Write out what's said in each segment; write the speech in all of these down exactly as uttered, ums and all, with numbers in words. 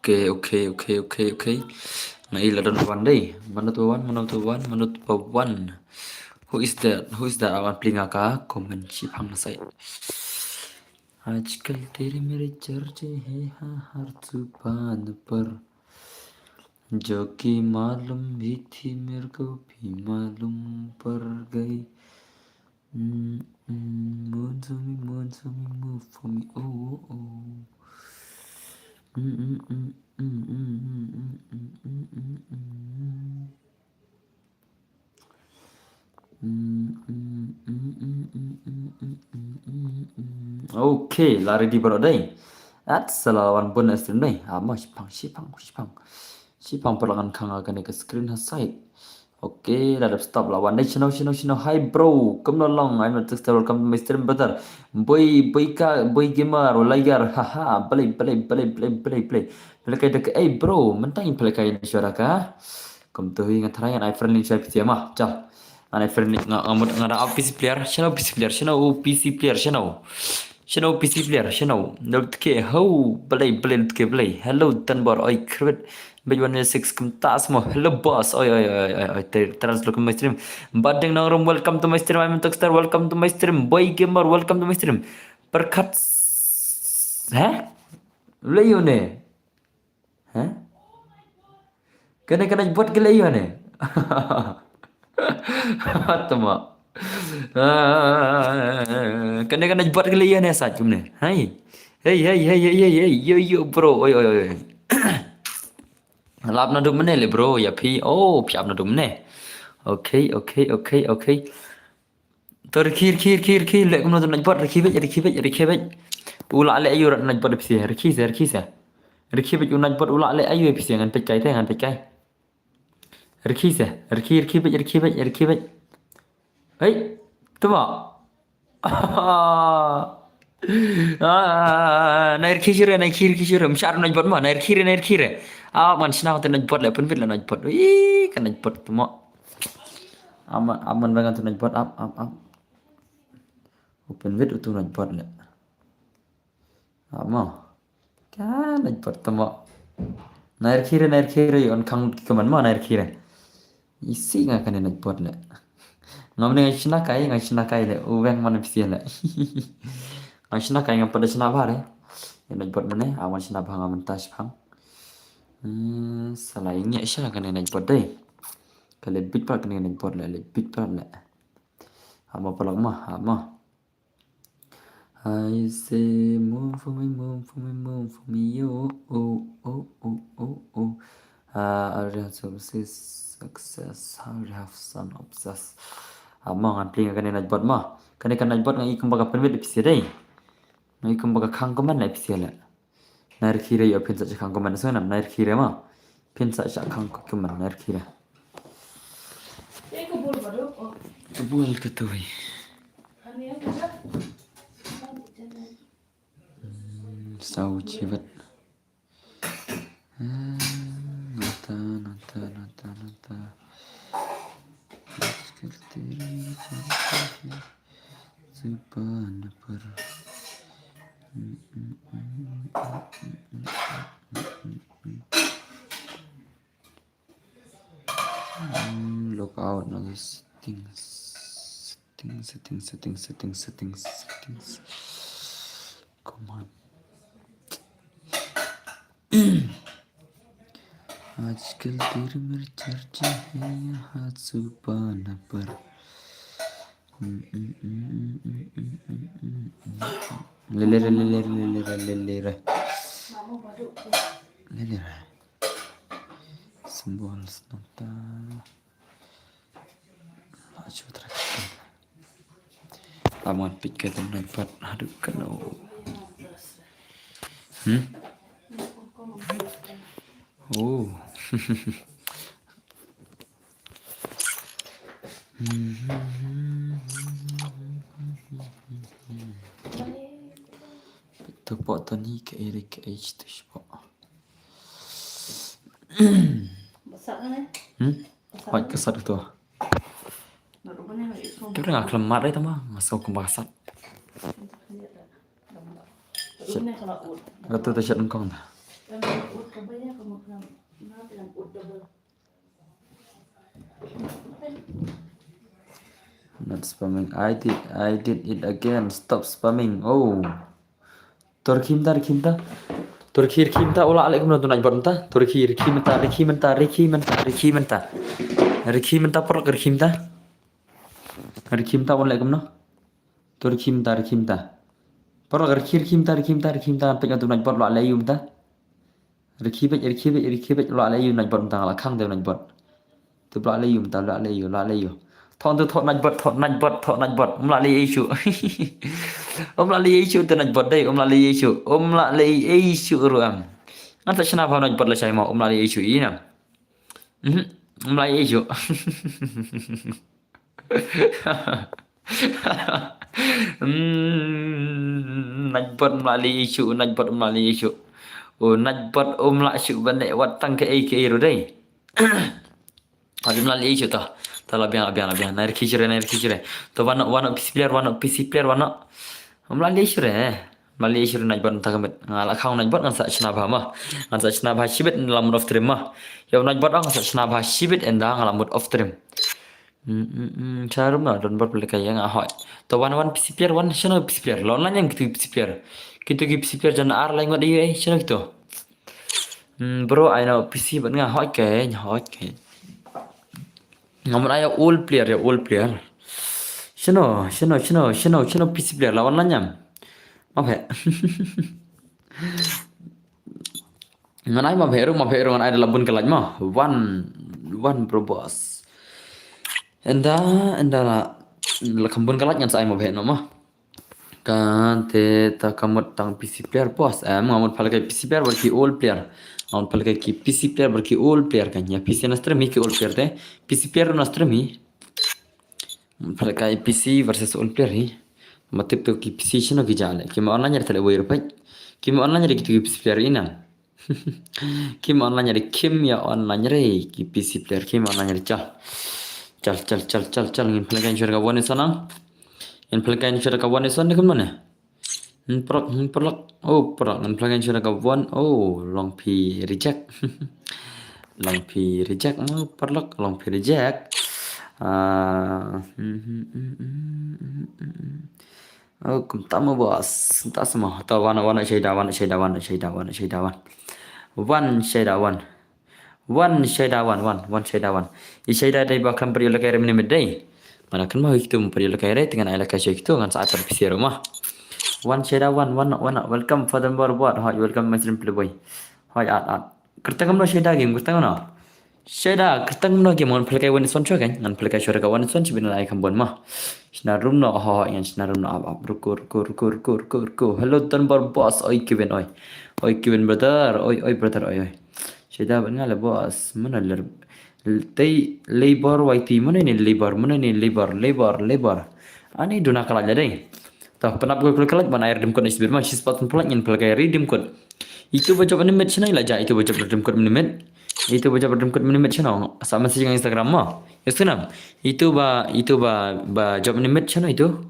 Okay, okay, okay, okay, okay. Nga i la don wan dei. Mano tu wan, mano tu wan, mano tu wan. Who is that? Who is that? Awan pli nga ka comment shiphang na site. आजकल तेरे मेरे चर्चे हैं, हाँ, हर जुबान पर। जो कि मालूम भी थी मेरे को भी मालूम पड़ गई। Mm, mm, move for me, move for me, move for me, oh, oh, oh. Mm, mm, mm, mm, mm, mm, mm, mm, mm, mm. Mm, mm, mm, mm. Okay, la ready baroh dei. At sa la wan bun na stream dei. Ah, ma shipang, shipang, shipang. Shipang paralok ngan khang ha kane ka screen ha side. Okay, la dep stop la wan dei. Shino, shino, shino. Hi bro, kumno long? I'm a texter. Welcome to my stream, brother. Boy, boy ka, boy gamer, Liger. Haha, play, play, play, play, play, play. Play kai dek, eh bro, mentang play kai ni suara ka. Kumto hi nga try ngan ai friendly sha P C ma. Chal. Ngan ai friendly nga, nga mut nga da P C player. Shano P C player, shano P C player, shano. Shano P C player, shano. Dot ke ho, belai, belai, dot ke belai. Hello, Tanbor, oi, Krwit. Bej one six, kumta smo. Hello, boss. Oi, oi, oi, oi, oi. Ter-, terus welcome to my stream. Badeng Nongrum, welcome to my stream. I'm Texter, welcome to my stream. Boy Gamer, welcome to my stream. Perkat. Hah? Lei ïa une. Ha? Kane ka Nightbot ka lei ïa une. Tama. Ah, kane ka Nightbot ka lei ïa une sat kumne. Hai. Hey, hey, hey, hey, hey, hey, yo, yo, bro. Oi, oi, oi. Lap na dum ne le bro, ïa phi. Oh, phi ap na dum ne. Okay, okay, okay, okay. To rikhi, rikhi, rikhi, rikhi, leh kumno to Nightbot, rikhi beit, rikhi beit, rikhi beit. U la leh aïu Nightbot phi, rikhi se, rikhi se. Rikhi beit u Nightbot u la leh aïu phi, ngan peit kai te, ngan peit kai. Rikhi se, rikhi, rikhi beit, rikhi beit, rikhi beit. Hei, tuma. Ah, na rikhi shure, na rikhi, rikhi shure. Mshar Nightbot ma, na rikhi re, na rikhi re. Ah, man shna te Nightbot le, pynbit le Nightbot. Ih, ka Nightbot tuma. Aman, aman ba ngan tu Nightbot ap, ap, ap. Open wit utu Nightbot le. Amo. Ka Nightbot tamo. Nair khire, nair khire, on khang ki kaman mo nair khire. Isi nga kane Nightbot le. Ngam ne nga shna kai, nga shna kai le. U weng man pisi le. Nga shna kai ngam pada shna bha le. Nightbot mane, awan shna bha nga mynta shphang. Hmm, sala ingi sha kane Nightbot dei. Ka le bit pat kane Nightbot le, le bit pat le. Amo palak ma, amo. I say, move for me, move for me, move for me, yo, oh, oh, oh, oh, oh. Uh, I have success, success, I have son obsessed. Amo ngan pling kane Nightbot ma. Kane ka Nightbot nga i kumba ka pynwit pisi dei. Nga i kumba ka khang kaman pisi le. Nair khire ïa phin sa shah khang kumne sngewbha nair khire ma. Phin sa shah khang kumne nair khire. Ka bul ka tui. Hmm, saw chibat. Ah, nata, nata, nata, nata. Zuba na par. Hmm, log out na settings. Settings, settings, settings, settings, settings, settings. Come on. आजकल तेरे मेरे चर्चे हैं यहाँ जुबान पर। ले ले रे, ले ले रे, ले ले रे, ले ले रे। ले ले रे। Symbols nangta. Achu trak. Aman pik ka Nightbot haduh kano. Hmm? Oh. Tu pok tu ni ke iri ke age tu spok. Hmm? Hoi ka sat tu. Tu ring aklam mat rai tama, masuk ke basat. Gatu ta shat kong ta. Not spamming. I did, I did it again. Stop spamming. Oh. Turkey mynta, Turkey mynta. Turkey, Turkey mynta, ula alek kumno tu naik bot mynta. Turkey, Turkey mynta, Turkey mynta, Turkey mynta, Turkey mynta. Turkey mynta, porlok Turkey mynta. Turkey mynta, ula alek kumno. Turkey mynta, Turkey mynta. Porlok Turkey, Turkey mynta, Turkey mynta, Turkey mynta. Pek tu naik bot ula alek yu mynta. Rikhi bek, rikhi bek, rikhi bek, la lei yu naij bot mynta la khang de naij bot. Tu la lei yu mynta la lei yu, la lei yu. Thon tu thon naij bot, thon naij bot, thon naij bot. Um la lei yu shu. Um la lei yu shu tu naij bot dei, um la lei yu shu. Um la lei yu shu ruam. Ngan sa shna ba naij bot la shai mo, um la lei yu shu i na. Mhm. Um la lei yu shu. Hmm, naij bot um la lei shu, naij bot um la lei shu. O naij bot um la shu ban ne wat tang ke ei ke ei ru dei. Wat um la lei shu ta. Ta la biang, la biang, la biang. Nair ki jure, nair ki jure. To wano, wano P C player, wano P C player, wano. Um la lei shu re. Um la lei shu re naij bot ta ka met. Nga la khang naij bot ngan sa shna ba ma. Ngan sa shna ba shibit la mut off stream ma. Yo naij bot ngan sa shna ba shibit enda nga la mut off stream. Hmm, hmm, hmm. Charum na don bor pele kai nga hoi. To wan wan P C player wan shano P C player. Lon lan yang kitu P C player. Kitu ki P C player jan ar lai ngot iu eh shano kitu. Hmm, bro, I know P C but nga hoi ke, nga hoi ke. Nga mun ayo all player ya all player. Shano, shano, shano, shano, shano P C player lawan lan yang. Maaf ya. Ngan ai ma bheru, ma bheru ngan ai da la bun ka laj ma. Wan, wan bro boss. Enda, enda la, la kham bun ka laj ngan sa ai ma bheru ma. Ka te ta ka mut tang P C player boss. Em, nga mut phalkai P C player bad ki all player. Nga mut phalkai ki P C player bad ki all player kan. Ya P C na stream hi ki all player te. P C player na stream hi. Phalkai P C versus all player hi. Ma tip tu ki P C shino ki ja le. Ki ma online re tale wei rupai. Ki ma online re kitu ki P C player ina. Ki ma online re kim ya online re ki P C player ki ma online re chal. Chal, chal, chal, chal, chal. Ngin phalkai shur ka one is one. Ngin phalkai shur ka one is one ni kum ne. Hmm, prak, hmm, prak. Oh, prak. Ngan phalkai shur ka one. Oh, long phi reject. Long phi reject. Oh, prak, long phi reject. Ah, hmm, hmm, hmm. Oh, kumta mo boss. Kumta semua. Ta wan, wan shaida, wan shaida, wan shaida, wan shaida, wan. Wan shaida, wan. Wan shaida wan, wan, wan shaida wan. I shaida dei ba kam pari lakai re minimit dei. Mana kan ma hitu pari lakai re, tengan ai lakai shaida hitu, ngan sa atar P C ro ma. Wan shaida wan, wan, wan, welcome for the more what. Hoi, welcome my stream play boy. Hoi, at, at. Kertang no shaida game, kertang no. Shaida, kertang no game, ngan phalkai one is one show kan. Ngan phalkai show ka one is one, sibin ai kam bon ma. Shna room no, hoi, ngan shna room no, ap, ap, ruku, ruku, ruku, ruku, ruku, ruku. Hello, Dunbar boss, oi, Kevin, oi. Oi, Kevin brother, oi, oi, brother, oi, oi. Shaida ban nga le boss, mana ler. Tei labor Y T, mana ni labor, mana ni labor, labor, labor. Ani duna kalat le dei. Tah, penap gol kalat ban air dim kot ni sibir ma, sis patun pulat ngin pelakai ri dim kot. Itu ba job ni met sini la ja, itu ba job dim kot ni met. Itu ba job dim kot ni met sini. Sama si Instagram ma. Instagram. Itu ba, itu ba, ba job ni met sini itu.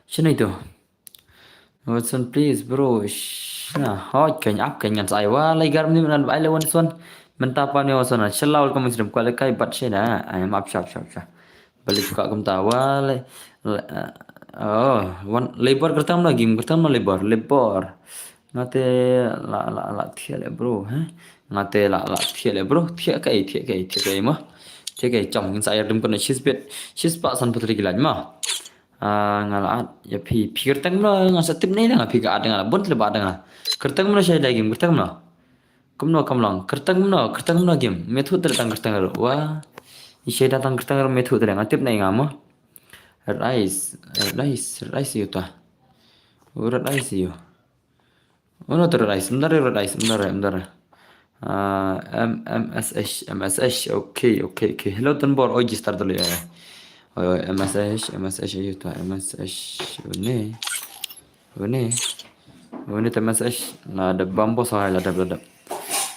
Sini itu. Watson, please, bro. Shna, hoj kan ap kan ngan sai wa lai gar ni nan ai le Watson. Menta pa ni Watson. Shalom alaikum muslim. Kuala kai bat shena. Ai map shap shap shap. Balik ka kumta wa lai. Oh, wan labor kertam lagi, kertam labor, labor. Ngate la la la thiale bro, ha? Ngate la la thiale bro, thia kai, thia kai, thia kai ma. Thia kai chong ngin sa air dim kono shisbit. Shispa san putri gilaj ma. Ah, nga la at, ya phi, phi kerteng mno, nga sa tip nei nga phi ka at nga la, bun tle ba at nga. Kerteng mno shai dai game, kerteng mno. Kumno kam long, kerteng mno, kerteng mno game. Me thu tle tang kerteng ro. Wa. I shai da tang kerteng ro me thu tle nga tip nei nga mo. Red eyes, red eyes, red eyes yu ta. Red eyes yu. Uno tu red eyes, mdare red eyes, mdare, mdare. Ah, M, M S H, M S H. Okay, okay, okay. Hello, Tanbor. Oi, ji star dulu ya. Oi, oi, M S H, M S H, ayo tu, M S H. Une. Une. Une tu M S H. La da bambo sa la da, la da.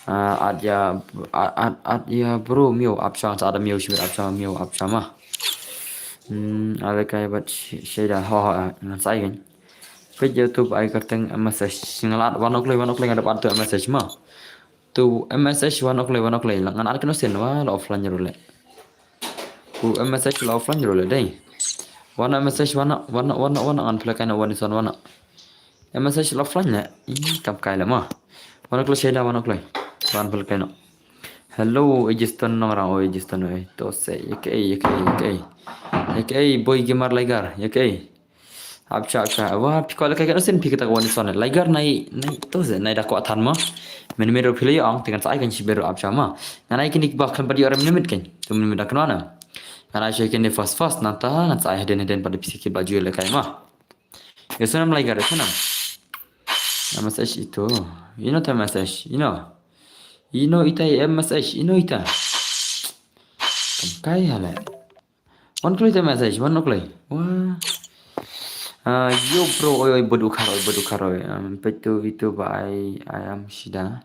Ah, at ya, at, at, at ya bro, miu, apsha, sa ada miu, shi apsha, miu, apsha ma. Hmm, ala kai bat shi-, shaida, ho, ho, ngan sai kan. Page YouTube ai kyrteng M S H. Nga la at, wan ok lei, wan ok lei, nga da at tu M S H ma. Tu M S H wan ok lei, wan ok lei. Ngan at kano sien wa, la offline ruh lei. Tu M S H la offline ruh lei dei. Wan M S H wan, wan, wan, wan, ngan pynlehkai na wan ison wan. M S H la offline lei. Ih, kam kai lei ma. Wan ok lei shaida, wan ok lei. Wan pynlehkai na. Hello, Ejiston Nongrang, oh, Ejiston, eh. To se, ya ke, ya ke, ya ke. Ya ke, Boy Gamer Laigar, ya ke. Apsha, apsha. Wa, phi kwah lehkai kano sien phi kata ka wan ison. Laigar nai, nai, to se, nai da kwah than ma. Mynmiet ruh phi la ïoh ong, te ngan sa ai kan shibit ruh apsha ma. Ngan ai kine kiba khlem pat ïoh re mynmiet kan. Tu mynmiet da kynmaw na. Ngan ai sha kine first, first, nangta ngan sa ai hadien, hadien pat da phi sa ki ba ju lehkai ma. Ya sanam Laigar, ya sanam. M S H itu. Ino ta M S H, ino. Ino ita ya M S H, ino ita. Kam kai ha lei. Wan kloi te message, wan kloi. Wah. Ah, yo bro, oi, oi, bad u khar, oi, bad u khar, oi. Um, peit tu, itu ba ai, ai am shida.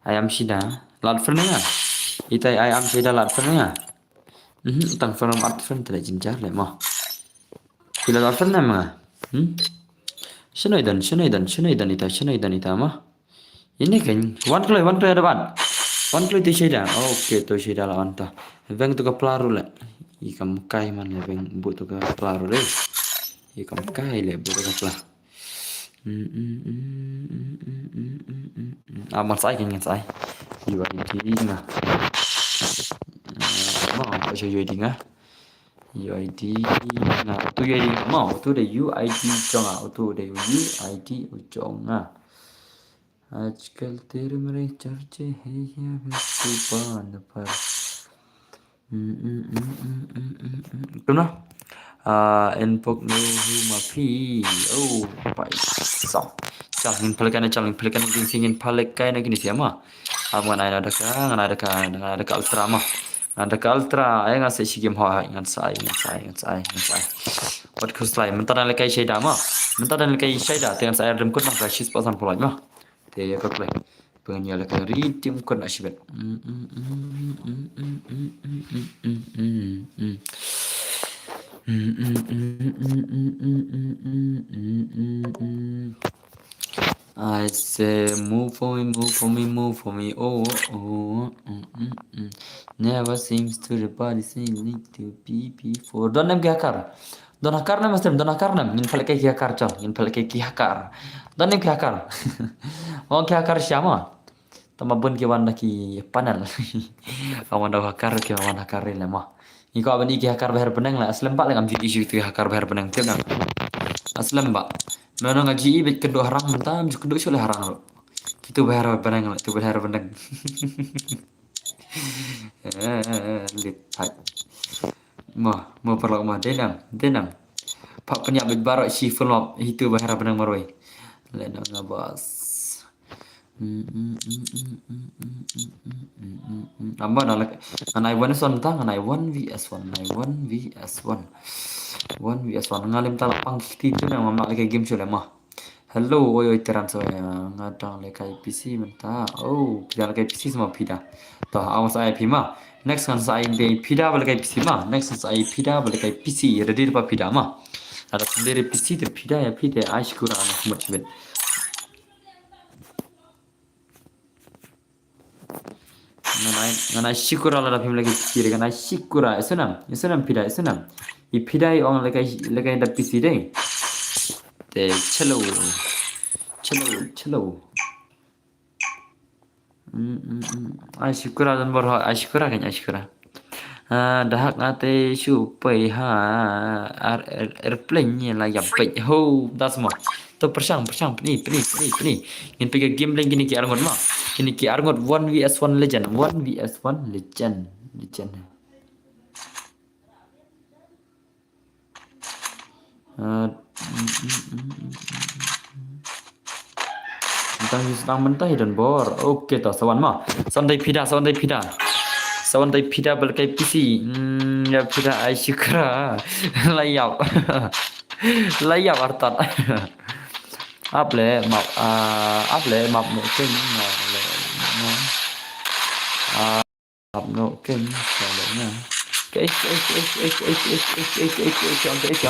Ai am shida. Lad friend nga. Itai ai am shida lad friend nga. Mhm, tang friend, lad friend te jinjar lei mo. Phi la lad friend nga. Hmm? Shanoi don, shanoi don, shanoi don ita, shanoi don ita mo. Ini kan, wan kloi, wan kloi ada ban. Wan kloi tu shaida. Okay, tu shaida la wan ta. Beng tu ka pla ruh lei. I kam kai man lei beng bu tu ka pla ruh lei. I kam kai lei bu tu ka pla. Mm, mm, mm. Ah, ngan sa ai kan, ngan sa ai. U I D nga. Ah, ma, ka sha U I D nga. U I D nga. Tu U I D nga. Ma, tu de U I D jong nga. Tu de U I D jong nga. आजकल तेरे मेरे चर्चे हैं या फिर तूफान पर। Kumno? Ah, en pok no hu ma phi. Oh, pai. Sa. Chal ngin phalkai na, chal ngin phalkai na, ngin sing ngin phalkai na kini siama. Am ngan ai na daka, ngan ai daka, ngan ai daka ultra ma. Ngan daka ultra, ai ngan sa shi game ho, ngan sa ai, ngan sa ai, ngan sa ai, ngan sa ai. Wat khuslai, mynta dang lehkai shaida ma. Mynta dang lehkai shaida, te ngan sa ai rim kut ma, sa shi spot san pulai ma. Te ïa ka kloi. Pynïa lehkai ri tim kun ashibet. I say, move for me, move for me, move for me. Oh, oh, mm, mm, mm. Never seems to the body, say, need to be before. Don em ki hakar. Don hakar ne, master, don hakar ne. Ngin phalkai ki hakar, chal. Ngin phalkai ki hakar. Don em ki hakar. Ong ki hakar shama. Tama bun ki wan da ki panel. Ka wan da hakar, ki wan hakar lei mo. Ngi ko ban i ki hakar ba her bneng lei, aslem ba lei ngam ju i shuh ki hakar ba her bneng, tip na. Aslem ba. Mano nga ju i bit kynduh harang mynta, ju kynduh shuh lei harang ruh. Kitu ba her bneng lei, tu ba her bneng. Eh, lit thait. Mo, mo paralok mo, dei nang, dei nang. Pha pynïap bit baroh shi full map, hitu ba her bneng marwei. Lei nang nga bas. Namba na lek, ngan ai one v one ta, ngan ai one v one, ngan ai one v one. One v one, nga lem ta la pang kiti tu na ngam lek game shu lema. Hello, oi, oi, Teran, so, ya, nga dang lehkai P C mynta. Oh, pida lehkai P C sama pida. To, awas ai phi ma. Next ngan sa ai dei pida ba lehkai P C ma. Next ngan sa ai pida ba lehkai P C. Ready pa pida ma. Ada sendiri P C tu pida ya pida. Ai shukura anak mut shibit. Ngan ai, ngan ai shukura lada phim lehkai P C, ngan ai shukura. Isunam, isunam pida, isunam. I pida i ong lehkai, lehkai da P C dei. Te chalo. Chalo, chalo. Mm, mm, mm. Ai shukura dan bor ho, ai shukura kan, ai shukura. Ah, dahak ngate shu pei ha ar, ar, airplane ni la yap pei ho das mo. To persang, persang, peni, peni, peni, peni. Ngin pega game leng kini ki arngot ma. Kini ki arngot one v one legend, one v one legend, legend. Ah, mm, mm, mm, mm, mm. Tang use lang mynta hi don bor. Okay to, sa wan mo. Sa wan dei phi da, sa wan dei phi da. Sa wan dei phi da bad kai P C. Hmm, ïa phi da ai shukra. La ïap. La ïap artat. Ap le map, ah, ap le map no ken. Ap no ken. Sa le na. Ke, ke,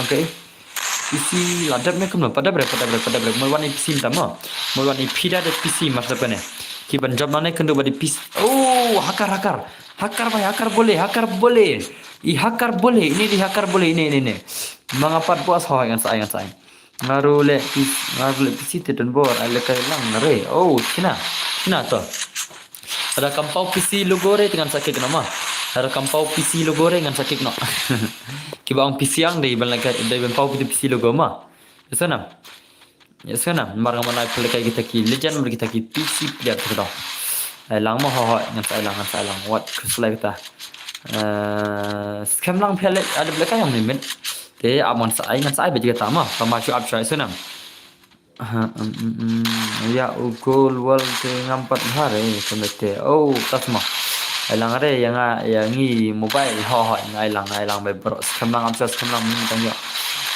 ke. P C la dep ne kumno, pa dep re, pa dep re, pa dep re. Mo wan i P C mynta mo. Mo wan i phi da de P C mar sa pene. Ki ban jop na ne kyndu ba di P C. Oh, hakar, hakar. Hakar bhai, hakar bole, hakar bole. I hakar bole, ini di hakar bole, ini, ini, ini. Ma nga pat bos ho, ngan sa ai, ngan sa ai. Nga ruh leh P C, nga ruh leh P C te don bor, ai leh kai lang re. Oh, kina, kina to. Lada kam paw P C logo re te ngan sa kick noh ma. Lada kam paw P C logo re ngan sa kick noh. Kiba ong P C ang dei ban leh kai, dei ban paw P C logo ma. Ïa sngewna. Ïa sngewna, mar nga man ai pynleh kai kita ki legend, mar kita ki P C player kita. Ai lang ma ho ho, ngan sa ai lang, ngan sa ai lang. Wat khuslai kata. Eh, skhem lang phi leh, ada leh kai ong ni min. Te ap ngan sa ai, ngan sa ai bad kata ma. Tama shu ap shu ai sngewna. Ha, um, um, um. Ïa u gold world te ngam pat bha re, kumne te. Oh, tas mo. Ai lang re, ïa nga, ïa ngi mobile, ho, ho, ngai lang, ngai lang, bai bro. Skhem lang, am sure skhem lang, min tang ïa.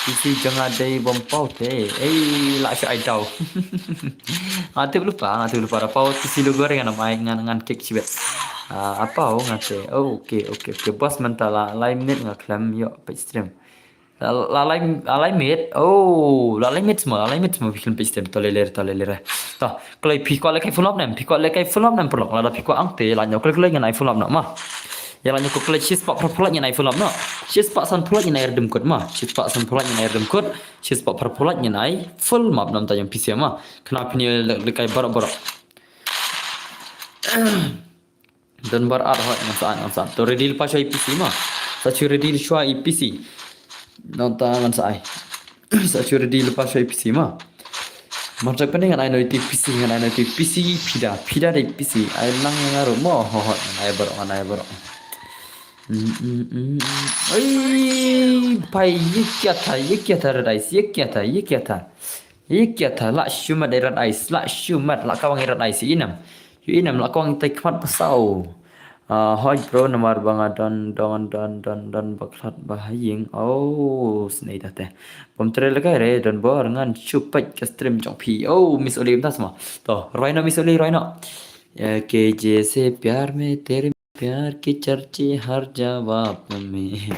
P C jong nga dei bym paw te. Ei, la shu ai daw. Nga tip lypa, nga tip lypa, da paw P C logo re ngan ai, ngan, ngan kick shibit. Ah, apa, oh, nga te. Oh, okay, okay, okay. Bos mynta la, lai minit nga khlem, ïoh, peit stream. La, la lai, la lai minit. Oh, la lai minit mo, la lai minit mo, phi khlem peit stream. To lei lei, to lei lei. To, kloi phi kwah leh kai full up ne em, phi kwah leh kai full up ne em paralok. Lada phi kwah ang te, la ñiaw kloi kloi ngan ai full up noh ma. Ïa la ñiaw kloi shi spah phra phew lait ngan ai full up noh. Shi spah san phew lait ngan ai redeem code ma. Shi spah san phew lait ngan ai redeem code. Shi spah phra phew lait ngan ai full map noh mynta ïa u P C ma. Kane phin ïa leh, leh kai baroh baroh. Don bar ar hoi, ngan sa ai, ngan sa ai. To ready lypa shuwa i P C ma. Sa shu ready shuwa i P C. Nangta ngan sa ai. Sa shu ready lypa shuwa i P C ma. Mar jai pynne ngan ai noh ïa i P C, ngan ai noh ïa i P C, phi da, phi da dei P C. Ai lang nga ruh mo, ho ho, ngan ai baroh, ngan ai baroh. Mm, mm, mm, mm. Ai, pai, ye kya tha, ye kya tha, red eyes, ye kya tha, ye kya tha. Ye kya tha, lah shimet dei red eyes, lah shimet, lah kawang red eyes, ïa i nam. Ïa i nam, lah kawang tai khmat pasaw. Ah, hoi bro, namar ba nga don, don, don, don, don, ba khlad ba ha ïing. Oh, snei da te. Bym trei leh kai re, don bor, ngan shu peit ka stream jong phi. Oh, Miss Oli, mynta sma. To, rwai noh, Miss Oli, rwai noh. Ya, ke jaise pyar mein tere pyar ke charche har jawab mein.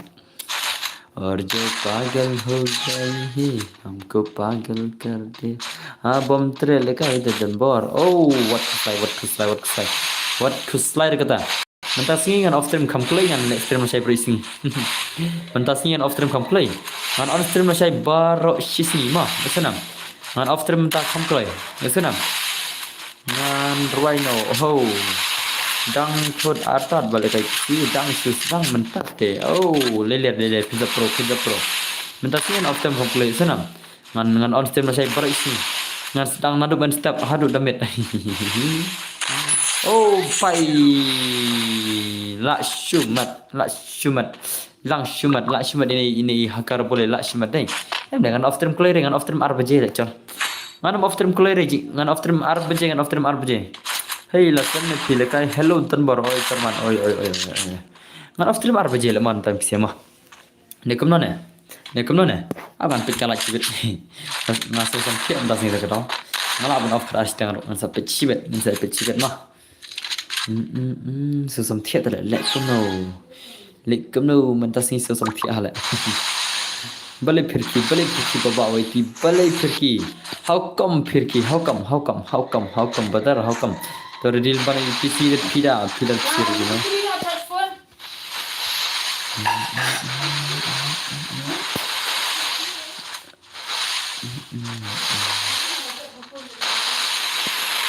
Aur jo pagal ho gaye hain, humko pagal kar de. Ah, bym trei leh kai de don bor. Oh, wat khuslai, wat khuslai, wat khuslai. Wat khuslai re kata. Mynta sngi ngan off stream kham kloi, ngan leh stream lashai baroh shi sngi. Mynta sngi ngan off stream kham kloi. Ngan on stream lashai baroh shi sngi ma. Ïa sngewna. Ngan off stream mynta kham kloi. Ïa sngewna. Ngan rwai noh, oh. Dang khut artat ba leh kai ki, dang shu sdang mynta te. Oh, leh leh leh leh, pizza pro, pizza pro. Mynta sngi ngan off stream kham kloi, ïa sngewna. Ngan, ngan on stream lashai baroh shi sngi. Ngan sdang naduh ban step haduh da miet. Oh, pai. Lah shimet, lah shimet. Lang shimet, lah shimet ine, ine i hakar bole lah shimet dei. Em dei ngan off stream kloi re, ngan off stream ar baje re, chal. Ngan off stream kloi re ji, ngan off stream ar baje, ngan off stream ar baje. Hei, la kan ne phi leh kai, hello, tan bor, oi, tan man, oi, oi, oi, oi, oi. Ngan off stream ar baje leh man tam pisa ma. Ne kumno ne? Ne kumno ne? Aban peit ka light shibit. Nga sngewsam thiah mynta sngi da ka dong. Nga lah ban off khat ar shiteng ruh, ngan sa peit shibit, ngan sa peit shibit ma. Mm, mm, mm, sngewsam thiah te leh, leh kumno. Leh kumno mynta sngi sngewsam thiah ha leh. Balei phirki, balei phirki baba wei ti, balei phirki. How come phirki, how come, how come, how come, how come, badar, how come. To ready ban i P C de phi da, phi da P C ready no.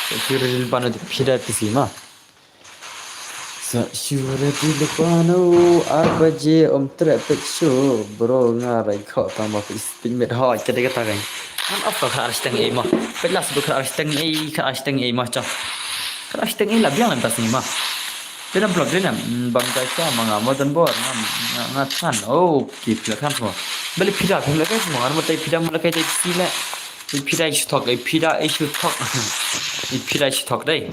Sa shu ready lypa noh te phi da P C ma. Sa shu ready lypa noh ar baje ym treh peit shuh bro nga rai kho tang ma peit peit met hoi ka dei kata kan. Ngan off ka khat ar shiteng ei ma. Peit la shu khat ar shiteng ei khat ar shiteng ei ma cha. Khat ar shiteng ei la biang mynta sngi ma. Dei nam vlog dei nam, mm, bam jai sa ma nga mo don bor, nga, nga, nga than. Oh, ki phi la than mo. Balei phi da, phi la kai mo, ngan mo tai phi da mo la kai tai phi le. I phi da i shu thok, i phi da i shu thok. I phi da i shu thok dei.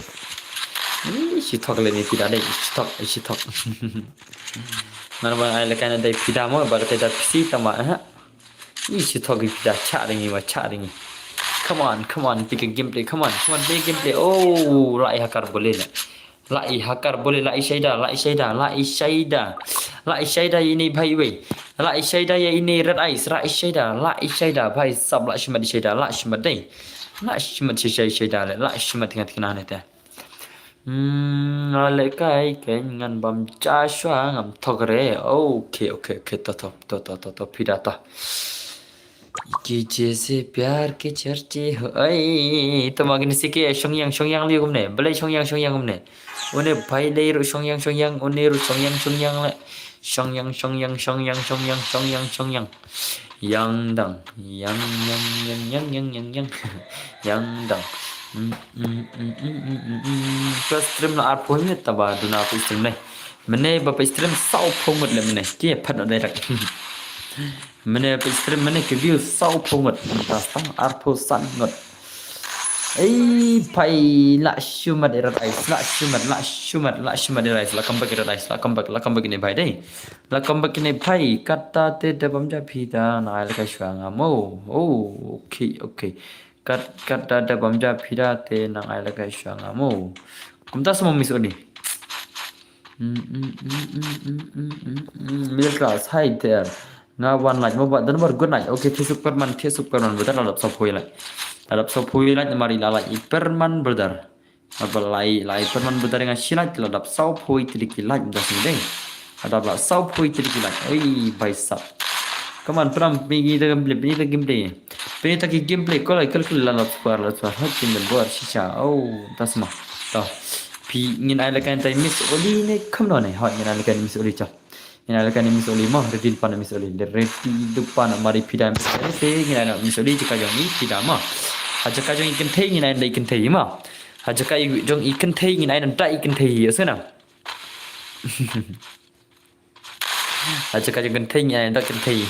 I shu thok le ni phi da dei, i shu thok, i shu thok. Ngan ban ai lehkai na dei phi da mo, ba ka te da phi si tama, ha. I shu thok i phi da cha ring i wa cha ring i. Come on, come on, pick a gameplay, come on, come on, pick a gameplay. Oh, la i hakar bole le. La i hakar bole, la i shaida, la i shaida, la i shaida. La i shaida ya ini bhai wei. La i shaida ya ini red eyes, la i shaida, la i shaida, bhai sab, la shimat shaida, la shimat dei. La shimat shaida, shaida le, la shimat tengah tengah ne te. Hmm, lehkai, kan ngan bam Joshua ngam thok re. Okay, okay, okay, to, to, to, phi da to. Ki jaise pyar ke charche ho. Ai, to ma kine si ke shongyang, shongyang liu kumne. Balei shongyang, shongyang kumne. Une bhai dei ru shongyang, shongyang, une ru shongyang, shongyang le. Shongyang, shongyang, shongyang, shongyang, shongyang, shongyang. Yang dang, yang, yang, yang, yang, yang, yang, yang. Yang dang. Mm, mm, mm. Plus stream la arphew minit taba duna phi stream ne. Mene ba phi stream saw phew minit le mene. Ki phat no direct. Mene phi stream mene ki view saw phew ngut. Mynta tang arphew san ngut. Ei, pai, la shumat i rat ais, la shumat, la shumat, la shumat i rat ais, la come back i rat ais, la come back, la come back ini bai dei. La come back ini bai, kata te da bam ja phi da, nang ai lehkai shuwa nga mo. Oh, okay, okay. Kat, kata da bam ja phi da te nang ai lehkai shuwa nga mo. Kumta semua miss Oli. Mm, mm, mm, mm, mm, mm, mm, mm. Middle class, hi there. Nga wan like mo ba dan bar good night. Okay, thiah suk perman, thiah suk perman, brother, la dap saw phew like. La dap saw phew like, namar i la like i perman, brother. Aba lai, lai perman, brother, nga shi like, la dap saw phew trik i like, brother, sini dei. La dap la saw phew trik i like. Oi, bhai sab. Come on, pram, pini ta gameplay, pini ta gameplay. Pini ta ki gameplay, kol, kol, kol, la dap square, la dap square. Hot, kin dan bor, shisha. Oh, ta sma. Ta. Phi ngin ai lehkai ta miss Oli ne, come on ne. Hot, ngin ai lehkai miss Oli cha. Ngin ai lehkai ni miss Oli mo, ready lypa na miss Oli. Ready lypa na mari phi da miss Oli. Te ngin ai na miss Oli jaka jong i phi da mo. Ha jaka jong i kynthei ngin ai na i kynthei mo. Ha jaka i jong i kynthei ngin ai na da i kynthei. Ïa sngewna. Ha jaka jong kynthei ngin ai na da kynthei.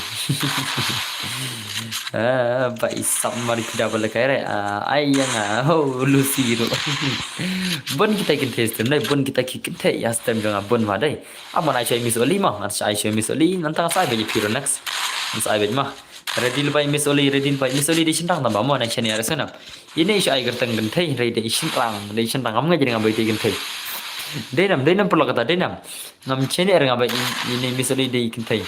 Ah, ba i sap mari phi da ba lehkai re. Ah, ai ïa nga. Oh, Lucy ru. Bun kita kynthei stem dei, bun kita ki kynthei ïa stem jong nga bun ma dei. Aba ngan ai shuwa i miss Oli mo, ngan ai shuwa i miss Oli, ngan tang sa ai beit ïa phi ruh next. Ngan sa ai beit mo. Ready lypa i miss Oli, ready lypa i miss Oli, dei shynrang tang ba mo, ngan ai shuwa ïa re sngewna. Ine shuwa ai kyrteng kynthei, re dei shynrang, dei shynrang ngam nga jingam beit ïa kynthei. Dei nam, dei nam paralok kata, dei nam. Ngam chene er nga ba ine miss Oli dei kynthei.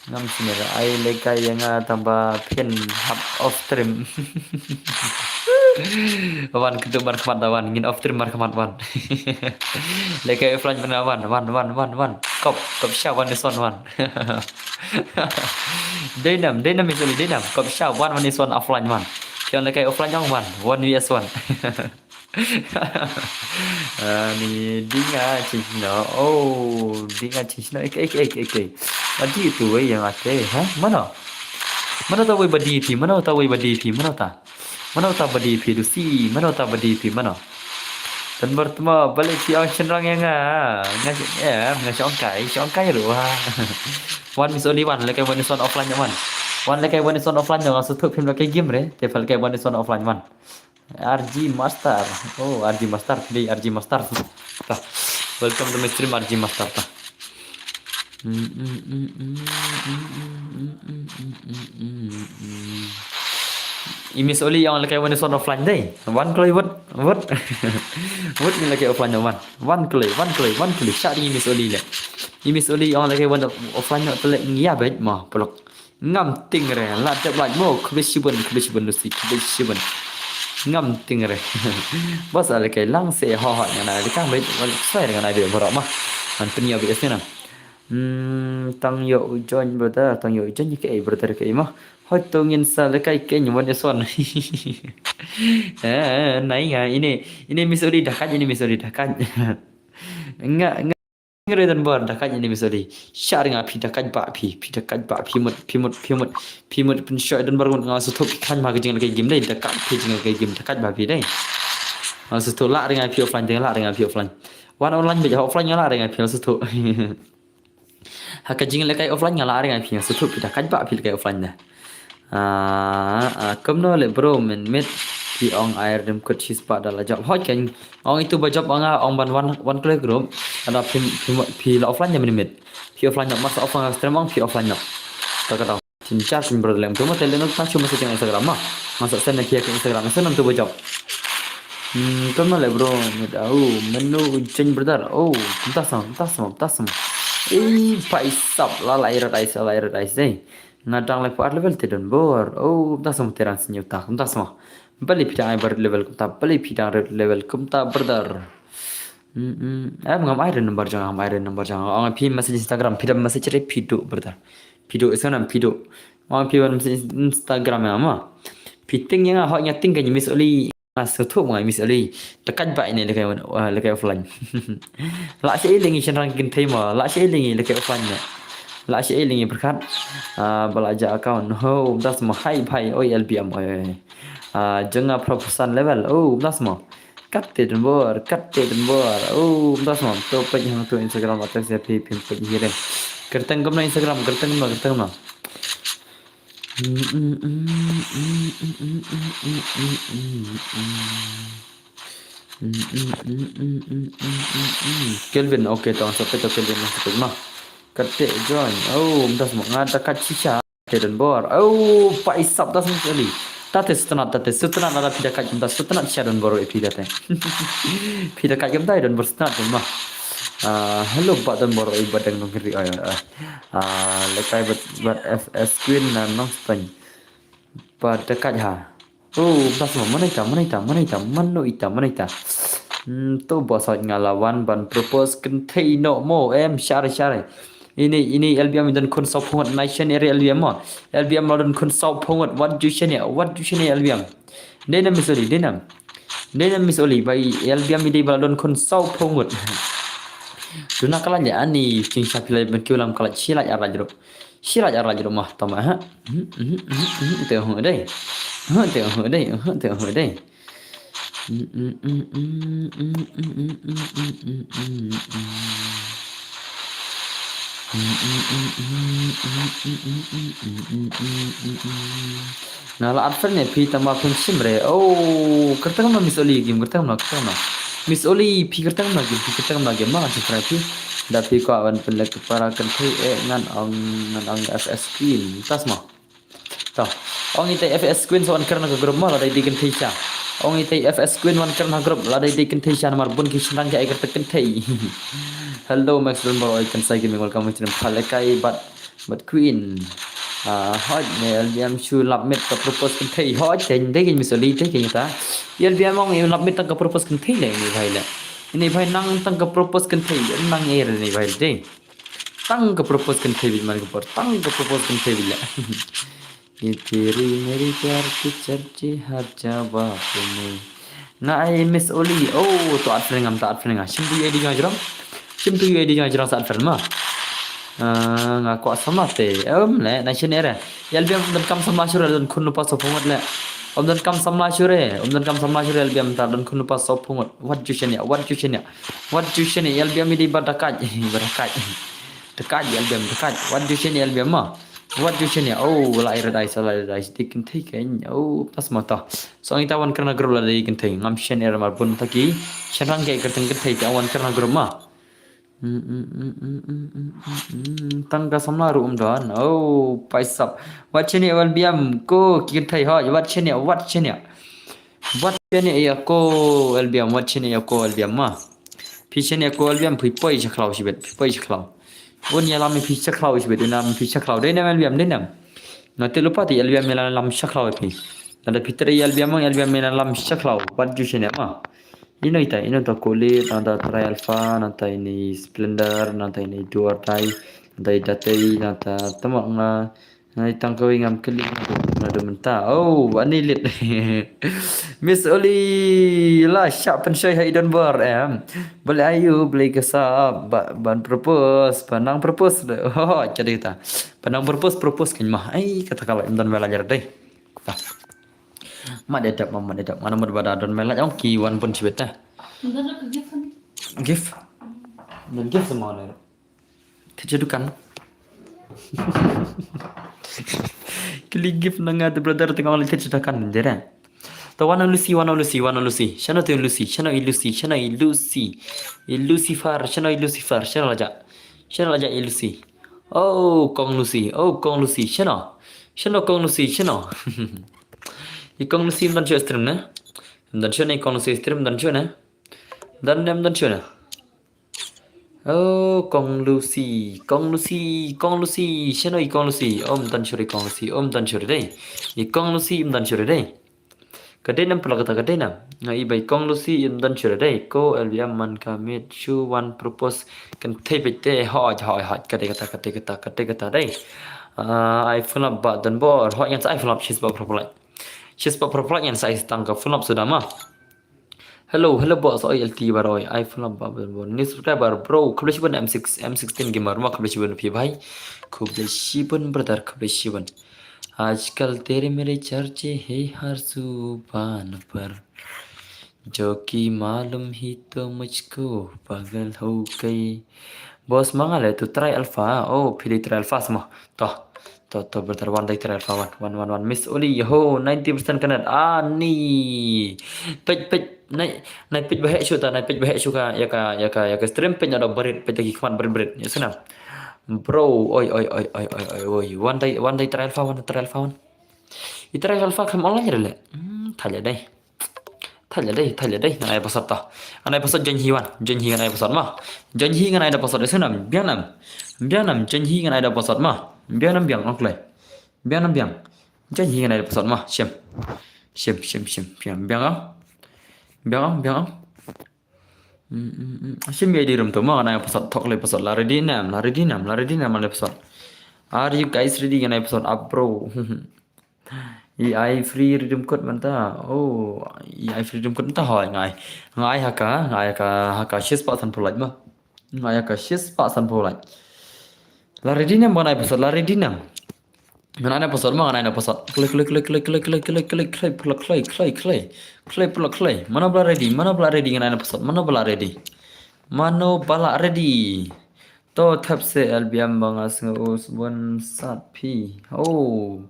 Ngam sngewthuh ai lehkai ïa nga tang ba phin hap off stream. Wan kyntu markhmat da wan, ngin off stream markhmat wan. Lehkai offline pynban wan, wan, wan, wan, wan. Kop, kop sha wan ni son wan. Dei nam, dei nam miss Oli, dei nam. Kop sha wan, wan ni son offline wan. Phi ong lehkai offline ong wan, wan ni son. Ani dinga chingno. Oh, dinga chingno. Ek, ek, ek, ek, ek. Adi tu wei yang ate, ha? Mano? Mano ta wei badi phi? Mano ta wei badi phi? Mano ta? Mano ta badi phi Lucy? Mano ta badi phi? Mano? Tan bertemu balik phi ong shynrang yang nga. Nga, eh, nga shong kai, shong kai ruh ha. Wan miss Oli wan, lehkai wan ni son offline wan. Wan lehkai wan ni son offline nga sngewthuh phim lehkai game re. Te pha lehkai wan ni son offline wan. R G Master. Oh, R G Master. Dei R G Master. Ta. Welcome to my stream, R G Master. Ta. I miss Oli ong lehkai wan ni son offline dei. Wan kloi wot, wot. Wot ni lehkai offline wan. Wan kloi, wan kloi, wan kloi. Sha dei i miss Oli le. I miss Oli ong lehkai wan offline no tele ngia beit mo, paralok. Ngam ting re, la dep like mo, khublei shibun, khublei shibun Lucy, khublei shibun. Ngam ting re. Bos ale kai lang se ho ho ngana le ka beit, wal sai ngana beit borok ma. Ngan pynïoh beit sini na. Hmm, tang ïoh u join brother, tang ïoh u join ke ai brother ke ai ma. Hoi to ngin sa le kai ke nyuan ison. Eh, nai nga ini, ini misori dakat, ini misori dakat. Nga, nga. Ngere dan bor dakat ini misori. Shar nga phi dakat ba phi, phi dakat ba phi mut, phi mut, phi mut, phi mut pynshoi dan bor ngut nga suthup phi khan ma ka jing le kai game dei, dakat phi jing le kai game dakat ba phi dei. Nga suthup la ring ai phi offline dei, la ring ai phi offline. Wan online beit offline nga la ring ai phi nga suthup. Ha ka jing le kai offline nga la ring ai phi nga suthup phi dakat ba phi le kai offline da. Ah, ah, kumno le bro, mynmiet phi ong ai rim kut shi spah da la jop. Hoi ken, ong itu ba jop ong nga ong ban wan, wan kle group. Ada phi, phi, phi la offline ya mynmiet. Phi offline ya, masa offline stream ong phi offline ya. Ta ka tau. Chin char chin bro lem tu ma te le nok ta chu masa jeng Instagram ma. Masa send na phi ke Instagram, send nam tu ba jop. Hmm, kumno le bro, mit au, menu jeng brother. Oh, tas ma, tas ma, tas ma. Eh, paisap la la irat ais, la irat ais dei. Nga dang lai pat level te don bor. Oh, da sam te ran senyum ta, kum ta sama. Bali pidang ai bar level kum ta, bali pidang red level kum ta brother. Hmm, hmm. Em ngam ai ren number jang, ngam ai ren number jang. Ong phi message Instagram, phi da message re phi do brother. Phi do isa nam phi do. Ong phi message Instagram ya ma. Phi ting ya nga hok nya ting ka Miss Oli. Nga sngewthuh ma nga Miss Oli. Te kat ba ine lehkai, uh, lehkai offline. La sha iling i shan rang kin thei ma. La sha iling i lehkai offline ne. La sha iling i berkat. Ah, ba la ja account. Ho, das ma hai bhai. Oi L B M oi. Ah, jong nga proportion level. Oh, das ma. Kat te den bor, kat te den bor. Oh, das ma. To pej hang to Instagram atau saya pi pin pej hiring. Kerteng kumno Instagram, kerteng kumno, kerteng kumno. Kelvin, okay, tong sa pet Kelvin, sa pet ma. Kate join. Oh, das ma nga da kat shisha. Te den bor. Oh, paisap das ma sekali. Tate setenat, tate setenat ada pida kat, da setenat sha den bor e pida te. Pida kat kem dai den bor setenat ma. Ah, hello ba den bor e ba deng nong kiri. Ah, lehkai bat, bat F S Queen na nong steng. Ba dekat ha. Oh, bas ma, mana ita, mana ita, mana ita, mano ita, mana ita. Hmm, to bos hot nga la wan ban propose kynthei no mo, em, share, share. Ini, ini L B M don khun saw phungot nation area L B M mo. L B M la don khun saw phungot, wat ju shane, wat ju shane L B M. Dei nam Miss Oli, dei nam. Dei nam Miss Oli, bai L B M i dei ba la don khun saw phungot. Duna kala nya ani, ching sa pilai ben kiulam kala chilai arajro. Shilaj arlaj ruh mah tama ha. Te hu dei. Te hu dei. Te hu dei. Nga la at friend ne phi tama phi shim re. Oh, kyrteng ma Miss Oli game, kyrteng ma, kyrteng ma. Miss Oli phi kyrteng ma game, phi kyrteng ma game ma kyrteng phi. Da phi ko awan pynlek para kynthei eh ngan ong, ngan ong F S Queen. Tas ma. To. Ong itai F S Queen sa wan kren ha group ma la dei dei kynthei sha. Ong itai F S Queen wan kren ha group la dei dei kynthei sha namar bun ki shnang ki ai kyrteng kynthei. Hello Max Don Bor oi kan sai gaming welcome to the Palekai but but Queen. Ah, hot ne L B M shu lap mit ka propose kynthei. Hot chen dei kin Miss Oli dei kin ta. L B M ong lap mit tang ka propose kynthei le ni bhai le. Ni bhai nang tang ka propose kynthei nang er ni bhai dei. Tang ka propose kynthei bit man ka por. Tang ka propose kynthei bit la. Ye teri meri pyar ki charche har jawa pe. Nga ai Miss Oli. Oh, to at friend ngam ta at friend nga. Shim tu ye di jong jrong. Shim tu ye di jong jrong sa at friend ma. Ah, nga kwah samla te. Em le na shin era. L B M don kam samla shure don khun pa so phungot le. Om don kam samla shure. Om don kam samla shure L B M ta don khun pa so phungot. Wat ju shin ya. Wat ju shin ya. Wat ju shane L B M i dei ba dakaj, ba dakaj. Dakaj L B M dakaj. Wat ju shane L B M ma. Wat ju shane. Oh, la irat ai sa la irat ai dei kynthei kein. Oh, tas ma ta. So ngi ta wan kren ha group la dei kynthei. Ngam shane er mar bun taki. Shan rang ke kyrteng kynthei ta wan kren ha group ma. Tang ka samla ruh um don. Oh, paisap. Wat shane L B M ko ki kynthei hoj. Wat shane, wat shane. Wat shane ïa ko L B M, wat shane ïa ko L B M ma. Phi shane ïa ko L B M, phi poi sha khlaw shibit, phi poi sha khlaw. Un ïalam phi sha khlaw shibit, un ïalam phi sha khlaw. Dei nam L B M, dei nam. Nga te lupa te L B M ïalam sha khlaw phi. Nada phi tre L B M, L B M ïalam sha khlaw. Wat ju shane ma. Ino ita, ino ta Kole, nada Tri Alpha, nada ini Splendor, nada ini Duartai, nada Idatei, nada Temok nga. Nai tang kawei ngam kylli na dum mynta. Oh, ani lit. Miss Oli la shah pynshoi ha i don bor em. Bale ayu bale kasa ba ban propose, ba nang propose de. Oh, jadi ta. Ba nang propose propose kan mah. Ai kata kala im don mela jar dei. Ma de dap ma de dap. Mana mut ba da don mela ong ki wan pun sibet ta. Gift. Don gift sama ne. Kerja dukan. Kili gift na nga te brother te nga ong leit te chuta kan dere. To wan Lucy, wan Lucy, wan Lucy. Shano te Lucy, shano i Lucy, shano i Lucy. I Lucifer, shano i Lucifer, shano la ja. Shano la ja i Lucy. Oh, Kong Lucy, oh, Kong Lucy, shano. Shano Kong Lucy, shano. I Kong Lucy ym don shuh stream ne? Ym don shuh ne i Kong Lucy stream, ym don shuh ne? Ym don ne, ym don shuh ne? Oh, Kong Lucy, Kong Lucy, Kong Lucy, shano i Kong Lucy, oh, ym don shuh i Kong Lucy, oh, ym don shuh dei. I Kong Lucy, ym don shuh dei. Ka dei nam pala kata ka dei nam. Nga i bai Kong Lucy, ym don shuh dei. Ko L B M man ka mit shu wan propose. Kan thei peit te, hoj, hoj, hoj, ka dei kata, ka dei kata, ka dei kata dei. Ah, ai phone up ba don bor, hoj ngan sa ai phone up, she's ba propose. She's ba propose ngan sa ai tang ka phone up suda ma. Hello, hello boss, oi L T bar oi, ai phone up ba don bor. New subscriber, bro, khublei shibun M six, M sixteen gamer, ma khublei shibun phi bhai. Khublei shibun brother, khublei shibun. आजकल तेरे मेरे चर्चे हैं हर जुबान पर, जो कि मालूम ही तो मुझको पागल हो गई. Boss, ma nga leh to try alpha. Oh, phi dei try alpha sma. To, to, to, brother, wan dei try alpha, wan, wan, wan, wan. Miss Oli, ho, ninety percent connect. Ah, ni. Peit, peit, nai, nai peit ba heh shu ta, nai peit ba heh shu ka, ïa ka, ïa ka, ïa ka stream peit na da barit, peit da ki khmat barit, barit. Ïa sana. Bro, oi, oi, oi. Wan dei, wan dei try alpha, wan dei try alpha, wan. I try alpha kam online re le. Hmm, thale dei. Thale dei, thale dei. Ngan ai password ta. Ngan ai password, join hi wan. Join hi ngan ai password ma. Join hi ngan ai da password. Ese nam, biang nam. Biang nam, join hi ngan ai da password ma. Biang nam biang, ong klei. Biang nam biang. Join hi ngan ai da password ma. Shem. Shem, shem, shem. Biang, biang ah. Biang ah, biang ah. Hmm, hmm, hmm. Shem, biang di room to ma, ngan ai password, thok lei password. La ready nam, la ready nam, la ready nam, ngan ai password. Are you guys ready? Ngan ai password up, bro. I ai free redeem code mynta. Oh, i ai free redeem code mynta, hoi, nga ai. Nga ai ha ka, nga ai ha ka, ha ka shispah sanphew lait ma. Nga ai ha ka shispah sanphew lait. La ready nam, ngan ai password, la ready nam. Ngan ai na password ma, ngan ai na password. Klei, klei, klei, klei. Klei, klei, klei, klei. Mano ba la ready, mano ba la ready, ngan ai na password. Mano ba la ready. Mano ba la ready. To thep se L B M ba nga sngew u sbun sat phi. Oh.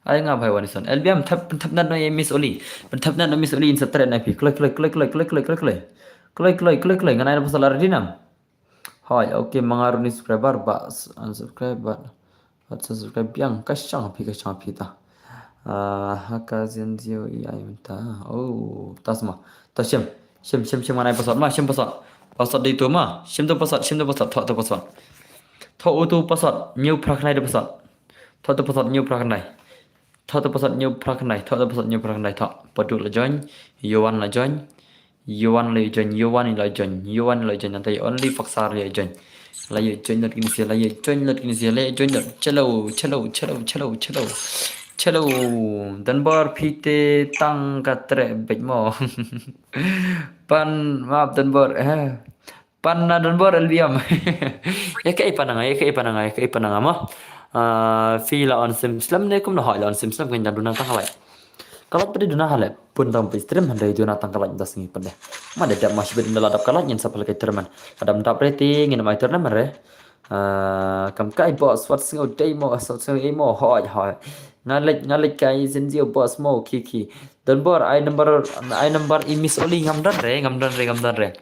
Ai nga bhai wan ison. L B M thep, thep nat no ïa Miss Oli. Thep nat no Miss Oli in sa tret na phi. Klei, klei, klei. Klei, klei, klei, klei. Ngan ai na password, la ready nam. Hoi, okay, ma nga runi subscriber ba s-, unsubscribe ba. Ba subscribe biang, ka shang phi, ka shang phi ta. Ah, ha ka zin zio i ai mynta. Oh, ta sma. Ta shem. Shem, shem, shem, ngan ai password ma, shem password. Password dei to ma. Shem to password, shem to password, thok to password. Thok u to password, ñiew phra khyndai to password. Thok to password, ñiew phra khyndai. Thok to password, ñiew phra khyndai. Thok to password, ñiew phra khyndai. Thok. Padu la join. Yowan la join. Yowan la join. Yowan la join. Yowan la join. Nangta only Faksar la join. La join lut kine sia, la join lut kine sia, la join lut. Chalo, chalo, chalo, chalo, chalo. Chalo. Donbor phi te tang ka treh beit mo. Pan map Donbor, eh. Pan na Donbor L B M. Ïa kaei pan na nga, ïa kaei pan na nga, ïa kaei pan na nga mo. Ah, phi la on sim slem ne kumno, hoi la on sim slem, kan duna tang ka lait. Ka lait pat dei duna ha leh. Bun tang phi stream hynrei duna tang ka lait da sngi pat de. Ma da dap ma shibit da la dap ka lait ngin sa pynlait ka tournament. Ka dam dap re te ngin ai tournament re. Ah, kam kai boss, wat sngew dei mo, wat sngew ei mo, hoi, hoi. Nga leit, nga leit kai zin zio boss mo, ki, ki. Donbor, ai number, ai number i Miss Oli, ngam don re, ngam don re, ngam don re.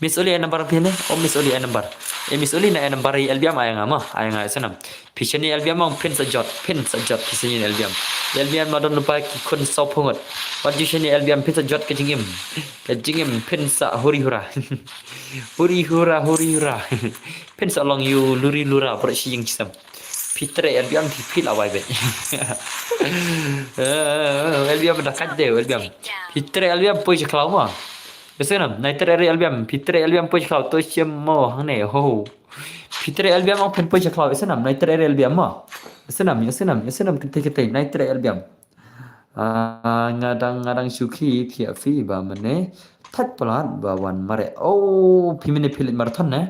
Miss Oli ai number phi ne? Oh, Miss Oli ai number. I Miss Oli na ai number i L B M ai nga mo, ai nga snam. Phi shane L B M ong phin sa jot, phin sa jot, phi shane L B M. L B M ma don lypa ki khun saw phew ngut. Wat ju shane L B M, phin sa jot ka jingim. Ka jingim phin sa huri hura. Huri hura, huri hura. Phin sa long ïu luri lura, bro shi ïing chisem. Phi treh L B M phi, phi la wai beit. Eh, L B M da kat de, L B M. Phi treh L B M poi sha khlaw mo. Ïa snam, nai treh L B M, phi treh L B M poi sha khlaw, to shem mo hangne, ho. Phi treh L B M ong phin poi sha khlaw, ïa snam, nai treh L B M mo. Ïa snam, ïa snam, ïa snam, kynthei kynthei, nai treh L B M. Ah, nga dang, nga dang shu khie thiah phi ba mynne thait palat ba wan mareh. Oh, phi mynne phi leit marathon ne?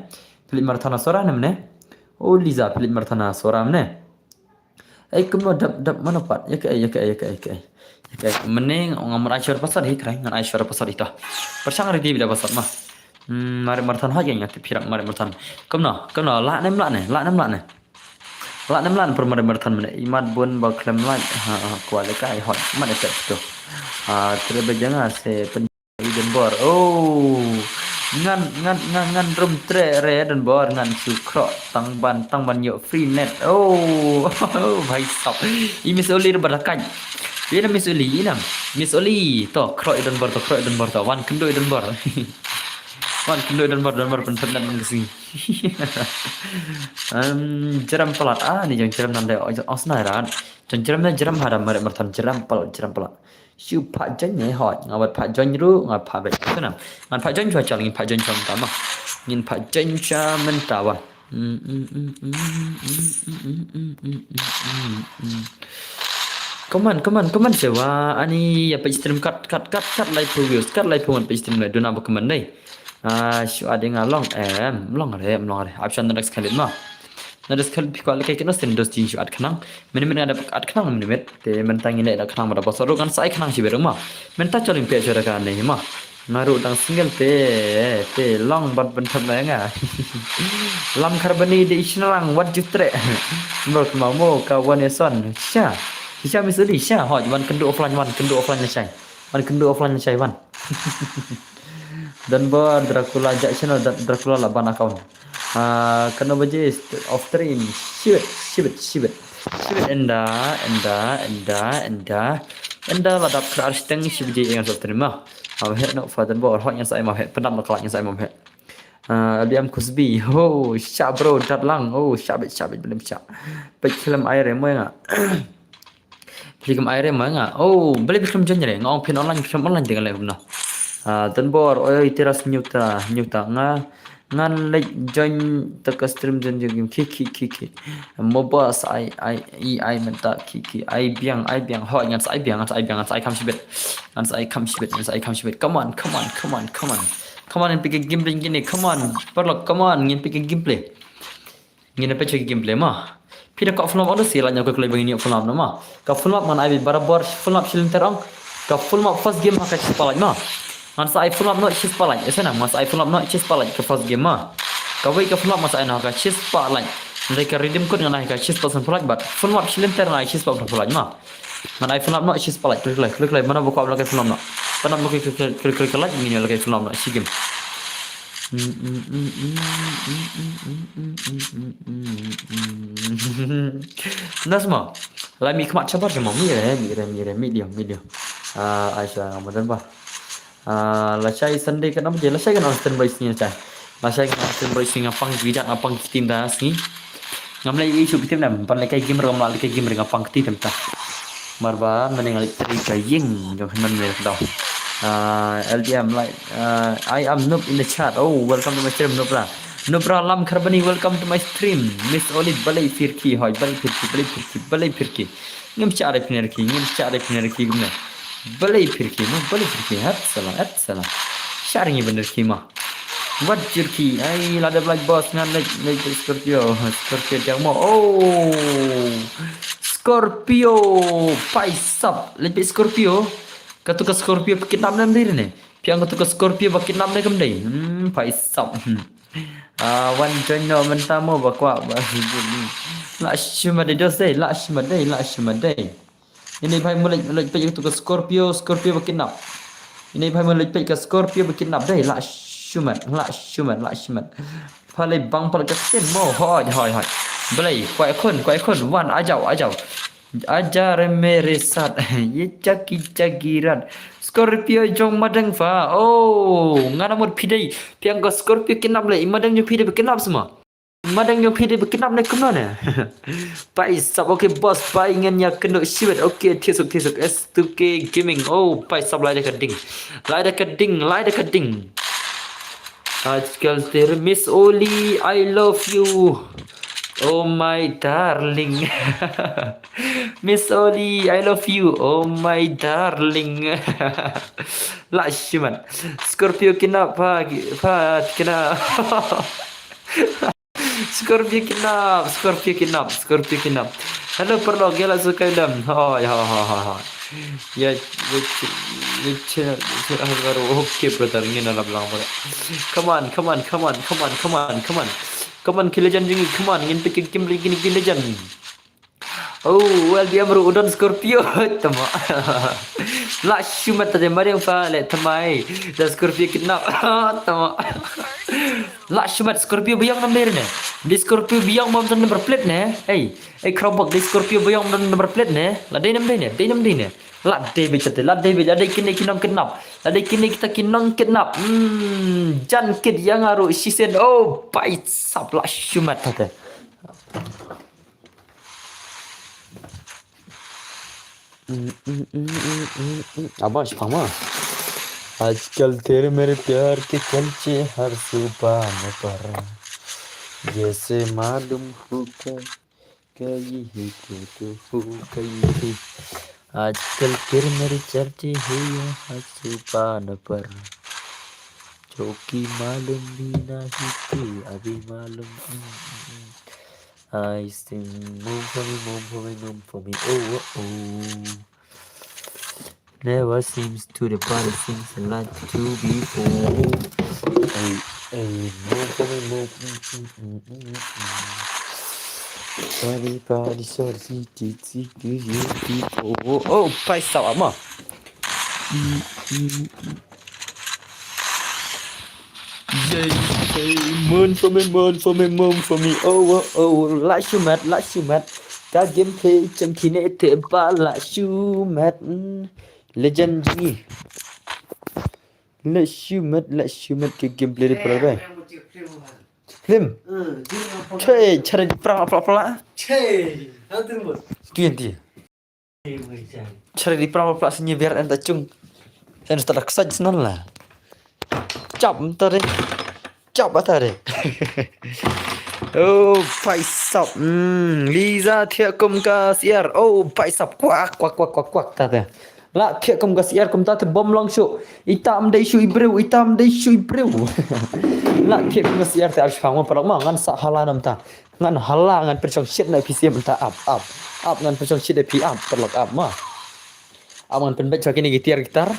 Phi leit marathon ha Sohra ne mynne? Oh, Liza, phi leit marathon ha Sohra mynne? Ei, kumno dap, dap mano pat? Ïa kaei, ïa kaei, ïa kaei, ïa kaei. Ïa kaei. Mynne ngam ai shuwa password hi krai, ngan ai shuwa password hi ta. Pyrshang ready beit da password ma. Hmm, mareh marathon hoi, ïa nga tip phi rap mareh marathon. Kumno, kumno, lah ne, lah ne, lah ne, lah ne. Lah nem lan per mare mer than mane. Imat bun ba klem lan. Ha, ha, kwah le kai hot. Mat e tet tu. Ha, tre ba janga se pen i Don Bor. Oh. Ngan, ngan, ngan, ngan rum tre re Don Bor ngan su kro tang ban, tang ban yo free net. Oh. Bhai sab. I Miss Oli ba da kai. Ina Miss Oli ina. Miss Oli to kro i Don Bor to kro i Don Bor to. Wan kendo i Don Bor. Wan kendo i Don Bor Don Bor pen pen nan kasi. Em, jeram palat ah ni jong jeram nan de os na ran. Jong jeram na jeram hada mare mertan jeram palat jeram palat. Shu pha jon ne hot nga wat pha jon ru nga pha bet sana. Ngan pha jon chwa chal ngin pha jon chwa menta ma. Ngin pha jon chwa menta wa. Come on, come on, come on, sewa. Ani ya page stream kat kat kat kat lai phew views, kat lai phew wan page stream lai duna ba come on dai. Ah, shu ading along em long re em long re. Option na dak sekali ma. Na dak sekali phi kwah lekai kena sen dos jing shu at khnang. Minimit nga da at khnang minimit. Te menta ngi le da khnang ma da bosor kan sai khnang shi berung ma. Menta choling pe chora ka ne ma. Nga ruh dang single te te long ban ban tham na nga. Lam kharbani de ishnarang wat jutre. Mrot ma mo ka wan eson. Sha. Sha Miss Oli sha hoj wan kendu offline wan kendu offline na shai. Wan kendu offline na shai wan. Don Bor Dracula jak channel Dracula la ban account. Ah, kano baje off stream. Shibit, shibit, shibit. Shibit enda, enda, enda, enda. Enda la dap kra arsteng shibit je yang off stream ma. Mau hek no Father Bor hok yang sai mau hek. Pendam la kelak yang sai mau hek. Ah, L D M Kusbi. Oh, sha bro dat lang. Oh, sha bit, sha bit belum sha. Pek film air mo nga. Film air mo nga. Oh, beli film jon re. Nga ong pin online, film online dengan lai humna. Ah, Don Bor, oi, oi, teras nyuta, nyuta nga. Ngan lek join teka stream jon jon game ki ki ki ki. Mobile sa ai ai i ai menta ki ki ai biang ai biang hoi ngan sa ai biang ngan sa ai biang ngan sa ai kam shibit. Ngan sa ai kam shibit ngan sa ai kam shibit. Come on, come on, come on, come on. Come on, ngin pika gameplay gini. Come on, paralok, come on, ngin pika gameplay. Ngin pika gameplay ma. Phi da ka full map on si la nyok kloi bang ni full map na ma. Ka full map man ai bi barabor full map shilin terong. Ka full map first game ha ka shispah like ma. Ngan sa ai full map no shispah like. Esa na ngan sa ai full map no shispah like ka first game ma. Ka wei ka full map ngan sa ai no ha ka shispah like. Ndai ka redeem code ngan ai ka shispah san full like but full map shilin ter ngan ai shispah full like ma. Ngan ai full map no shispah like klik like klik like mana buka la ka full map no. Panam buka klik klik klik like ngin la ka full map no shi game. Nasma. La mi khmat shabar jamo mi re mi re mi re mi liang mi liang. Ah, Aisha ngam dan ba. Ah, la shai Sunday kan am je la shai kan Austin boys ni shai. La shai kan Austin boys ni ngapang bijak ngapang team da sngi. Ngam lai isu team da ban lai kai game rom la kai game ngapang team ta. Marba mending alik teri ka ying jong man me daw. Ah, L D M like ah, I am noob in the chat. Oh, welcome to my stream Nubra. Nubra Lam Kharbani, welcome to my stream. Miss Oli balai phirki hoi balai phirki balai phirki balai phirki. Ngim cha re phner ki ngim cha re phner ki gumne. Balai phirki no balai phirki hat sala hat sala. Shar ngi bener ki ma. Wat jur ki ai la de black boss ngan lek lek Scorpio Scorpio jang mo. Oh. Scorpio paisap lek Scorpio. Katu ka Scorpio kidnap nan diri ne. Piang katu ka Scorpio ba kidnap ne kam dei. Hmm, paisap. Hmm. Ah, wan join no menta mo ba kwah ba. La shima dei dos dei, la shima dei, la shima dei. Ini bai mulai mulai pek katu ka Scorpio, Scorpio ba kidnap. Ini bai mulai pek ka Scorpio ba kidnap dei, la shima, la shima, la shima. Palai bang pal ka sin mo, hoi hoi hoi. Belai, kwai khun, kwai khun, wan ajau, ajau. Aja reme resat. Ye jagi jagi rat. Scorpio jong madeng fa. Oh, ngana mut pidei. Piang ka Scorpio kinap le. Madeng jong pidei kinap semua. Madeng jong pidei kinap ne kumno ne. Pai sap okay boss pai ngen ya kendo shibet okay tisuk tisuk S two K gaming. Oh, pai sap lai da ka ding. Lai da ka ding, lai da ka ding. Ajkal tere Miss Oli, I love you. Oh my darling. Miss Oli, I love you. Oh my darling. La shiman. Scorpio kinap pa pa kinap. Scorpio kinap, Scorpio kinap, Scorpio kinap. Hello perlo gela suka dam. Hoi hoi hoi hoi. Ya ya ya ya. Okay brother ngin alam lang. Come on, come on, come on, come on, come on, come on. Come on, ki legend jong ngi, come on, ngin peit ki game lane kine ki legend. Oh, L B M ruh u don Scorpio. Tama. Lah shu met te mariang pha le tama. Da Scorpio kidnap. Tama. Lah shu met Scorpio biang number ne. Di Scorpio biang bam ton number plate ne. Hey, hey Krobok di Scorpio biang bam ton number plate ne. La dei nam dei ne, dei nam dei ne. La dei bit te, la dei bit, la dei kine ki nong kidnap. La dei kine kita ki nong kidnap. Hmm, jan kit yang aru shisien. Oh, pai sap lah shu met te. अब शिफामा। आजकल तेरे मेरे प्यार के चर्चे हर जुबान पर, जैसे मालूम हो गए, गई है तू तो हो गई थी। आजकल तेरे मेरे चर्चे हुए हर जुबान पर, जो कि मालूम भी नहीं थी, अभी मालूम। I sing, move for me, move for me, move for me. Oh, oh, oh. Never seems to the body seems like to be full. Hey, hey, move for me, move. Mm, mm, mm, mm, mm. Body, body, so the city, city, you people. Oh, oh, paisa ama. Mm, mm, mm. Yay, yay, moon for me, moon for me, moon for me. Oh, oh, oh, lah shu met, lah shu met. Ka gameplay jong kine te ba lah shu met. Mm. Legend jong ngi. Lah shu met, lah shu met ki gameplay de para bai. Film. Che, chare di pra pra pra. Che, ha tin bos. Tien tien. Chari di pra pra sini biar enta chung. Enta tak saj nan la. Chap tare. Chap tare. Oh, paisap. Hmm, Liza thiah kum ka siar. Oh, paisap. Kuak, kuak, kuak, kuak, kuak, ta te. La thiah kum ka siar kum ta te bom long shu. Itam dei shu i breu, itam dei shu i breu. La thiah kum ka siar te ar shang ma paralok ma ngan sa hala nam ta. Ngan hala ngan pynshong shit na P C M ta ap ap. Ap ngan pynshong shit na P ap paralok ap ma. Ap ngan pynbeit shwa kine ki tiar gitar.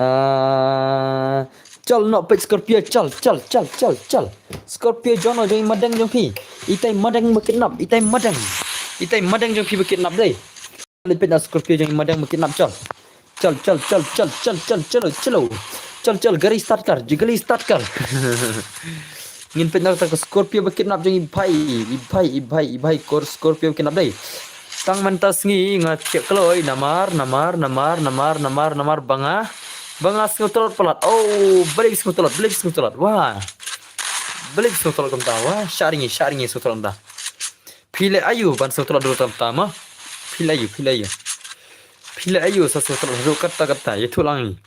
Ah, chol no peit Scorpio chol chol chol chol chol. Scorpio jong no jong i madeng jong phi. Itai madeng ba kidnap, itai madeng. Itai madeng jong phi ba kidnap dei. Leit peit na Scorpio jong i madeng ba kidnap chol. Chol chol chol chol chol chol chalo chalo. Chol chol gari start kar, gari start kar. Ngin peit na ka Scorpio ba kidnap jong i bhai, i bhai, i bhai, i bhai kor Scorpio ba kidnap dei. Tang mynta sngi nga thiah kloi namar namar namar namar namar namar ba nga ba nga sngew tlot palat. Oh, balik sngew tlot, balik sngew tlot. Wah. Balik sngew tlot kumta. Wah, shah ringi, shah ringi sngew tlot kumta. Phi leh aïu ban sngewthuh dur tam tam ah. Phi leh aïu, phi leh aïu. Phi leh aïu sa sngewthuh dur katta katta, ïathuh lang.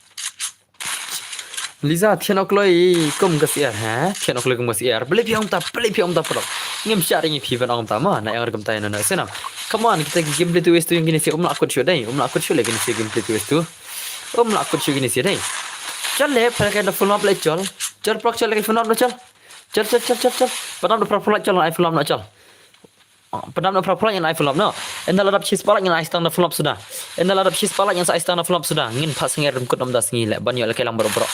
Liza thiah noh kloi kum ka siar ha, thiah noh kloi kum ka siar. Balei phi ong ta, balei phi ong ta paralok. Ngim shah ring ïa phi ban ong ta ma, na ïa nga kum ta ïa na na sena. Come on, kita ki gameplay tu wes tu ïa kine si um lah kut shu dei, um lah kut shu leh kine si gameplay tu wes tu. Um lah kut shu kine si dei. Chal leh, pha ka da full map leh chal. Chal paralok chal leh ka full map leh chal. Chal chal chal chal chal. Padam da paralok chal, ai full map leh chal. Padam na paralok ngan ai full map noh. Ynda la dap shispah like ngan ai stang na full map suda. Ynda la dap shispah like ngan sa ai stang na full map suda. Ngin phah sngewrem kut ym da sngi leh ban ïoh lehkai lang baroh baroh.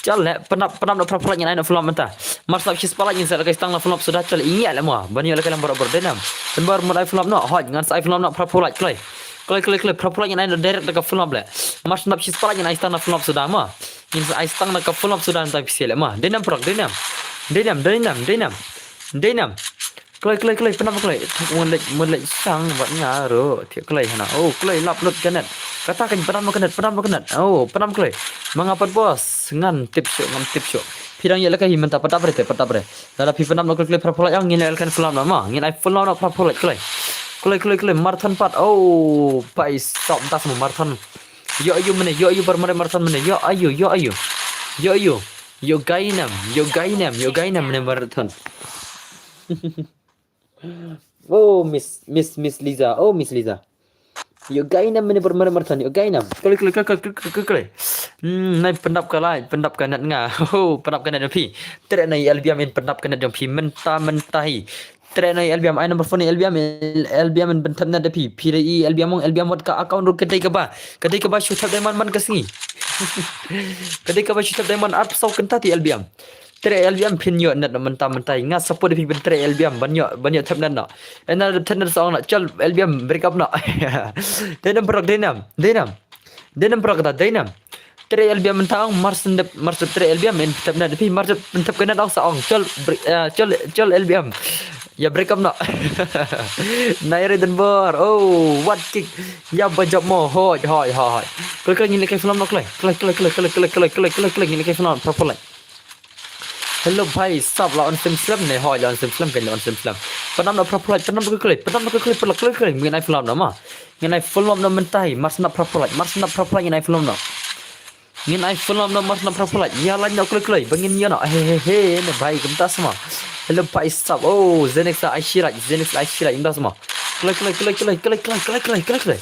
Chal leh padam, padam na paralok ngan ai na full map mynta. Mar sa dap shispah like ngan sa lehkai stang na full map suda chal ïa leh mo. Ban ïoh lehkai lang baroh baroh dei nam. Tymbar mut ai full map noh. Hoi ngan sa ai full map na paralok kloi. Kloi kloi kloi paralok ngan ai na direct da ka full map leh. Mar sa dap shispah like ngan ai stang na full map suda mo. Ngin sa ai stang na ka full map suda nta pisa leh mo. Dei nam paralok dei nam. Dei nam dei nam dei nam. Dei nam. Kloi kloi kloi padam kloi. Thak mon lek mon lek sang bad nga ro thiah kloi hana. Oh kloi lap lut ka net. Kata kan padam ka net padam ka net. Oh padam kloi. Ma nga pat bos ngan tip shuh ngan tip shuh. Phi dang ïa lehkai hi mynta padam re te padam re. Lada phi padam kloi kloi paralok ïa ngin lehkai full map na ma ngin ai full map na paralok kloi. Kloi kloi kloi marathon pat. Oh pai stop tas mo marathon. Yo ayu mene yo ayu bar mare marathon mene yo ayu yo ayu. Yo ayu. Yo gainam yo gainam yo gainam mene marathon. Oh, Miss, Miss, Miss Liza. Oh, Miss Liza. Yo gainam mene bar mare marathon, yo gainam. Klik klik klik klik klik klik. Hmm, nai pyndap ka lai, pyndap ka net nga. Oh, pyndap ka net phi. Treh nai L B M in pyndap ka net jong phi mynta mynta hi. Treh nai L B M ai number phone L B M L B M in pyndap net phi. Phi dei L B M ong L B M wat ka account ruh ka dei kaba. Ka dei kaba shu thep diamond man ka sngi. Ka dei kaba shu thep diamond arphew saw kynta ti L B M. Trei L B M phin ïoh net noh mynta mynta. Nga support ïa phi ban trei L B M ban ïoh ban ïoh thep net noh. Ena thep net sa ong noh, chol L B M break up noh. Dei nam paralok, dei nam, dei nam. Dei nam paralok, kata dei nam. Trei L B M mynta ong, mar syn dep, mar syn dep trei L B M in thep net. Phi mar syn dep thep ka net ong sa ong, chol break, eh, chol, chol L B M. Ïa break up noh. Nai re Donbor. Oh, what kick. Ïa ba jop mo. Hoi, hoi, hoi, hoi. Kloi, kloi, ngin leh kai film noh, kloi. Kloi, kloi, kloi, ngin leh kai film, proper line. Hello bhai, sap la on sim slem ne? Hoi, la on sim slem, kan la on sim slem. Pynap noh proper line, pynap noh kloi, pynap noh kloi, pynap kloi, kloi. Ngin ai film noh ma. Ngin ai film noh mynta hi, mar syn dep proper line, mar syn dep proper line, ngin ai film noh. Ngin ai film noh, mar syn dep proper line. Ïa line noh kloi kloi, ba ngin ïa noh. He he he, ne bhai, kumta sma. Hello bhai sap. Oh, Zenix ai shi line, Zenix ai shi line, kumta sma. Kloi kloi kloi kloi kloi kloi kloi kloi kloi.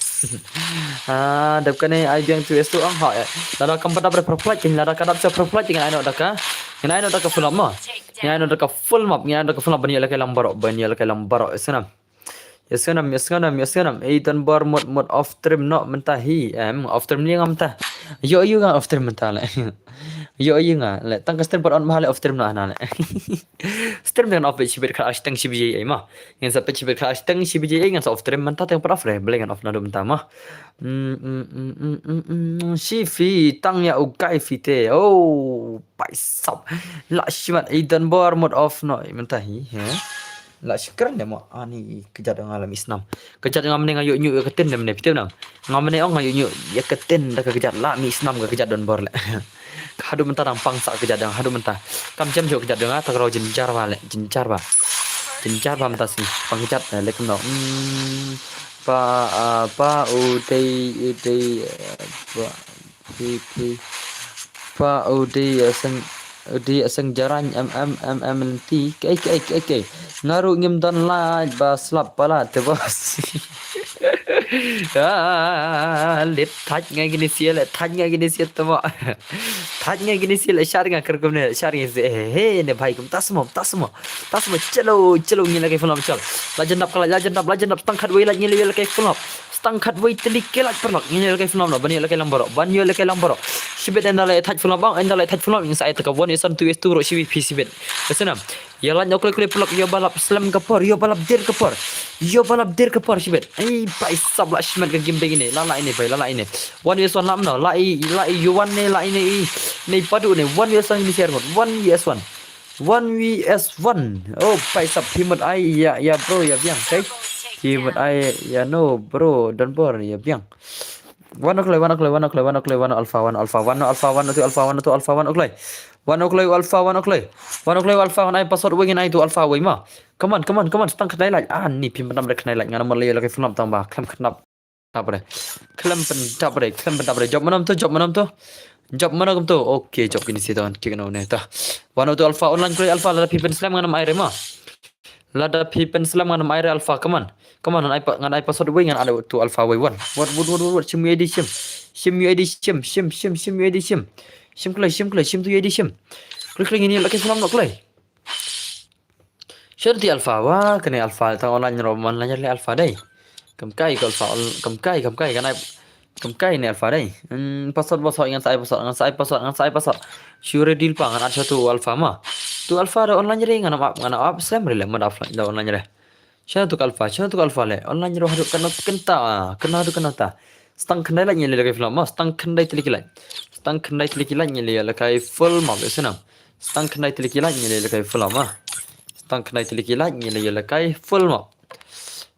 Ah, dep kane ai biang tu estu ang ha. Lada kam pat dep proper line, lada ka dep sa proper line, ngin ai noh da ka. Ngin ai noh da ka film ma. Ngin ai noh da ka film ma, ngin ai noh da ka film, ban ïa leh kai lang baroh, ban ïa leh kai lang baroh. Snam. Ïa snam, ïa snam, ïa snam. Ei Donbor, mut mut off stream noh mynta hi. Em, off stream ne nga mynta. Ïoh ïoh nga off stream mynta leh. Ïoh ïoh nga leh. Tang ka stream pat on bha leh, off stream noh hana leh. Stream dang off bad shibit khat ar shiteng shi baje ei ma. Ngin sa peit shibit khat ar shiteng shi baje ei, ngin sa off stream mynta, tang pat off re. Balei ngan off naduh mynta ma. Mm, mm, mm, mm, mm, mm. Shi phi tang ïa u guy phi te. Oh, paisap. La shimat, ei Donbor mut off noh mynta hi, he. La shi kren de mo, ani kjat nga la mih snam. Kjat nga mynne nga ïoh ñiuh ïa ka tin de mynne, phi tip nang. Nga mynne ong nga ïoh ñiuh ïa ka tin da ka kjat, la mih snam ka kjat Donbor leh. Haduh mynta dang pang sah kjat dang, haduh mynta. Kam jem jooh kjat dang, ah, ta ka rau jynjar ba leh, jynjar ba. Jynjar ba mynta sni, pang kjat, eh, leh kumno. Hmm, pa, ah, pa, u dei, u dei, eh, pa, pi, pi. Pa, u dei, eh, seng, u dei, eh, seng jarain, em, em, em, em, lenti. Kaei, kaei, kaei, kaei. Nga ruh ngim don light ba slap palat te bos. Ah, lit thait nga kine sia leh, thait nga kine sia te mo. Thait nga kine sia leh, shar nga kyrkum ne, shar nga sia. He, he, ne bhai, kumta sma, kumta sma. Kumta sma, chalo, chalo, ngin leh kai film chal. La jan dap ka light, la jan dap, la jan dap, tang khatwei light ngin leh kai film. Tang khatwei tylli ki light paralok, ngin ïa leh kai film noh, ban ïa leh kai lang baroh, ban ïa leh kai lang baroh. Shibit ynda la thait film bang, ynda la thait film, ngin sa ai ta ka one is one, two is two ruh shibit, phi shibit. Ka snam. Ïa leh noh kloi kloi paralok, ïoh ba lap slem ka por, ïoh ba lap der ka por. Ïoh ba lap der ka por shibit. Ei, paisap la shimet ka game dei ine, la la ine bhai, la la ine. One is one lap noh, la i, la i, ïoh one ne, la ine i. Ne padu ne, one is one ngin share ngut, one is one. One V S one. Oh, paisap phi mut ai, ïa, ïa bro, ïa biang, kai. Phi mut ai, ïa no, bro, Donbor, ïa biang. One oh kloi, one oh kloi, one oh kloi, one oh kloi, one oh alpha, one oh alpha, one oh alpha, one oh two alpha, one oh two alpha, one oh kloi. One oh kloi, alpha, one oh kloi. One oh kloi, alpha, one ai password wei ngin ai two alpha wei ma. Come on, come on, come on, stang khnai light. Ah, ni phim pyndap re khnai light, ngan ym leh ïa leh kai film tang ba khlem khnap. Dap re. Khlem pyndap re, khlem pyndap re. Jop manom to, jop manom to. Jop manom to. Okay, jop kine sia to, kan kik no ne ta. One oh two alpha, online kloi alpha, lada phi pynslem ngan ym ai re ma. Lada phi pynslem ngan ym ai re alpha, come on. Come on, ngan ai pa, ngan ai password wei, ngan ai two alpha wei one. What, what, what, what, what, shim U I D shim. Shim U I D shim, shim, shim, shim U I D shim. Shim kloi, shim kloi, shim tu U I D shim. Kloi kloi ngin ïa leh kai film noh kloi. Share ti alpha, wa kane alpha, tang online ro man la nyar le alpha dei. Kam kai ko alpha, on-, kam kai, kam kai, kan ai, kam kai ne alpha dei. Hmm, password, password, ngan sa ai password, ngan sa ai password, ngan sa ai password. Shu ready pa, ngan ai sha tu alpha ma. Tu alpha da online re, ngan ap, ngan ap slem re le, mad offline da online re. Sha tu alpha, sha tu alpha le, online ro haduh kan kynta, kynta haduh kynta. Stang khyndai light ngin ïa leh kai film ma, stang khyndai tylli ki light. Stang khyndai tylli ki light ngin ïa leh kai film ma, be snam. Stang khyndai tylli ki light ngin ïa leh kai film ma. Stang khyndai tylli ki light ngin ïa leh kai film ma.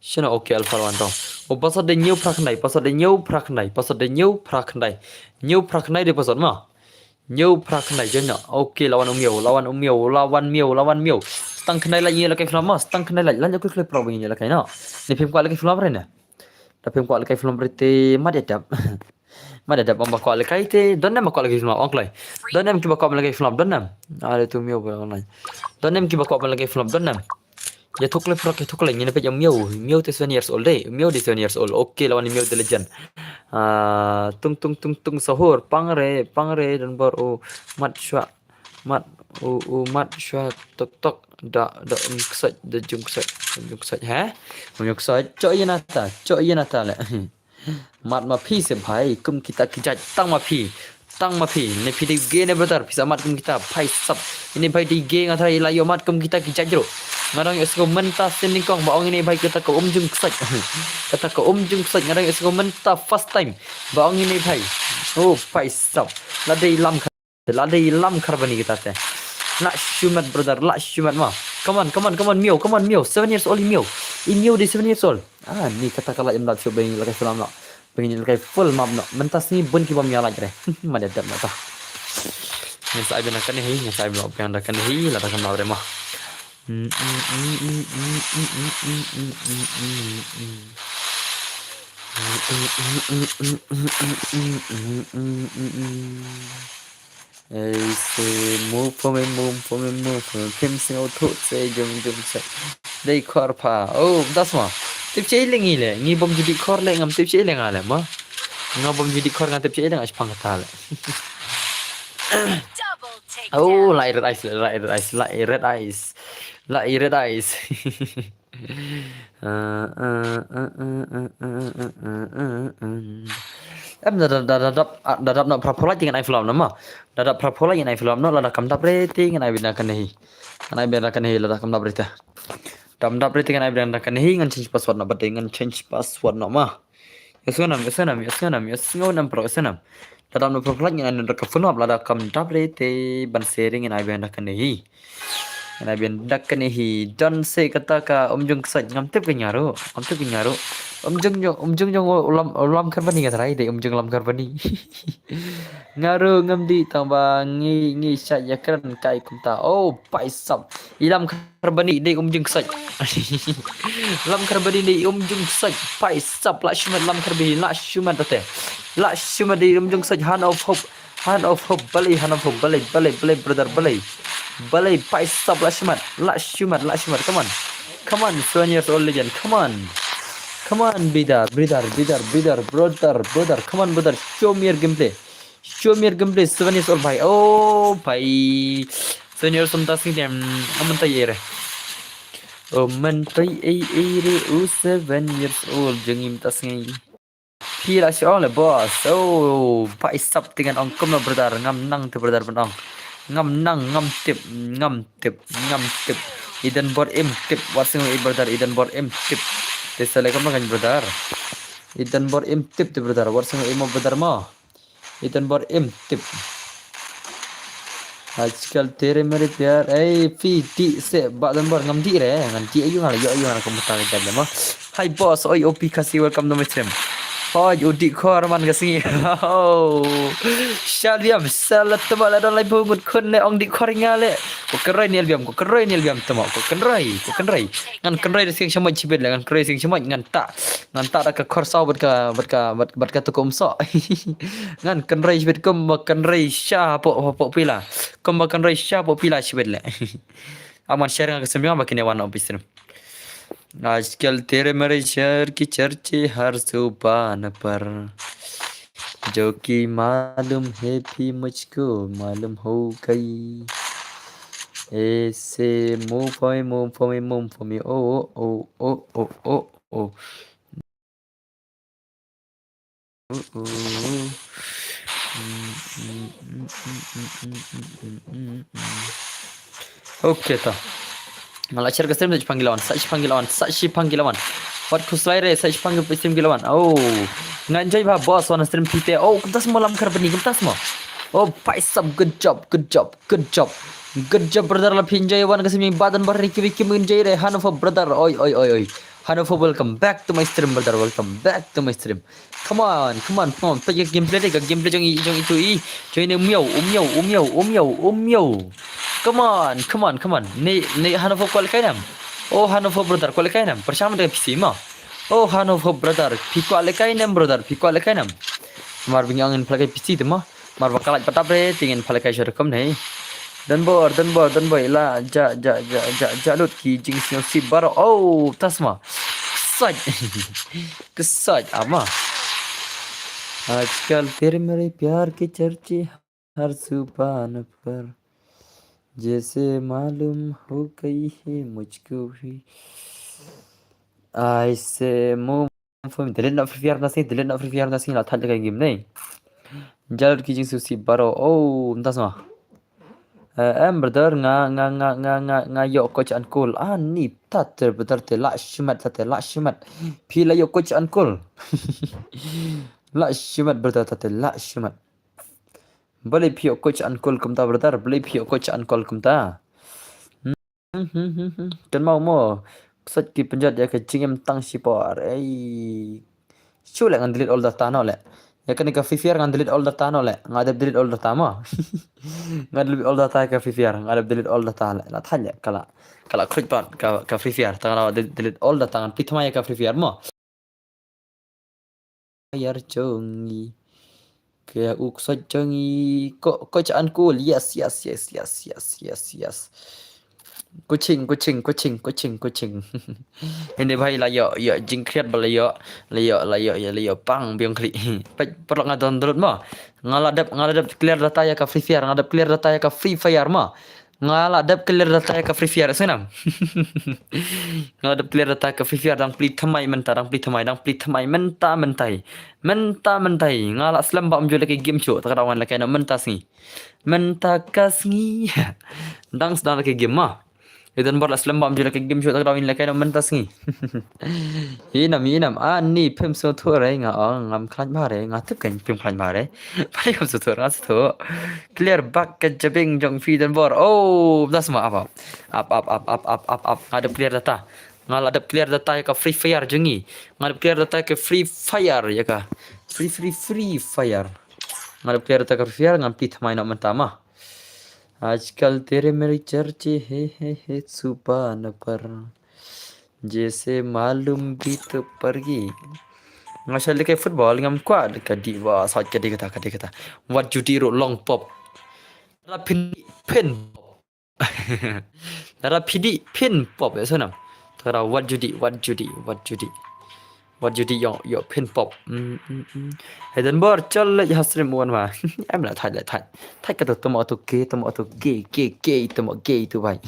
Shano, okay, alpha wan tong. O, password dei hynñiew phra khyndai, password dei hynñiew phra khyndai, password dei hynñiew phra khyndai. Hynñiew phra khyndai dei password ma. Hynñiew phra khyndai, join noh. Okay, la wan u miaw, la wan u miaw, la wan miaw, la wan miaw. Stang khyndai light ngin ïa leh kai film ma, stang khyndai light, la nyok klik klik pro ngin ïa leh kai noh. Ni phim kwah leh kai film re ne. Da phim kwah leh kai film re te mad ïa dap. Mad ïa dap, ong ba kwah leh kai te, don ne em ba kwah leh kai film, ong kloi. Don ne em kiba kwah leh kai film, don ne em. Ale tu miaw ba online. Don ne em kiba kwah leh kai film, don ne em. Ïa thuk leh paralok, ïa thuk leh, ngin peit ïa miaw, miaw te seven years old dei, miaw te seven years old. Okay, la wan miaw te legend. Ah, tung tung tung tung sahur, pang re, pang re, Donbor, o, mat shwa, mat, o, o, mat shwa, tok tok, da, da, um, ksoj, da, jung ksoj, da, jung ksoj, ha? Um, jung ksoj, chok ïa na ta, chok ïa na ta le. Mat ma phi se bhai, kum kita ki jait tang ma phi. Tang ma phi, ne phi dei gay ne brother, phi sa mad kum kita, phai sap. Ine bhai dei gay nga tharai la ïoh mad kum kita ki jait ruh. Nga dang ïohsngew mynta sien nyngkong ba ong ine bhai kata ka um jingksaid. Kata ka um jingksaid nga dang ïohsngew mynta first time ba ong ine bhai. Oh, phai sap. La dei lam khar, la dei lam khar bani kita te. La shu mad brother, la shu mad ma. Come on, come on, come on, Miaw, come on, Miaw. Seven years old, Miaw. I Miaw dei seven years old. Ah, ni kata ka la im la shu bang la ka salam la. Pengin ka full map noh. Mynta sngi bun ki bym ïa like re. Ma dep dep noh ta. Ngan sa ai biang da kane hi, ngan sa ai biang da kane hi, lada kam dap re ma. Ei se move for me, move for me, move for me. Phim sngew thuh se jum jum se. Dei khor pha. Oh, das ma. Tip che le ngi le. Ngi bom judi khor le ngam tip che le nga le ma. Nga bom judi khor nga tip che le nga shpang kata le. Oh, light red eyes, light red eyes, light red eyes. Light red eyes. Em da da da da dap da dap na pra phola ngan ai film nama. Da dap pra phola ngan ai film no lada kam dap re ti ngan ai bina kane hi. Ngan ai bina kane hi lada kam dap re ta. Kam dap re ti ngan ai bina kane hi ngan change password no bad ngan change password no ma. Yasnam yasnam yasnam yasnam pro yasnam. Da dap na pra phola ngan ai ka film lada kam dap re ti ban sharing ngan ai bina kane hi. Ngan ai biang da kane hi don se kata ka um jung ksaid ngam tip ka nyaru ngam tip ka nyaru um jung jung um jung jung lam lam karbani ka trai de um jung lam karbani. Ngaru ngam di tang ba ngi ngi sha ya kran kai kumta oh pai sap i lam karbani de um jung ksaid. Lam karbani de um jung ksaid pai sap la shumat lam karbani la shumat te la shumat de um jung ksaid han of hope. Han of hope, balei, han of hope, balei, balei, balei, brother, balei. Balei, pai sap la shimat, la shimat, la shimat. Come on. Come on, seven years old legend. Come on. Come on, brother, brother, brother, brother, brother, brother. Come on, brother. Show me your gameplay. Show me your gameplay, seven years old bhai. Oh, bhai. Seven years old tas ni dem. Aman tay ere. Oh, man tay ay ere. Oh, seven years old. Jengim tas ni. Phi la shu ong le boss. Oh, pai sap ti ngan ong kumno brother. Ngam nang ti brother ban ong. Ngam nang, ngam tip, ngam tip, ngam tip. I don bor im tip. Wat sngew i brother, i don bor im tip. Te sa le kumno kan brother. I don bor im tip ti brother. Wat sngew i mo brother mo. I don bor im tip. आजकल तेरे मेरे प्यार, ei, phi dih se, ba don bor ngam dih re, ngan dih ayu ngan, ayu ngan, kumta ka jam mo. Hi boss, oi, O P Khasi, welcome to my stream. Hoi, u dih khor man ka sngi. Oh. Shal biam, sal la tama la don lai bu ngut khun ne ong dih khor nga le. Ko kynroi niel biam, ko kynroi niel biam tama, ko kynroi, ko kynroi. Ngan kynroi da sing shamaj chibit le, ngan kynroi sing shamaj ngan ta. Ngan ta da ka khor saw bad ka, bad ka, bad, bad ka tukum so. Ngan kynroi chibit kum ba kynroi sha po, po, po pila. Kum ba kynroi sha po pila chibit le. Aman share nga ka sembiang ba kine wan office. आजकल तेरे मेरे शहर की चर्चे हर जुबान पर जो कि मालूम है भी मुझको मालूम हो गई ऐसे move for me move for me move for me oh oh oh oh oh oh Okay ta. Nga la share ka stream sa shipang ki lawan, sa shipang ki lawan, sa shipang ki lawan. Wat khuslai re, sa shipang ki stream ki lawan. Oh. Nga enjoy ba boss wan stream phi te. Oh, kumta sma lam karbani, kumta sma. Oh, pai sap, good job, good job, good job. Good job brother la phi enjoy wan ka stream ba don bor ki ki enjoy re. Hanover brother. Oi oi oi oi. Hanover welcome back to my stream brother. Welcome back to my stream. Come on, come on, come on. Peit ka gameplay de, ka gameplay jong i, jong i tu i. Jong i ne miau, u miau, u miau, u miau, u miau. Come on, come on, come on. Ne, ne Hanover kwah lehkai nam. Oh Hanover brother, kwah lehkai nam. Pyrshang da P C ma. Oh Hanover brother, phi kwah lehkai nam brother, phi kwah lehkai nam. Mar bing angin pelakai P C tu ma. Mar ba ka lait patap re, tingin pelakai shor kum ne. Don bor, don bor, don bor, la ja ja ja ja ja lut ki jingsngewsih baroh. Oh, tasma. Ksaj. Ksaj ama. आजकल तेरे मेरे प्यार की चर्चे हर जुबान पर जैसे मालूम हो गई है मुझको भी ऐसे move for me delete na free fire na sing delete na free fire na sing la thad ka game nei. Jalur ki jingsngewsih baroh. Oh, mynta sma. Eh, em brother, nga nga nga nga nga nga ïoh coach Uncle. Ah, ni ta te brother te lah shimet, ta te lah shimet. Phi la ïoh coach Uncle. Lah shimet brother, ta te lah shimet. Balei phi ïoh coach Uncle kumta brother, balei phi ïoh coach Uncle kumta. Hmm, hmm, hmm, hmm. Kan mau mo. Ksot ki pynjot ïa ka jingim tang shipor. Ei. Shu leh ngan delete all data no leh. Ïa kane ka Free Fire ngan delete all data no leh. Nga dep delete all data mo. Nga delete all data ka Free Fire, nga dep delete all data leh. La thait leh ka la. Ka la khrut pat ka, ka Free Fire. Tang nga delete all data ngan plie thymmai ïa ka Free Fire mo. Fire jong ngi. Ka u ksot jong ngi. Ko, coach Uncle. Yes, yes, yes, yes, yes, yes, yes. Coaching, coaching, coaching, coaching, coaching. Ini bhai la ïoh, ïoh jingkriat ba la ïoh, la ïoh, la ïoh, ïoh, la ïoh pang biang kali. Peit, paralok nga download mo. Nga la dep, nga la dep clear data ïa ka Free Fire, nga dep clear data ïa ka Free Fire mo. Nga la dep clear data ïa ka Free Fire, sngew nam. Nga la dep clear data ka Free Fire, dang plie thymmai mynta, dang plie thymmai, dang plie thymmai mynta, myntai. Mynta, myntai. Nga la slem ba ym ju leh ka game shuh, ta ka daw ngan leh kai noh mynta sngi. Mynta ka sngi. Dang sdang leh ka game mo. Ïa don bor la slem ba ym ju leh ka game shuh, ta ka daw ngan leh kai noh mynta sngi. Ïa nam, ïa nam, ani phim sngewthuh re nga ong, ngam khlaiñ bha re, nga tip kein phim khlaiñ bha re. Phi ngam sngewthuh, nga sngewthuh. Clear bak ka jabieng jong phi don bor. Oh, dah sma ap ap. Ap, ap, ap, ap, ap, ap, ap. Nga dep clear data. Nga la dep clear data ïa ka Free Fire jong ngi. Nga dep clear data ïa ka Free Fire ïa ka. Free, free, Free Fire. Nga dep clear data ka Free Fire ngan plie thymmai noh mynta mo. आजकल तेरे मेरे चर्चे हैं, हैं, हैं जुबान पर, जैसे मालूम भी तो पड़गी. Nga shah lehkai football ngam kwah ka dih ba sah ka dih kata, ka dih kata. Wat ju dih ruh long pop. Lada phin dih phin pop. Lada phi dih phin pop ïa sngew nam. Tara wat ju dih, wat ju dih, wat ju dih. Wat ju dih ïoh, ïoh phin pop. Mm, mm, mm. Hei don bor chol leh ha stream wan ma. Em la thait, la thait. Thait ka tu temo tu ke, temo tu ke, ke, ke, temo ke tu bhai.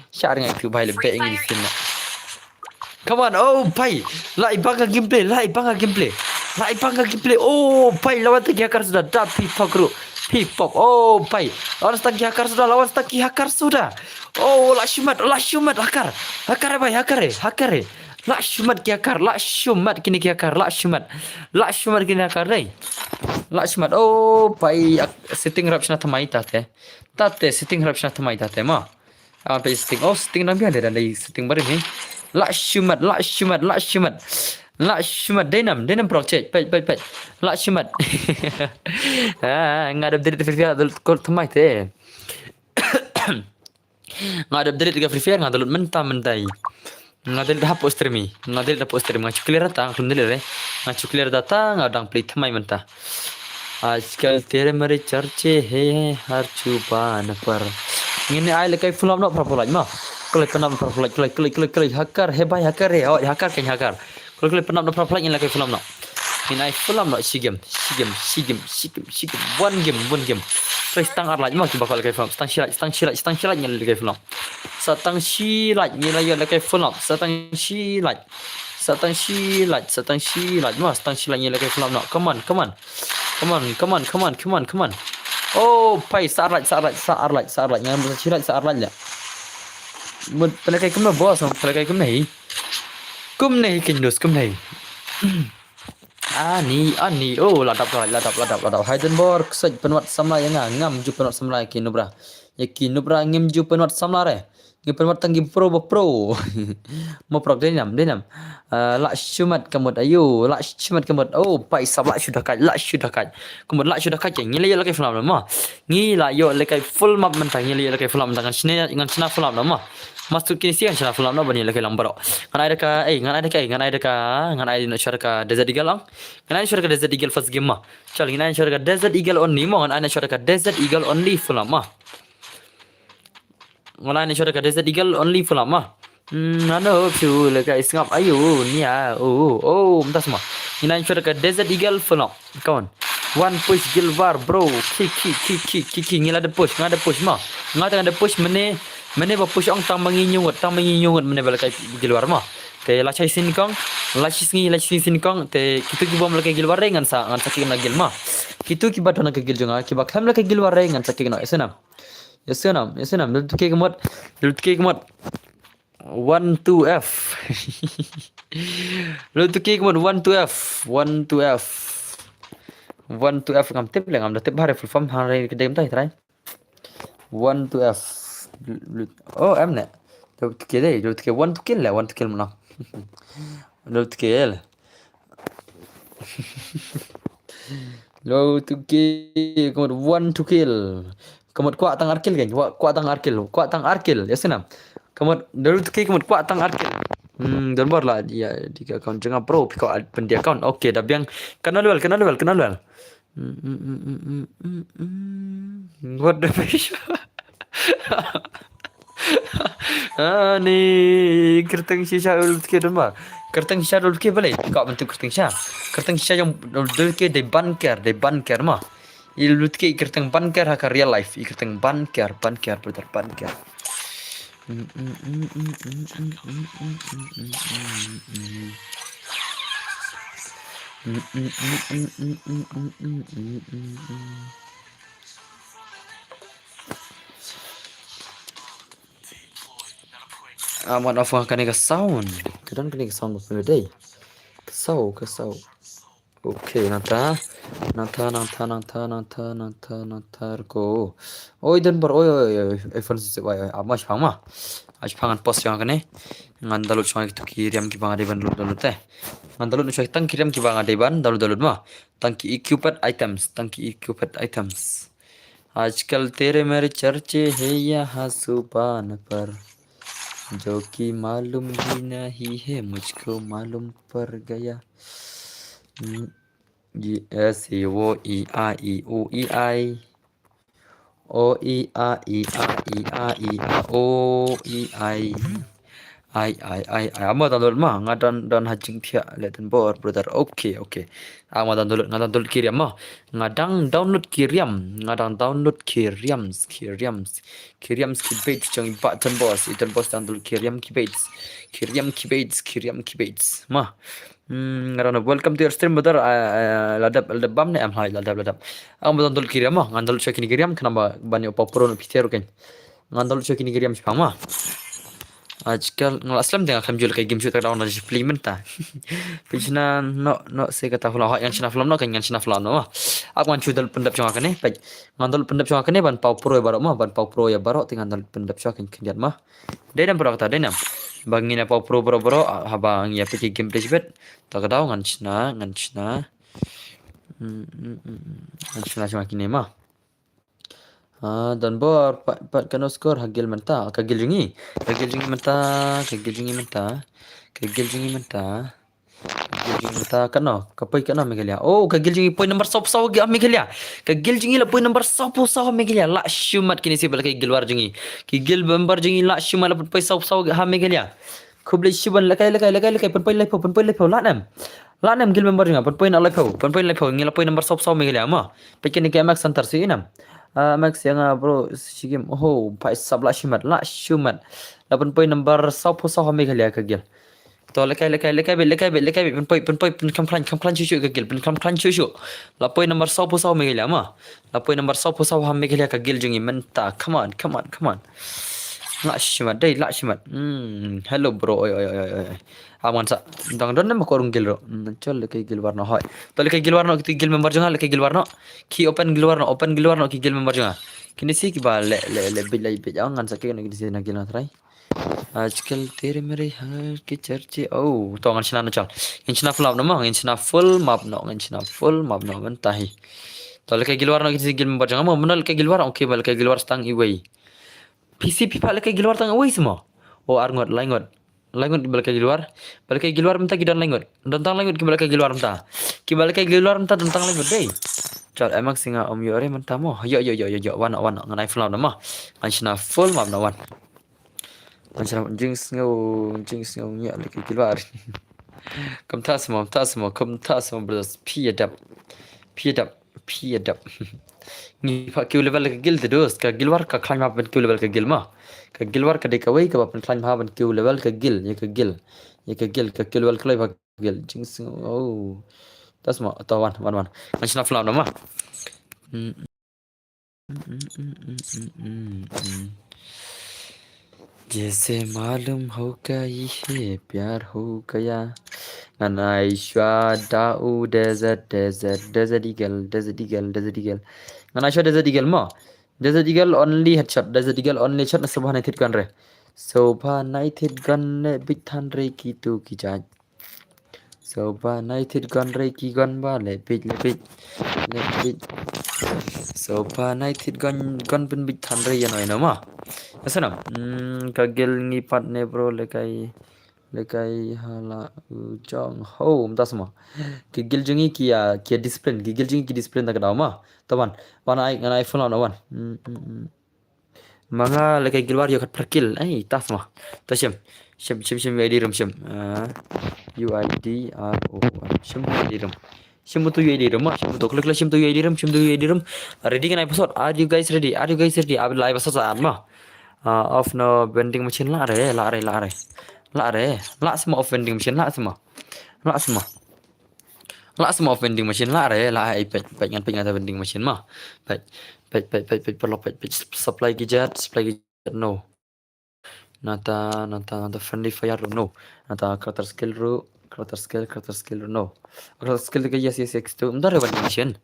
Shar ngai tu bhai le be ngi sin na. Come on, oh bhai. Lai bang ka gameplay, lai bang ka gameplay. Lai bang ka gameplay. Oh bhai, lawan ta ki hacker suda, da phi pop ruh. Phi pop. Oh bhai. Lawan ta ki hacker suda, lawan ta ki hacker suda. Oh, lah shimet, lah shimet hacker. Hacker bhai, hacker, hacker. Lah shimet ki hacker, lah shimet kine ki hacker, lah shimet. Lah shimet kine hacker dei. Lah shimet. Oh bhai, ak-, setting rap shna thymmai ta te. Ta te setting rap shna thymmai ta te mo. Ah, peit setting. Oh, setting nang biang dei, dei setting barim hi. Lah shimet, lah shimet, lah shimet. Lah shimet, dei nam, dei nam project. Peit, peit, peit. Lah shimet. Ah, nga dep delete Free Fire, delete kol thymmai te. Nga dep delete ka Free Fire, nga delete mynta mynta hi. Nga delete hapoh stream hi. Nga delete hapoh stream. Nga shu clear data, nga khlem delete re. Nga shu clear data, nga dang plie thymmai mynta. आजकल तेरे मेरे चर्चे हैं हर जुबान पर. Ngin ai lehkai full up noh para pulai ma. Kloi pynap noh para pulai, kloi, kloi, kloi, kloi. Hacker, he bhai hacker he. Oh, hacker kein hacker. Kloi, kloi pynap noh para pulai ngin lehkai full up noh. Ngin ai full up noh shi game, shi game, shi game, shi game, shi game. One game, one game. Kloi stang ar lait ma kiba kwah lehkai full up. Stang shi lait, stang shi lait, stang shi lait ngin lehkai full up. Sa tang shi lait ngin la ïoh lehkai full up. Sa tang shi lait. Sa tang shi lait, sa tang shi lait. Ma, sa tang shi lait ngin lehkai full up noh. Come on, come on. Come on, come on, come on, come on, come on. Oh, pai, sa ar lait, sa ar lait, sa ar lait, sa ar lait. Ngam sa shi lait, sa ar lait le. Mut, pynlehkai kumno boss, pynlehkai kumno hi. Kumno hi, Kindus, kumno hi. Ani, ani, oh, la dap, la dap, la dap, la dap. Haidenborg, sait pynwat samla ïa nga, ngam ju pynwat samla ïa ki nubra. Ïa ki nubra ngim ju pynwat samla re. Ngi pynwat tang ki pro ba pro. Mo prok dei nam, dei nam. Ah, lah shu mat ka mut ayo, lah shu mat ka mut. Oh, pai sap lah shu dakat, lah shu dakat. Ka mut lah shu dakat ke, ngi la ïoh lehkai full map mo. Ngi la ïoh lehkai full map mynta, ngi la ïoh lehkai full map mynta ngan shna, ngan shna full map mo. Mas tu kini siang shna full map ba ngi lehkai lang baroh. Ngan ai da ka, eh, ngan ai da ka, eh, ngan ai da ka, ngan ai da ka Desert Eagle lang. Ngan ai shuwa ka Desert Eagle first game mo. Chal, ngan ai shuwa ka Desert Eagle only mo, ngan ai shuwa ka Desert Eagle only full map mo. Ngan ai shuwa ka Desert Eagle only full map mo. Hmm, ano chu lehkai sngap ayo nia. Oh, oh, mynta sma. Ngan ai shuwa ka Desert Eagle full map. Come on. One push Guild War bro. Ki, ki, ki, ki, ki, ki. Ngi la da push, nga da push mo. Nga tang da push mane, mane ba push ong tang ma ngi ñiewut, tang ma ngi ñiewut mane ba lehkai Guild War mo. Te la shai sien kong, la shi sngi, la shi sngi sien kong, te kitu ki bom lehkai Guild War re ngan sa, ngan sa ki na Guild mo. Kitu kiba don ha ka guild jong nga, kiba khlem leh ka guild war re ngan sa kick noh. Ïa sngewbha. Ïa sngewbha, ïa sngewbha. Dei tu kitu ka mut. Dei tu kitu ka mut. One two F. Dei tu kitu ka mut one two F. One two F. One two F ngam tip leh, ngam da tip ha re full form ha re ka dei mynta hi trai. One two F. Oh, em ne. Dei tu kitu dei, dei tu kitu one to kill leh, one to kill mana. Dei tu kitu. Dei tu kitu ka mut one to kill. Ka mut kwah tang ar kill kan? Kwah, kwah tang ar kill. Kwah tang ar kill. Ïa sngewbha. Ka mut dei tu kitu ka mut kwah tang ar kill. Hmm, don bor la ïa dei ka account jong nga bro, phi kwah pyndonkam account. Okay, da biang. Kane level, kane level, kane level. Hmm, hmm, hmm, hmm, hmm, hmm, hmm. What the fish? Ani kyrteng shisha ul ke don ba. Kyrteng shisha ul ke balei? Ka ban tu kyrteng shisha. Kyrteng shisha jong ul ke dei bunker, dei bunker ma. I ul ke kyrteng bunker ha ka real life. I kyrteng bunker, bunker, brother, bunker. Ah, man off kane ka sound. Ka don kane ka sound ba pynlong dei. Ka sound, ka sound. Okay, nangta. Nangta, nangta, nangta, nangta, nangta, nangta ko. Oi, don bor, oi, oi, oi, oi, phone sip, oi, oi, ama shipang ma. Ai shipang ngan pause shong kane. Ngan download shong kitu ki riam kiba nga dei ban download, download te. Ngan download shong tang ki riam kiba nga dei ban download, download ma. Tang ki equipped items, tang ki equipped items. आजकल तेरे मेरे चर्चे है यहाँ जुबान पर, जो कि मालूम भी नहीं है मुझको मालूम पड़ गया। हम्म, ये ऐसे वो ई आ ई ओ ई आई। O i a i a i a i a o i ai. Ai ai ai ai. Ama download ma, nga don don ha jingpia le ten bor brother. Okay, okay. Ama download, nga download ki riam ma. Nga dang download ki riam, nga dang download ki riams, ki riams. Ki riams ki bait jong i ba ten boss, i ten boss download ki riam ki bait. Ki riam ki bait, ki riam ki bait. Ma. Hmm, nga don welcome to your stream brother. Ah, ah, la dep, la dep bam ne em hai, la dep, la dep. Ang ba download ki riam ma, ngan download shwa kine ki riam khnang ba ban ïoh pop pro na P T R kan. Ngan download shwa kine ki riam shipang ma. Ajkal nga la slem te nga khlem ju leh kai game shuh ta ka daw na discipline mynta. Phi shna noh, noh se kata phlam, ngan shna phlam noh kan, ngan shna phlam noh ma. Ak ngan shu download pyndep shwa kane, peit. Ngan download pyndep shwa kane ban pop pro ïa baroh ma, ban pop pro ïa baroh te ngan download pyndep shwa kan khyndiat ma. Dei nam bro kata, dei nam. Ba ngin ïa pop pro bro bro, ah, haba ngin ïa peit ki game play shibit. Ta ka daw ngan shna, ngan shna. Hmm, hmm, hmm, hmm. Ngan shna shwa kine ma. Ah, don bor pat, pat kano score ha guild mynta, ka guild jong ngi. Ka guild jong ngi mynta, ka guild jong ngi mynta. Ka guild jong ngi mynta. Ka guild jong ngi mynta kano, ka poi kano Meghalaya. Oh, ka guild jong ngi poi number saw phew saw ha Meghalaya. Ka guild jong ngi la poi number saw phew saw ha Meghalaya. Lah shimat kine sibak leh ki guild war jong ngi. Ki guild member jong ngi lah shimat la poi saw phew saw ha Meghalaya. Khublei shibun, lehkai, lehkai, lehkai, lehkai, pynpoi laiphew, pynpoi laiphew, lah nam. Lah nam guild member jong nga, pynpoi na laiphew, pynpoi laiphew, ngi la poi number saw phew saw Meghalaya ma. Peit kane ka M X Hunter shi nam. Ah, M X ïa nga bro, shi game, oh, poi sab lah shimat, lah shimat. La pynpoi number saw phew saw ha Meghalaya ka guild. To lehkai, lehkai, lehkai beit, lehkai beit, lehkai beit, pynpoi, pynpoi, pynkham khlaiñ, kham khlaiñ shuh shuh ka guild, pynkham khlaiñ shuh shuh. La poi number saw phew saw Meghalaya ma. La poi number saw phew saw ha Meghalaya ka guild jong ngi mynta. Come on, come on, come on. Lah shimat dei, lah shimat. Hmm, hello bro. Oi, oi, oi, oi, oi. Aman sa dang don ma ko rung guild ro. Hmm, chol lehkai guild war noh hoi. To lehkai guild war noh, kitu guild member jong nga, lehkai guild war noh. Ki open guild war noh, open guild war noh ki guild member jong nga. Kine shi kiba leh, leh, leh bit, leh bit. Ngan sa kine, kine shi na guild na trai. आजकल तेरे मेरे हाल के चर्चे. Oh, to ngan shna noh chal. Ngan shna full map noh ma, ngan shna full map noh, ngan shna full map noh mynta hi. To lehkai guild war noh, kine shi guild member jong nga ma, mynta lehkai guild war, okay ba lehkai guild war tang iwei. Phi shi phi pat lehkai guild war tang iwei sma. Oh, ar ngut, lai ngut. Lai ngut kiba lehkai guild war. Ba lehkai guild war mynta ki don lai ngut. Don tang lai ngut kiba lehkai guild war mynta. Kiba lehkai guild war mynta don tang lai ngut dei. Chal M X ïa nga um ïoh re mynta mo. Ïoh, ïoh, ïoh, ïoh, ïoh, wan, wan, ngan ai full map noh ma. Ngan shna full map noh wan. Ngan shna jingsngew, jingsngew ngi lehkai guild war. Kumta sma, kumta sma, kumta sma brothers. Phi ïa dap. Phi ïa dap. Phi ïa dap. Ngi pat kiew level ka guild te dos, ka guild war ka khlaiñ bha ban kiew level ka guild ma. Ka guild war ka dei kawei kaba pynkhlaiñ bha ban kiew level ka guild, ïa ka guild. Ïa ka guild, ka kiew level kloi bha ka guild. Jingsngew, oh. Tasma, to wan, wan, wan. Ngan shna film na ma. जैसे मालूम होगा ये प्यार हो गया. Ngan ai shuwa da u Desert, Desert, Desert Eagle, Desert Eagle, Desert Eagle. Ngan ai shuwa Desert Eagle ma. Desert Eagle only headshot, Desert Eagle only headshot na sopha nai thit gun re. Sopha nai thit gun ne bit than re ki tu ki jaj. Sopha nai thit gun re ki gun ba le bit le bit. Le bit. Sopha nai thit gun gun pyn bit than re yan oi na ma. Asa na. Hmm, ka gil ngi pat ne bro le kai. Le kai hala u jong ho mtas ma. Ki gil jong ngi ki ya ki ya discipline, ki gil jong ngi ki discipline ta ka daw ma. Ta wan. Wan ai ngan ai full on wan. Hmm, hmm, hmm. Manga le kai gilwar yo khat pyrkil. Ai tas ma. Ta shim. Shim shim shim U I D room shim. Ah, U I D R O M. Shim U I D room. Shim tu U I D room ma. Shim tu klik klik shim tu U I D room. Shim tu U I D room. Ready kan ai password. Are you guys ready? Are you guys ready? Ab lai password sa ma. Ah, off no vending machine la re, la re, la re. La re. La sma off vending machine la sma. La sma. La sma off vending machine la re, la ai pet pet ngan pet ngan vending machine ma. Pet pet pet pet pet perlu pet pet supply gadget, supply gadget no. Nata nata nata friendly fire no. Nata character skill ru, character skill, character skill ru no. Character skill ke yes yes yes tu. Mda re vending machine.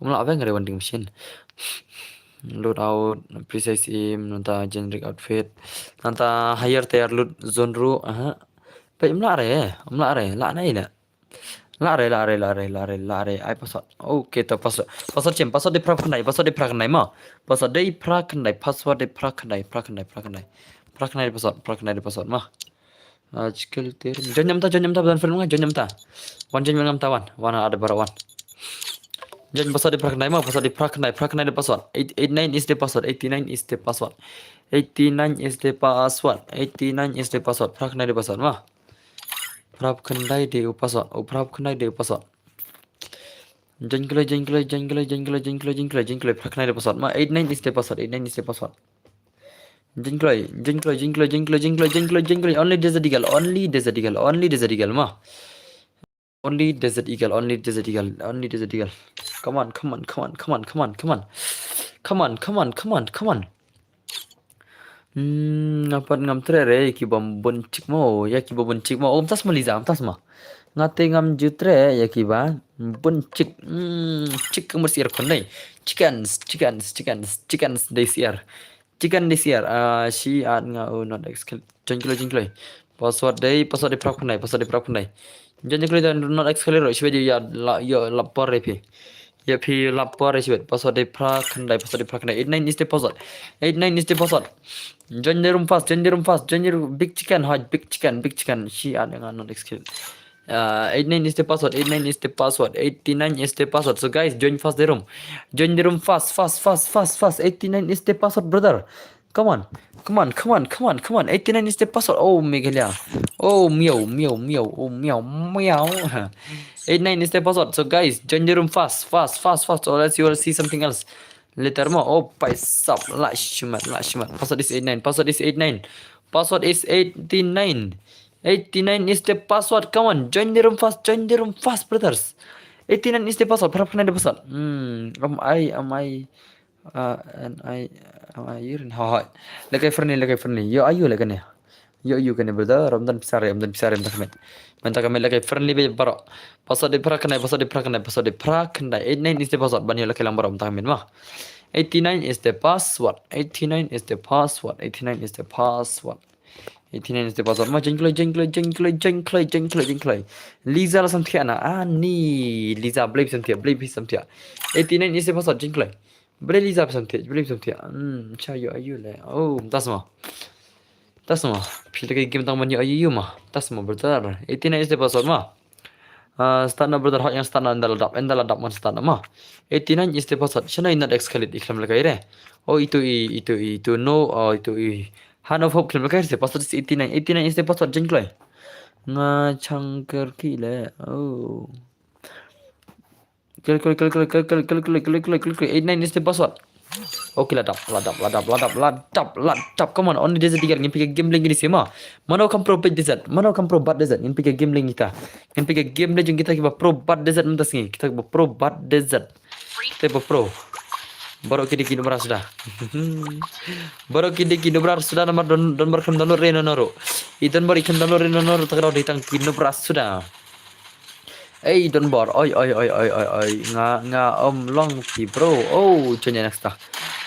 Umla aveng re vending machine. Load out, precise aim, nata generic outfit. Nata higher tier loot zone ru, aha. Pet umla re, umla re, la nai na. La re, la re, la re, la re, la re. Ai password. Okay, to password. Password chem, password de phra khyndai, password de phra khyndai ma. Password de phra khyndai, password de phra khyndai, phra khyndai, phra khyndai. Phra khyndai de password, phra khyndai de password ma. Ajkal ter. Join namta, join namta, ban film nga, join namta. Wan join namta wan. Wan ada bara wan. Join password de phra khyndai ma, password de phra khyndai, phra khyndai de password. Eight eight nine is the password, eighty nine is the password. Eighty nine is the password, eighty nine is the password. Phra khyndai de password ma. Phra khyndai de u password, u phra khyndai de u password. Join kloi, join kloi, join kloi, join kloi, join kloi, join kloi, join kloi. Phra khyndai de password ma. Eight nine is the password, eight nine is the password. Join kloi, join kloi, join kloi, join kloi, join kloi, join kloi, join kloi. Only Desert Eagle, only Desert Eagle, only Desert Eagle ma. Only Desert Eagle, only Desert Eagle, only Desert Eagle. Come on, come on, come on, come on, come on, come on. Come on, come on, come on, come on. Hmm, nga pat ngam treh re ïa ki bym bun chik mo, ïa ki bym bun chik mo. Om tas ma Liza, om tas ma. Nga te ngam ju treh ïa ki bym bun chik. Hmm, chik ka mur syiar khun dei. Chickens, chickens, chickens, chickens dei syiar. Chicken dei syiar. Ah, shi at nga u not excel. Join kloi, join kloi. Password dei, password dei phra khyndai, password dei phra khyndai. Join kloi dei not excel ro, shi ïa la, ïa la por re phi. Ïa phi la por re shi password dei phra khyndai, password dei phra khyndai. Eight nine is the password. Eight nine is the password. Join the room fast, join the room fast, join the room. Big chicken, hot, big chicken, big chicken. Shi at nga not excel. Uh, eight nine is the password, eight nine is the password, eighty nine is the password. So guys, join fast the room. Join the room fast, fast, fast, fast, fast. Eighty nine is the password, brother. Come on, come on, come on, come on, come on. Eighty nine is the password. Oh, Meghalaya. Oh, meow, meow, meow, oh, meow, meow. Eight nine is the password. So guys, join the room fast, fast, fast, fast. Or else you will see something else. Later mo. Oh, paisap. La shimat, la shimat. Password is eight nine. Password is eight nine. Password is eighty nine. Eighty nine is the password. Come on, join the room fast, join the room fast, brothers. Eighty nine is the password. Phra khyndai the password. Hmm, am I, am I, uh, and I, am I urine? Hoi, hoi. Lekai friendly, lekai friendly. Yo, ayu lekai ne. Yo, ayu kane, brother. Ramdan pisare, ramdan pisare, ramdan kame. Mynta kame lekai friendly be baro. Password de phra khyndai, password de phra khyndai, password de phra khyndai. Eight nine is the password. Ban yo lekai lang baro mynta kame ma. Eighty nine is the password. Eighty nine is the password. Eighty nine is the password. Eighty nine is the password. Ma, join kloi, join kloi, join kloi, join kloi, join kloi, join kloi. Liza la samthiah na. Ah, ni. Liza, blei samthiah, blei samthiah. Eighty nine is the password, join kloi. Blei Liza samthiah, blei samthiah. Hmm, cha yo ayu le. Oh, tas ma. Tas ma. Phi lekai game tang man yo ayu ma. Tas ma, brother. Eighty nine is the password ma. Ah, start na brother, hot yang start na, ynda la dap, ynda la dap man start na ma. Eighty nine is the password. Shana ina excel i khlem lekai re. Oh, itu i, itu i, itu no, oh, itu i. Han of hope khlem lekai re, password is eighty nine. Eighty nine is the password, join kloi. Nga chang ker ki le. Oh. Klik, klik, klik, klik, klik, klik, klik, klik, klik, klik, klik, klik. Eight nine is the password. Okay, la dap, la dap, la dap, la dap, la dap, la dap. Come on, only desert digger, ngin peit ka game lane kine seh ma. Mano kam pro peit desert, mano kam pro bat desert, ngin peit ka game lane kita. Ngin peit ka game lane jong kita kiba pro bat desert mynta sngi, kita kiba pro bat desert. Te ba pro. Baroh ki dei ki nubra suda. Baroh ki dei ki nubra suda namar don, don bar khlem download re no no ro. I don bar i khlem download re no no ro, ta ka daw dei tang ki nubra suda. Ei, don bar. Oi, oi, oi, oi, oi, oi. Nga, nga, um, long phi, bro. Oh, chanya next ta.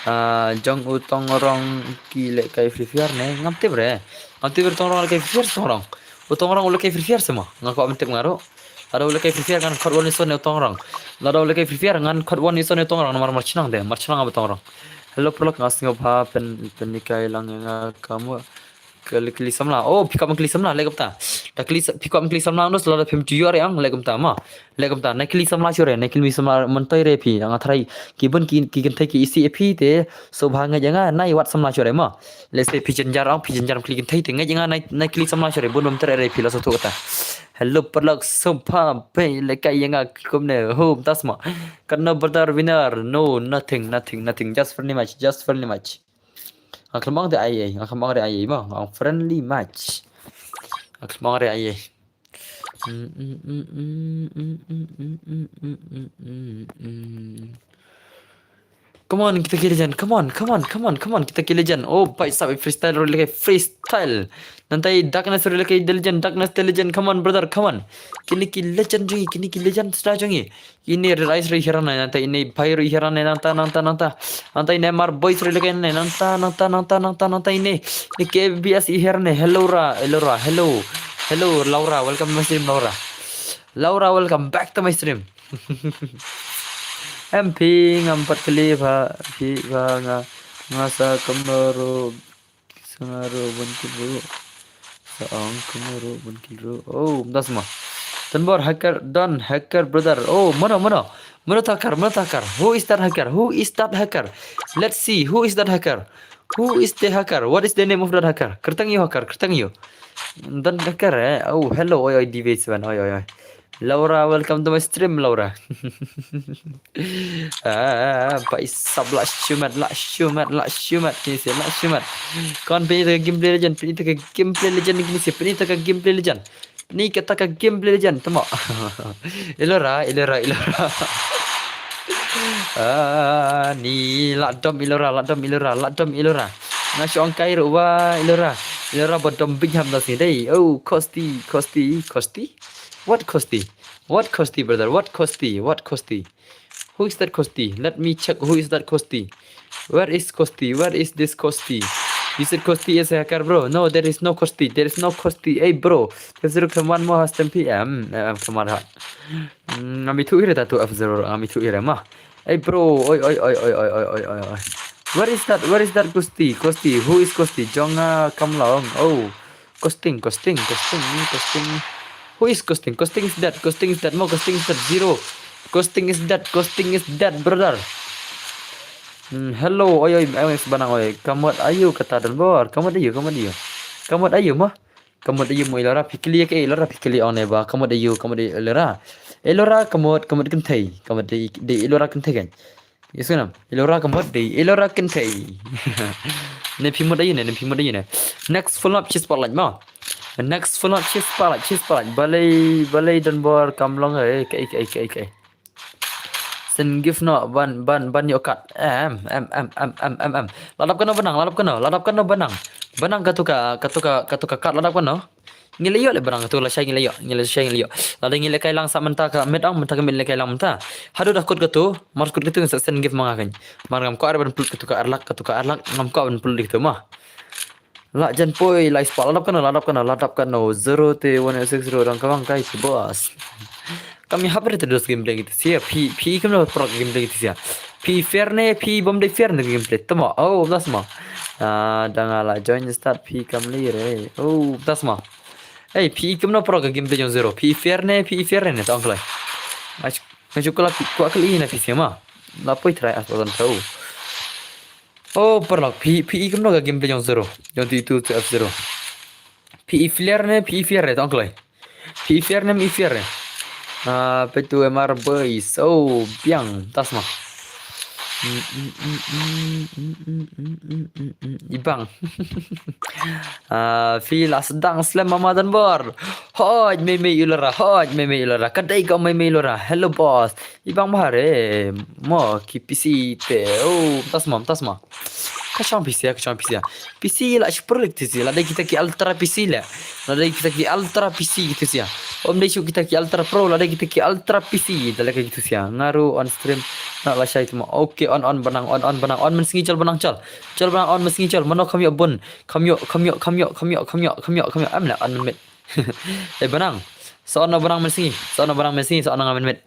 Ah, jong u Tongrong ki lehkai Free Fire ne. Ngam tip re. Ngam tip re Tongrong lehkai Free Fire, Tongrong. U Tongrong u lehkai Free Fire seh ma. Nga kwah ban tip nga ruh. Lada u lehkai Free Fire ngan khot wan ïason ïa u Tongrong. Lada u lehkai Free Fire ngan khot wan ïason ïa u Tongrong namar mar shnong de, mar shnong ba Tongrong. Hello paralok, nga sngewbha pyn, pynhikai lang ïa nga, ka mut ka kli samla. Oh, phi kwah ban kli samla, leh kumta. Da kli sa-, phi kwah ban kli samla, nus lada phim ju ïoh re ang, leh kumta ma. Leh kumta, nai kli samla shuh re, nai kli samla myntoi re phi, nga tharai ki bun ki, ki kynthei ki isih ïa phi te, sngewbha ngeit ïa nga, nai wad samla shuh re ma. Let's say phi jynjar ang, phi jynjar ban kli kynthei te, ngeit ïa nga, nai, nai kli samla shuh re, bun bym treh re phi la sngewthuh kata. Hello paralok, sngewbha phi lehkai ïa nga kumne, ho, mynta sma. Katno brother winner, no, nothing, nothing, nothing, just friendly match, just friendly match. Nga khlem ong de ai ei, nga khlem ong de ai ei ma, nga ong friendly match. Nga khlem ong de ai ei. Come on, kita ki legend. Come on, come on, come on, come on, kita ki legend. Oh, bhai sahab, freestyle ruh lehkai freestyle. Nangta i Darkness ruh lehkai the legend, Darkness the legend. Come on, brother, come on. Kine ki legend jong ngi, kine ki legend suda jong ngi. Ine Red Eyes ruh i hiar ne, nangta ine Bhai ruh i hiar ne, nangta, nangta, nangta. Nangta ine Mar Boys ruh lehkai ne, nangta, nangta, nangta, nangta, nangta ine. Ine K B S i hiar ne, hello ra, hello ra, hello. Hello, Laura, welcome to my stream, Laura. Laura, welcome back to my stream. Em phi ngam pat kylli ba, phi ba nga, nga sa kumno ruh, sa nga ruh bun kylli ruh. Sa ong kumno ruh bun kylli ruh. Oh, mynta sma. Don bar hacker, don hacker brother. Oh, mano, mano. Mano ta hacker, mano ta hacker. Who is that hacker? Who is that hacker? Let's see, who is that hacker? Who is the hacker? What is the name of that hacker? Kyrteng ïa u hacker, kyrteng ïa u. Don hacker, eh? Oh, hello, oi, oi, D V seven, oi, oi, oi. Laura, welcome to my stream, Laura. Ah, bhai sahab, la shimet, la shimet, la shimet, kine seh, la shimet. Kon pynithuh ka gameplay legend, pynithuh ka gameplay legend, kine seh, pynithuh ka gameplay legend. Pynithuh kata ka gameplay legend, tamo. Ilora, ilora, ilora. Ah, ni la dom ilora, la dom ilora, la dom ilora. Nga shu ong kai ruh wa ilora. Ilora ba dom big ham da sini dei. Oh, Kosti, Kosti, Kosti. What Kosti? What Kosti, brother? What Kosti? What Kosti? Who is that Kosti? Let me check who is that Kosti. Where is Kosti? Where is this Kosti? You said Kosti is a hacker, bro. No, there is no Kosti. There is no Kosti. Hey, bro. There's zero, come on, more has ten P M. Um, come on, ha. Mm, ngam ithuh ïa re ta tu F zero, ngam ithuh ïa re ma. Hey, bro. Oi, oi, oi. Where is that? Where is that Kosti? Kosti. Who is Kosti? Jong nga kam long. Oh. Kosting, Kosting, Kosting, Kosting. Who is Kosting? Kosting is dead, Kosting is dead, mo Kosting is dead, zero. Kosting is dead, Kosting is dead, brother. Hmm, hello, oi, oi, oi, Banang, oi. Ka mut aïu kata don bor? Ka mut aïu, ka mut aïu? Ka mut aïu mo? Ka mut aïu mo ilora? Phi kylli ïa kaei ilora? Phi kylli ong ne ba ka mut aïu, ka mut aïu ilora? Ilora ka mut, ka mut kynthei. Ka mut dei, dei ilora kynthei kan. Yes, kan? Ilora ka mut dei, ilora kynthei. Ne phi mut aïu ne, ne phi mut aïu ne. Next full up shi spotlight mo. Next full up shi spotlight, shi spotlight. Balei, balei don bor kam long, eh, kaei, kaei, kaei, kaei. Send gift noh, ban, ban, ban ïoh kat. Em, em, em. La dap katno Banang, la dap katno, la dap katno Banang. Banang katu ka, katu ka, katu ka kat la dap katno. Ngi la ïoh leh Banang, katu lashai ngi la ïoh, ngi lashai ngi la ïoh. Lada ngi lehkai lang sa mynta ka miet ong, mynta ka miet lehkai lang mynta. Haduh da kut katu, mar kut katu ngin sa send gift ma nga kan. Mar ngam kwah re ban pynlut katu ka ar lak, katu ka ar lak, ngam kwah ban pynlut katu ma. Lah jan poi, lai spot, la dap katno, la dap katno, la dap katno, zero te one eight six zero, dang ka bang kai, boss. Kam ïahap re te dos gameplay kita sia, phi, phi kumno pro gameplay kita sia. Phi fair ne, phi bym dei fair ne gameplay, tamo, oh, das ma. Ah, dang la join start, phi kam lei re, oh, das ma. Ei, phi i kumno pro ka gameplay jong zero? Phi i fair ne, phi i fair ne, tong kloi. Nga shu, nga shu kwah kylli na phi sia ma. La poi try as pasan tau. Oh, paralok, phi, phi i kumno ka gameplay jong zero? Jong tu itu tu F zero. Phi i fair ne, phi i fair ne, tong kloi. Phi i fair ne, i fair ne. Ah, petu M R boys. Oh, biang, tas ma. Ibang. Ah, phi la sdang slem mama Donbor. Hoi, mei mei Ilora, hoi, mei mei Ilora. Ka dei ka mei mei Ilora. Hello boss. Ibang bahare. Mo ki P C te. Oh, mynta sma, mynta sma. Ka shong P C, ka shong P C. P C la super lek te si. La dei kita ki ultra P C le. La dei kita ki ultra P C kita sia. Om dei shu kita ki ultra pro, la dei kita ki ultra P C. Da lek kita sia. Nga ruh on stream. Na la shai tuma. Okay, on on Banang, on on Banang. On mynsngi chal Banang chal. Chal Banang on mynsngi chal. Mano kham ïoh bun. Kham ïoh, kham ïoh, kham ïoh, kham ïoh, kham ïoh, kham ïoh, kham ïoh. Em la on mynmiet. Eh Banang. Sa on Banang mynsngi. Sa on Banang mynsngi, sa on nga mynmiet.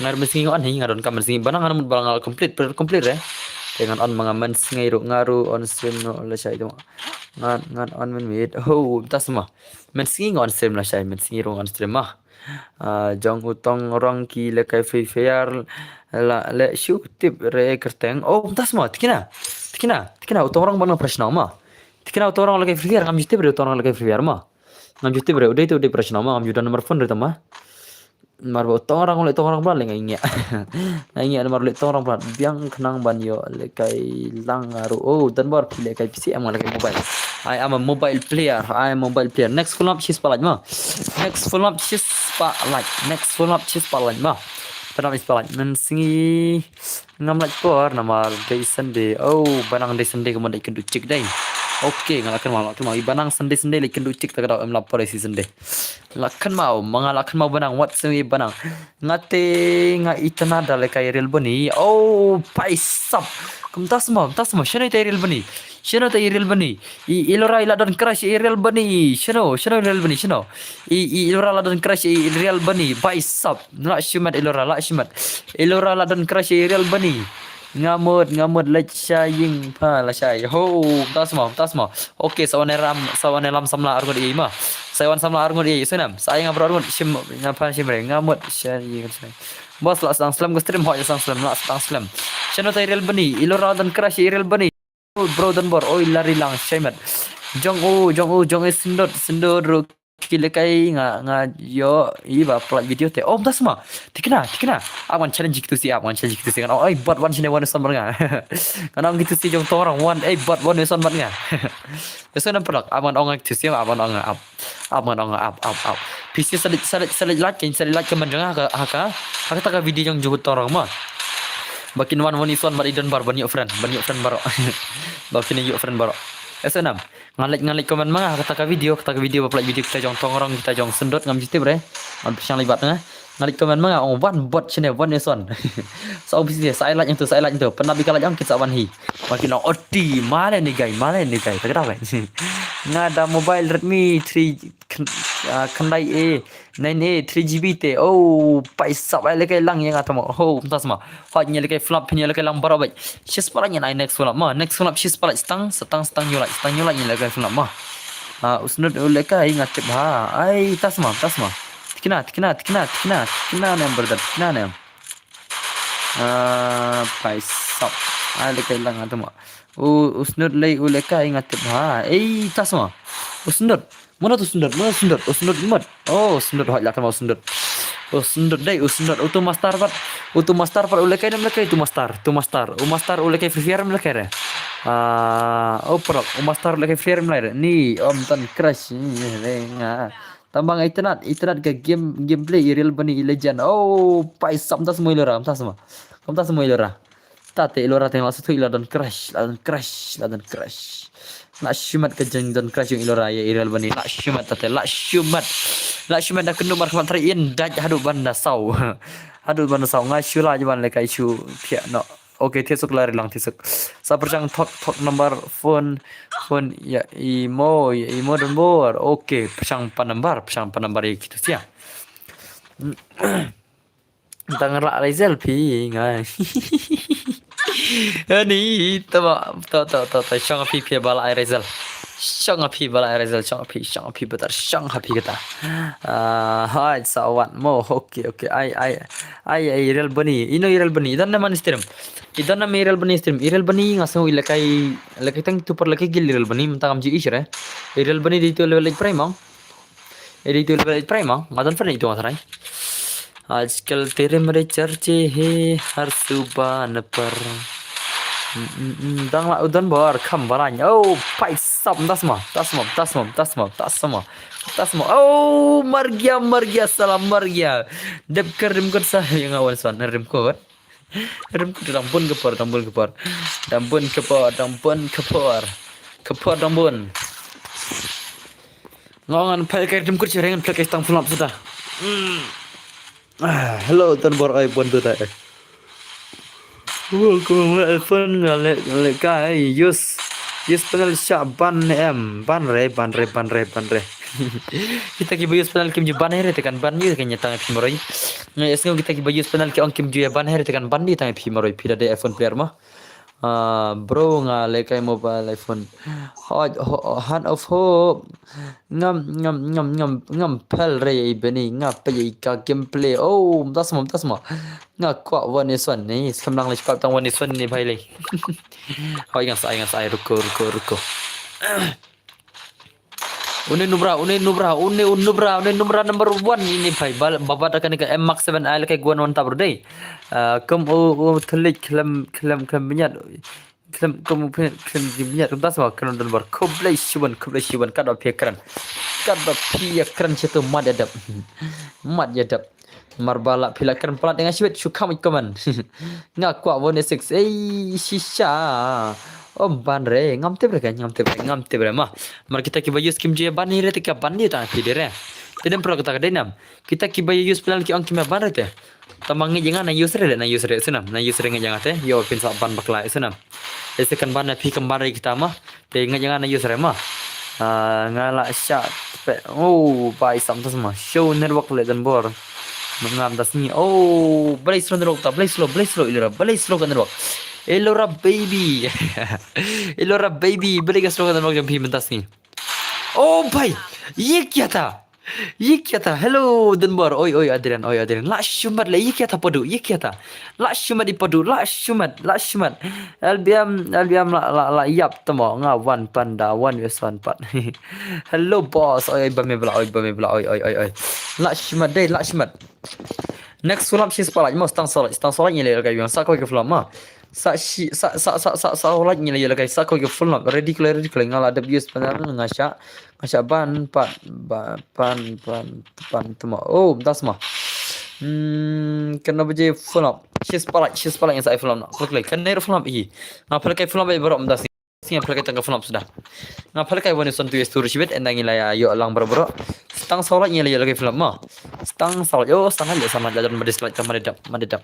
Nga mynsngi nga on hi, nga don kam mynsngi. Banang nga mut Banang nga complete, per complete re. Te ngan on ma nga mynsngi ruh, nga ruh on stream no la shai tuma. Ngan, ngan on mynmiet. Ho, mynta sma. Mynsngi nga on stream la shai, mynsngi ruh nga on stream ma. Ah, jong u Tongrong ki lehkai Free Fire la leh shu tip re kyrteng. Oh, mynta sma, tikna. Tikna, tikna u Tongrong ban nga prashna ma. Tikna u Tongrong lehkai Free Fire, ngam ju tip re u Tongrong lehkai Free Fire ma. Ngam ju tip re, u dei te u dei prashna ma, ngam ju don number phone re te ma. Mar ba u Tongrong leh Tongrong bla leh ngai ngia. Ngai ngia mar leh Tongrong bla biang khnang ban ïoh lehkai lang nga ruh. Oh, Donbor phi lehkai P C, em nga lehkai mobile. I am a mobile player. I am a mobile player. Next full up shi spotlight ma. Next full up shi spotlight. Next full up shi spotlight ma. Pynap shi spotlight. Mynsngi ngam lait por namar dei Sunday. Oh, Banang dei Sunday ka mon dei kynduh chik dei. Okay, nga la kynmaw, la kynmaw. I Banang Sunday Sunday leh kynduh chik ta ka dei em la por dei si Sunday. La kynmaw, ma nga la kynmaw Banang, wat sngewbha Banang. Nga te nga itna da lehkai Real Bunny. Oh, paisap. Kumta sma, kumta sma. Shano ita Real Bunny? Shano ita Real Bunny? I Ilora i la don crush i Real Bunny. Shano, shano Real Bunny, shano? I, i Ilora la don crush i Real Bunny. Paisap. La shimet Ilora, la shimet. Ilora la don crush i Real Bunny. Nga mut, nga mut leit sha ïing pha la shai. Ho, kumta sma, kumta sma. Okay, sa wan ram, sa wan lam samla arngut i ma. Sa wan samla arngut i, sunam. Sa ai nga bro arngut shim, nga pha shim re. Nga mut sha ïing sha. Boss la sdang slem ka stream, hoi la sdang slem, la sdang slem. Shano ita Real Bunny, Ilora don crush i Real Bunny. Bro Donbor, oi lari lang shaimat. Jong u, jong u, jong u syndot, syndot ruh ki lehkai nga, nga ïoh i ba plot video te. Oh, mynta sma. Tikna, tikna. Ap ngan challenge kitu si, ap ngan challenge kitu si ngan. Oh, ai, bot wan shine wan son mat nga. Ngan ong kitu si jong Tongrong wan, ai, bot wan son mat nga. Ïa son ap plot, ap ngan ong kitu si, ap ngan ong ap. Ap ngan ong ap, ap, ap. P C sa leit, sa leit, sa leit like, sa leit like comment jong nga ha ka, ha ka, ha kata ka video jong jubut Tongrong ma. Ba kin wan wan i son bad i Donbor ban ïoh friend, ban ïoh friend baroh. Ba kin ïoh friend baroh. Ïa sonam. Nga leit, nga leit comment ma nga ha kata ka video, kata ka video ba plot video kita jong Tongrong, kita jong syndot ngam ju tip re. Ngan pyrshang leit bad nga. Nga leit comment ma nga ong wan bot shine wan ïa son. Sa ong P C sa ai like ntu, sa ai like ntu. Pynap i ka like ong kin sa wan hi. Ba kin ong oti male ni guy, male ni guy. Ta ka dei. Nga da mobile Redmi three khyndai A nine A three G B te. Oh, paisap ai lehkai lang ïa nga tamo. Ho, mynta sma. Hoi ngi lehkai flop, ngi lehkai lang baroh beit. Shi spotlight ngi ai next flop ma. Next flop shi spotlight stang, stang, stang ngi lehkai, stang ngi lehkai ngi lehkai flop ma. Ah, u syndot u lehkai nga tip ha. Ai, mynta sma, mynta sma. Tikna, tikna, tikna, tikna, tikna ne brother, tikna ne. Ah, paisap. Ai lehkai lang nga tamo. U, u syndot lei u lehkai nga tip ha. Ei, mynta sma. U syndot. Mano tu syndot? Mano syndot? U syndot mut. Oh, syndot hoi la kynmaw syndot. U syndot dei, u syndot. U tu master pat. U tu master pat u lehkai nam lehkai tu master. Tu master. U master u lehkai Free Fire nam lehkai re. Ah, oh, prok. U master u lehkai Free Fire nam lehkai re. Ni, om ton crush. Ni, re nga. Tang ba nga itynnad, itynnad ka game, gameplay i Real Bunny i Legend. Oh, paisap mynta sma i Lora, mynta sma. Mynta sma i Lora. Tate i Lora teng la suthu i la don crush, la don crush, la don crush. La shimet ka jingdon crush jong i Lora ïa i Real Bunny. La shimet tate, la shimet. La shimet da kynduh markhmat trai in dait haduh ban da saw. Haduh ban da saw nga shu la jaban lehkai shu pia no. Okay, thiah suk lari lang thiah suk. Sa pyrshang thok, thok number phone, phone ïa i Mo, ïa i Mo Donbor. Okay, pyrshang pan number, pyrshang pan number ïa kitu sia. Tang la Raizel phi nga. Ani to to to to to shong phi phi ba la Raizel. Shong phi ba la Raizel, shong phi, shong phi betar, shong phi kata. Ah, hai sa wan mo. Okay, okay. Ai ai ai ai Real Bunny. Ino Real Bunny. Idan na man stream. Idan na Real Bunny stream. Real Bunny nga sngew i lehkai, lehkai tang tu par lehkai gil Real Bunny mynta ngam ju ish re. Real Bunny di tu level eight prime ong. Eri tu level eight prime ma, nga don friend itu nga tharai. आजकल तेरे मेरे चर्चे हैं हर सुबह पर. Mm, mm, mm, dang la u Donbor kham balang. Oh, paisap, tasma, tasma, tasma, tasma, tasma. Tasma. Oh, mar gya, mar gya, salam mar gya. Dep ka rim kot sa, ïa nga wan swan, rim kot. Rim kot dang bun ka por, dang bun ka por. Dang bun ka por, dang bun ka por. Ka por dang bun. Nga ngan phai ka rim kot, chereng phai ka tang pulap suda. Mm. Ah, hello, Donbor, ai, bun tu ta, eh. Welcome, iPhone, nga le, nga le kai, use, use panel sha ban em, ban re, ban re, ban re, ban re. Kita kiba use panel kim ju ban re, te kan ban ïa, kan ïa tang phi maroi. Nga ïa sngew kita kiba use panel ki ong kim ju ïa ban re, te kan ban ïa tang phi maroi, phi da dei iPhone player ma. Ah, bro, nga le kai mobile iPhone. Hot, ho-, hand of hope. Ngam, ngam, ngam, ngam, ngam phel re i beni, nga pei i ka gameplay. Oh, mtas mo, mtas mo. Nga kwah one is one ni, skam lang le kwah tang one is one ni bhai le. Hoi, ngan sai, ngan sai, ruko, ruko, ruko. Une nubra, une nubra, une, une nubra, une nubra number one ini bhai. Bal-, babat akan ka M Mark seven L ka gwan wan tabru dei. Ah, kum u, u thelik klem, klem, klem minyat. Klem, kum u phe-, klem di minyat, kum tas wa, klem Donbor. Khublei shibun, khublei shibun, kat ba phi kren. Kat ba phi kren chetu mat ya dep. Mat ya dep. Mar ba la phi la kren palat nga shibit, shu kham ik komen. Nga kwah one six. Ei, shisha. Om ban re, ngam tip re kan, ngam tip re, ngam tip re ma. Mar kita kiba use kim ju ïa ban ni re, te ka ban ni ta phi de re. Te dem pro kita ka dei nam. Kita kiba use plan ki ong kim ïa ban re te. Tama ngi jeng na use re, na use re, sunam, na use re ngi jeng te. Yo phin sa ban bakla, sunam. Ese kan ban na phi kan ban re kita ma. Te nga jeng na use re ma. Ah, nga la sha pe. Oh, bai sam tas ma. Show network le Donbor. Ngam das ni. Oh, balei slow network ta, balei slow, balei slow Elora, balei slow ka network. Elora baby. Elora baby, balei ka slow ka network jong phi mynta sngi. Oh, bhai. Ye kya tha? Ye kya tha? Hello, Donbor. Oi, oi, Adrian, oi, Adrian. La shumat le, ye kya tha padu, ye kya tha? La shumat i padu, la shumat, la shumat. L B M, L B M la, la, la yap tamo. Nga wan panda, wan wes wan pat. Hello, boss. Oi, oi, ba me bla, oi, ba me bla, oi, oi, oi, oi. La shumat dei, la shumat. Next sulap shi spalak, mo stang solak, stang solak ni le ka yung. Sa ko ke flop ma. Sa shi, sa, sa, sa, sa, sa, like ni la ïa la kai, sa ko ïa full nap, ready ko la, ready ko la, nga la dep use panel, nga sha, nga sha ban, pat, ba, pan, pan, pan, tuma. Oh, das ma. Hmm, kena baje full nap. Shis palak, shis palak yang sa full nap. Klik, klik, kena full nap hi. Nga pala kai full nap baje barok, das. Nga pala kai tang full nap sudah. Nga pala kai wani son tu ya sturu shibit, endang ila ya, yo lang barok, barok. Stang solak ni la ïa la kai full nap ma. Stang solak, yo, stang aja sama jalan madis like, madedap, madedap.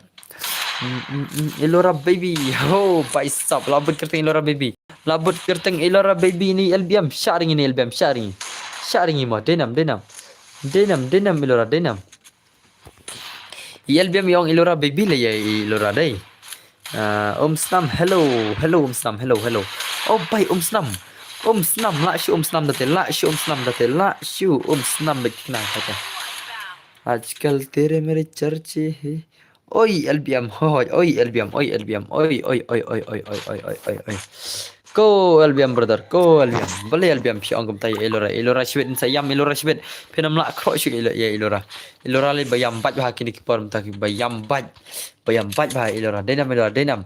Mm, mm, mm, Elora baby. Oh, bhai sahab. Labut kyrteng Elora baby. Labut kyrteng Elora baby ni L B M. Sharing ni L B M. Sharing. Sharing mo. Denam, denam. Denam, denam Elora, denam. L B M yong Elora baby le ya Elora dei. Ah, Um Snam, hello. Hello, Um Snam. Hello, hello. Oh, bhai, Um Snam. Um Snam. La shu Um Snam date. La shu Um Snam date. La shu Um Snam date. Aajkal tere mere charche hai. Oi, L B M, hoi, oi, L B M, oi, L B M, oi, oi, oi, oi. Ko L B M brother, ko L B M. Bale L B M phi ong kumta ïa Elora, Elora shibit nsa yam, Elora shibit. Phin ym lah khroh shuh ïa Elora. Elora le ba yam bad bha kine ki por mynta ki ba yam bad. Ba yam bad bha Elora. Denam Elora, denam.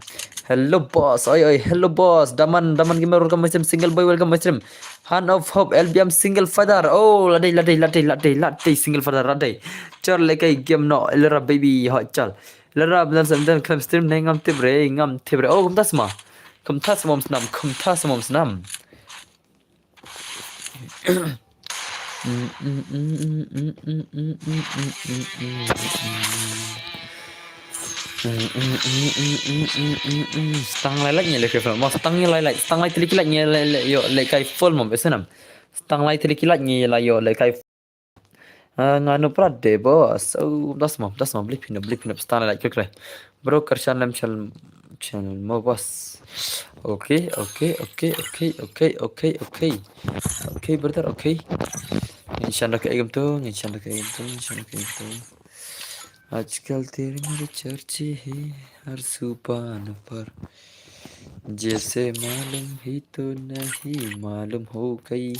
Hello boss, oi, oi, hello boss. Daman, Daman gamer welcome my stream, single boy welcome my stream. Hand of Hope, L B M single father. Oh, ladei, ladei, ladei, ladei, ladei, single father, ladei. Chor le kai game no, Elora baby, hot chal. Elora, bentar, bentar, claim stream, ne ngam tip re, ngam tip re. Oh, kumta sma. Kumta sma snam, kumta sma snam. Stang lai lai ngi le kai full. Mo stang ngi lai lai, stang lai tili ki lai ngi le, le, yo, le kai full mo, ese nam. Stang lai tili ki lai ngi la yo, le kai. Ah, nga no prat de, boss. Oh, das mo, das mo, blip hino, blip hino, stang lai lai klik lai. Bro, karshan lem chal, chal mo, boss. Okay, okay, okay, okay, okay, okay, okay. Okay, brother, okay. Ngin shan da ka egam tu, ngin shan da ka egam tu, ngin shan da ka egam tu. आजकल तेरे मेरे चर्चे हैं हर जुबान पर, जैसे मालूम ही तो नहीं मालूम हो गई।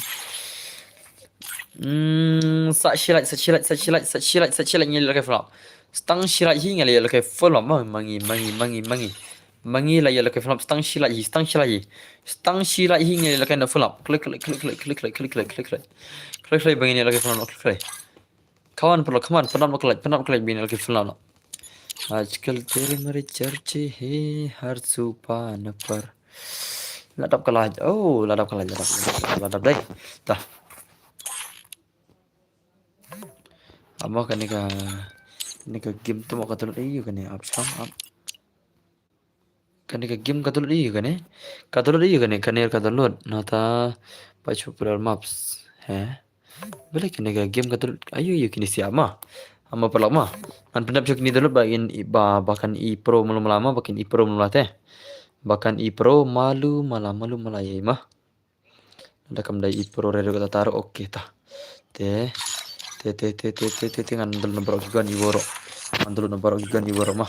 Hmm, sa shilak, sa shilak, sa shilak, sa shilak, sa shilak ngi le kai full nap. Stang shilak hi ngi le kai full nap, ma, mangi, mangi, mangi, mangi. Ma ngi la ïa la ka film up, stang shi la hi, stang shi la hi. Stang shi la hi ngi la ka na film up. Klik, klik, klik. Klik, klik, ba ngi la ka film up, klik, klik. Come on, bro, come on, pynap ka like, pynap ka like, ba ngi la ka film up. आजकल तेरे मेरे चर्चे हैं हर सुबह पर. La dap ka like. Oh, la dap ka like, la dap, la dap, la dap dei. Ta. Amo kane ka, kane ka game tu mo ka download ïa kane app song app. Kane ka game ka download ïa kane. Ka download ïa kane, kane ka download. Nata patch popular maps. He. Balei kane ka game ka download. Ayu ïa kine sia ma. Ama paralok ma. Ngan pyndap sha kine download ba in ba ba kan i pro malu mala ma, ba kan i pro malu mala te. Ba kan i pro malu mala, malu mala ïa ma. Nda kam dei i pro re re kata taro, okay ta. Te te te te te te te te ngan download na baroh ki gun i woro. Ngan download na baroh ki gun i woro ma.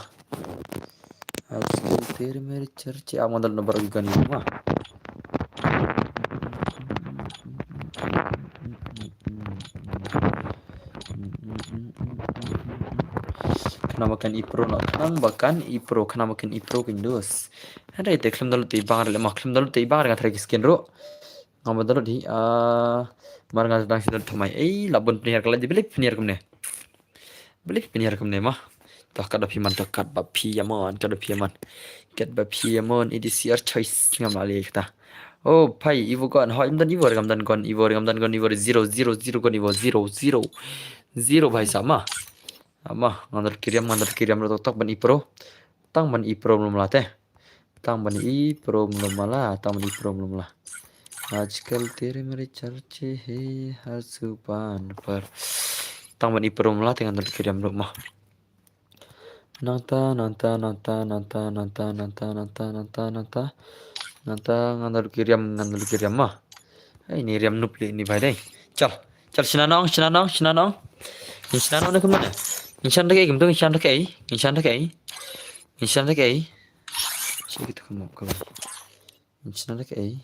आजकल तेरे मेरे चर्चे, ah, ngan download na baroh ki gun i woro ma. Khnang ba kan i pro noh, khnang ba kan i pro, khnang ba kan i pro kin dus. Hynrei te khlem download te i bang re le ma, khlem download te i bang re nga tharai ki skin ruh. Ngam ba download hi, ah, mar nga dang shu download thymmai. Ei, la bun pynhiar ka la di, balei pynhiar kumne. Balei pynhiar kumne ma. Toh kat ba phi man, toh kat ba phi ïa mon, kat ba phi ïa mon. Kat ba phi ïa mon, A D C R choice ngam la leh kata. Oh, phai, Evo gun, hoi, ngam don Evo, ngam don gun, Evo, ngam don gun, Evo, zero, zero, zero gun, Evo, zero, zero. Zero bhai sa ma. Ama, ngan download ki riam, ngan download ki riam ruh tok tok ban i pro. Tang ban i pro mlum la te. Tang ban i pro mlum la, tang ban i pro mlum la. आजकल तेरे मेरे चर्चे हैं हर जुबान पर. Tang ban i pro mlum la te ngan download ki riam ruh ma. Nangta, nangta, nangta, nangta, nangta, nangta, nangta, nangta, nangta. Nangta ngan download ki riam, ngan download ki riam ma. Hei, ni riam nup li ni bhai dei. Chal, chal shna nong, shna nong, shna nong. Ngin shna nong na kumne. Ngin shna da kaei kumtu, ngin shna da kaei. Ngin shna da kaei. Ngin shna da kaei. Shi kita kumne kumne. Ngin shna da kaei.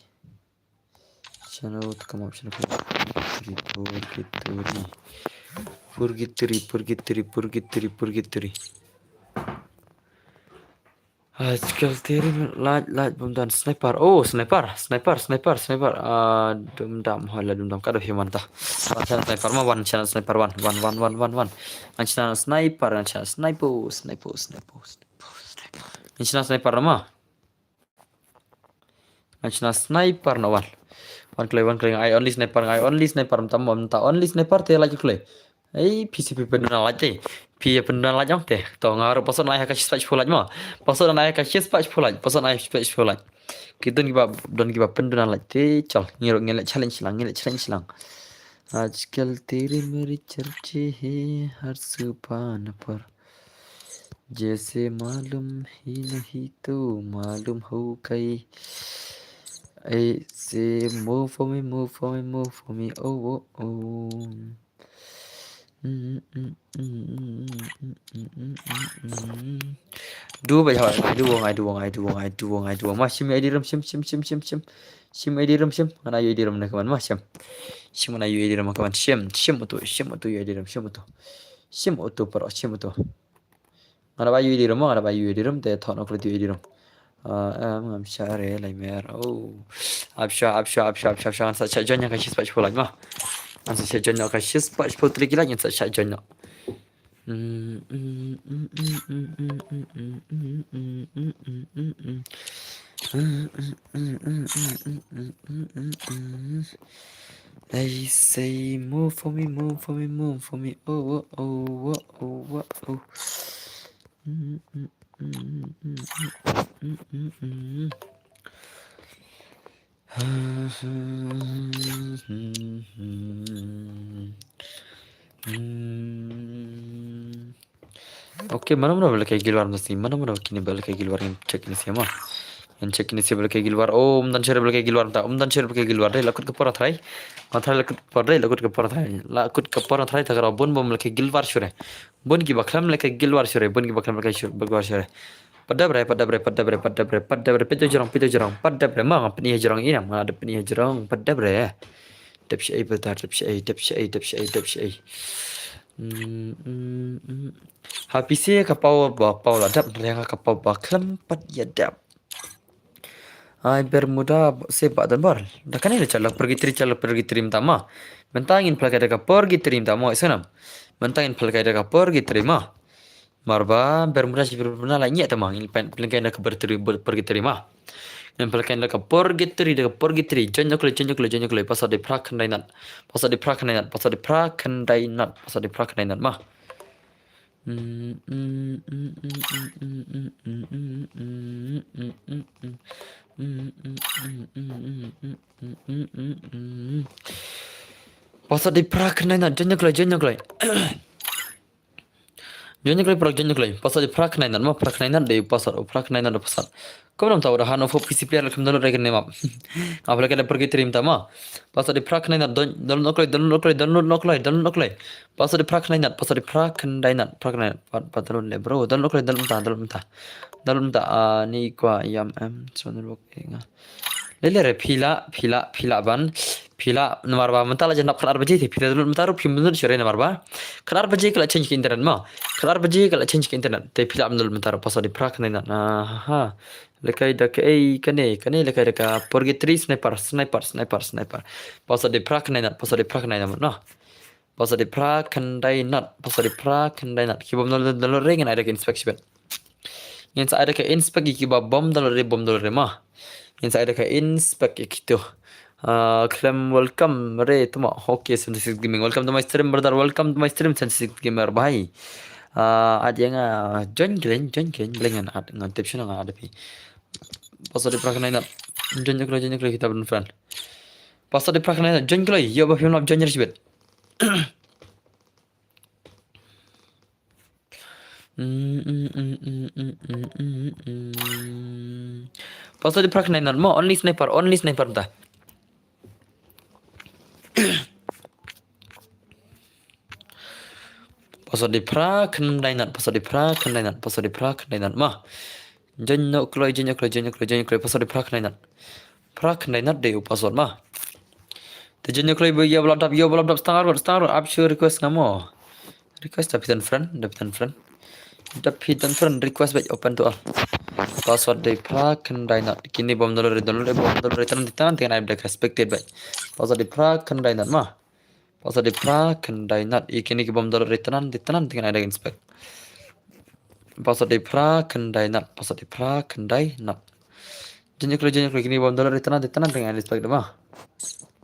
Shna nong to come up, shna nong. Purgatory, purgatory. Purgatory, purgatory, purgatory, purgatory. आजकल तेरे में लाइट, लाइट बम दान sniper. Oh, sniper, sniper, sniper, sniper. Ah, dum dam, hola dum dam, kada human ta. Wan shana sniper ma, wan shana sniper, wan, wan, wan, wan, wan, wan. Wan shana sniper, wan shana sniper, sniper, sniper, sniper, sniper. Wan shana sniper ma. Wan shana sniper na wan. Wan klei, wan klei, I only sniper, I only sniper, tam, tam, only sniper te la klei. Ei, phi shu phi pynduna light te. Phi ïa pynduna light jong te. To nga ruh pasut nai ha ka shispah shiphew light mo. Pasut nai ha ka shispah shiphew light. Pasut nai ha ka shispah shiphew light. Ki don kiba, don kiba pynduna light te. Chal, ngi ruh ngi leh challenge lang, ngi leh challenge lang. आजकल तेरे मेरे चर्चे हैं हर जुबान पर. जैसे मालूम ही नहीं तो मालूम हो गई. ऐसे move for me, move for me, move for me, oh, oh, oh. Du ba jawai, ai du wong, ai du wong, ai du wong, ai du wong, ai du wong. Ma shim ai di ram, shim, shim, shim, shim, shim. Shim ai di ram, shim. Ngan ai di ram na kaman, ma shim. Shim ngan ai di ram na kaman, shim, shim utu, shim utu ai di ram, shim utu. Shim utu, pero shim utu. Nga da ba ïohi di rum, nga da ba ïohi di rum, te thon ok lati ïohi di rum. Ah, em, ngam shah re, lai mer. Oh. Ap shah, ap shah, ap shah, ap shah, ap shah, ngan sa shah join ïa ka shispah shiphew like ma. Ngan sa shah join ïa ka shispah shiphew tylli ki like, ngan sa shah join ïa. They say, move for me, move for me, move for me. Oh, oh, oh, oh, oh, oh, oh. Okay, mano mano ba lehkai Guild Wars mynta sngi, mano mano ba kine ba lehkai Guild Wars, ngin check kine sha ma. Ngin check kine sha ba lehkai Guild Wars. Oh, ym don shuh re ba lehkai Guild Wars mynta, ym don shuh re ba lehkai Guild Wars. Dei la kut ka por Trai. Nga Trai la kut ka por, dei la kut ka por Trai. La kut ka por Trai, ta ka raw bun bym lehkai Guild Wars shuh re. Bun kiba khlem lehkai Guild Wars shuh re, bun kiba khlem lehkai Guild Wars shuh re. Pat dep re, pat dep re, pat dep re, pat dep re, pat dep re, peit to jrong, peit to jrong, pat dep re, ma nga pyni ha jrong, ïa nga da pyni ha jrong, pat dep re. Dep shaei, brother, dep shaei, dep shaei, dep shaei, dep shaei. Mm, mm, mm. Ha phi se ka paw ba paw la dap, hynrei ha nga ka paw ba khlem pat ïa dap. Ai Bermuda se ba don bor. Da kane la cha la purgatory, cha la purgatory mynta ma. Mynta ngin pyrkhat da ka purgatory mynta ma, isnam. Mynta ngin pyrkhat da ka purgatory ma. Mar ba Bermuda shi Bermuda la ngiah ta ma, ngin pyrkhat da ka purgatory, purgatory ma. Ngin pyrkhat da ka purgatory, da ka purgatory. Join nukle, join nukle, join nukle. Password dei phra khyndai nat. Password dei phra khyndai nat. Password dei phra khyndai nat. Password dei phra khyndai nat ma. Password dei phra khyndai nat, join nukle, join nukle. Join nukle, phra, join nukle. Password dei phra khyndai nat ma, phra khyndai nat dei password, phra khyndai nat dei password. Kumno mynta u da han u phi C P R la kham download re kane map. Nga pyrkhat da purgatory mynta ma. Password dei phra khyndai nat, download nukle, download nukle, download nukle, download nukle. Password dei phra khyndai nat, password dei phra khyndai nat, phra khyndai nat. Pat, pat download le bro, download nukle, download mynta, download mynta. Download mynta, ah, ni kwa yam em, so network nga. Lele re phi la, phi la, phi la ban, phi la namar ba mynta la jan dap khatar baje te phi la download mynta ruh phim download shuh re namar ba khatar baje ka la change ka internet ma. Khatar baje ka la change ka internet. Te phi la download mynta ruh password dei phra khyndai nat. Aha. Lehkai da kaei kane, kane lehkai da ka purgatory sniper, sniper, sniper, sniper. Password dei phra khyndai nat, password dei phra khyndai nat no. Password dei phra khyndai nat, password dei phra khyndai nat. Ki bym download, download re ngin ai da ka inspect shibit. Ngin sa ai da ka inspect ïa kiba bym download re, bym download re ma. Ngin sa ai da ka inspect ïa kito. Ah, Clem, welcome re tuma. Okay, seventy-six Gaming. Welcome to my stream, brother. Welcome to my stream, seventy-six Gamer bhai. Ah, at yang, ah, join kren, join kren. Bling an at ngan tip shino ngan at phi. Password dei phra khyndai nat. Join klo, join klo kita bun friend. Password dei phra khyndai nat. Join klo. Ïa ba phim lap join shibit. Password dei phra khyndai nat mo, only sniper, only sniper ta. Password dei phra khyndai nat, password dei phra khyndai nat, password dei phra khyndai nat ma. Join nuklo, join nuklo, join nuklo, join nuklo, password dei phra khyndai nat. Phra khyndai nat dei u password ma. Te join nuklo ba ïa ba la dap, ïa ba la dap star, star, ap shu request nga mo. Request da phi don friend, da phi don friend. Da phi don friend, request bad open to all. Password dei phra khyndai nat. Kine bym download re, download re, bym download re, tan, tan, tan, ai da ka expected bad. Password dei phra khyndai nat ma. Password dei phra khyndai nat. Ïa kine ki bym download re, tan, tan, tan, ai da ka inspect. Password dei phra khyndai nat, password dei phra khyndai nat. Join nuklo, join nuklo, kine bym download re, tan, tan, tan, ai da ka inspect da ma.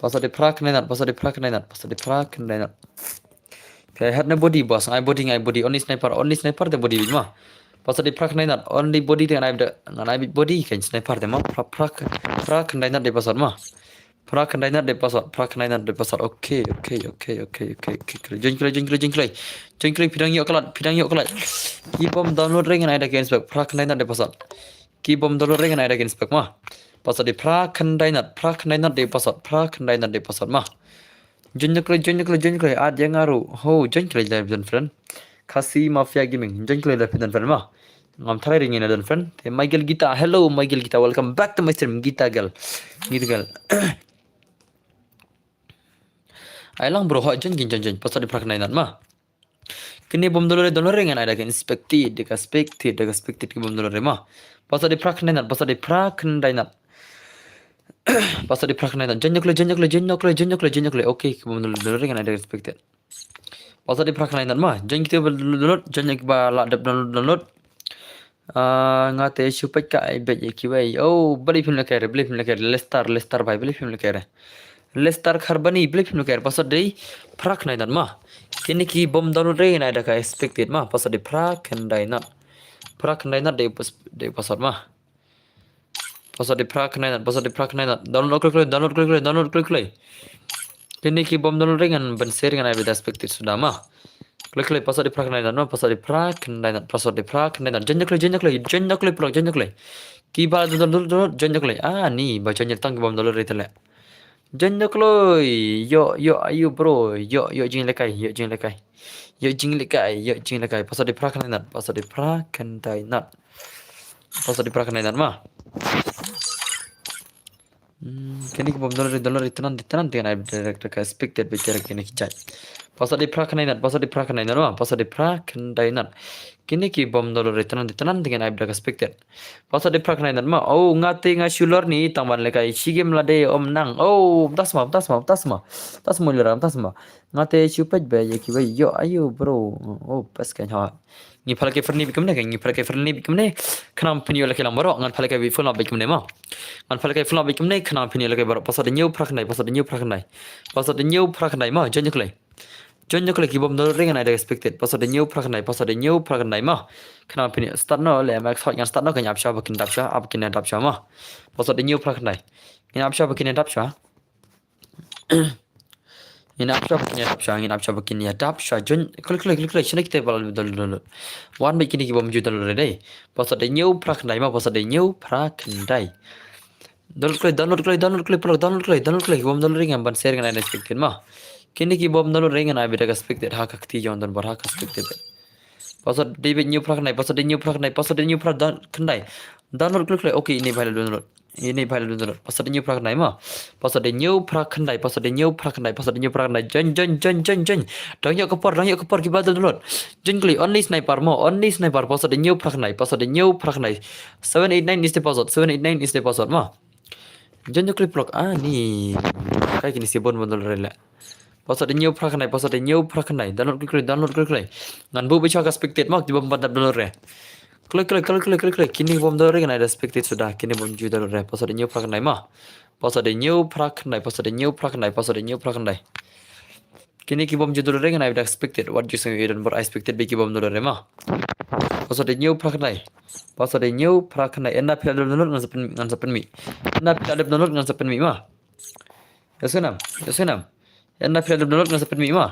Password dei phra khyndai nat, password dei phra khyndai nat, password dei phra khyndai nat. Okay, I had no body, boss. Ngai body, ngai body. Only sniper, only sniper te body bit ma. Password dei phra khyndai nat, only body te ngai bit, ngai bit body kan sniper te ma. Phra, phra, phra khyndai nat dei password ma. Phra khyndai nat dei password, phra khyndai nat dei password. Okay, okay, okay, okay, okay, okay. Join klo, join klo, join klo. Join klo, phi dang ïoh khlad, phi dang ïoh khlad. Ki bym download re ngan ai da ka inspect, phra khyndai nat dei password. Ki bym download re ngan ai da ka inspect ma. Password dei phra khyndai nat, phra khyndai nat dei password, phra khyndai nat dei password ma. Join nuklo, join nuklo, join nuklo, at ïa nga ruh. Ho, join klo da phi don friend. Khasi Mafia Gaming, join klo da phi don friend ma. Ngam tharai ring ïa na don friend. Te Michael Gita, hello Michael Gita, welcome back to my stream, Gita girl. Gita girl. Ai lang bro, ho, join kin join, join. Password dei phra khyndai nat ma. Kine bym download re, download re ngan ai da ka inspected, da ka expected, da ka expected ki bym download re ma. Password dei phra khyndai nat, password dei phra khyndai nat. Password dei phra khyndai nat. Join nuklo, join nuklo, join nuklo, join nuklo, join nuklo. Okay, ki bym download, download re ngan ai da ka inspected. Password dei phra khyndai nat ma. Join kito ba download, join ki ba la dep download, download. Ah, nga te shu peit ka ai beit ïa kiwei. Oh, balei phim lehkai re, balei phim lehkai re. Lester, Lester bhai, balei phim lehkai re. Lester Kharbani, balei phim lehkai re. Password dei phra khyndai nat ma. Kine ki bym download re ngan ai da ka expected ma. Password dei phra khyndai nat. Phra khyndai nat dei pas-, dei password ma. Password dei phra khyndai nat, password dei phra khyndai nat. Download klo klo, download klo klo, download klo klo. Kine ki bym download re ngan ban share ngan ai beit da expected suda ma. Klo klo, password dei phra khyndai nat ma, password dei phra khyndai nat, password dei phra khyndai nat. Join nuklo, join nuklo, join nuklo, bro, join nuklo. Ki ba download, download, join nuklo. Ah, ni ba join tang ki bym download re tele. Join nuklo, ïoh, ïoh, ayu bro, ïoh, ïoh jinglehkai, ïoh jinglehkai. Ïoh jinglehkai, ïoh jinglehkai. Password dei phra khyndai nat, password dei phra khyndai nat. Password dei phra khyndai nat ma. Hmm, kine ki bym download re, download re, tang ngan ai direct ka expected bad kine ki jait. Password dei phra khyndai nat, password dei phra khyndai nat ma, password dei phra khyndai nat. Kine ki bym download re, tang ngan ai direct ka expected. Password dei phra khyndai nat ma. Oh, nga te nga shu lor ni tang ban lehkai, shi game lade ym nang. Oh, ym ta sma, ym ta sma, ym ta sma. Ym ta sma lor, ym ta sma. Nga te shu peit ba ïa kiwei ïoh aïu bro. Oh, pas kan ha. Ngi pha lehkai friendly bad kumne, ngi pha lehkai friendly bad kumne. Khnang phin ïoh lehkai lang baroh, ngan pha lehkai bad full up bad kumne ma. Ngan pha lehkai full up bad kumne, khnang phin ïoh lehkai baroh. Password dei hynñiew phra khyndai, password dei hynñiew phra khyndai. Password dei hynñiew phra khyndai ma, join ïa khlei. Join ïa khlei ki bym download re, ngan ai direct expected. Password dei hynñiew phra khyndai, password dei hynñiew phra khyndai ma. Khnang phin ïoh start noh, leh ma, ngan start noh, kan ïa dap shuwa ba kin dap shuwa, ba kin ïa dap shuwa ma. Password dei hynñiew phra khyndai. Ngin ïa dap shuwa ba kin ïa dap shuwa. Ngin ap shuwa ba kin ïa dap shuwa, ngin ap shuwa ba kin ïa dap shuwa. Join, khlei, khlei, khlei, khlei, shane kita ba la download, download. Wan bad kine ki bym ju download re dei. Password dei hynñiew phra khyndai ma, password dei hynñiew phra khyndai. Download khlei, download khlei, download khlei, paralok, download khlei, download khlei, ki bym download re ngan ban share ngan ai expected ma. Kine ki bym download re ngan ai bad ka expected ha ka kti jong don bor ha ka expected. Password dei hynñiew phra khyndai, password dei hynñiew phra khyndai, password dei hynñiew phra khyndai. Download khlei, khlei, okay, ine ba la download. Ine ba la download. Password dei hynñiew phra khyndai ma. Password dei hynñiew phra khyndai, password dei hynñiew phra khyndai. Join, join, join, join, join. Dang ïoh ka por, dang ïoh ka por ki ba download. Join khlei, only sniper ma, only sniper. Password dei hynñiew phra khyndai, password dei hynñiew phra khyndai. Seven eight nine is the password, seven eight nine is the password ma. Join khlei paralok, ah, ni. Kai kine shi bym download re leh. Password dei hynñiew phra khyndai, password dei hynñiew phra khyndai. Download khlei, khlei, download khlei, khlei. Ngan buh beit shuwa ka expected ma, ki bym pat download re. Khlei, khlei, khlei, khlei, khlei, khlei. Kine bym download re ngan ai expected suda. Kine bym ju download re. Password dei hynñiew phra khyndai ma. Password dei hynñiew phra khyndai, password dei hynñiew phra khyndai, password dei hynñiew phra khyndai. Kine ki bym ju download re ngan ai bad expected. Wat ju sngew ïa don bor expected bad ki bym download re ma. Password dei hynñiew phra khyndai. Password dei hynñiew phra khyndai. Ynda phi la dep download ngan sa pyn, ngan sa pynmih. Ynda phi la dep download ngan sa pynmih ma. Ïa sngewbha, ïa sngewbha. Ynda phi la dep download ngan sa pynmih ma.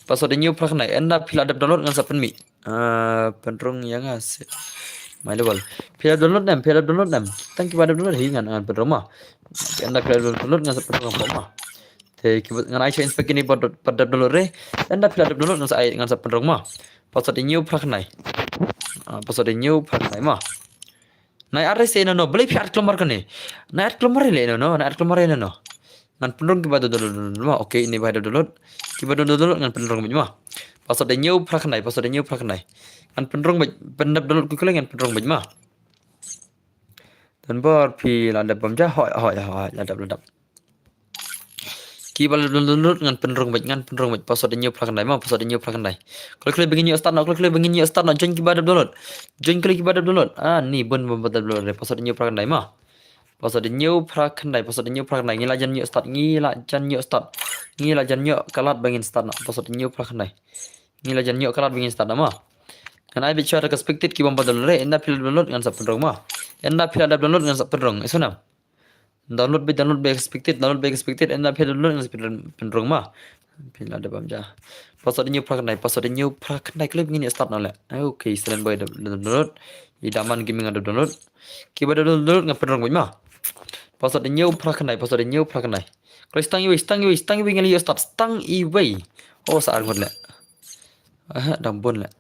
Password dei hynñiew phra khyndai. Ynda phi la dep download ngan sa pynmih. Ah, pynrung ïa nga se. My level. Phi la dep download ne em, phi la dep download ne em. Tang ki ba dep download hi ngan, ngan pynrung ma. Ynda phi la dep download ngan sa pynrung ma. Te ki ba, ngan ai shuwa inspect kine ba dep, ba dep download re. Ynda phi la dep download ngan sa ai, ngan sa pynrung ma. Password dei hynñiew phra khyndai. Ah, password dei hynñiew phra khyndai ma. Nai ar re se no no, balei phi ar khlem ar kane. Nai ar khlem ar le no no, nai ar khlem ar le no no. Ngan pynrung ki ba dep download ma. Okay, ine ba dep download. Ki ba dep download ngan pynrung beit ma. Password dei hynñiew phra khyndai, password dei hynñiew phra khyndai. Ngan pynrung beit, pyndep download khlei, khlei ngan pynrung beit ma. Don bor phi la dep bam ja, hoi, hoi, hoi, la dep, la dep. Ki ba la download ngan pynrung beit, ngan pynrung beit. Password dei hynñiew phra khyndai ma, password dei hynñiew phra khyndai. Khlei, khlei ba ngin ïoh start noh, khlei, khlei ba ngin ïoh start noh. Join ki ba dep download. Join khlei ki ba dep download. Ah, ni bun bym pat download re. Password dei hynñiew phra khyndai ma. Password dei hynñiew phra khyndai, password dei hynñiew phra khyndai. Ngi la jan ïoh start, ngi la jan ïoh start. Ngi la jan ïoh ka lad ba ngin start noh. Password dei hynñiew phra khyndai. Ngi la jan ïoh ka lad ba ngin start noh ma. Ngan ai beit shuwa ka expected ki bym pat download re. Ynda phi la download ngan sa pynrung ma. Ynda phi la dep download ngan sa pynrung. Ïa sngewbha. Download beit, download beit expected, download beit expected, ynda phi download ngan sa pynrung ma. Phi la dep bam ja. Password dei hynñiew phra khyndai, password dei hynñiew phra khyndai, khlei ba ngin ïoh start noh le. Okay, Silent Boy dep download. I Daman Gaming dep download. Ki ba dep download ngan pynrung beit ma. Password dei hynñiew phra khyndai, password dei hynñiew phra khyndai. Khlei stang iwei, stang iwei, stang iwei ngan ïoh start, stang iwei. Oh, sa ar ngut le. Aha, dang bun le.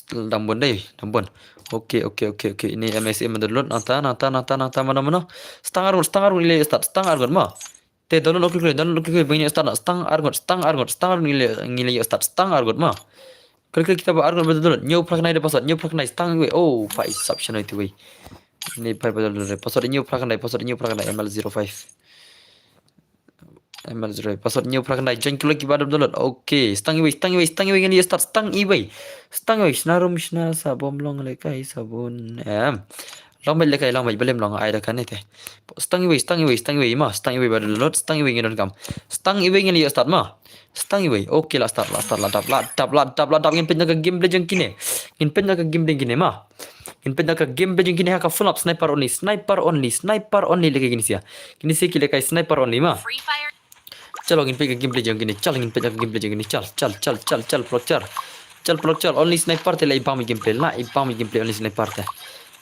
Dang bun dei, dang bun. Okay, okay, okay, okay. Ine M S M download, nangta, nangta, nangta, nangta, mano, mano. Stang ar ngut, stang ar ngut ngi la ïoh start, stang ar ngut ma. Te download khlei, khlei, download khlei, khlei ba ngin ïoh start noh. Stang ar ngut, stang ar ngut, stang ar ngut ngi la, ngi la ïoh start, stang ar ngut ma. Khlei, khlei kita ba ar ngut ba download. Hynñiew phra khyndai dei password, hynñiew phra khyndai, stang iwei. Oh, phai sap shano ite wei. Ine phai ba download re. Password dei hynñiew phra khyndai, password dei hynñiew phra khyndai, M L zero five. M L zero five, password dei hynñiew phra khyndai, join khlei ki ba dep download. Okay, stang iwei, stang iwei, stang iwei ngan ïoh start, stang iwei. Stang iwei, shna rum shna sa bym long lehkai sa bun em. Long beit lehkai, long beit, balei ym long, ai da kane te. Stang iwei, stang iwei, stang iwei ma, stang iwei ba download, stang iwei ngi donkam. Stang iwei ngan ïoh start ma. Stang iwei. Okay, la start, la start, la dap, la dap, la dap, la dap. Ngin peit noh ka gameplay jong kine. Ngin peit noh ka gameplay jong kine ma. Ngin peit noh ka gameplay jong kine ha ka full up, sniper only, sniper only, sniper only lehkai kine sha. Kine sha ki lehkai sniper only ma. Chalo ngin peit ka gameplay jong kine, chal ngin peit ka gameplay jong kine, chal, chal, chal, chal, chal, paralok chal. Chal paralok chal, only sniper te la i bam gameplay, la i bam gameplay only sniper te.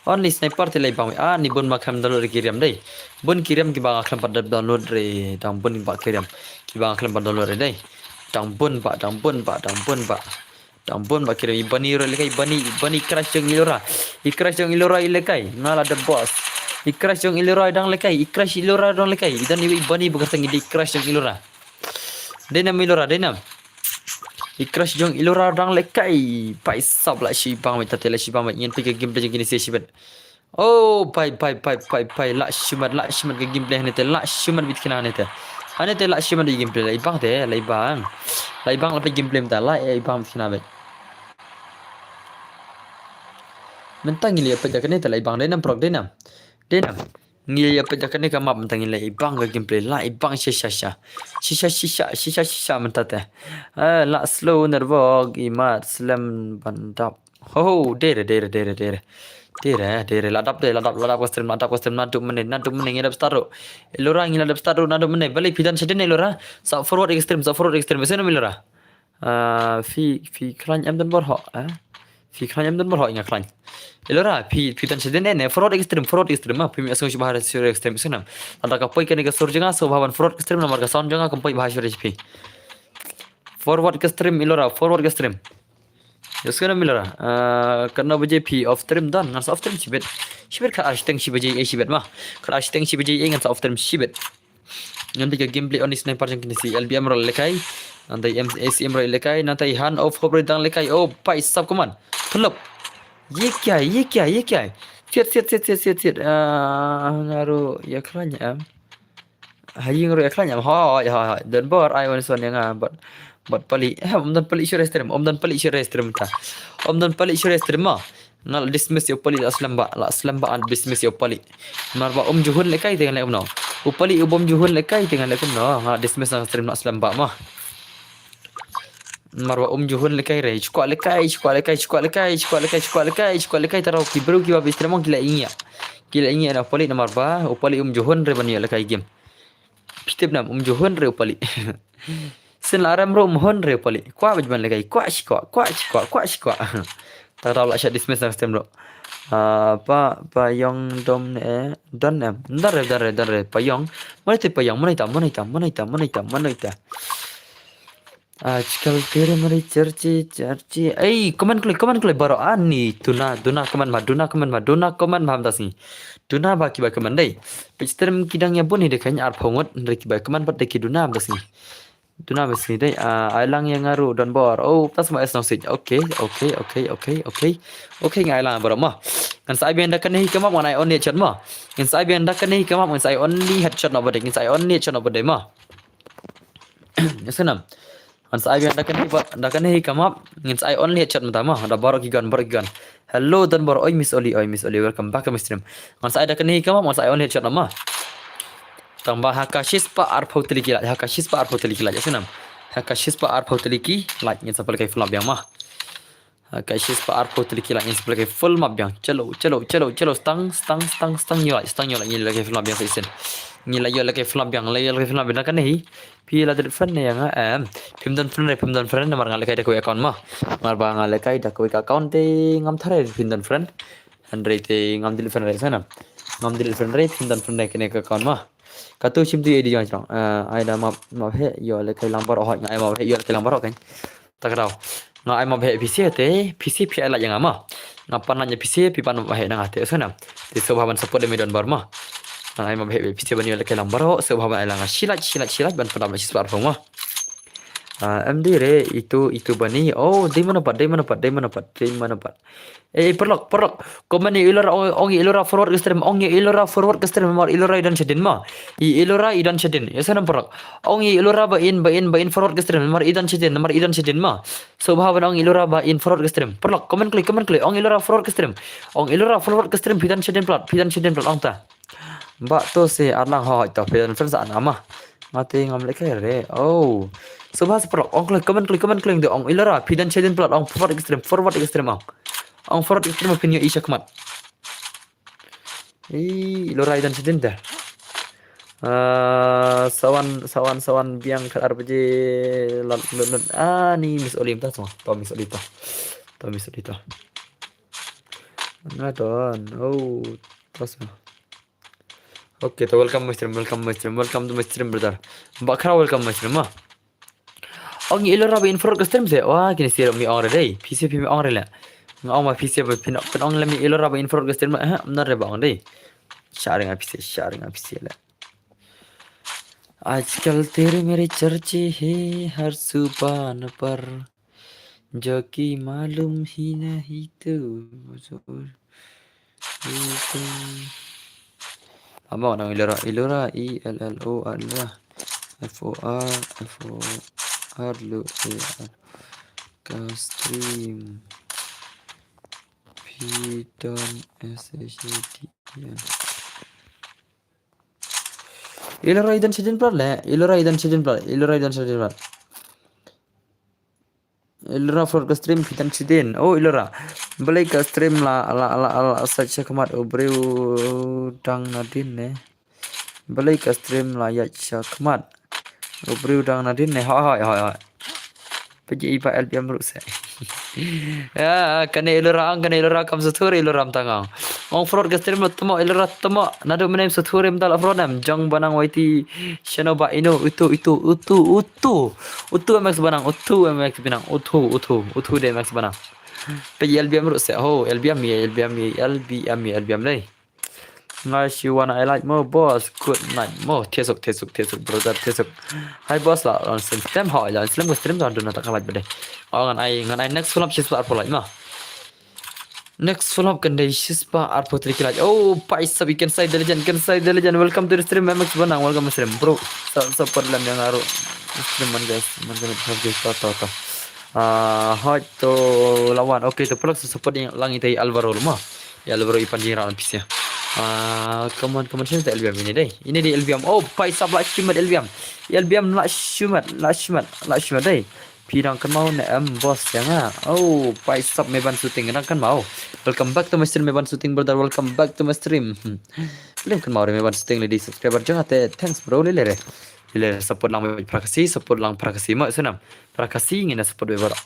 Only sniper te la i bam, ah, ni bun ba khlem download re ki riam dei. Bun ki riam ki ba nga khlem pat download re, dang bun ba ki riam. Ki ba nga khlem pat download re dei. Dang bun ba, dang bun ba, dang bun ba. Dang bun ba ki riam, i Bani ruh lehkai, i Bani, i Bani crush jong i Lora. I crush jong i Lora i lehkai. Nga la dep boss. I crush jong Ilora dang lekai, i crush Ilora dang lekai. I don iwei i Bani ba kata ngi dei i crush jong Ilora. Dei nam Ilora, dei nam. I crush jong Ilora dang lekai. Pai sap la shi bang beit tate, la shi bang beit, ngin peit ka gameplay jong kine shi beit. Oh, pai, pai, pai, pai, pai, la shimet, la shimet ka gameplay hangne te, la shimet beit kine hangne te. Hangne te la shimet beit gameplay, la i bang te, la i bang. La i bang la peit gameplay mynta, la i bang beit kine beit. Mynta ngi la peit da kane te la i bang, dei nam prok, dei nam. Dei nam. Ngi la peit da kane ka map mynta ngi la i bang ka gameplay, la i bang shisha shisha. Shisha shisha, shisha shisha mynta te. Eh, la slow nervok, i mat slem ban dap. Ho, ho, dei re, dei re, dei re, dei re. Dei re, dei re, la dap de, la dap, la dap ka stream, la dap ka stream, naduh mynne, naduh mynne ngi la dep start ruh. Ilora ngi la dep start ruh, naduh mynne, balei phi don shadien Ilora? Sa forward ïa ka stream, sa forward ïa ka stream, ïa sngewbha Ilora. Ah, phi, phi khlaiñ em don bor ho, eh? Phi khlaiñ em don bor ho, nga khlaiñ. Ilora, phi, phi don shadien ne, forward ïa ka stream, forward ïa ka stream, ma, phi ym ïohsngew shuh bha shuh ïa ka stream, ïa sngewbha. Lada ka poi kane ka sur jong nga, sngewbha ban forward ka stream, namar ka sound jong nga kam poi bha shuh ïa phi. Forward ka stream, Ilora, forward ka stream. Ïa sngewbha Ilora. Ah, katno baje phi off stream don, ngan sa off stream shibit. Shibit khatar shiteng shi baje, eh, shibit ma. Khatar shiteng shi baje, eh, ngan sa off stream shibit. Ngan peit ka gameplay on i sniper jong kine shi L B M ruh lekai. Nangta i M S M ruh lekai. Nangta i Hand of Hope ruh dang lekai. Oh, pai sap kuman. Pynlop. Ye kya, ye kya, ye kya. Siat, siat, siat, siat, siat, siat. Ah, nga ruh ïa khlaiñ em. Ha ïing ruh ïa khlaiñ em. Hoi, hoi, hoi. Don bor ai wan son ïa nga bad, bad pali. Eh, ym don pali shuh re stream. Ym don pali shuh re stream ta. Ym don pali shuh re stream ma. Nga la dismiss ïa u pali la slem bha, la slem bha, nga dismiss ïa u pali. Namar ba um ju hun lehkai te ngan leh kumno. U pali u bym ju hun lehkai te ngan leh kumno. Nga la dismiss na ka stream la slem bha ma. Namar ba um ju hun lehkai re, shu kwah lehkai, shu kwah lehkai, shu kwah lehkai, shu kwah lehkai, shu kwah lehkai, shu kwah lehkai, tang ki briew kiba bit stream ki la ïngia. Ki la ïngia na u pali namar ba u pali um ju hun re ban ïoh lehkai game. Phi tip nam, um ju hun re u pali. Sien la rem ruh um hun re u pali. Kwah bad ban lehkai, kwah shi kwah, kwah shi kwah, kwah shi kwah. Ta rau la sha dismiss na ka stream ruh. Ah, pa, pa Yong dom ne, eh, don em. Don re, don re, don re, pa Yong. Mana ita pa Yong, mana ita, mana ita, mana ita, mana ita, mana ita. Ajkal tere mari charche, charche. Ei, comment kloi, comment kloi baroh. Ani, duna, duna comment ma, duna comment ma, duna comment ma mynta sngi. Duna ba kiba comment dei. Peit stream ki dang ïa bun hi dei kane arphew ngut, hynrei kiba comment pat dei ki duna mynta sngi. Duna mynta sngi dei, ah, ai lang ïa nga ruh don bor. Oh, tas ma es nong sik. Okay, okay, okay, okay, okay. Okay, nga ai lang baroh ma. Ngan sa ai biang da kane hi ka map ngan ai only headshot ma. Ngan sa ai biang da kane hi ka map ngan sa ai only headshot na ba dei. Ngan sa ai only headshot na ba dei ma. Ïa sngewbha nam. Ngan sa ai biang da kane hi ba, da kane hi ka map, ngin sa ai only headshot mynta ma, da baroh ki gun, baroh ki gun. Hello, don baroh, oi Miss Oli, oi Miss Oli, welcome back to my stream. Ngan sa ai da kane hi ka map, ngan sa ai only headshot ma. Tang ba ha ka shispah arphew tylli ki like, ha ka shispah arphew tylli ki like, ïa sngewbha nam. Ha ka shispah arphew tylli ki like, ngin sa pynlehkai full map biang ma. Ha ka shispah arphew tylli ki like ngin sa pynlehkai full map biang. Chalo, chalo, chalo, chalo. Stang, stang, stang, stang. Ngi la, stang ngi la, ngi la lehkai full map biang sa shisien. Ngi la ïoh lehkai full map biang, la ïoh lehkai full map biang da kane hi. Phi la delete friend ne ïa nga, em. Phim don friend re, phim don friend namar nga lehkai da kawei account ma. Namar ba nga lehkai da kawei ka account te ngam tharai phim don friend. Hynrei te ngam delete friend re sa nam. Ngam delete friend re, phim don friend re kane ka account ma. Katu shim tu ïa i di jong jong. Eh, ai da map, map heh, ïoh lehkai lang baroh hoi, nga ai map heh, ïoh lehkai lang baroh kan. Ta ka daw. Nga ai map heh phi seh te, phi seh phi ai like ïa nga ma. Nga pan like ïa phi seh, phi pan map heh na nga te, sa nam. Te sngewbha ban support lem ïa don baroh ma. Nga ai map heh phi seh ban ïoh lehkai lang baroh, sngewbha ban ai lang nga shi like, shi like, shi like ban pan map heh shispah arphew ma. Ah, em dei re, itu, itu Bani. Oh, dei mano pat, dei mano pat, dei mano pat, dei mano pat. Eh, paralok, paralok. Comment ïa Ilora, ong, ong ïa Ilora forward ka stream, ong ïa Ilora forward ka stream, namar Ilora i don shadien ma. I Ilora i don shadien. Ïa sngewbha nam paralok. Ong ïa Ilora ba in, ba in, ba in forward ka stream, namar i don shadien, namar i don shadien ma. Sngewbha ban ong ïa Ilora ba in forward ka stream. Paralok, comment kloi, comment kloi. Ong ïa Ilora forward ka stream. Ong ïa Ilora forward ka stream, phi don shadien palat, phi don shadien palat, ong ta. Ba to se arlang hoi to, phi don friend sa na ma. Nga te ngam lehkai re. Oh. Sngewbha sa paralok, ong kloi, comment kloi, comment kloi, ong ïa Ilora, phi don shadien palat, ong forward ka stream, forward ka stream, ong. Ong forward ka stream, phin ïoh i shakhmat. Ih, Ilora i don shadien te. Ah, sa wan, sa wan, sa wan biang khatar baje lat lut lut. Ah, ni Miss Oli mynta sma. To Miss Oli to. To Miss Oli to. Nga don. Oh, to sma. Okay, to welcome my stream, welcome my stream, welcome to my stream, brother. Ba khra welcome my stream ma. Ong ïa Ilora ba in forward ka stream se. Wa, kine sir mi ong re dei. Phi seh phi mi ong re la. Nga ong ma phi seh ba phin, phin ong lem ïa Ilora ba in forward ka stream. Eh, mano re ba ong dei. Sharing office, sharing office le. आजकल तेरे मेरे चर्चे हैं हर सुबह पर, जो कि मालूम ही नहीं तो. Amo nang Ilorar, Ilorar, I L L O R, Ilorar. F O R, F O R, Lu, A R. Ka stream. P don S H A D N. Ilorar i don shadien plat le, Ilorar i don shadien plat, Ilorar i don shadien plat. Ilorar Flood ka stream phi don shadien. Oh, Ilorar. Balei ka stream la, la, la, la, la, sa shakhmat u briew dang nadien ne. Balei ka stream la ïaid shakhmat u briew dang nadien ne. Hoi, hoi, hoi, hoi. Peit i ba L B M ruh se. Ya, kane Ilorar ang, kane Ilorar kam sutur Ilorar tang ang. Ong Flood ka stream lo temo Ilorar temo. Naduh mynne sutur em dal Flood em. Jong ba nang waiti shano ba ino utu, utu, utu, utu. Utu M X ba nang, utu M X ba nang, utu, utu, utu de M X ba nang. Peit L B M ruh se. Ho, L B M ye, L B M ye, L B M ye, L B M dei. Nga shi wan I like mo boss. Good night mo. Thesuk, thesuk, thesuk brother, thesuk. Hi boss la on stream. Tem ho la on stream ko stream don don tak like bade. Oh ngan ai, ngan ai next full up shispah arphew like mo. Next full up kan dei shispah arphew three like. Oh, paisa we can say the legend, can say the legend. Welcome to the stream, M X Bonang. Welcome to stream, bro. Sa support lang yang aru stream man guys, man guys, to to to. Ah, hoi to lawan. Okay, to pelak support yang lang itai Alvaro luma. Ya Alvaro ipan jing ran pisia. Ah, come on, come on, sini L B M ini deh. Ini deh L B M. Oh, paisa la shimet L B M. L B M la shimet, la shimet, la shimet deh. Phi dang kynmaw ne em boss ïa nga. Oh, paisa Meban Shooting dang kynmaw. Welcome back to my stream Meban Shooting brother. Welcome back to my stream. Hmm. Lem kynmaw re Meban Shooting lady subscriber jong nga te thanks bro lele re. Lele support lang Meban Prakasi, support lang Prakasi ma sunam. Prakasi ngin support be bro.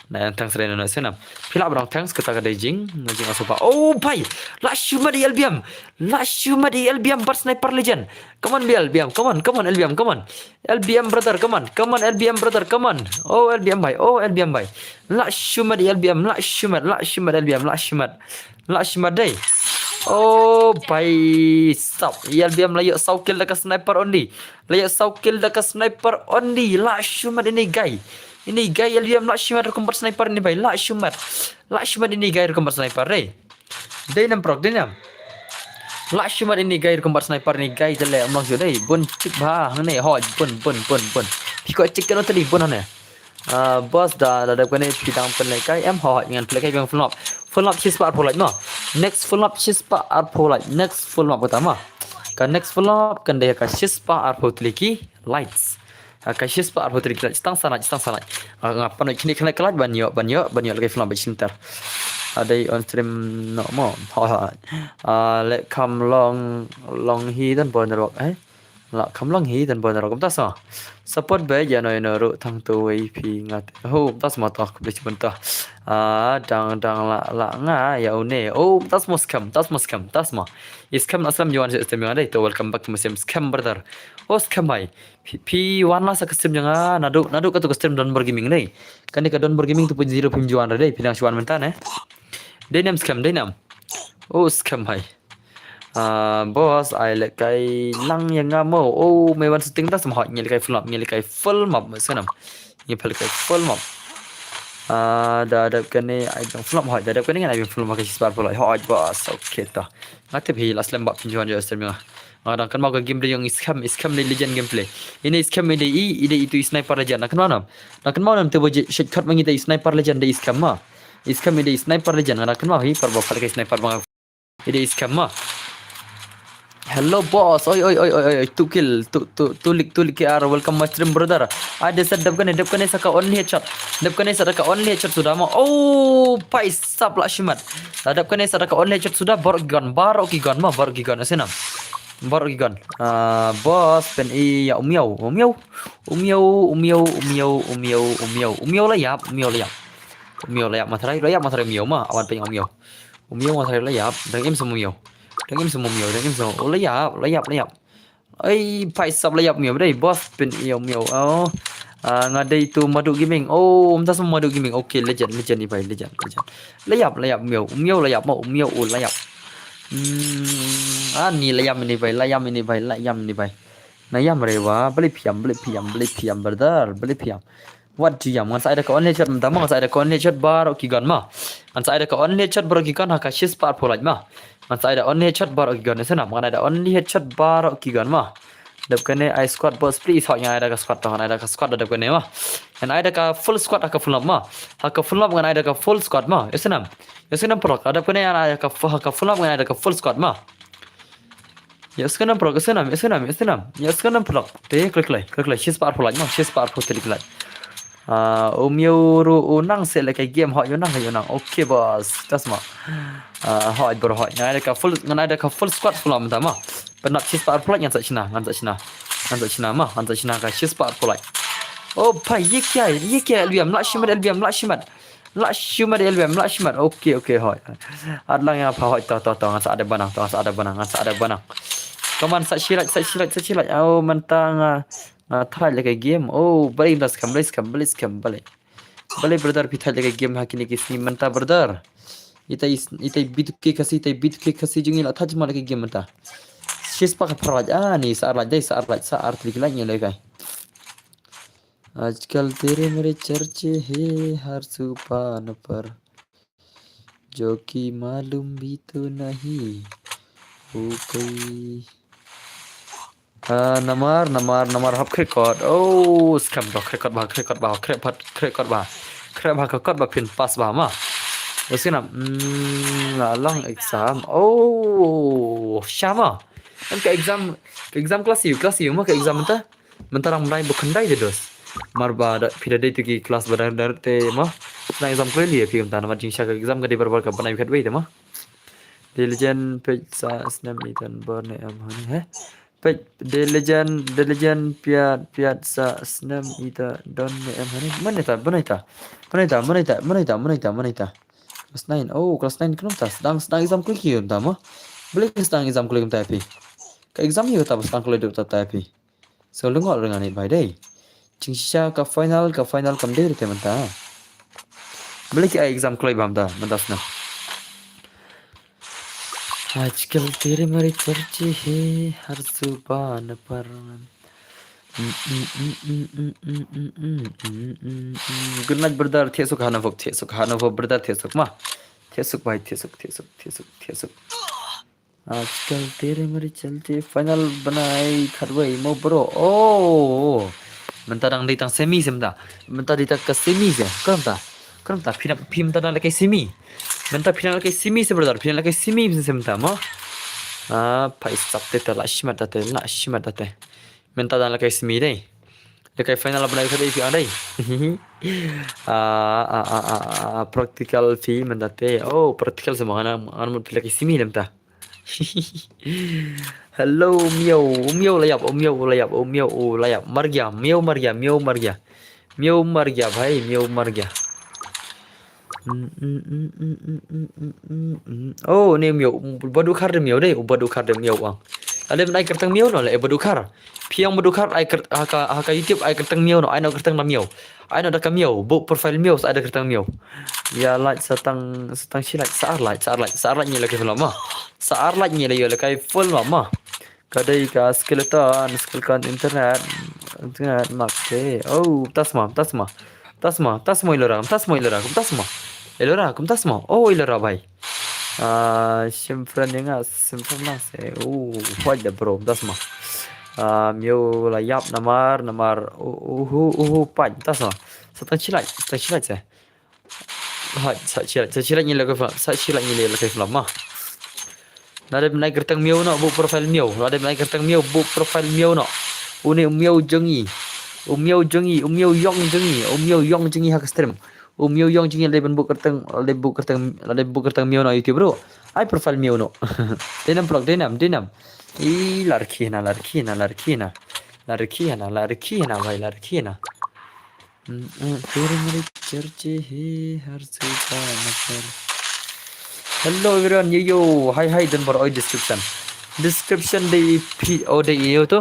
Na thanks re na sunam. Phi lah bro thanks kata ka dei jing, na jing asupa. Oh bai. La shimet L B M. La shimet L B M bad sniper legend. Come on L B M. Come on, come on L B M. Come on. L B M brother, come on. Come on L B M brother, come on. Oh L B M bai. Oh L B M bai. La shimet L B M, la shimet, la shimet L B M, la shimet. La shimet dei. Oh bai. Stop. L B M la ïoh saw kill da ka sniper only. La ïoh saw kill da ka sniper only. La shimet ini guy. Ini guy L B M la shimet rukom bad sniper ini bai. La shimet. La shimet ini guy rukom bad sniper dei. Dei nam prok, dei nam. La shimet ini guy rukom bad sniper ini guy jale amlang shu dei. Bun chik ba hangne hoj bun bun bun bun. Phi ko chik kano tadi bun hane. Ah, boss da da da kane phi dang pynlehkai em hoj ngan pynlehkai bang full up. Full up shispah arphew like no. Next full up shispah arphew like. Next full up kata ma. Ka next full up kan dei ka shispah arphew three ki likes. Ah, ka shispah arphew three ki likes tang sanai tang sanai. Ah, nga pan kini kena kelaj ban ïoh ban ïoh ban ïoh lagi full up bad center. Adei on stream no mo. Ha ha. Ah, le kam long long hi dan bon rok eh. La kam long hi dan bon rok kumta sa. Support be ïa no ïa no ruh thang tu wei phi ngat. Ho kumta sa ma to kumta sa. Ah, dang dang la la nga ïa une. Oh, tas mo scam, tas mo scam, tas mo. I scam aslam yuan sa scam yuan dei. To welcome back to my stream scam brother. Oh scam bai. Phi, phi wan la sa ka stream jong nga, naduh, naduh katu ka stream Don Bor Gaming dei. Kane ka Don Bor Gaming tu pun zero phi wan dei, phi nang shu wan mynta ne. Dei nam scam, dei nam. Oh scam hai. Ah, boss, ai lehkai lang ïa nga mo. Oh, Meban Shooting ta sam hot, ngi lehkai full up, ngi lehkai full map, ma sanam. Ngi lehkai full map. Ah, da dap kane ai jong full up hot, da dap kane ngan ai full map ka shispah arphew like hot, boss. Okay ta. Nga tip hi la slem bad pynjuan jong stream nga. Nga dang kynmaw ka gameplay jong i scam, i scam dei legend gameplay. Ini i scam i dei i, i dei itu i sniper legend. Dang kynmaw nam. Dang kynmaw nam te bo je shortcut ma ngi te i sniper legend dei i scam ma. I scam i dei i sniper legend nga dang kynmaw hi par bo kal ka sniper ba nga. I dei i scam ma. Hello boss. Oi oi oi oi oi. Two kill. Two two two lik two lik K R. Welcome my stream brother. Ai dei sa dap kane, dap kane sa ka only headshot. Dap kane sa ka only headshot suda ma. Oh, paisa la shimet. Dap kane sa ka only headshot suda baroh ki gun, baroh ki gun ma, baroh ki gun. Asenam. Baroh ki gun. Ah, boss pyn-i ïa u miaw, u miaw. U miaw, u miaw, u miaw, u miaw, u miaw. U miaw la ïap, u miaw la ïap. U miaw la ïap, ma tharai la ïap, ma tharai u miaw ma, awan pyn-i ïa u miaw. U miaw ma tharai la ïap, dang im sa u miaw. Dang im sa u miaw, dang im sa. Oh, la ïap, la ïap, la ïap. Ai, paisa la ïap miaw, dei boss pyn-i ïa u miaw. Oh. Ah, nga dei tu Madu Gaming. Oh, mynta sa Madu Gaming. Okay, legend, legend ni bai, legend, legend. La ïap, la ïap miaw. Miaw la ïap, ma miaw, oh, la ïap. Hmm, ani la ïam ini bai, la ïam ini bai, la ïam ini bai. Na ïam re wa, beli piam, beli piam, beli piam, brother, beli piam. Wat ju ïam, ngan sa ai da ka only headshot mynta ma, ngan sa ai da ka only headshot baroh ki gun ma. Ngan sa ai da ka only headshot baroh ki gun ha ka shispah arphew lait ma. Ngan sa ai da only headshot baroh ki gun, ïa sngewbha, ngan ai da only headshot baroh ki gun ma. Dep kane ai squad boss please, hoi ngan ai da ka squad, ngan ai da ka squad dep kane ma. Ngan ai da ka full squad ha ka full map ma. Ha ka full map ngan ai da ka full squad ma. Ïa sngewbha. Ïa sngewbha paralok, dep kane ngan ai da ka fu-, ha ka full map ngan ai da ka full squad ma. Ïa sngewbha paralok, ïa sngewbha, ïa sngewbha, ïa sngewbha paralok. Te klik like, klik like, shispah arphew like ma, shispah arphew te klik like. Ah, u Miaw ruh u nang seh lehkai game, hoi u nang, hoi u nang. Okay boss, tas ma. Ah, hoi bro hoi. Ngan ai da ka full, ngan ai da ka full squad full mynta ma. Pynap shispah arphew like ngan sa shna, ngan sa shna. Ngan sa shna ma, ngan sa shna ka shispah arphew like. Oh bhai, ye kya, ye kya L B M, la shimet L B M, la shimet. La shimet L B M, la shimet. Okay, okay, hoi. At lang ïa pha hoi, to, to, to, ngan sa ai da ba nang, to, ngan sa ai da ba nang, ngan sa ai da ba nang. Come on, sa shi like, sa shi like, sa shi like. Oh, mynta nga, nga try lehkai game. Oh, bali mynta skhem, bali skhem, bali skhem, bali. Bali brother, phi try lehkai game ha kine ki sngi mynta brother. Ita is, ita B two K Khasi, ita B two K Khasi jong ngi la try ma lehkai game mynta. Shispah ka pharwat, ah, ni sa ar like dei, sa ar like, sa ar klik like ngi lehkai. आजकल तेरे मेरे चर्चे हैं हर सुबह पर, जो कि मालूम भी तो नहीं वो कोई। Ah, namar, namar, namar hap krekot. Oh, skhem to krekot ba, krekot ba, krekot, krekot ba. Krekot ba, krekot ba phin pass ba ma. Ïa sngewbha, hmm, la long exam. Oh, shama. Em ka exam, ka exam class ïa u, class ïa u ma ka exam mynta. Mynta dang bnai ba khyndai te dos. Mar ba da, phi da dei tu ki class ba dang, dang te ma. Nang exam kloi li ïa phi mynta namar jingshisha ka exam ka dei barbar ka bnai ba khatwei te ma. The Legend peit sa snem ita don ne em hani, he? Peit The Legend, The Legend piat, piat sa snem ita don ne em hani. Mane ta, mane ta. Mane ta, mane ta, mane ta, mane ta, mane ta. Class nine. Oh, class nine kumta. Sdang, sdang exam kloi ki mynta ma. Balei sdang exam kloi mynta ïa phi? Ka exam hi mynta ba sdang kloi mynta ïa phi. So lyngngoh ryngan ïa bai dei. Jingshisha ka final, ka final kam dei ruh te mynta. Balei ki ai exam kloi ba mynta, mynta snem. आजकल तेरे मेरे चर्चे हैं हर जुबान पर। Good night brother, thiah suk ha na vok, thiah suk ha na vok brother, thiah suk ma. Thiah suk bhai, thiah suk, thiah suk, thiah suk, thiah suk. आजकल तेरे मेरे चलते final bnai khatwei mo bro. Oh. Mynta dang dei tang semi se mynta. Mynta dei tang ka semi se. Kren ta. Kren ta phi na, phi mynta dang lehkai semi. Mynta phi na lehkai semi se brother. Phi na lehkai semi se mynta mo. Ah, phi sap te ta la shimet ta te, la shimet ta te. Mynta dang lehkai semi dei. Lehkai final bnai khatwei phi ang dei. Ah, ah, ah, ah, ah, practical phi mynta te. Oh, practical se mo, ngan, ngan mut phi lehkai semi mynta. Hello, Miaw, Miaw la ïap, Miaw la ïap, Miaw la ïap. Mar gya, Miaw mar gya, Miaw mar gya. Miaw mar gya bhai, Miaw mar gya. Oh, ne Miaw, ba dukar de Miaw dei, ba dukar de Miaw ang. Ale men ai kyrteng Miaw no, le ba dukar. Phi ang ba dukar ai kyrt-, ha ka, ha ka YouTube ai kyrteng Miaw no, ai no kyrteng na Miaw. Ai no da ka Miaw, bu profile Miaw, sa ai da kyrteng Miaw. Ïa like sa tang, sa tang shi like, sa ar like, sa ar like, sa ar like ngi lehkai full ma. Sa ar like ngi lehkai full ma ma. Ka dei ka skeleton, skeleton internet, internet mak te. Oh, tasma, tasma. Tasma, tasma ilora, tasma ilora, tasma. Ilora, tasma. Oh, ilora bhai. Ah, shim friend ïa nga, shim friend lang se. Oh, what the bro, tasma. Ah, Miaw la ïap namar, namar. Oh, oh, oh, oh, pait, tasma. Sa tang shi like, sa tang shi like se. Hoi, sa shi like, sa shi like ngi lehkai film, sa shi like ngi lehkai film ma. Lada men ai kyrteng Miaw no, bu profile Miaw. Lada men ai kyrteng Miaw, bu profile Miaw no. Une u Miaw jong ngi. U Miaw jong ngi, u Miaw ïong jong ngi, u Miaw ïong jong ngi ha ka stream. U Miaw ïong jong ngi lada men bu kyrteng, lada bu kyrteng, lada bu kyrteng Miaw no YouTube bro. Ai profile Miaw no. Dei nam paralok, dei nam, dei nam. I la rkhie na, la rkhie na, la rkhie na. La rkhie na, la rkhie na, bhai, la rkhie na. Mm, mm, तेरे मेरे चर्चे हैं हर जुबान पर। Hello everyone, yo yo, hi hi, don baroh oi description. Description dei phi, oh dei ïa u to.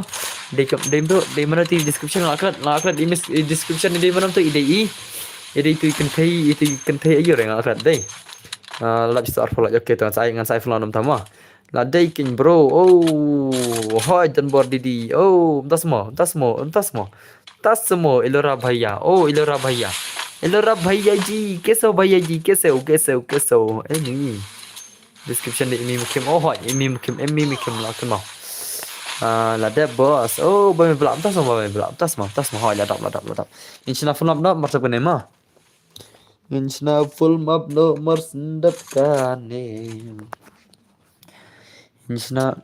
Dei kam, dei to, dei mano to description, nga klet, nga klet i mes-, i description dei mano to, i dei i. I dei to i kynthei, i to i kynthei ayo re nga klet dei. Ah, lap jitu arphew lap, okay to, ngan sa ai, ngan sa ai film nom tama. La dei king bro. Oh, hoi Donbor Didi. Oh, mtas mo, mtas mo, mtas mo. Mtas mo, Elora Bhaiya. Oh, Elora Bhaiya. Elora Bhaiya ji. Keso Bhaiya ji. Keso, keso, keso. Eh, ni. Description de Imi Mukim. Oh, hoi, Imi Mukim, Imi Mukim la kemo. Ah, la dep boss. Oh, ba me bla, mtas mo, ba me bla, mtas mo, mtas mo. Hoi, la dap, la dap, la dap. Inshallah, full up no, mar sep kane ma. Inshallah, full up no, mar sep kane. Inshallah,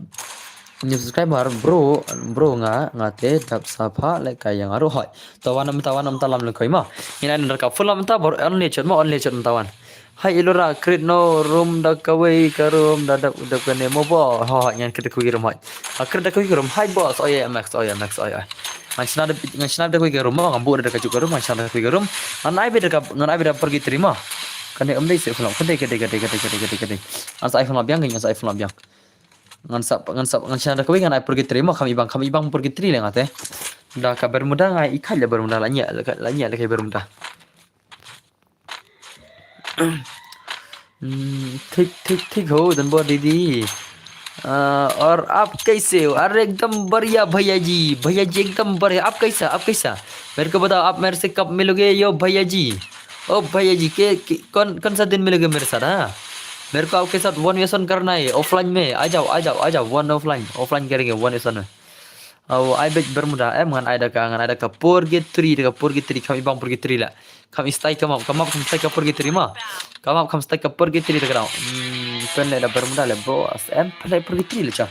new subscriber bro, bro nga, nga te dap sapha le ka yang aru hoi. Tawan am tawan am talam le koi ma. Ngin ai nang ka full am ta bor only chot ma only chot tawan. Hai Elora create no room da kawei ka room da dap dap kane mo bo. Hoi ngan create kawei room hoi. A create da kawei room hai boss. Oi max oi max oi oi. Ngan shna da ngan shna da kawei room ma ngan bu da ka juk room ngan shna da kawei room. Ngan ai be da ka ngan ai be da purgatory ma. Kane um dei se full am kane kane kane kane kane kane. Ngan sa ai full am biang ngan sa ai full am biang. Ngan sap ngan sap ngan shna da kawei ngan ai purgatory ma kham ibang kham ibang purgatory le nga te. Da ka Bermuda nga i khat le Bermuda la nya la nya le ka Bermuda. Hmm, ठीक ठीक ठीक हो Donbor Didi. और आप कैसे हो? अरे एकदम बढ़िया भैया जी, भैया जी एकदम बढ़िया। आप कैसा, आप कैसा? मेरे को बताओ, आप मेरे से कब मिलोगे यो भैया जी? ओ भैया जी, के, के कौन कौन सा दिन मिलोगे मेरे साथ? हाँ, मेरे को आपके साथ वन वे वन करना है ऑफलाइन में। आ जाओ, आ जाओ, आ जाओ, वन ऑफलाइन, ऑफलाइन करेंगे वन वे वन में। Aw, ai beit Bermuda em ngan ai da ka ngan ai da ka purgatory da ka purgatory kham ibang purgatory la. Kham istai ka map ka map kham istai ka purgatory ma. Ka map kham istai ka purgatory da ka dau. Hmm, pen le da Bermuda le bro. As em pen le purgatory le cha.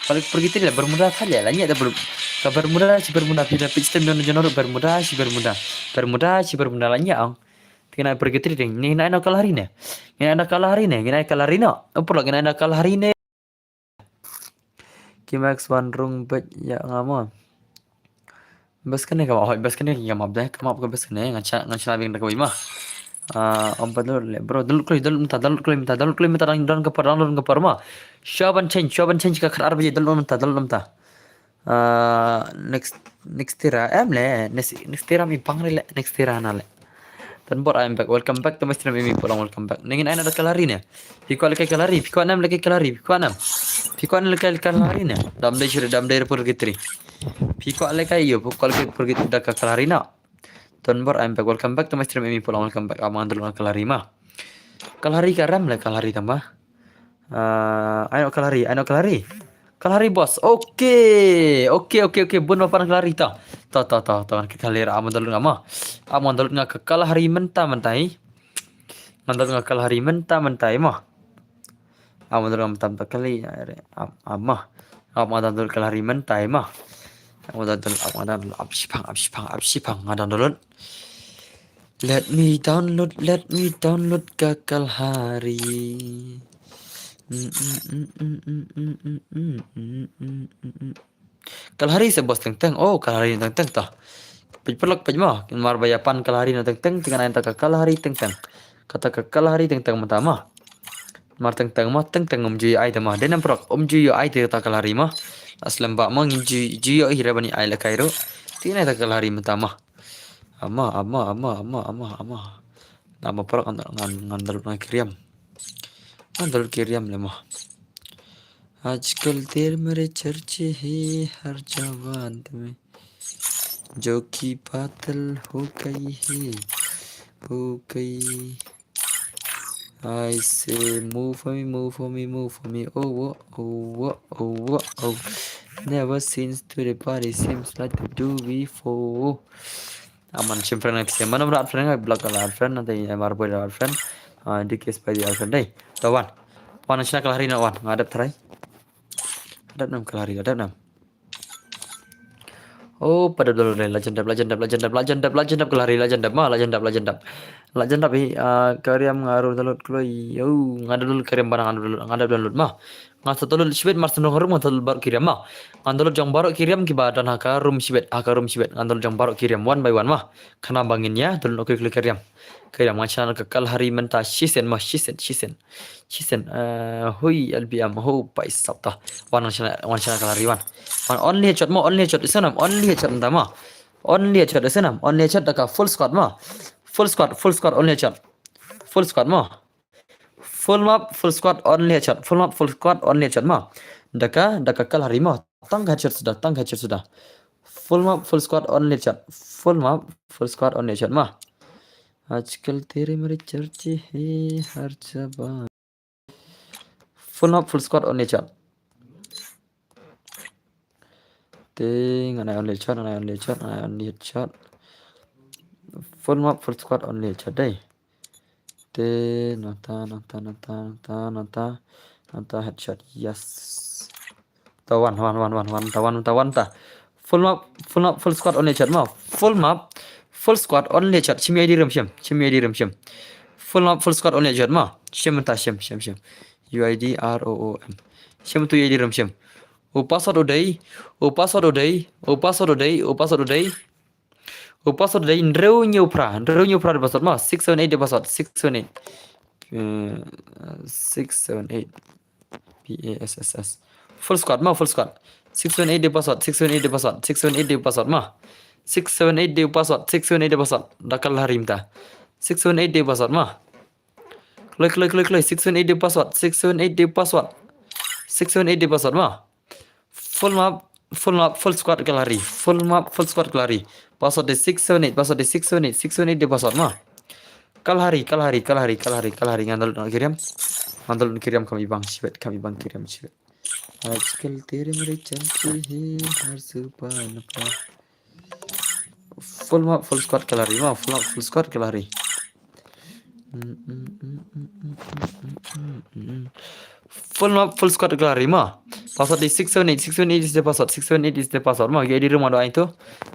Pen le purgatory le Bermuda kha le la nyet da Bermuda. Ka Bermuda shi Bermuda phi da pich tem don jonor Bermuda shi Bermuda. Bermuda shi Bermuda la nyet ang. Tingin ai purgatory ding. Ni nai no Kalahari ne. Ni nai no Kalahari ne. Ni nai Kalahari no. Upur lagi nai no Kalahari ne. Ki Max wan rung beit ïa nga mo. Bes kane ka map, hoi bes kane ka map deh, ka map ka bes kane ngan sha ngan sha biang da kawei ma. Ah, om pat download le bro, download kloi, download mynta, download kloi mynta, download kloi mynta, dang don ka por, dang don ka por ma. Shuwa ban change, shuwa ban change ka khat ar baje download mynta, download mynta. Ah, next next tira em le, next next tira mi pang le, next tira na le. Donbor, I'm back. Welcome back to my stream, Imi Pulang. Welcome back. Nengin aina da Kalahari ne. Phi kwah lehkai Kalahari, phi kwah nam lehkai Kalahari, phi kwah nam. Phi kwah nam lehkai Kalahari ne. Dam dei shuh, dam dei purgatory. Phi kwah lehkai ïa, phi kwah lehkai purgatory da ka Kalahari na. Donbor, I'm back. Welcome back to my stream, Imi Pulang. Welcome back. Ap ngan download Kalahari ma. Kalahari ka ram le Kalahari tang ba. Ah, ai no Kalahari, ai no Kalahari. Kalahari boss. Okay. Okay, okay, okay. Bun ma pan Kalahari ta. Ta ta ta ta ka Kalahari ap ngan download nga ma. Ap ngan download nga ka Kalahari mynta mynta hi. Ngan download nga Kalahari mynta mynta hi ma. Ap ngan download nga mynta mynta kali. Ap ap ma. Ap ngan download Kalahari mynta hi ma. Ap ngan download ap ngan download ap shipang ap shipang ap shipang ngan download. Let me download, let me download ka Kalahari. Kalahari se boss teng teng. Oh, Kalahari teng teng ta. Pej pelak pej ma. Mar ba ïa pan Kalahari na teng teng, teng ngan ai ta ka Kalahari teng teng. Kata ka Kalahari teng teng mynta ma. Mar teng teng ma, teng teng um ju ai ta ma. Dei nam prok um ju ai ta Kalahari ma. Aslem ba ma ngin ju ju hi re bani ai lehkai ruh. Teng ngan ai ta Kalahari mynta ma. Ama, ama, ama, ama, ama, ama. Nama parak ngan ngan ngan download ngan ki riam. Ngan download ki riam le ma. आजकल तेरे मेरे चर्चे हैं हर जगह में जो कि बादल हो गई है हो गई. I say move for me, move for me, move for me. Oh, whoa, oh, whoa, oh, whoa, oh. Never since to the party seems like the do before. Aman shim friend ngai pisa. Mana mra friend ngai block ala friend nanti amar boy ala friend. Ah, D K Spidey ala friend dei. Tawan. Wan shna Kalahari na wan. Ngadap try. Ngadap nam Kalahari, ngadap nam. Oh, pada download dei. Lajan dap, lajan dap, lajan dap, lajan dap, lajan dap Kalahari, lajan dap ma, lajan dap, lajan dap. Lajan dap hi, ah, ka riam nga ru download kloi. Yo, nga download ka riam bana nga download, nga download ma. Nga sa download shibit mar sendong harum nga download baroh ki riam ma. Nga download jong baroh ki riam kiba don ha ka room shibit, ha ka room shibit. Nga download jong baroh ki riam one by one ma. Khnang ba ngin ïa download ki riam. Ki riam ngan shna ka Kalahari mynta shisien ma shisien shisien. Shisien eh hui L B M ho pai sap ta. Wan ngan shna wan shna Kalahari wan. Wan only headshot ma only headshot isnam only headshot mynta ma. Only headshot isnam only headshot da ka full squad ma. Full squad full squad only headshot. Full squad ma. Full map, full squad, only headshot. Full map, full squad, only headshot ma. Da ka, da ka Kalahari ma. Tang ka headshot suda, tang ka headshot suda. Full map, full squad, only headshot. Full map, full squad, only headshot ma. आजकल तेरे मेरे चर्चे हैं हर जगह. Full map, full squad, only headshot. Te ngan ai only headshot, ngan ai only headshot, ngan ai only headshot. Full map, full squad, only headshot dei. Te nangta, nangta, nangta, nangta, nangta, nangta headshot. Yes. Ta wan, wan, wan, wan, wan, ta wan, ta wan, ta. Full map, full map, full squad, only headshot ma. Full map, full squad, only headshot. Shim U I D rum shim, shim U I D rum shim. Full map, full squad, only headshot ma. Shim ta, shim, shim, shim. U I D R O O M. Shim tu U I D rum shim. U password u dei, u password u dei, u password u dei, u password u dei. U password u dei hynriew hynñiew phra, hynriew hynñiew phra dei password ma, six seven eight dei password, six seven eight. Eh, six seven eight. P A S S S. Full squad ma, full squad. Six seven eight dei password, six seven eight dei password, six seven eight dei password ma. Six seven eight dei password, six seven eight dei password. Da Kalahari mynta. Six seven eight dei password ma. Kloi, kloi, kloi, kloi. Six seven eight dei password. Six seven eight dei password. Six seven eight dei password ma. Full map, full map, full squad Kalahari. Full map, full squad Kalahari. Password dei six seven eight, password dei six seven eight, six seven eight dei password ma. Kalahari, Kalahari, Kalahari, Kalahari, Kalahari. Ngan download noh ki riam. Ngan download noh ki riam, kam i bang shibit, kam i bang ki riam shibit. आजकल तेरे मेरे चलते हैं हर सुबह नफा. Full map, full squad Kalahari ma, full map, full squad Kalahari. Full map, full squad Kalahari ma. Password dei six seven eight, six seven eight is the password, six seven eight is the password ma. U I D rum ado ai tu.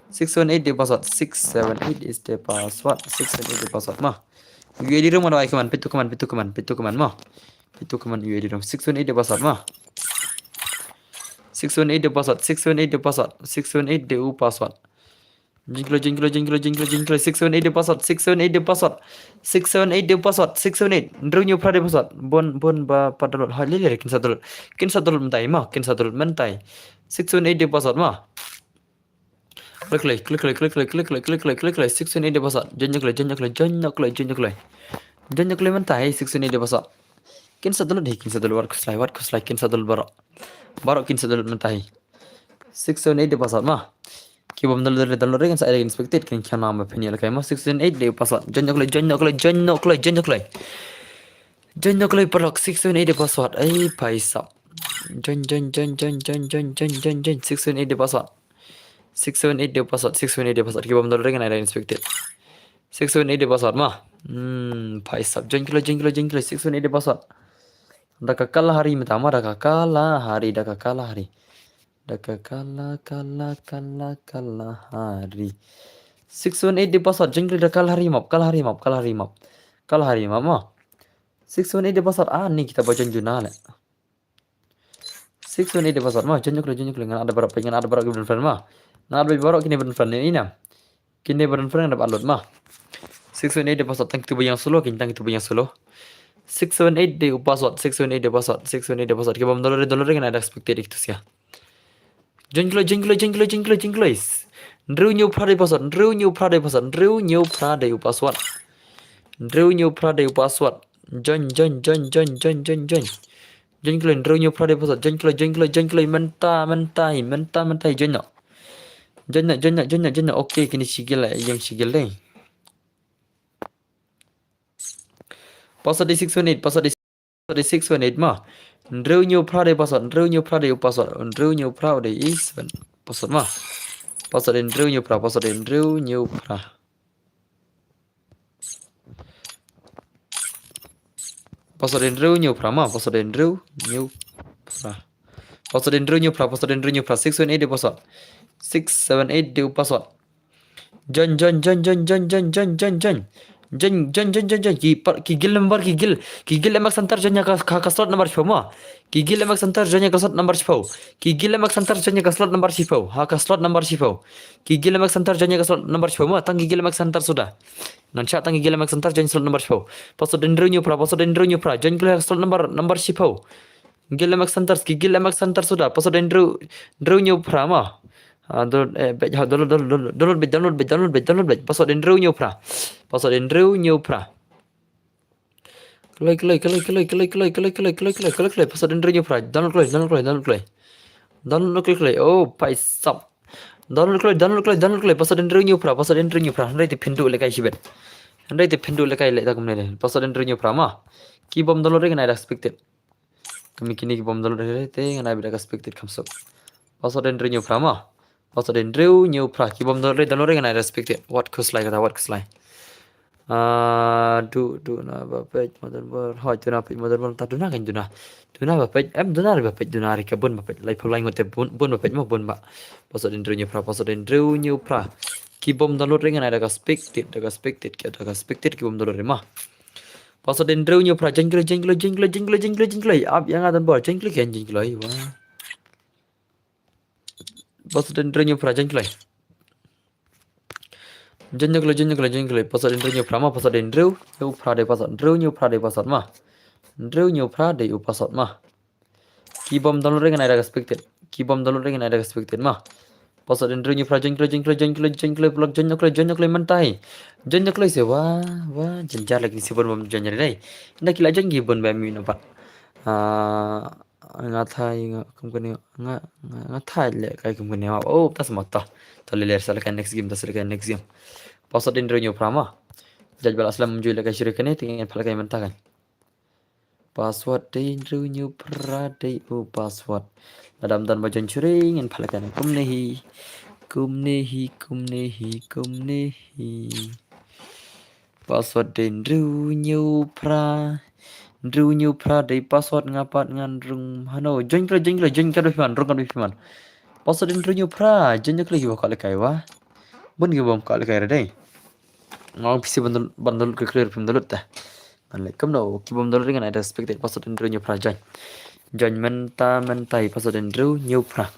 Six seven eight dei password, six seven eight is the password, six seven eight dei password ma. U I D rum ado ai kaman, peit tu kaman, peit tu kaman, peit tu kaman ma. Peit tu kaman U I D rum, six seven eight dei password ma. Six seven eight dei password, six seven eight dei password, six seven eight dei u password. Jingkloi, jingkloi, jingkloi, jingkloi, jingkloi. Six seven eight dei password, six seven eight dei password. Six seven eight dei password, six seven eight. Hynriew hynñiew phra dei password. Bun, bun ba pat download. Ha, lei lei kin sa download. Kin sa download mynta ma, kin sa download mynta. Six seven eight dei password ma. Kloi kloi, kloi kloi, kloi kloi, kloi kloi, kloi kloi, kloi kloi. Six seven eight dei password. Join kloi, join kloi, join kloi, join kloi. Join kloi mynta, six seven eight dei password. Kin sa download hi, kin sa download, wat khuslai, wat khuslai, kin sa download baroh. Baroh kin sa download mynta hi. Six seven eight dei password ma. Ki bym download, download re, kin sa ai inspected, kin khana ma phin ïa lehkai ma. Six seven eight dei password. Join kloi, join kloi, join kloi, join kloi. Join kloi paralok, six seven eight dei password. Ai, bhai sahab. Join, join, join, join. Six seven eight dei password. Six seven eight dei password, six seven eight dei password. Ki bym download re, ngan ai inspected. Six seven eight dei password ma. Hmm, bhai sahab. Join kloi, join kloi, join kloi. Six seven eight dei password. Da ka Kalahari mynta ma, da ka Kalahari, da ka Kalahari. Da ka Kala, Kala, Kala, Kalahari. Six seven eight dei password, join kloi da Kalahari map, Kalahari map, Kalahari map. Kalahari map ma. Six seven eight dei password, ah, ni kita ba join juna leh. Six seven eight dei password ma, join kloi, join kloi, ngan add baroh, ngan add baroh ki ba don friend ma. Ngan add baroh kine ba don friend ne ina. Kine ba don friend ngan add baroh ma. Six seven eight dei password, tang kitu ba ïeng solo, kin tang kitu ba ïeng solo. Six seven eight dei u password, six seven eight dei password, six seven eight dei password. Ki bym download re, download re, ngan add expected kitu sia. Join kloi, join kloi, join kloi, join kloi, join kloi. Hynriew hynñiew phra dei password, hynriew hynñiew phra dei password, hynriew hynñiew phra dei u password. Hynriew hynñiew phra dei u password. Join, join, join, join, join, join, join. Join kloi, hynriew hynñiew phra dei password. Join kloi, join kloi, join kloi. Mynta, mynta hi, mynta, mynta hi, join noh. Join noh, join noh, join noh, join noh. Okay, kine shi gel, ïeng shi gel dei. Password dei six seven eight, password dei six seven eight ma. Hynriew hynñiew phra dei password, hynriew hynñiew phra dei u password, hynriew hynñiew phra u dei i seven. Password ma. Password dei hynriew hynñiew phra, password dei hynriew hynñiew phra. Password dei hynriew hynñiew phra ma, password dei hynriew hynñiew phra. Password dei hynriew hynñiew phra, password dei hynriew hynñiew phra, six seven eight dei password. Six seven eight dei u password. Join, join, join, join. Join, join, join, join, join. Ki par, ki guild member, ki guild, ki guild M X Hunter join ïa ka, ka, ka slot number shiphew ma. Ki guild M X Hunter join ïa ka slot number shiphew. Ki guild M X Hunter join ïa ka slot number shiphew. Ha ka slot number shiphew. Ki guild M X Hunter join ïa ka slot number shiphew ma. Tang ki guild M X Hunter suda. Ngan shah tang ki guild M X Hunter join slot number shiphew. Password dei hynriew hynñiew phra, password dei hynriew hynñiew phra. Join kloi slot number, number shiphew. Guild M X Hunter, ki guild M X Hunter suda, password dei hynriew, hynriew hynñiew phra ma. Ah, download, eh, beit, ha, download, download, download, download beit, download beit, download beit, download beit. Password dei hynriew hynñiew phra. Password dei hynriew hynñiew phra. Kloi, kloi, kloi, kloi, kloi, kloi, kloi, kloi, kloi, kloi, kloi, kloi, kloi, password Andrew New Pra, download kloi, download kloi, download kloi. Download kloi, kloi, oh, paisap. Download kloi, download kloi, download kloi, password Andrew New Pra, password Andrew New Pra, hynrei te phin duh lehkai shibit. Hynrei te phin duh lehkai leh ta kumne de, password Andrew New Pra ma. Ki bym download re ngan ai da expected. Kami kine ki bym download re te ngan ai beit da expected kham suk. Password Andrew New Pra ma. Password Andrew New Pra, ki bym download re, download re ngan ai da expected. Wat khuslai kata, wat khuslai. Ah, du, duna ba peit motherboard. Hoi, duna peit motherboard. Ta duna kan duna. Duna ba peit, em duna re ba peit, duna re ka bun ba peit. Lai phaw lai ngut te bun, bun ba peit mo, bun ba. Password Andrew New Pra, password Andrew New Pra. Ki bym download re ngan ai da ka expected, da ka expected, ki da ka expected ki bym download re ma. Password Andrew New Pra, join kloi, join kloi, join kloi, join kloi, join kloi, join kloi. Ap ïa nga donbor, join kloi ken, join kloi, wah. Password Andrew New Pra, join kloi. Join kloi, join kloi, join kloi. Password Andrew New Pra ma, password Andrew New Pra dei password, Andrew New Pra dei password ma. Andrew New Pra dei u password ma. Ki bym download re ngan ai da expected. Ki bym download re ngan ai da expected ma. Password Andrew New Pra, join kloi, join kloi, join kloi, join kloi, block, join kloi, join kloi mynta hi. Join kloi se, wah, wah, jynjar lagi se bun bym join re dei. Nda ki la join ki bun ba mi na pat. Ah, nga thai nga kum kane nga, nga, nga thai lehkai kum kane. Oh, ta sa ma ta. Ta leh leh sa lehkai next game, ta sa lehkai next game. Password Andrew New Pra ma. Judge ba la slem ju lehkai shuh kane, te ngin pha lehkai mynta kan. Password Andrew New Pra dei u password. Lada ym don ba join shuh ngin pha lehkai kumne hi. Kumne hi, kumne hi, kumne hi. Password dei Andrew New Pra. Andrew New Pra dei password, nga pat ngan rung hano. Join kloi, join kloi, join katba phi mon, rung katba phi mon. Password Andrew New Pra, join kloi, kiba kwah lehkai wah. Bun kiba ym kwah lehkai re dei. Nga ong phi shu ban download, ban download kloi kloi, phim download te. Ngan leh kumno, ki bym download re ngan ai da expected, password Andrew New Pra, join. Join mynta mynta hi, password Andrew New Pra.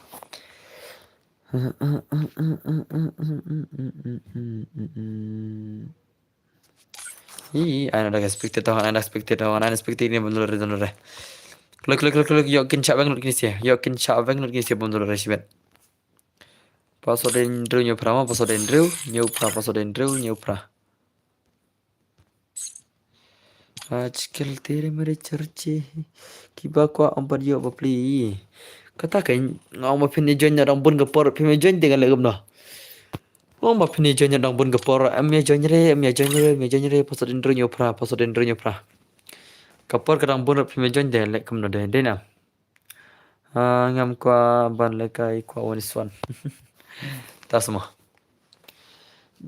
Hi, ai na da expected, ai na da expected, ai na da expected, ne bym download re, download re. Kloi, kloi, kloi, kloi, ïoh kin shah bang lut kine sha. Ïoh kin shah bang lut kine sha, bym download re shibit. Password Andrew New Pra ma, password Andrew New Pra, password Andrew New Pra. Aajkal tere mere charche hain. Kiba kwah ym pat ïoh bapli. Kata kein nga ong ba phin ïa join na dang bun ka por, phim ïa join te ngan leh kumno. Nga ong ba phin ïa join na dang bun ka por, em ïa join re, em ïa join re, em ïa join re, password Andrew New Pra, password Andrew New Pra. Ka por ka dang bun ruh phim ïa join te leh kumno de, dei na. Ah, ngam kwah ban lehkai, kwah wan swan. Ta sa ma.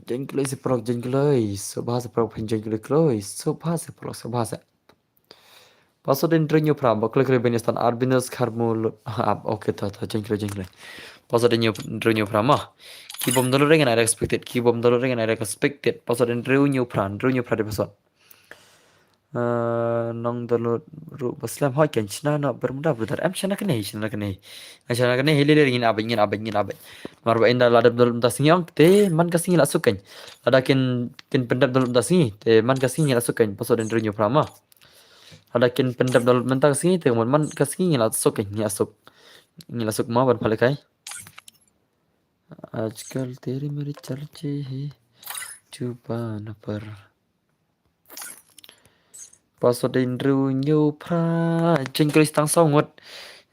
Join kloi se paralok, join kloi. Sngewbha se paralok phin join kloi kloi. Sngewbha se paralok, sngewbha se. Password Andrew New Pra, ba kloi kloi ban ïa stan, Arvinus Kharmu lut. Ah, okay, ta, ta, join kloi, join kloi. Password Andrew New Pra ma. Ki bym download re ngan ai da expected, ki bym download re ngan ai da expected. Password Andrew New Pra, Andrew New Pra dei password. Eh, nang download ruh ba slem, hoi kan shna noh Bermuda brother. Em shna kane, shna kane. Nga shna kane, hi lei lei, ngin ap beit, ngin ap beit, ngin ap beit. Namar ba ynda la dep download mynta sngi ong te man ka sngi la suk kan. Lada kin, kin pyndep download mynta sngi te man ka sngi la suk kan. Password Andrew New Pra ma. Lada kin pyndep download mynta ka sngi te man ka sngi ngi la suk kan, ngi la suk. Ngi la suk ma ban pha lehkai. Aajkal tere mere charche hain. Chupa na par. Password Andrew New Pra. Join kloi tang saw ngut.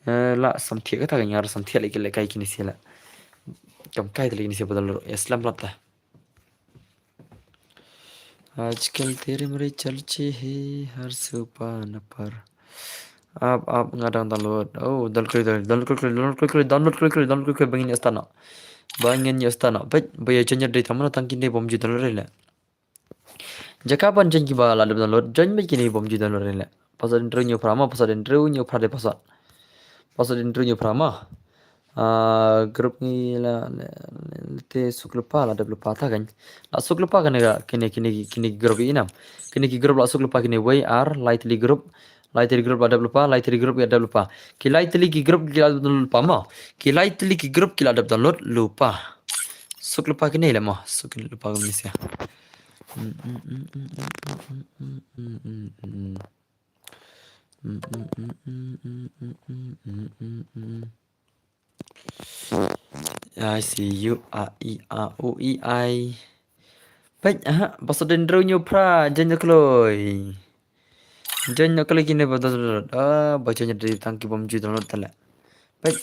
Eh, la samthiah kata ka ngar samthiah lehkai, lehkai kine sha la. Kam kai te lehkai kine sha ba download. Ïa slem lat ta. Aajkal tere mere charche hain, har se u pa na par. Ap, ap, nga dang download. Oh, download kloi, download kloi, download kloi, download kloi, download kloi, download kloi, ba ngin ïa stan noh. Ba ngin ïa stan noh. Beit, ba ïa join dei tang mano, tang kine bym ju download re leh. Jaka ban join kiba la dep download, join beit kine bym ju download re leh. Password Andrew New Pra ma, password Andrew New Pra dei password. Password Andrew New Pra ma. Ah, group ngi la, la, la, te suk lypa, la dep lypa ta kan. La suk lypa kane ka, kine, kine, kine ki group i nam. Kine ki group la suk lypa kine wei ar, lai tylli group, lai tylli group la dep lypa, lai tylli group ïa dep lypa. Ki lai tylli ki group ki la dep download lypa ma. Ki lai tylli ki group ki la dep download lypa. Suk lypa kine leh ma, suk kine lypa kine sha. I see you, a, i, a, u, i, ai. Peit, aha, password Andrew New Pra, join kloi. Join noh kali kine ba download. Ah, ba join ïa dei tang ki bym ju download tale. Peit.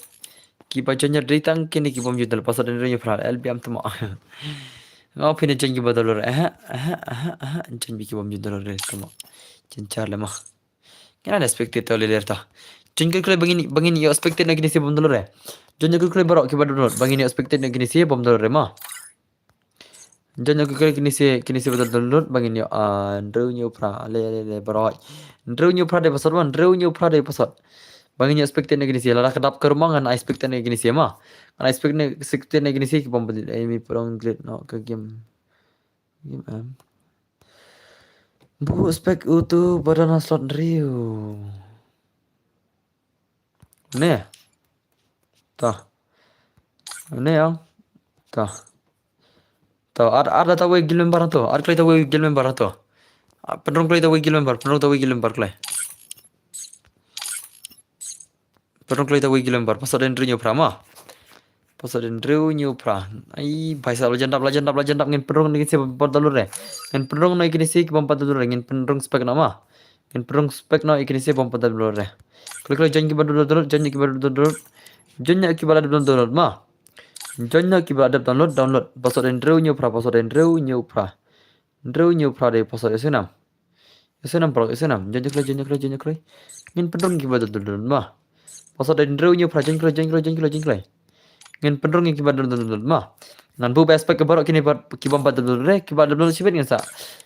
Ki ba join ïa dei tang kine ki bym ju download. Password dei ïa phra L B M tamo. Nga phi ne join ki ba download. Eh, eh, eh, eh. Join bi ki bym ju download re tamo. Jen char le ma. Kena expected to le ler ta. Join kali kali bangin bangin ïa expected na kine si bym download re. Join kali kali baroh ki ba download. Bangin ïa expected na kine si bym download re ma. Join ïa kine si kine si ba download bangin ïa, ah, hynriew hynñiew phra le le le baroh. Hynriew hynñiew phra dei password ma, hynriew hynñiew phra dei password. Bangin ïa expected na kine si, lada ka dap ka rumang ngan expected na kine si ma. Ngan expect na expected na kine si ki bym bad, eh, mi prong delete noh ka game. Game em. Bu spek utu badan slot hynriew. Ne. Ta. Ne yang. Ta. Ta, ar ar ta wei guild member to. Ar klei ta wei guild member to. Ah, pynrong klei ta wei guild member, pynrong ta wei guild member klei. Pynrong klei ta wei guild member, password dei hynriew hynñiew phra ma. Password dei hynriew hynñiew phra. Ai, bhai sa la jan dap, la jan dap, la jan dap, ngin pynrong na kine si bym pat download re. Ngin pynrong na kine si bym pat download re, ngin pynrong spek na ma. Ngin pynrong spek na kine si bym pat download re. Klik klik join ki ba download, join ki ba download. Join ki ba download ma. Join ki ba download, download. Password dei hynriew hynñiew phra, password dei hynriew hynñiew phra. Hynriew hynñiew phra dei password ïa snam. Ïa snam bro, ïa snam. Join join klei, join join klei, join join klei. Ngin pynrong ki ba download ma. Password dei hynriew hynñiew phra, join klei, join klei, join klei, join klei. Ngin pynrong ki ba download ma. Ngan buh ba spek ki baroh kine ba ki bym pat download re, ki ba download shibit ngan sa.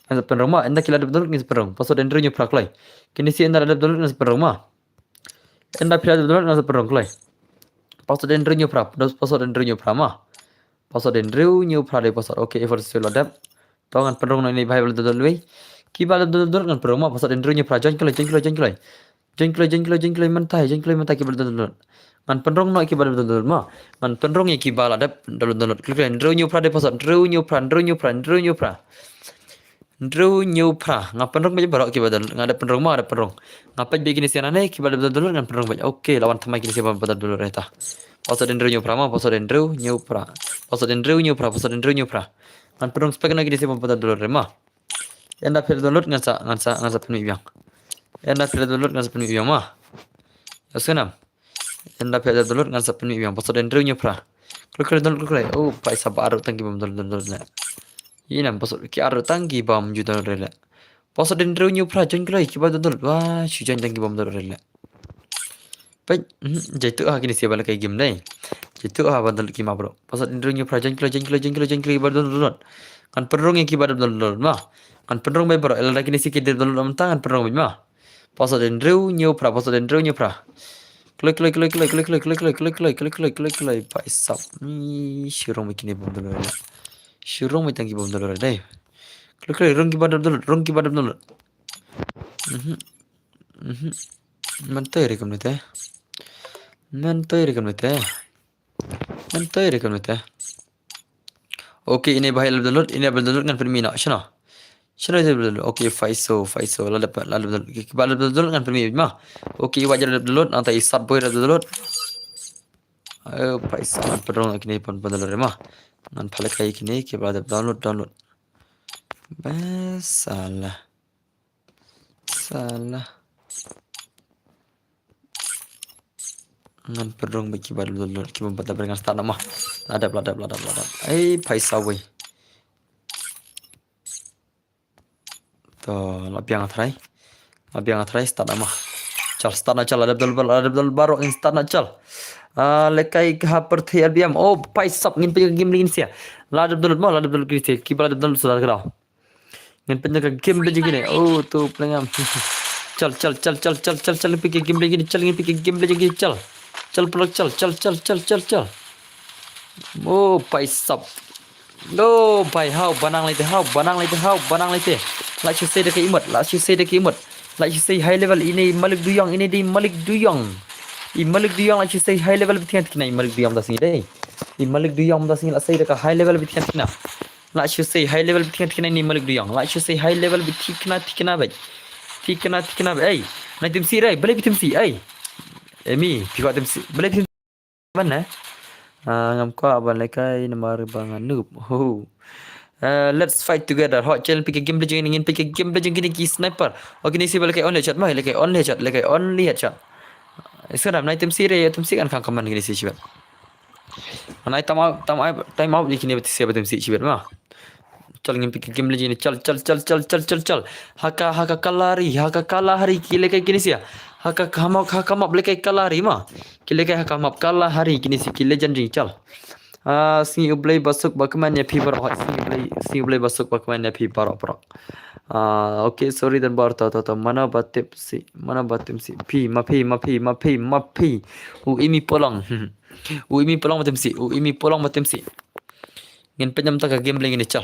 Ngan sa pynrong ma, ynda ki la download ngan sa pynrong. Password dei hynriew hynñiew phra klei. Kine si ynda la download ngan sa pynrong ma. Ynda phi la download ngan sa pynrong klei. Password dei hynriew hynñiew phra, password dei hynriew hynñiew phra ma. Password dei hynriew hynñiew phra dei password. Okay, effort sui la dep. To ngan pynrong na ine bhai ba la download wei. Ki ba la download ngan pynrong ma, password dei hynriew hynñiew phra, join klei, join klei, join klei. Join klei, join klei, join klei mynta, join klei mynta ki ba la download. Ngan pynrong na ki ba la download ma. Ngan pynrong ïa ki ba la dep download, download. Klik klik hynriew hynñiew phra dei password, hynriew hynñiew phra, hynriew hynñiew phra, hynriew hynñiew phra. Hynriew hynñiew phra. Nga pynrong beit baroh ki ba download, nga dep pynrong ma, nga dep pynrong. Nga peit beit kine si nane, ki ba la download ngan pynrong beit. Okay, la wan thymmai kine si ba download re ta. Password dei hynriew hynñiew phra ma, password dei hynriew hynñiew phra. Password dei hynriew hynñiew phra, password dei hynriew hynñiew phra. Ngan pynrong spek na kine si ba download re ma. Ynda phi download ngan sa, ngan sa, ngan sa pynmih biang. Ynda phi download ngan sa pynmih biang ma. Ïa snam. Ynda phi download ngan sa pynmih biang. Password dei hynriew hynñiew phra. Klik klik download klik klik. Oh, paisa ba ar tang ki bym download, download ne. Ïa nam password ki ar tang ki bym ju download re le. Password dei hynriew hynñiew phra, join klei ki ba download. Wah, shu join tang ki bym download re le. Peit, mhm, jai tu ha kine si ba la kai game dei. Jai tu ha ba download ki ma bro. Password dei hynriew hynñiew phra, join klei, join klei, join klei, join klei ba download. Ngan pynrong ïa ki ba download ma. Ngan pynrong beit bro. Lada kine si ki dep download mynta ngan pynrong beit ma. Password dei hynriew hynñiew phra, password dei hynriew hynñiew phra. Kloi, kloi, kloi, kloi. Paisa. Ni, shu rong beit kine bym download. Shu rong beit tang ki bym download dei. Kloi, kloi, rong ki ba download, rong ki ba download. Mhm. Mhm. Mynta re kumne te. Mynta re kumne te. Mynta re kumne te. Okay, ine ba la download, ine ba download ngan pynmih noh. Shano? Shano ine ba download? Okay, paiso, paiso. La dep, la dep download. Ki ba la download ngan pynmih ma. Okay, i Wait la dep download, nangta i Satboi la download. Ayo, paisa, ngan pynrong kine pyn, pyn download ma. Ngan pynlehkai kine ki ba la dep download, download. Bes, salah. Salah. Ngan pynrong beit ki ba la dep download, ki bym pat dep, ngan start noh ma. La dep, la dep, la dep, la dep. Ei, paisa wei. To, la biang trai. La biang trai, start noh ma. Chal, start noh chal, la dep download, la dep download baroh, start noh chal. Ah, lehkai ha pyrthei L B M. Oh, paisa, ngin peit game lagi kine sha. La dep download ma, la dep download kine sha. Ki ba la dep download suda ka daw. Ngin peit ka game lagi kine. Oh, to plengam. Chal, chal, chal, ngin peit ka game lagi kine, chal, ngin peit ka game lagi kine, chal. Chal, paralok, chal, chal, chal, chal, chal, chal. Oh, paisa. No, bhai, haw, ba nang lei te, haw, ba nang lei te, haw, ba nang lei te. Lah shu sei da ka imot, lah shu sei da ka imot. Lah shu sei high level, ine i Malik Duyong, ine dei i Malik Duyong. I Malik Duyong lah shu sei high level beit thikna, i Malik Duyong da sngi dei. I Malik Duyong da sngi lah sei da ka high level beit thikna. Lah shu sei high level beit thikna, ine i Malik Duyong. Lah shu sei high level beit thikna, thikna beit. Thikna, thikna beit. Ei, na tim si rei, balei beit tim si, ei. Emi, phi kwah tim si, balei beit tim si. Ban, eh? Ah, ngam kwah ban lehkai namar ba nga noob. Ho. Uh, let's fight together. Hot channel pick a game jing ngin pick a game jing kini ki sniper. Oh, kini si ba lehkai only headshot ma, lehkai only headshot, lehkai only headshot. Isa dam nai tim si re, tim si kan khang kaman kini si shibat. Nai time out, time out, time out kini ba tim si shibat ma. Chal ngin pick a game jing chal, chal, chal, chal, chal, chal, chal. Haka, haka kalari, haka kalari ki lehkai kini si. Haka kamap, haka map lehkai kalari ma. Ki lehkai haka map kalari kini si ki legend jing chal. Ah, sngi U Blei ba suk ba kmen ïa phi baroh, sngi U Blei, sngi U Blei ba suk ba kmen ïa phi baroh baroh. Ah, okay, sorry dan bar ta ta ta mana ba tip si, mana ba tim si. Phi, ma phi, ma phi, ma phi, ma phi. U imi polong. U imi polong ba tim si, u imi polong ba tim si. Ngin penyam ta ka game lagi ni chal.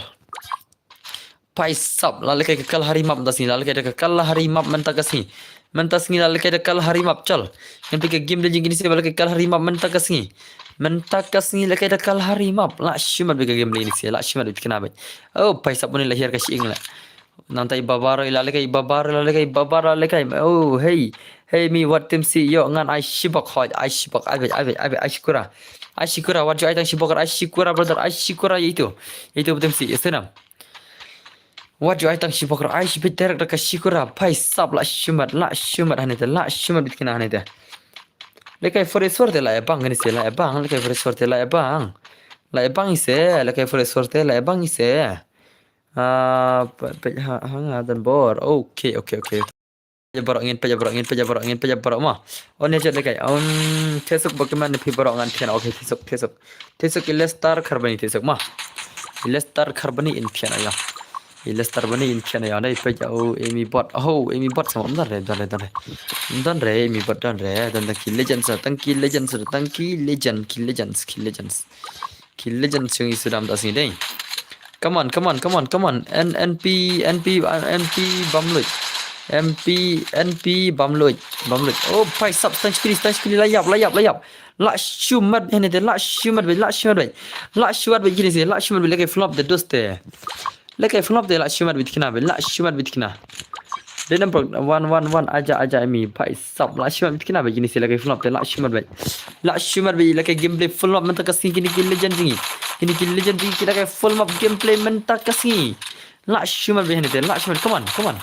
Paisap, la lehkai ka Kalahari map mynta sngi, la lehkai da ka Kalahari map mynta ka sngi. Mynta sngi la lehkai da Kalahari map chal. Ngin pick a game jing kini si ba lehkai Kalahari map mynta ka sngi. Mynta ka sngi lehkai da Kalahari map. La shimat bad ka game lagi ni si, la shimat bad kina bad. Oh, paisap buni la hiar ka shi ing la. Nangta i babar la lehkai, i babar la lehkai, i babar la lehkai. Oh, hey. Hey, mi wat tim si yo ngan ai shibak hoi, ai shibak, ai bad, ai bad, ai bad, ai shikura. Ai shikura, wat ju ai tang shibak, ai shikura, brother, ai shikura itu. Itu tim si, isenam. Wat ju ai tang shibak ra ai shi bit direct da ka shikura. Paisap la shimat, la shimat hanita, la shimat bit kina hanita. Lehkai Forest War te la ebang kini si, la ebang, lehkai Forest War te la ebang. La ebang ise, lehkai Forest War te la ebang ise. Ah, pe, pe, ha, hanga dan bor. Okay, okay, okay. Pej baroh ngin, pej baroh ngin, pej baroh ngin, pej baroh ma. Oh, ne jat lehkai. Um, thesuk ba kmen phi baroh ngan thian. Okay, thesuk, thesuk. Thesuk ilestar kharbani thesuk ma. Ilestar kharbani in thian aya. Ilestar bani in thian aya. Dai pej au emi bot. Oh, emi bot sama. Don re, don re, don re. Don re, emi bot don re. Don re ki legend sa, tang ki legend sa, tang ki legend, ki legends, ki legends. Ki legend sung i sudam ta sngi dei. Come on, come on, come on, come on. N, NP, NP, uh, NP bamluj. MP, NP bamluj. Bamluj. Oh, paisap, stang shkili, stang shkili, layap, layap, layap. La shumat, hene de, la shumat, la shumat, la shumat, kini si, la shumat, lehkai flop de doste. Lehkai flop de, la shumat bit kina, la shumat bit kina. De number one, one, one, aja, aja, emi, paisap, la shumat bit kina, kini si, lehkai flop de, la shumat bit. La shumat bit, lehkai gameplay full map mynta ka sngi kini ki legend jing i. Kini ki legend jing i, lehkai full map gameplay mynta ka sngi. La shumat bit hene de, la shumat, come on, come on.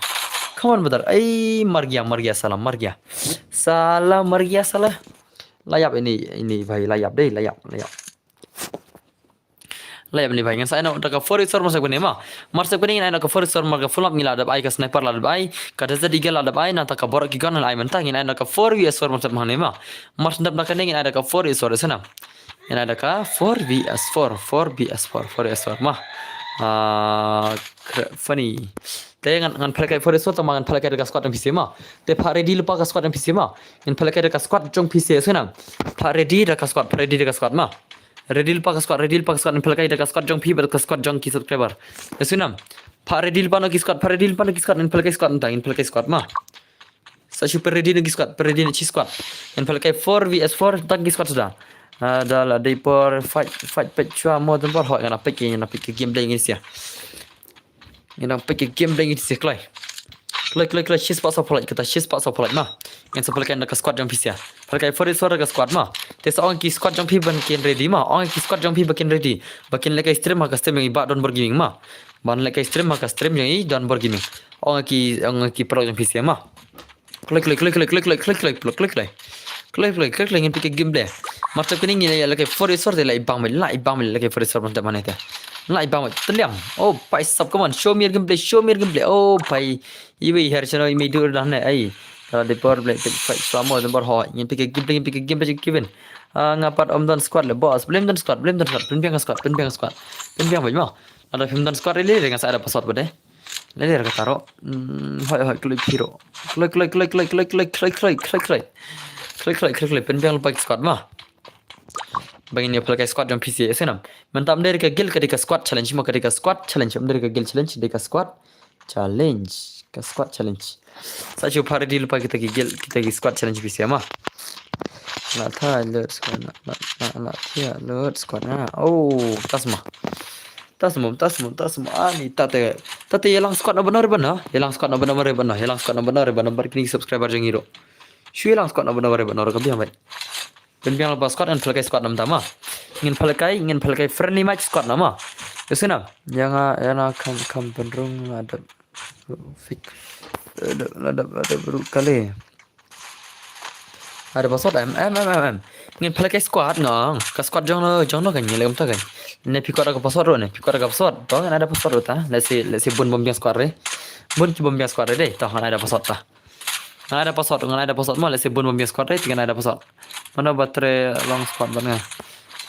Come on, brother. Ai, mar gaya, mar gaya, sala, mar gaya. Sala, mar gaya, sala. Layap ini, ini, bhai, layap dei, layap, layap. Layap ni bhai, ngan sa ai noh da ka four resource mar sep kane ma. Mar sep kane ngin ai noh ka four resource, mar ka full map ngi la dep ai, ka sniper la dep ai, ka desert eagle la dep ai, nangta ka baroh ki gun la ai mynta, ngin ai noh ka four V S four mar sep ma ne ma. Mar sep da kane ngin ai da ka four resource na. Ngin ai da ka four V S four, four V S four, four V S four ma. Ah, funny. Te ngan, ngan pynlehkai four resource, tang ma ngan pynlehkai da ka squad jong phi seh ma. Te pha ready lypa ka squad jong phi seh ma. Ngan pynlehkai da ka squad jong phi seh na. Pha ready da ka squad, pha ready da ka squad ma. Ready lypa ka squad, ready lypa ka squad, ngan pynlehkai da ka squad jong phi bad ka squad jong ki subscriber. Te sngewbha. Pha ready lypa noh ki squad, pha ready lypa noh ki squad, ngan pynlehkai squad, ngan pynlehkai squad ma. Sa shu pha ready noh ki squad, pha ready noh ki squad. Ngan pynlehkai four V S four tang ki squad suda. Ah, da la dei por fight, fight peit chwa mo don por hoi ngan peit ki, ngan peit ki gameplay ngi sia. Ngan peit ki gameplay ngi sia kloi. Kloi, kloi, kloi, shispah saw pynlait kata, shispah saw pynlait ma. Ngan sa pynlehkai da ka squad jong phi sia. Pynlehkai four resource da ka squad ma. Te sa ong ki squad jong phi ban kin ready ma. Ong ki squad jong phi ba kin ready. Ba kin lehkai stream ha ka stream jong i Bah Don Bor Gaming ma. Ban lehkai stream ha ka stream jong i Don Bor Gaming. Ong ki, ong ki paralok jong phi sia ma. Kloi, kloi, kloi, kloi, ngin peit ki gameplay. Mar sep kane ngin ïa lehkai four resource te la i bang beit, la i bang beit lehkai four resource mar sep ma ne te. La i bang beit, tliam. Oh, paisap, come on, show me your gameplay, show me your gameplay. Oh, pai. Iwei her chano i mei dur dah ne, ai. Kala de por blei, peit fight selama don por hoi. Ngin peit ki gameplay, ngin peit ki gameplay jong Kevin. Ah, nga pat ym don squad le boss. Blei ym don squad, blei ym don squad, pynbiang squad, pynbiang squad. Pynbiang beit mo. Lada phim don squad le, le ngan sa ai da password bad de. Lele ra ka taro. Hmm, hoi, hoi, kloi phiro. Kloi, kloi, kloi, kloi. Kloi, kloi, kloi, kloi. Pynbiang lypa ki squad ma. Ba ngin ïa pynlehkai squad jong phi sia sngewbha. Mynta ym dei ka guild, ka dei ka squad challenge ma, ka dei ka squad challenge. Ym dei ka guild challenge, dei ka squad challenge. Ka squad challenge. Sa shu pha ready lypa kita ki guild, kita ki squad challenge phi sia ma. La tha load squad na, la, la, la tha load squad na. Oh, tas ma. Tas mo, tas mo, tas mo. Ani, tate. Tate, ïalang squad na bano re bano. Ïalang squad na bano re bano. Ïalang squad na bano re bano. Bar kini subscriber jong i ruh. Shu ïalang squad na bano re bano re ka biang beit. Pynbiang lypa squad, ngin pynlehkai squad na mynta ma. Ngin pynlehkai, ngin pynlehkai friendly match squad na ma. Ïa sngewbha, ïa nga, ïa nga kham, kham pynrung la dep fix. La dep, la dep, la dep ruh kali. Ada password em, em, em, em, em. Ngin pynlait ka squad nga ong. Ka squad jong no, jong no kan, ngi leh kumta kan. Ne phi kwah da ka password ruh ne, phi kwah da ka password. To ngan ai da password ruh ta. Let's see, let's see bun bym biang squad re. Bun ki bym biang squad re dei. To ngan ai da password ta. Ngan ai da password, ngan ai da password mo, let's see bun bym biang squad re, te ngan ai da password. Mano ba trei long squad ban nga.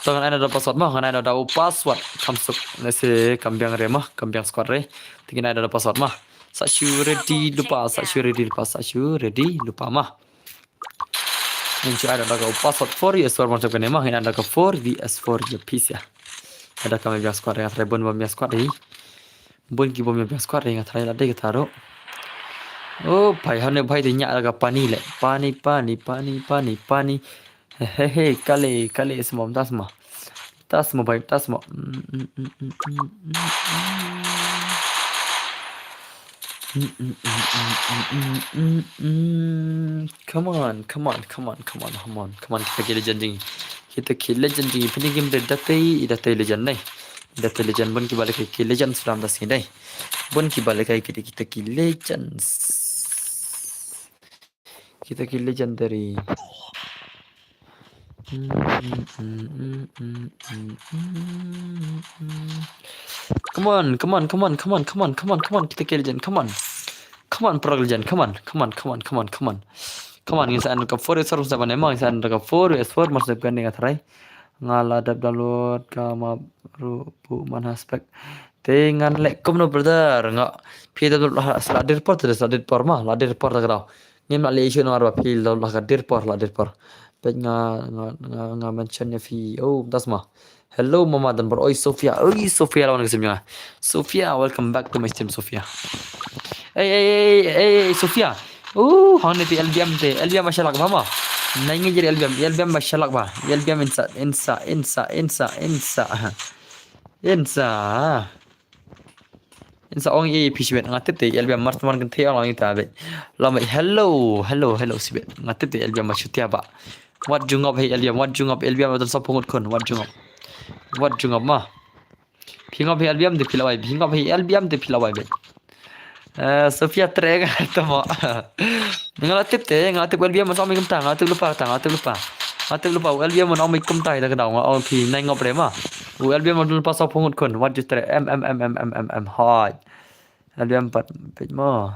To ngan ai da password mo, ngan ai da u password. Kham suk, let's see kam biang re mo, kam biang squad re. Te ngan ai da password mo. Sa shu ready lypa, sa shu ready lypa, sa shu ready lypa mo. Ngin shu ai da ka u password four V S four mo, sep kane mo, ngin ai da ka four V S four ïa phi sha. Ai da ka bym biang squad re, nga trai bun bym biang squad re. Bun ki bym biang squad re, nga trai la dei kata ruh. Oh, bhai, hane bhai te ñiah da ka pani le. Pani, pani, pani, pani, pani. He, he, he, kale, kale, sma, ta sma. Ta sma, bhai, ta sma. Come on, come on, come on, come on, come on, come on, kita ki legend jong ngi. Kita ki legend jong ngi, pynïaid game da tei, da tei legend ne. Da tei legend, bun ki ba lehkai ki legend sdang da sngi dei. Bun ki ba lehkai kita, kita ki legends. Kita ki legendary. Come on, come on, come on, come on, come on, come on, come on, kita ki legend, come on. Come on, Pro Legend, come on, come on, come on, come on, come on. Come on, ngin sa an ka four V S four, sa ban emang, ngin sa an ka four V S four, mas dep kan nga trai. Nga la dep download ka map ruh pu man ha spec. Te ngan leh kumno brother, nga phi dep download ha sla dir por, te sla dir por ma, la dir por ta ka daw. Ngim la leh issue namar ba phi download ha ka dir por, la dir por. Peit nga, nga, nga, nga mention ïa phi. Oh, ta sma. Hello mama Don Bor. Oi Sofia. Oi Sofia, lawan ka sim jong nga. Sofia, welcome back to my stream Sofia. Ei ei ei ei ei Sofia. Uh, hangne te L B M te. L B M ba shalak ba ma. Nai ngi jeri L B M, L B M ba shalak ba. L B M insa, insa, insa, insa, insa. Insa. Insa ong i phi shibet nga tip te L B M mar teman kan te ong ita be. Lama hello, hello, hello shibet. Nga tip te L B M ba shutia ba. Wat jungop hei L B M, wat jungop L B M, wat sop ngut khun, wat jungop. Wat jungop ma. Phi ngop hei L B M te phi lawai, phi ngop hei L B M te phi lawai be. Eh, Sofia trek tamo. Nga la tip te, nga la tip L B M, ma song mi kumta, nga la tip lupa ta, nga la tip lupa. Nga la tip lupa, L B M ma song mi kumta, ita ka daw, nga ong phi nai ngop re ma. U L B M ma dun pa sop ngut khun, wat ju trek, em, em, em, em, em, em, em, hoi. L B M pat peit mo.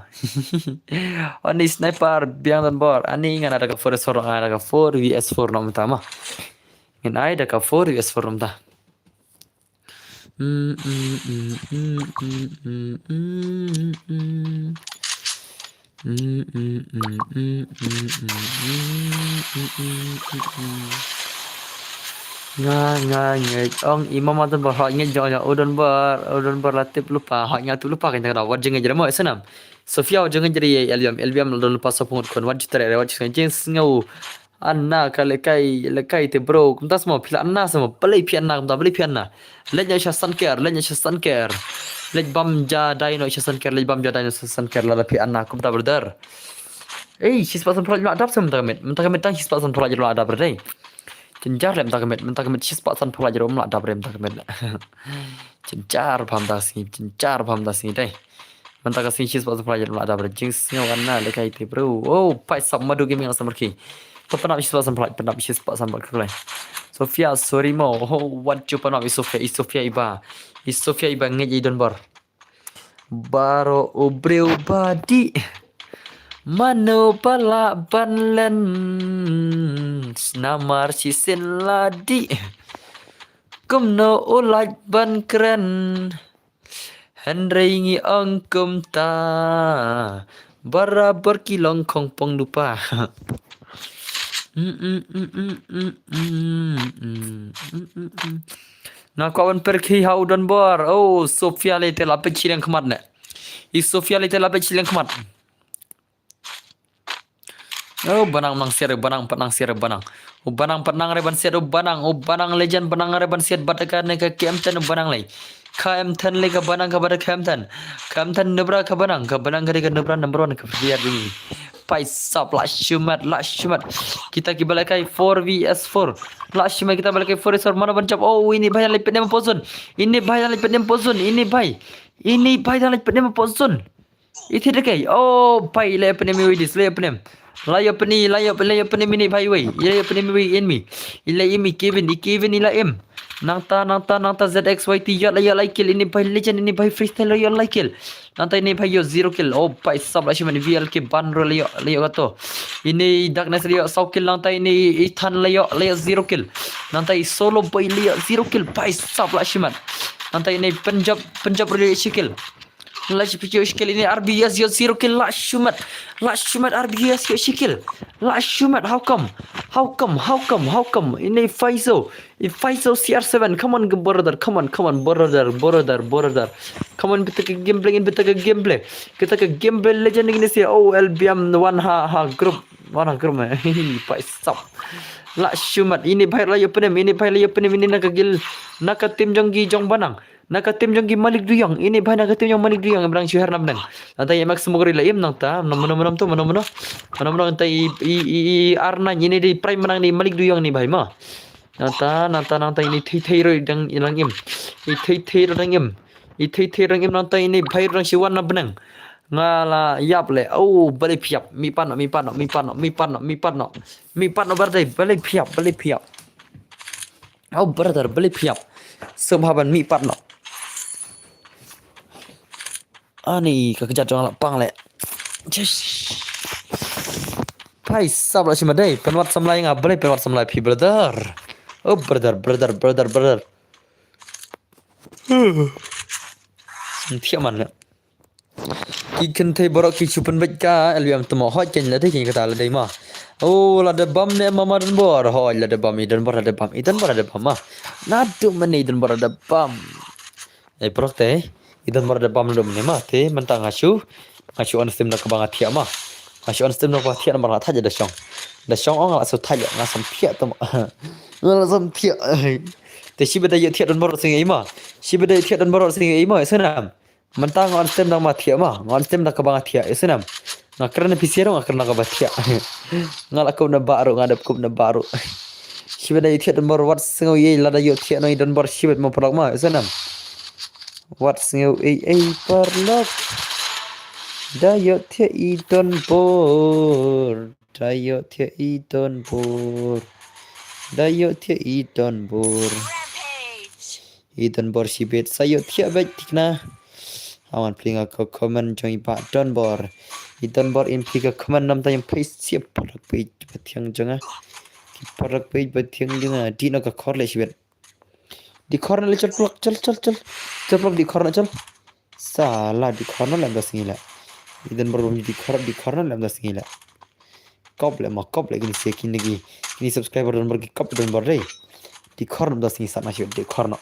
Ani sniper biang Don Bor. Ani ngan ai da ka four V S four, ngan ai da ka four V S four namta ma. Ngan ai da ka four V S four namta. Nga, nga ngeit ong i mama Don Bor, hoi ngeit jong, jong u Don Bor, u Don Bor la tip lupa, hoi nga tip lupa kan ta ka daw, wat jingngeit jera mo, sanam. Sofia, wat jingngeit jera ïa L B M, L B M la don lupa sop ngut khun, wat ju trek re, wat ju sngew jingsngew. Anna ka lehkai, lehkai te bro, kumta sma, phi la anna sma, balei phi anna, kumta balei phi anna. Leit ïa sha Sunker, leit ïa sha Sunker. Leit bam ja dai noh sha Sunker, leit bam ja dai noh sha Sunker, lada phi anna, kumta brother. Ei, shispah san phew la dap sma mynta ka miet, mynta ka miet tang shispah san phew la dap re dei. Jynjar leh mynta ka miet, mynta ka miet shispah san phew la dap re mynta ka miet. Jynjar bha mynta ka sngi, jynjar bha mynta ka sngi dei. Mynta ka sngi shispah san phew la dap re, jingsngew anna lehkai te bro. Oh, pai sap Madu Gaming la samar ki. To pynap shispah san phew la, pynap shispah san phew la. Sofia, sorry mo. Oh, wat ju pynap i Sofia, i Sofia iba. I Sofia iba ngeit ïa i Don Bor. Baroh u briew ba dih. Mano ba lah ban len. Namar shisien la dih. Kumno u lait ban kren. Hynrei ngi ong kumta. Barabor ki long khongpong dupa. Nga kwah ban pyrkhi ha u Don Bor. Oh, Sofia lei te la peit shiliang khmat ne. I Sofia lei te la peit shiliang khmat. Oh, Banang nang siar, Banang pat nang siar, Banang. U Banang pat nang re ban siat, u Banang, u Banang legend, Banang re ban siat, bad ka ne ka K M ten, u Banang lei. Ka M ten lei ka Banang ka bad ka M ten. Ka M ten nubra ka Banang, ka Banang ka dei ka nubra number one ka player dei. Paisap, lah shimet, lah shimet. Kita kiba lehkai four V S four. Lah shimet kita ba lehkai four V S four. Mano ban jop? Oh, ini bhai dang leit pynim hapoh zone. Ini bhai dang leit pynim hapoh zone. Ini bhai. Ini bhai dang leit pynim hapoh zone. Iti dekai. Oh, bhai, lah pynim iwei dis, lah pynim. Lah pynim, lah pynim, lah pynim ini bhai wei. Lah pynim iwei enemy. Ila imi Kevin, i Kevin ila im. Nangta, nangta, nangta Z X Y T ïoh lah ïoh lai kill, ini bhai legend, ini bhai freestyle lah ïoh lai kill. Nangta ini bhai ïoh zero kill. Oh, paisap, lah shimet, V L K ban ruh lah ïoh, lah ïoh kato. Ini Darkness lah ïoh saw kill, nangta ini Ethan lah ïoh, lah ïoh zero kill. Nangta i Solo Boy lah ïoh zero kill, paisap, lah shimet. Nangta ini Punjab, Punjab ruh lah ïoh shi kill. Lah shi kill ini R B S ïoh zero kill, lah shimet. Lah shimet R B S ïoh shi kill. Lah shimet, how come? How come? How come? How come? Ini Faizo. I Faizo C R seven. Come on, brother. Come on, come on, brother, brother, brother. Come on, bit ka gameplay, bit ka gameplay. Kita ka gameplay legend ini si. Oh, L B M one ha, ha group. One ha group, eh. Paisap. Lah shimet. Ini bhai lah ïoh pynim, ini bhai lah ïoh pynim, ini na ka guild, na ka team jong ki jong Banang. Na ka team jong ki Malik Duyong. Ini bhai na ka team jong Malik Duyong, Banang shuher na Banang. Nangta i Max Mugri lah im nangta. Mano, mano, mano tu, mano, mano. Mano, mano, nangta i, i, i, i R nine, ini dei prime Banang ni Malik Duyong ni bhai ma. Nangta, nangta, nangta ini thei thei ruh dang i dang im. I thei thei ruh dang im. I thei thei ruh dang im nangta ini bhai ruh dang shi wan na Banang. Nga lah ïap leh. Oh, balei phi ïap. Mih pat noh, mih pat noh, mih pat noh, mih pat noh, mih pat noh. Mih pat noh brother, balei phi ïap, balei phi ïap. Oh, brother, balei phi ïap. Sngewbha ban mih pat noh. Ani ka kjat jong nga la pang leh. Paisap, lah shimet dei. Pynwad samla ïa nga, balei pynwad samla ïa phi, brother. Oh, brother, brother, brother, brother. Thiah man leh. Ki kynthei baroh ki shu pynbeit ka L B M tymok, hooid, kein lade, kein kata lade ma. Oh, lada bam ne mama Donbor, hooid, lada bam, i Donbor lada bam, i Donbor lada bam ma. Naduh mynne i Donbor lada bam. Ei, paralok te, i Donbor lada bam naduh mynne ma, te mynta nga shu, nga shu on stream da kaba nga thiah ma. Nga shu on stream da kaba thiah namar nga thait da shong. Da shong ong nga la shu thait, nga sam thiah tymok. Nga la sam thiah. Te shi bad da ïoh thiah Donbor sing ei ma. Shi bad da ïoh thiah Donbor sing ei ma, snam. Mynta nga on stream da kaba thiah ma, nga on stream da kaba nga thiah, ïa snam. Nga kren na P C ruh nga kren na kaba thiah. Nga la kup na ba ruh, nga dep kup na ba ruh. Shi bad da ïoh thiah Donbor wat sngew ei, lada ïoh thiah noh i Donbor shi bad ma paralok ma, ïa snam. Wat sngew ei ei paralok. Da ïoh thiah i Donbor. Da ïoh thiah i Donbor. Da ïoh thiah i Donbor. I Donbor shibit sa ïoh thiah bad thikna. Awan pli nga ka comment jong i bah Donbor. I Donbor im pli ka comment nam ta im pli siap parak pli ba thiang jong nga. Ki parak pli ba thiang jong nga. Di no ka khor le shibit. Di khor na le chal plok, chal, chal, chal. Chal plok di khor na chal. Sala di khor na lem da sngi la. I Donbor bam di khor, di khor na lem da sngi la. Kop le ma, kop le kini sia kini ki. Kini subscriber Donbor ki kop Donbor dei. Di khor na da sngi sa na shu di khor na.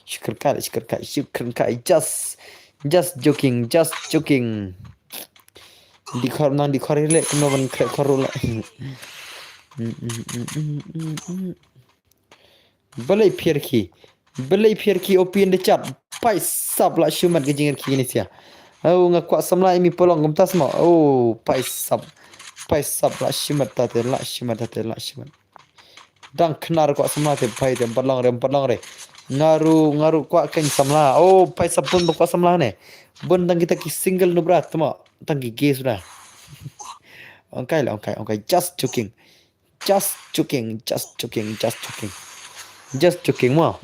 Shukr kai, shukr kai, shukr kai. Just, just joking, just joking. Di khor nang di khor le kumno ban kre khor le. Balei phi ïarki. Balei phi ïarki O P in the chat. Paisap lah shimet ka jingïarki kine sia. Oh, nga kwah samla imi polong kumta sma. Oh, paisap. Paisap lah shimet tate, lah shimet tate, lah shimet. Dang khnar kwah samla te bhai te, balong re, balong re. Nga ruh, nga ruh kwah kein samla. Oh, paisap bun ba kwah samla ne. Bun tang kita ki single nubra tma. Tang ki gay suda. Ong kai la, ong kai, ong kai. Just joking. Just joking, just joking, just joking. Just joking mo.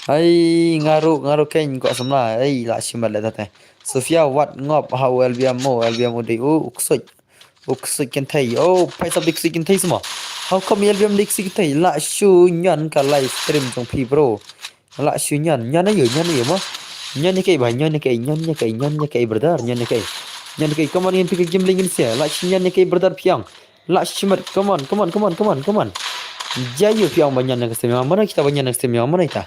Ai, nga ruh, nga ruh kein kwah samla. Ai, lah shimet le tate. Sofia, wat ngop ha u L B M mo, L B M u dei u, u ksuid. U ksuid kynthei. Oh, paisap dei ksuid kynthei sma. How come L B M dei ksuid kynthei? Lah shu ñion ka live stream jong phi bro. Lah shu ñion, ñion aïu, ñion aïu mo. Ñion ïa kaei bhai, ñion ïa kaei, ñion ïa kaei, ñion ïa kaei brother, ñion ïa kaei. Ñion ïa kaei, come on, ngin phi ka game link ngin sia. Lah shu ñion ïa kaei brother phi ong. Lah shimet, come on, come on, come on, come on, come on. Jia ïa phi ong ba ñion na ka stream ïa nga, mano kita ba ñion na ka stream ïa nga, mano kita.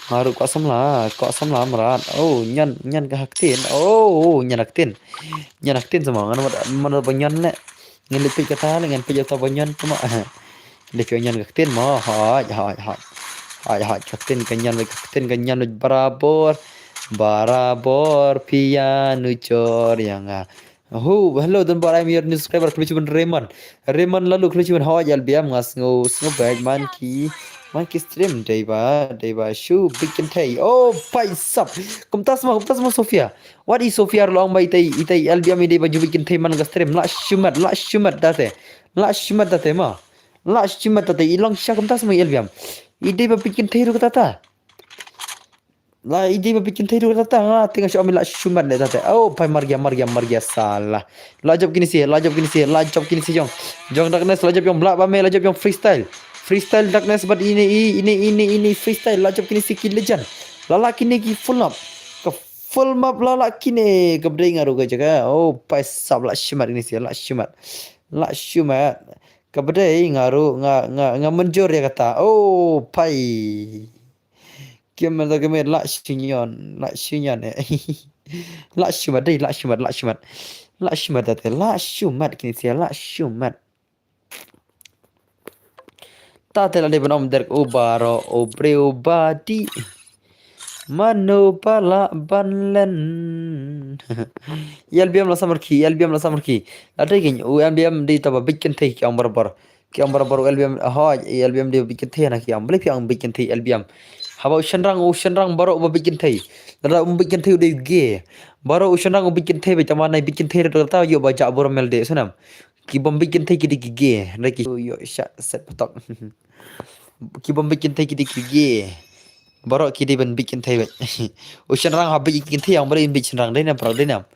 Nga ruh kwah samla, kwah samla mrad. Oh, ñion, ñion ka ha ktien. Oh, oh, ñion ha ktien. Ñion ha ktien sma, ngan mano ba ñion ne. Ngin leit peit kata le, ngin peit kata ba ñion tma. Dei phi ñion ka ktien mo, hooid, hooid, hooid. Hooid, hooid, ka ktien ka ñion, ka ktien ka ñion barabor. Barabor phi ïa nujor ïa nga. Oh, hello, don bar, I'm your new subscriber, khlem chibun Raymond. Raymond Lalu, khlem chibun, hoi, L B M, nga sngew, sngew bad, man ki, man ki stream, dei ba, dei ba, shu, big kynthei. Oh, paisap. Kumta sma, kumta sma Sophia. What is Sophia long ba itai, itai L B M i dei ba ju big kynthei man ka stream. La shimat, la shimat date. La shimat date ma. La shimat date. I long sha kumta sma L B M. I dei ba big kynthei ruh kata ta. La i dei ba big kynthei ruh kata ta. Nga teng sha mi la shimat ne date. Oh, pai mar gia, mar gia, mar gia sala. La jop kini si, la jop kini si, la jop kini si jong. Jong Darkness, la jop jong Black ba me, la jop jong Freestyle. Freestyle Darkness bad ini, i, ini, ini, ini Freestyle, la jop kini si ki legend. La la kini ki full up. Ka full up la la kini, ka bdei nga ruh ka jaga. Oh, paisap la shimat kini si, la shimat. La shimat. Ka bdei nga ruh, nga, nga, nga mynjur ïa kata. Oh, pai. Kim da kame la shinyon, la shinyon eh. La shimat dei, la shimat, la shimat. La shimat date, la shimat kini si, la shimat. Ta te la dei ban ym der u baroh u briew ba dih. Mano ba lah ban len. L B M la samar ki, L B M la samar ki. La dei kin u L B M dei ta ba big kynthei ki ong barabor. Ki ong barabor u L B M, hoi, L B M dei big kynthei na ki ong. Balei phi ong big kynthei L B M? Haba u shynrang, u shynrang baroh ba big kynthei. Lada u big kynthei u dei gay. Baroh u shynrang u big kynthei ba tama nai big kynthei da ta ïoh ba jah burom mel de sanam. Ki bym bit kynthei ki dei ki gay, hynrei ki ïoh sha set patok. Ki bym bit kynthei ki dei ki gay. Baroh ki dei ban bit kynthei beit. U shynrang ha bit kynthei, ym dei ban bit shynrang, dei nam, paralok, dei nam.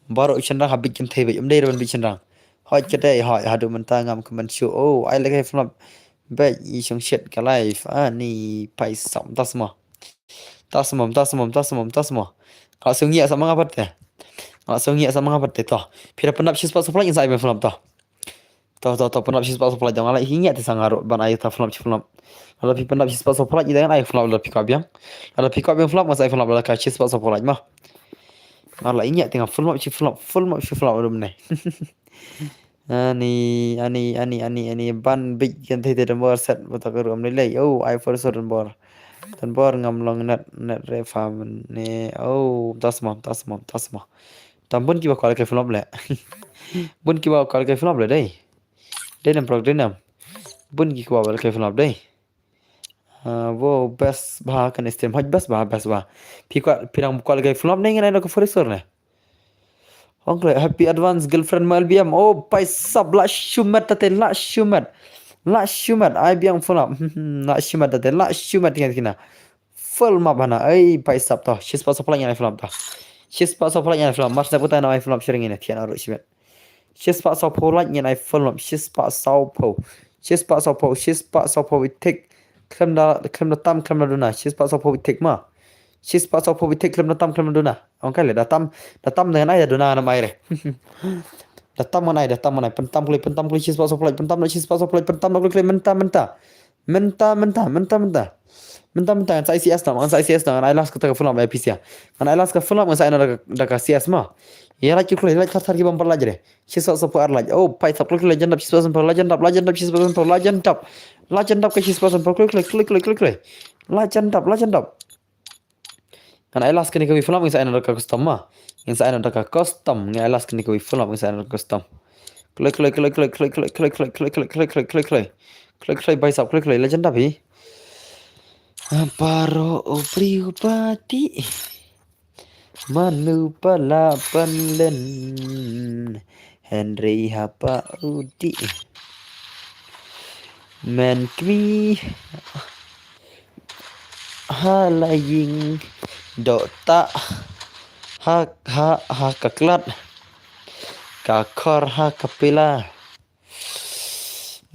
Baroh u shynrang ha bit kynthei beit, ym dei ban bit shynrang. Hoi ka dei, hoi, haduh mynta ngam kmen shuh. Oh, ai lehkai film. Beit i shong shet ka live. Ani paisap, mynta sma. Mynta sma, mynta sma, mynta sma, mynta sma. Nga la sngew ngiah sa ma nga pat te. Nga la sngew ngiah sa ma nga pat te, to. Phi da pyndap shispah soplait ngan sa ai film, to. To, to, to, pyndap shispah soplait, to. Nga la ngiah te sa nga ruh ban ai ta film, shi film. Lada phi pyndap shispah soplait, ngan ai film, lada phi kwah biang. Lada phi kwah biang film, ngan sa ai film, lada ka shispah soplait ma. Nga la ngiah te nga film, shi film, film, shi film, ruh mynne. Ani, ani, ani, ani, ani, ban bit kynthei te don bor set, ba ta ka ruh ym lei lei. Oh, ai for so don bor. Don bor ngam long net, net re farm ne. Oh, mynta sma, mynta sma, mynta sma. Tam bun kiba kwah lehkai film le. Bun kiba kwah lehkai film le dei. Dei nam, paralok, dei nam. Bun kiba kwah lehkai film dei. Ah, wow, best bha kane stream. Hoi, best bha, best bha. Phi kwah, phi dang kwah lehkai film ne, ngan ai da ka for so ne. Ong kloi, happy advance girlfriend ma L B M. Oh, paisap, la shimet tate, la shimet. La shimet, ai biang film. La shimet tate, la shimet, tingkina, tingkina. Film ma bana, ai paisap, to. Shispah soplait ngan ai film, to. Shispah soplait ngan ai film. Mar sep utai na ai film, shiring ina thian aru shimet. Shispah sawphew lait ngan ai film, shispah sawphew. Shispah sawphew, shispah sawphew i tik. Khlem da, khlem da tam, khlem da duna. Shispah sawphew i tik ma. Shispah sawphew i tik, khlem da tam, khlem da duna. Ong kai le, da tam, da tam ngan ai, da duna ngam ai re. Da tam ngan ai, da tam ngan ai. Pyntam kloi, pyntam kloi, shispah sawphew lait, pyntam da shispah sawphew lait, pyntam da kloi kloi, mynta, mynta. Mynta, mynta, mynta, mynta. Mynta, mynta, ngan sa ai C S na, ngan sa ai C S na, ngan ai last kata ka film ai pisa. Ngan ai last ka film, ngan sa ai na da ka, da ka C S ma. Ïa lait kloi kloi, lait thar thar ki bym pat lait re. Shispah sawphew ar lait. Oh, paisap, kloi kloi, la jan dap, shispah sawphew, la jan dap, la jan dap, shispah sawphew, la jan dap. La jan dap ka shispah sawphew, kloi kloi, kloi kloi, kloi kloi. La jan dap, la jan dap. Ngan ai last kane ka wi film, ngan sa ai na da ka custom ma. Ngan sa ai na da ka custom, ngan ai last kane ka wi film, ngan sa ai na da ka custom. Kloi kloi, kloi kloi, kloi kloi, kloi kloi, kloi kloi, kloi kloi, kloi kloi. Kloi kloi, paisap, kloi kloi, la jan dap hi. Baroh u briew ba dih. Mano ba lah ban len. Hynrei haba u dih. Men kmie. Ha la ïing. Doh ta. Ha, ha, ha ka klat. Ka khor ha ka pila.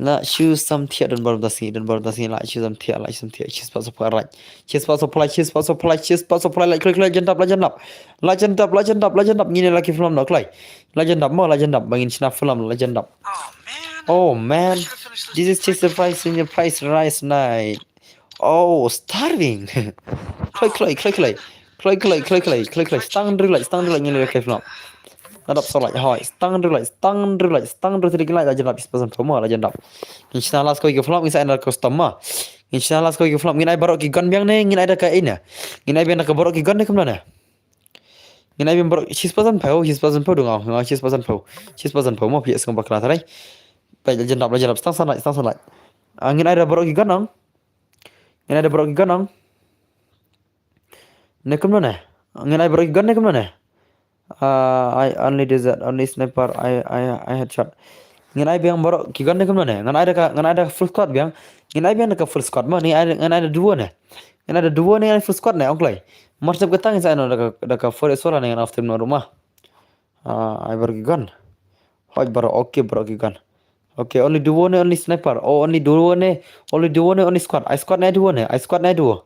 La shu samthiah, don bor mynta sngi, don bor mynta sngi, la shu samthiah, la shu samthiah, shispah sawphew lait. Shispah sawphew lait, shispah sawphew lait, shispah sawphew lait, kloi kloi, la jan dap, la jan dap. La jan dap, la jan dap, la jan dap, ngin ïa la ki film noh kloi. La jan dap mo, la jan dap, ba ngin shna film, la jan dap. Oh man, this is just the price in the price rice night. Oh, starving. Kloi kloi, kloi kloi. Kloi kloi, kloi kloi, kloi kloi. Stang hynriew lait, stang hynriew lait, ngin ïa la ki film. Nga dap saw lait, hoi. Stang hynriew lait, stang hynriew lait, stang hynriew tylli ki lait, la jan dap shispah sawphew mo, la jan dap. Ngin shna last kawei ka film, ngin sa ai na custom ma. Ngin shna last kawei ka film, ngin ai baroh ki gun biang ne, ngin ai da ka ina. Ngin ai biang da ka baroh ki gun ne kumno ne. Ngin ai biang baroh shispah sanphew, shispah sanphew dang ong, shispah sanphew. Shispah sanphew mo phi ïa sngewbha kla trai. Peit la jan dap, la jan dap, stang san lait, stang san lait. Ah, ngin ai da baroh ki gun ong. Ngin ai da baroh ki gun ong. Ne kumno ne? Ngin ai baroh ki gun ne kumno ne? Uh, I only desert, only sniper, I I I headshot. Ngin ai biang baroh ki gun ne kumno ne? Ngin ai da ka, ngin ai da ka full squad biang. Ngin ai biang da ka full squad mo, ngin ai, ngin ai da duo ne. Ngin ai da duo ne, ngin ai full squad ne, ong kloi. Mar sep ka tang ngin sa ai noh da ka, da ka four S four ne, ngin off team noh ruh ma. Uh, ai baroh ki gun. Hoi baroh, okay baroh ki gun. Okay, only duo ne, only sniper. Oh, only duo ne, only duo ne, only squad. Ai squad ne, ai duo ne, ai squad ne, ai duo.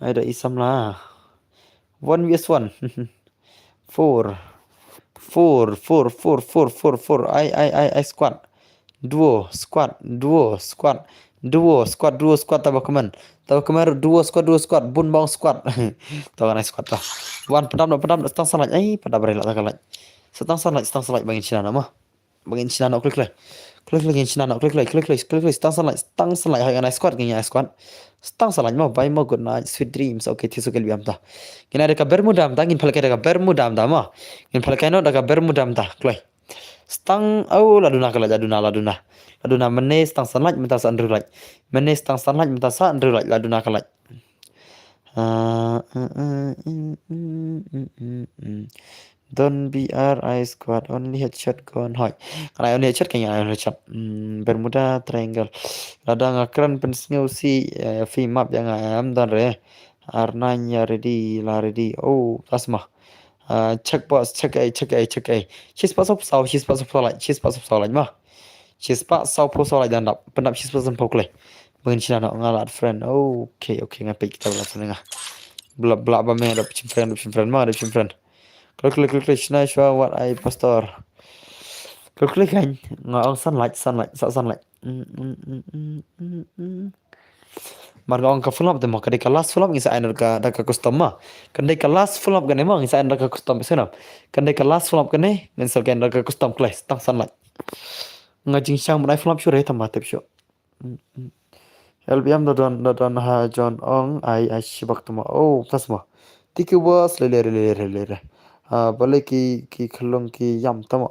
Ai da i samla. One versus one. Four. Four, four, four, four, four, four. Ai, ai, ai, ai, squad. Duo, squad, duo, squad. Duo, squad, duo, squad, taba kmen. Taba kmen, duo, squad, duo, squad. Bun bang squad. Taba nai squad ta. Wan, padam, padam, stang san lait. Ai, padam, rela, ta ka lait. Stang san lait, stang san lait, bangin sina nama. Bangin sina nok klik klik. Klik klik ngin sina nok klik klik klik klik klik klik stang san lait stang san lait hoi ngan ai squad ngin ai squad. Stang san lait mo bye mo good night sweet dreams. Okay thisu kel biam ta. Ngin ai da ka Bermuda am ta ngin phalkai da ka Bermuda am ta mo. Ngin phalkai no da ka Bermuda am ta. Kloi. Stang au la duna ka lait la duna la duna. La duna mene stang san lait mynta sa andru lait. Mene stang san lait mynta sa andru lait la duna ka lait. Ah, ah, ah, mm, mm, mm, mm, mm. Don't B R I squad, only headshot gun. Hoi. Kan ai only headshot kan ai only headshot. Hmm, Bermuda Triangle. Lada nga kren pynsngew si eh, fi map yang am don re. Arnanya ready la ready. Oh, asma. Uh, check boss, check ai, check ai, check ai. Shispah sop saw, shispah sop saw lait, shispah sop saw lait ma. Shispah saw phew saw lait dan dap. Pyndap shispah san phew kloi. Bangin sina no nga lad friend. Okay, okay, nga peit kita bla sana nga. Bla bla ba me dap chim friend, dap chim friend ma, dap chim friend. Klik klik klik klik sina shwa wat ai pastor. Klik klik kan. Nga ong san lait, san lait, sa san lait. Mm, mm, mm, mm, mm, mm. Mar nga ong ka full up te ma, ka dei ka last full up ngin sa ai da ka, da ka custom ma. Ka dei ka last full up kane ma, ngin sa ai da ka custom sngewbha. Ka dei ka last full up kane, ngin sa ai da ka custom kloi, stang san lait. Nga jingshang ban ai full up shuh re tang ba tip shuh. Mm, mm. L B M da don, da don ha John ong ai ai shibak tama. Oh, tas ma. Tiki was le le le le le le. Ah, balei ki, ki khlung ki ïam tama.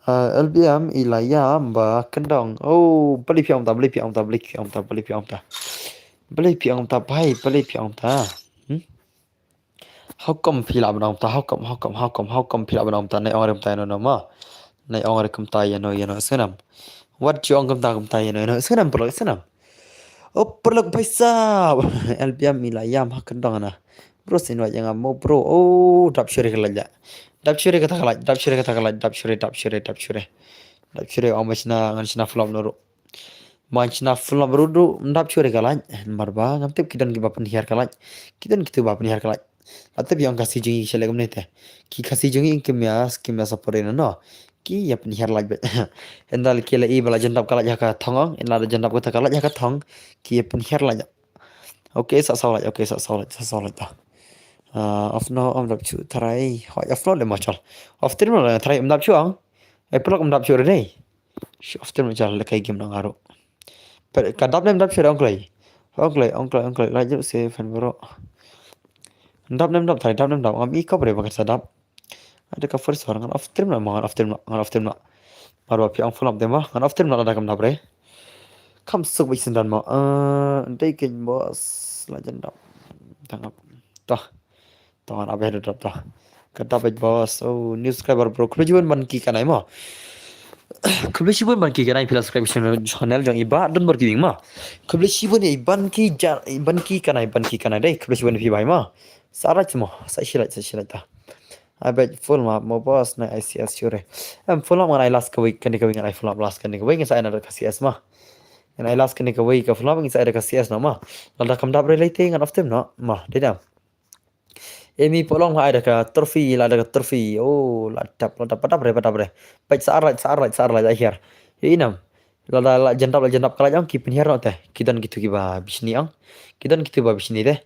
Ah, L B M i la ïam ba kyndong. Oh, balei phi ong ta, balei phi ong ta, balei phi ong ta, balei phi ong ta. Balei phi ong ta, bai, balei phi ong ta. Hmm? How come phi la ban ong ta, how come, how come, how come, how come phi la ban ong ta, nai ong re kumta ïano no ma. Nai ong re kumta ïano, ïano, snam. Wat ju ong kumta, kumta ïano, ïano, snam, paralok, snam. Oh, paralok, bhai sahab. L B M i la ïam ha kyndong na. Bro, sin wat ïa nga mo, bro. Oh, dap shuh re ka lait la. Dap shuh re kata ka lait, dap shuh re kata ka lait, dap shuh re, dap shuh re, dap shuh re. Dap shuh re, ong ba shna, ngan shna flop no ruh. Ban shna flop ruh du, dap shuh re ka lait. Mar ba, ngam tip ki don kiba pynhiar ka lait. Ki don kitu ba pynhiar ka lait. La tip ïa ong Khasi jong ngi sha leh kumne te. Ki Khasi jong ngi kim ïa, kim ïa support ïa no. Ki ïa pynhiar lait bad. Ynda ki la i ba la jan dap ka lait ha ka thong ong, ynda la jan dap kata ka lait ha ka thong, ki ïa pynhiar lait. Okay, sa saw lait, okay, sa saw lait, sa saw lait ta. Ah, off no, ym dap shuh tharai. Hoi, off no le ma chal. Off trim no le tharai, ym dap shuh ong. Ai paralok ym dap shuh re dei. Shuh off trim no chal, le kai game no nga ruh. Ka dap ne ym dap shuh re ong kloi. Ong kloi, ong kloi, ong kloi. Lait juh se fan bro. Ym dap ne ym dap tharai, dap ne ym dap. Ngam i kop re ba ka sa dap. Ada ka first war ngan off trim na, ngan off trim na, ngan off trim na. Mar ba phi ong full up de ma, ngan off trim na lada kam dap re. Kam suk bad syndan ma. Eh, dei ken boss la jan dap. Tang ap. Toh. Toh ngan ap head drop toh. Ka dap bad boss. Oh, new subscriber bro. Khublei shibun ban ki kanai ma. Khublei shibun ban ki kanai phi la subscribe channel, channel jong i Bah Don Bor Gaming ma. Khublei shibun i ban ki ja, i ban ki kanai, ban ki kanai dei. Khublei shibun phi bai ma. Sa right mo, sa shi right, sa shi right ta. I bet full map mo boss na I C S sure. Em full map ngan ai last kawei, kane kawei ngan ai full map last kane kawei ngan sa ai na ka C S ma. Ngan ai last kane kawei ka full map ngan sa ai da ka C S no ma. Lada kam dap re lei te ngan off team no ma. Dei dam. Emi polong ha ai da ka trophy, la da ka trophy. Oh, la dap, la dap, dap re, dap re. Peit sa right, sa right, sa right, I hear. Ye inam. Lada la jendap, la jendap ka lait ong ki pynhiar noh te. Ki don kitu kiba bishni ong. Ki don kitu ba bishni te.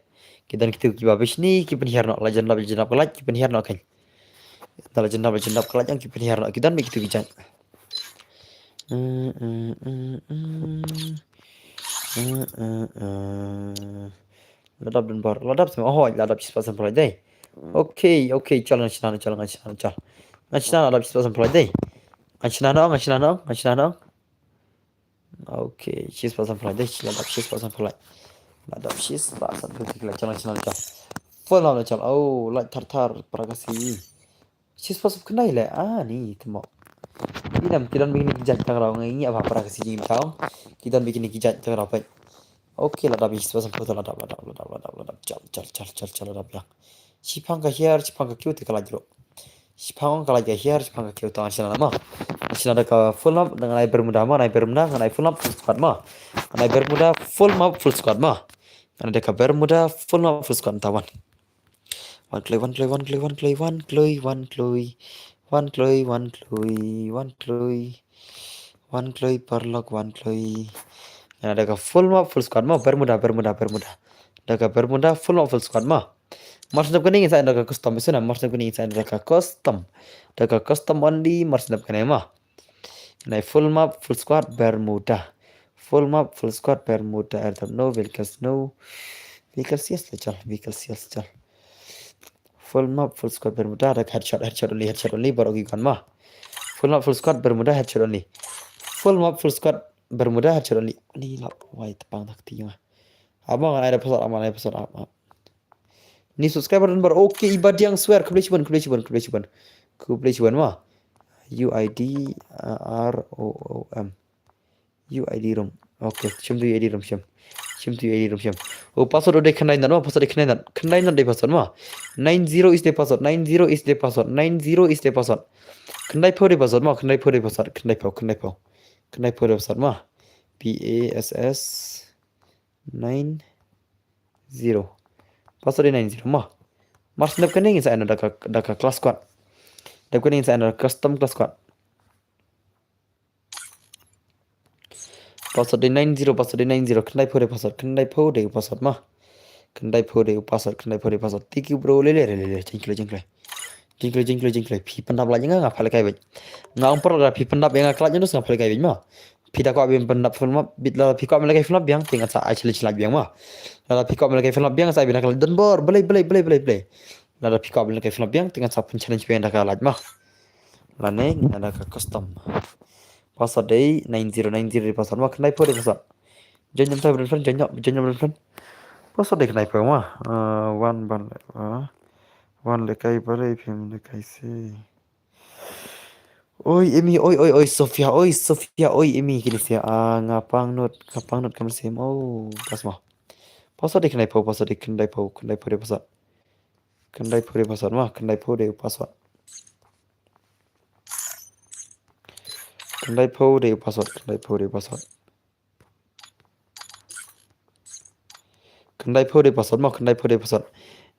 Ki don kitu kiba bishni ki pynhiar noh, la jendap, la jendap ka lait ki pynhiar noh kan. Lada la jendap, la jendap ka lait ong ki pynhiar noh. Ki don bad kitu ki jait. Mm, mm, mm, mm. Mm, mm, mm. La dap Don Bor. La dap sama. Oh, la dap shispah san phew lait dei. Okay, okay, chal ngan shna, chal ngan shna, chal. Ngan shna la dap shispah san phew lai dei. Ngan shna noh, ngan shna noh, ngan shna noh. Okay, shispah san phew lai dei, la dap shispah san phew lai. La dap shispah san phew lai, chal ngan shna, chal. Full map chal. Oh, light thar thar, para Khasi. Shispah san phew khyndai leh, ani tmo. Ki dang, ki don bikini ki jait tang rau ngi ngi aba para Khasi jingim tang. Ki don bikini ki jait tang rau peit. Okay, la dap shispah san phew, la dap, la dap, la dap, la dap, la dap. Chal, chal, chal, chal, chal, la dap ïa. Shiphang ka hiar, shiphang ka kiew te ka lait ruh. Shiphang ka lait ka hiar, shiphang ka kiew, tang shna mo. Shna da ka full map, ngan ai Bermuda mo, ngan ai Bermuda, ngan ai full map full squad mo. Ngan ai Bermuda full map full squad mo. Ngan ai da ka Bermuda full map full squad, ta wan. Wan kloi, wan kloi, wan kloi, wan kloi, wan kloi, wan kloi. Wan kloi, wan kloi, wan kloi, wan kloi. Wan kloi paralok, wan kloi. Ngan ai da ka full map full squad mo, Bermuda, Bermuda, Bermuda. Da ka Bermuda full map full squad mo. Mar sngap kane ngin sa ai da ka custom, isna mar sngap kane ngin sa ai da ka custom. Da ka custom only, mar sngap kane mo. Ngan ai full map full squad Bermuda. Full map full squad Bermuda. Airdrop no, vehicles no. Vehicles yes la chal, vehicles yes la chal. Full map full squad Bermuda, da ka headshot, headshot only, headshot only, baroh ki gun mo. Full map full squad Bermuda, headshot only. Full map full squad Bermuda, headshot only. Ni la wai tepang dak ti ma. Ap mo, ngan ai da password, ap mo, ngan ai password, ap, ap. Ni subscriber don baroh. Okay, Iba Diang Swear, khublei shibun, khublei shibun, khublei shibun. Khublei shibun mo. U I D, uh, R O O M. U I D room. Okay, shim tu U I D room, shim. Shim tu U I D room, shim. Oh, password dei khyndai not mo, password dei khyndai not. Khyndai not dei password mo. Nine zero is the password, nine zero is the password, nine zero is the password. Khyndai phew dei password mo, khyndai phew dei password, khyndai phew, khyndai phew. Khyndai phew dei password mo. P A S S nine zero. Password dei nine zero mo. Mar sngap kane ngin sa ai da ka, da ka class squad. Da kane ngin sa ai da custom class squad. Password dei nine zero, password dei nine zero, khyndai phew dei password, khyndai phew dei password mo. Khyndai phew dei password, khyndai phew dei password. Thank you bro, le le le le, jingkhublei, jingkhublei. Jingkhublei, jingkhublei, jingkhublei. Phi pyndap lait ïa nga, nga phah lehkai beit. Nga ong paralok, phi pyndap ïa nga ka lait, nga phah lehkai beit mo. Phi da kwah ban pyndap full map, bit la phi kwah ban lehkai full map biang, te ngan sa ai challenge live biang mo. Lada phi kwah ban lehkai full map biang, sa ai biang ka lait, don bor, blei, blei, blei, blei, blei. Lada phi kwah ban lehkai full map biang, te ngan sa pynchallenge biang da ka lait mo. Lane ngan da ka custom. Password dei nine zero nine zero dei password mo, khyndai phew dei password. Join nyngkong bad friend, join nyngkong, join nyngkong bad friend. Password dei khyndai phew mo. Uh, wan ban, uh, wan lehkai balei phim lehkai se. Oi Emi, oi oi oi Sofia, oi Sofia, oi Emi, kine sia, ah, nga pang not, nga pang not kam sim. Oh, pas mo. Password dei khyndai phew, password dei khyndai phew, khyndai phew dei password. Khyndai phew dei password mo, khyndai phew dei password. Khyndai phew dei password, khyndai phew dei password. Khyndai phew dei password mo, khyndai phew dei password.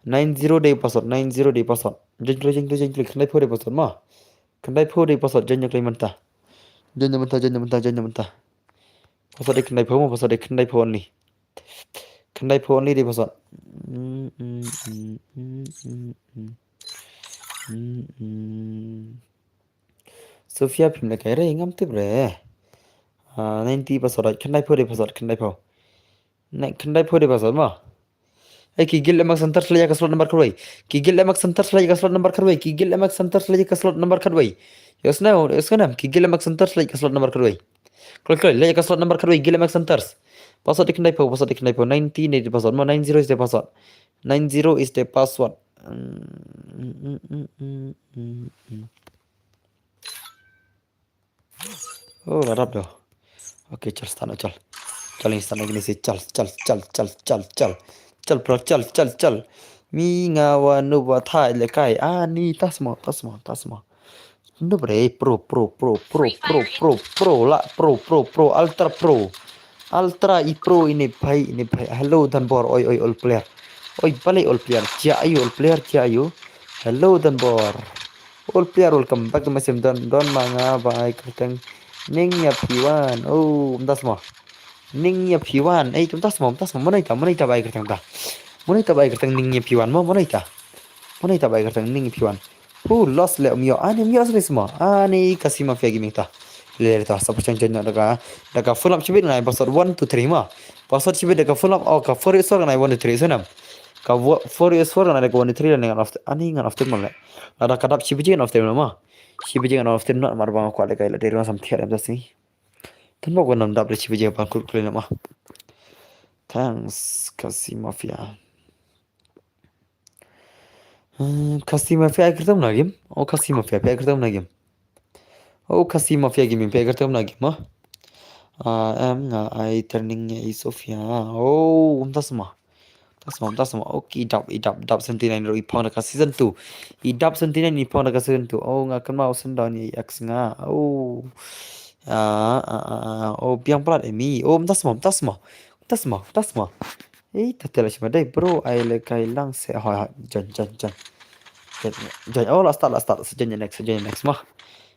Nine zero dei password, nine zero dei password. Join kloi, join kloi, join kloi, khyndai phew dei password mo. Khyndai phew dei password, join kloi mynta. Join mynta, join mynta, join mynta. Password dei khyndai phew mo, password dei khyndai phew only. Khyndai phew only dei password. Mm, mm, mm, mm, mm, mm. Mm, mm. Sofia phim lehkai re, ngam tip re. Ah, ninety password, khyndai phew dei password, khyndai phew. Ne, khyndai phew dei password mo. Ei, ki Guild M X Hunters leit ïa ka slot number khatwei. Ki Guild M X Hunters leit ïa ka slot number khatwei. Ki Guild M X Hunters leit ïa ka slot number khatwei. Ïohsngew, ïohsngew, ki Guild M X Hunters leit ïa ka slot number khatwei. Kloi, kloi, leit ïa ka slot number khatwei, Guild M X Hunters. Password dei khyndai phew, password dei khyndai phew, ninety dei password mo, nine zero is the password. Nine zero is the password. Mm, mm, mm, mm, mm, mm. Oh, la dap doh. Okay, chal start noh, chal. Chal, ngin start noh kine se, chal, chal, chal, chal, chal, chal. Chal, bro, chal, chal, chal. Mi nga wa nu wa thai lehkai. Ah, ni tas mo, tas mo, tas mo. Nu bre, pro, pro, pro, pro, pro, pro, pro, la, pro, pro, pro, ultra pro. Ultra i pro ine bhai, ine bhai. Hello, Danbor, oi, oi, all player. Oi, balei all player. Jia ayu, all player, jia ayu. Hello, Danbor. All player, welcome back to my stream. Don, don ma nga ba ai kyrteng Ning Ïa Phi Wan. Oh, mynta sma. Ning Ïa Phi Wan. Ei, mynta sma, mynta sma. Mano ita, mano ita ba ai kyrteng ta. Mano ita ba ai kyrteng Ning Ïa Phi Wan mo, mano ita. Mano ita ba ai kyrteng Ning Ïa Phi Wan. Hu los le um ïoh, ani um ïoh sma. Ani ka Sima Mafia Gaming ta. Le ta, sa pachang chen da ka, da ka full up chibit ngai password one two three ma. Password chibit da ka full up, oh, ka four is ngai one two three sanam. Ka four is four ngan leh ka one three lane ngan off, ani ngan off time mo leh. Lada ka dap shi baje ngan off time mo. Shi baje ngan off time mo, namar ba nga kwah leh ka ila dei ruh sam thiah em ta sngi. Tang ba kynmaw dap da shi baje ban kut khlem mo. Thanks, Khasi Mafia. Hmm, Khasi Mafia ai kyrteng na game? Oh, Khasi Mafia, phi ai kyrteng na game? Oh, Khasi Mafia Gaming, phi ai kyrteng na game, ah? Ah, em, nga ai training ïa i Sofia. Oh, um ta sma. Ta sma, ta sma. Okay, i dap, i dap, dap seventy-nine ruh i phong da ka season two. I dap seventy-nine i phong da ka season two. Oh, nga kynmaw sendon i ex nga. Oh. Ah, ah, ah, ah. Oh, biang palat emi. Oh, um ta sma, um ta sma. Um ta sma, um ta sma. Eh, ta tela shima dei, bro, ai le kai lang se. Hoi, hoi, join, join, join. Join, join. Oh, la start, la start. Sa join next, sa join next, ma.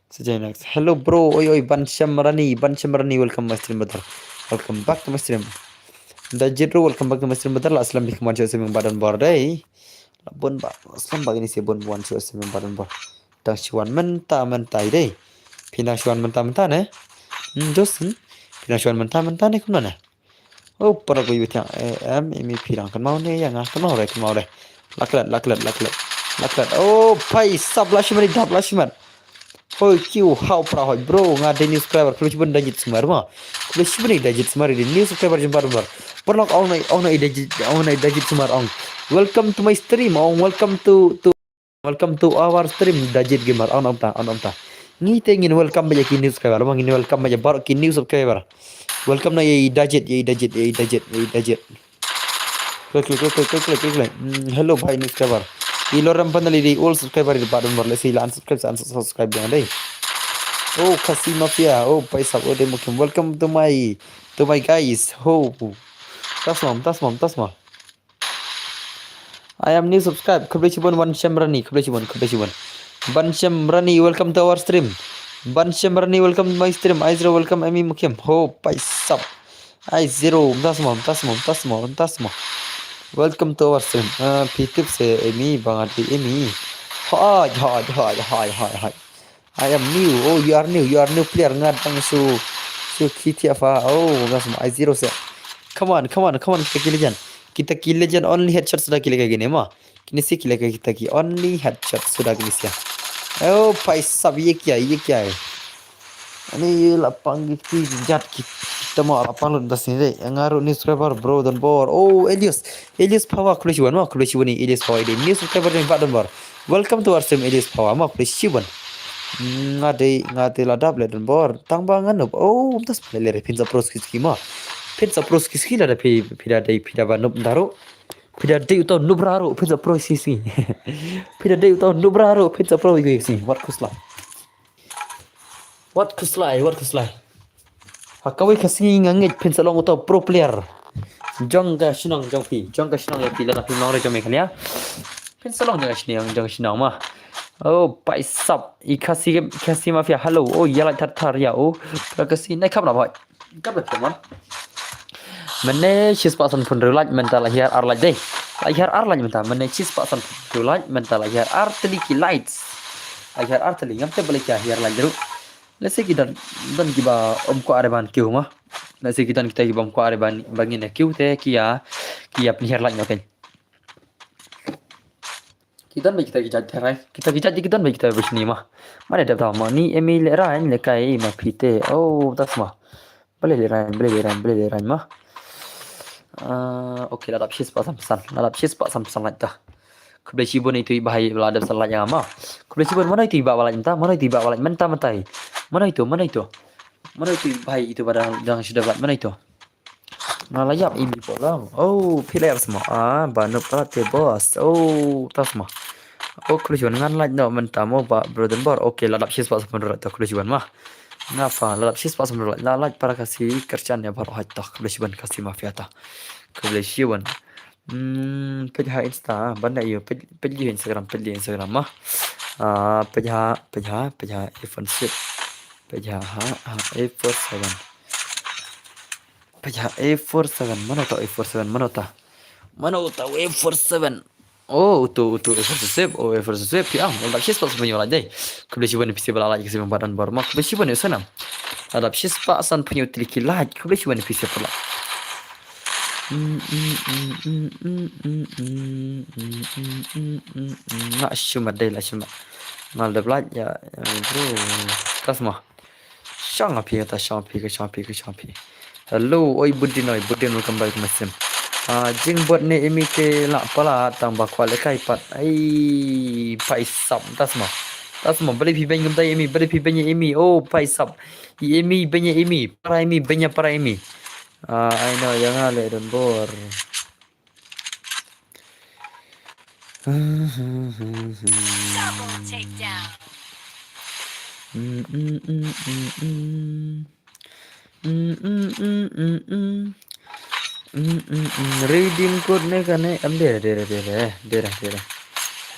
Sa join next. Hello, bro. Oi, oi, Ban Shem Rani, Ban Shem Rani, welcome my stream, brother. Welcome back to my stream. Da Jit, bro, welcome back to my stream, brother. La slem bik man shu swimming badan bor dei. La bun ba, slem ba ini si bun wan shu swimming badan bor. Dang shu wan mynta, mynta dei. Phi dang shu wan mynta, mynta ne? Hmm, Justin. Phi dang shu wan mynta, mynta ne kumno ne? Oh, para ko yu tiang, eh, em, imi phi dang kynmaw ne, ïa nga kynmaw re, kynmaw re. Laklet, laklet, laklet. Laklet. Oh, phai sap la shimet, dap la shimet. Hoi, kiu, hau para hoi, bro, nga dei new subscriber, khublei shibun Dajit Sumar ma. Khublei shibun Dajit Sumar, dei new subscriber jembar jembar. Paralok ong na, ong na Dajit, ong na Dajit Sumar ong. Welcome to my stream, ong, welcome to, to Welcome to our stream, Dajit Gamer. Ong ong ta, ong ong ta. Ngi te ngin welcome ba ïa ki new subscriber, ba ngin welcome ba ïa baroh ki new subscriber. Welcome na ïa i Dajit, ïa i Dajit, ïa i Dajit, ïa i Dajit. Klik, klik, klik. Mm, hello bhai new subscriber. I lorem panali di old subscriber di badon bar lesi la unsubscribe, unsubscribe dei. Oh, Khasi Mafia. Oh, paisap. Oh, dei mukim. Welcome to my, to my guys. Ho. Tasmam, tasmam, tasmam. I am new subscribe. Khublei shibun Ban Shem Rani. Khublei shibun, khublei shibun. Ban Shem Rani, welcome to our stream. Ban Shem Rani, welcome to my stream. Aizra, welcome Emi Mukim. Ho, paisap. Ai zero. Mtasmo, mtasmo, mtasmo, mtasmo. Welcome to our stream. Ah, phi tip se Emi, bang arti Emi. Hai, hai, hai, hai, hai, hai. I am new. Oh, you are new. You are new player. Nga dang su, su kiti apa? Oh, nga sama I zero se. Come on, come on, come on. Kita ki legend. Kita ki legend only headshot sudah kila kagine ma. Kini si kila kita ki only headshot sudah kini sia. Oh, paisap ye kya, ye kya hai? Ani ye lapang ki jat ki tama lapang lun das ni deh. Yang ngaru new subscriber bro dan bor. Oh, Elias. Elias Phawa khublei shibun ma, khublei shibun ni Elias Phawa ini. New subscriber dan bor. Welcome to our stream, Elias Phawa. Ma, khublei shibun. Nga dei, nga dei la dap leh don bor. Tang ba nga noob. Oh, mtas pale leh phin sa pro ski ski ma. Phin sa pro ski ski la da phi, phi da dei, phi da ba noob daru. Phi da dei uto noob raru, phin sa pro ski ski. Phi da dei uto noob raru, phin sa pro ski ski. Wat khuslai. Wat khuslai, wat khuslai. Ha kawei ka sngi nga ngeit phin sa long uto pro player. Jong ka shnong jong phi, jong ka shnong jong phi lada phi long re jong Meghalaya. Phin sa long jong ka shnong, jong ka shnong ma. Oh, paisap. I Khasi, Khasi Mafia, hello. Oh, ïa like thar thar ïa. Oh, ka sngi nai kham na bhai. Kap da phi man. Mynne shispah sanphew hynriew like mynta la hiar ar like dei. La hiar ar like mynta. Mynne shispah sanphew hynriew like mynta la hiar ar tylli ki likes. La hiar ar tylli ngam tip balei ki hiar like ruh. Lehse ki don, don kiba ym kwah re ban kiew ma. Lehse ki don kita kiba ym kwah re ban, ban ngin kiew te ki ïa, ki ïa pynhiar like noh kein. Ki don ba kita ki jait te rai. Kita ki jait ki don ba kita ba shini ma. Mane dep ta ma ni Emi le rai le kai ma phi te. Oh, tas ma. Bale le rai, bale le rai, bale le rai ma. Ah, okay, la dap shispah sanphew san. La dap shispah sanphew san like ta. Khublei shibun itu i bhai ba la dep san like ïa nga ma. Khublei shibun mano itu i bhai ba la like mynta, mano itu i bhai ba la like mynta mynta. Mano itu, mano itu. Mano itu i bhai itu ba dang, dang shu dep like, mano itu. Nga la ïap imi po lang. Oh, phi la ïap sma. Ah, ba noob palat te boss. Oh, ta sma. Oh, khublei shibun ngan like noh mynta mo ba bro dan bor. Okay, la dap shispah sanphew hynriew like ta, khublei shibun ma. Nga pa la dap shispah sanphew hynriew like. La like para Khasi kyrshan ïa baroh hait ta. Khublei shibun Khasi Mafia ta. Khublei shibun. Hmm, page ha Insta, ban da ïa page, page Instagram, page Instagram ma. Ah, page ha, page ha, page ha, iPhone six. Page ha, ha, ha, A four seven. Page ha A four seven, mano ta A four seven, mano ta? Mano ta A four seven? Oh, utu, utu A four seven, oh, A four seven, phi ang, la dap shispah sanphew hynñiew like dei. Khublei shibun phi sa ba la like, ka sa ba don bor ma, khublei shibun ïa u sanam. La dap shispah sanphew hynñiew tylli ki like, khublei shibun phi sa ba la like. Nga shu mat dei, la shu mat. Ngal dep lait ïa, bro. Tasma. Shong phi, ta shong phi, ka shong phi, ka shong phi. Hello, oi Budin, oi Budin, welcome back to my stream. Ah, jing bot ne imi te la pala tang ba kwal kai pat. Ai, paisap, tasma. Tasma, bali phi beng kumtai imi, bali phi beng imi. Oh, paisap. I imi, beng imi. Para imi, beng para imi. Ah, ai no, yang ale don bor. Double takedown. Redeem code ne kane am dera dera dera dera dera.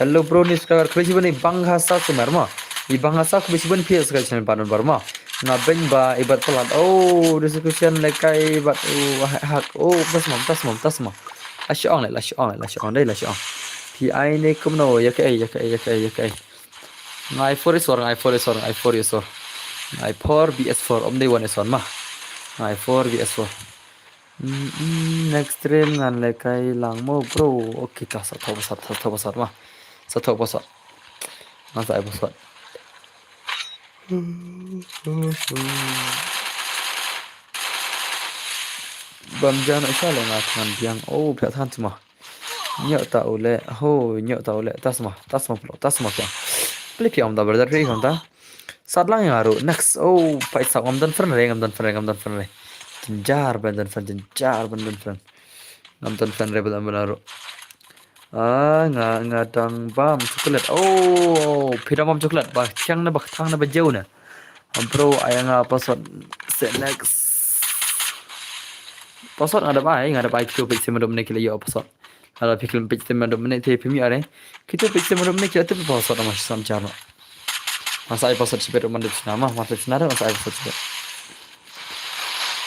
Hello bro, ni subscriber khublei shibun i bang hasa sumar ma. I bang hasa khublei shibun phi subscribe channel ba non bar ma. Nga beng ba ibat palat. Oh, description lekai bat. Oh, hak. Oh, tasma, tasma, tasma. La shu ong le, la shu ong le, la shu ong dei, la shu ong. Phi ai ne kumno, ïa kaei, ïa kaei, ïa kaei, ïa kaei. Ngai for isor, ngai for isor, ngai for isor. Ngai for B S four, om dei wan isor ma. Ngai for B S four. Mm, mm, next stream ngan lekai lang mo bro. Okay, ta sa thok basat, sa thok basat ma. Sa thok basat. Ngan sa ai basat. Bam jan sa le nga than biang. Oh, pya than sma. Nyok ta ule, ho, nyok ta ule, tasma, tasma plo, tasma pya. Pli pya om da brother pli konta. Sat lang yang aru, next, oh, paisap ngam don friend re, ngam don friend re, ngam don friend re. Jenjar ban don friend, jenjar ban don friend. Ngam don friend re, ban don aru. Ah, nga, nga dang bam chocolate. Oh, phi dang bam chocolate, ba thiang ne, ba thang ne, ba jeu ne. Bro, ai nga pasot, se next. Pasot nga da bai, nga da bai kito pek se madom ne ki la ïoh pasot. Hala phi klim pek se madom ne te phi mi are. Kito pek se madom ne ki la te pasot ama sam char no. Masa ai pasot sipet man dep sna ma, masa sna da masa ai pasot sipet.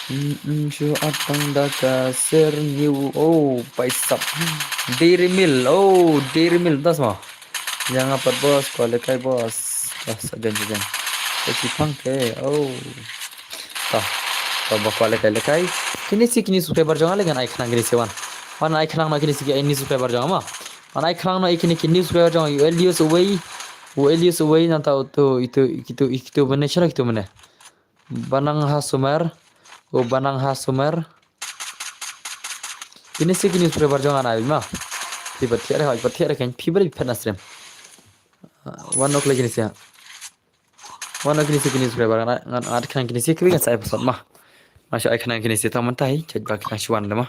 Mm, mm, shu atang da ka ser new, oh, paisap. Dairy Milk, oh, Dairy Milk, tasma. Yang apat bos, kwal lekai bos. Bos, ajan, ajan. Lekai pang ke, oh. Ta, ta ba kwal lekai lekai. Kini si kini subscriber jong ale ngan ai khnang kini si wan. Wan ai khnang na kini si kini subscriber jong ma. Wan ai khnang na kini kini subscriber jong u Elias Uwei. U Elias Uwei nang tau tu itu, itu, itu mana, chara itu mana. Banang ha sumer. U banang ha sumer. Kini si kini subscriber jong ana ma. Phi bat thiar ha, bat thiar kan phi bari phet na stream. Wan nok lagi ni sia. Wan nok kini si kini subscriber ngan, ngan at khnang kini si kini kan sa episode ma. Masha ai khnang kini si ta man tai, chat ba khnang shuan de ma.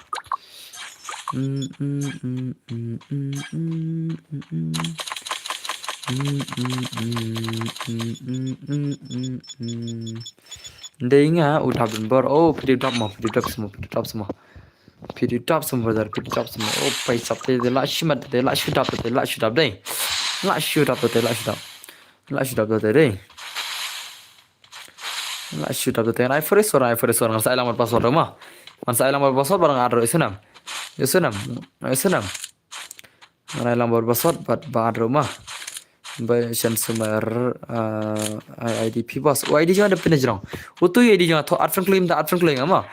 Dei nga u dap dun bor. Oh, phi dap mo, phi dap smo, phi dap smo. Phi dap smo brother, phi dap smo. Oh, paisap te, te la shimat te, la shudap te, la shudap dei. La shudap te, la shudap. La shudap te dei. La shudap te. Ngan ai for isor, ai for isor. Ngan sa ai lang bad password ma. Ngan sa ai lang bad password barang adro isunam. Isunam. Isunam. Ngan ai lang bad password bad ba adro ma. Ba shan sumar, uh, I D phi bos. Oh, I D jong da pina jrong. Utu I D jong tho at friend claim da at friend claim ma.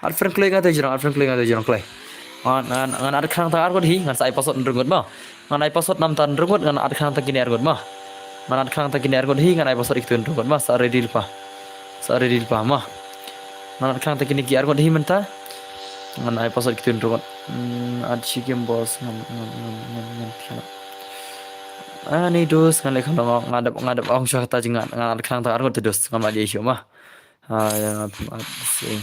At friend claim nga te jrong, at friend claim nga te jrong claim. Ngan, ngan, ngan at khnang ta ar ngut hi, ngan sa ai password nrung ngut ma. Ngan ai password nam ta nrung ngut, ngan at khnang ta kine ar ngut ma. Ngan at khnang ta kine ar ngut hi, ngan ai password kitu nrung ngut ma, sa ready lypa. Sa ready lypa ma. Ngan at khnang ta kine ki ar ngut hi mynta. Ngan ai password kitu nrung ngut. Hmm, at shi game boss, ngam, ngam, ngam, ngam, ngam, khnang. Ani dos, ngan leh khnang, ngan dep, ngan dep ong sha kata jing ngan, ngan at khnang ta ar ngut te dos, ngam leh issue ma. Ha, ïa nga phi mat sing.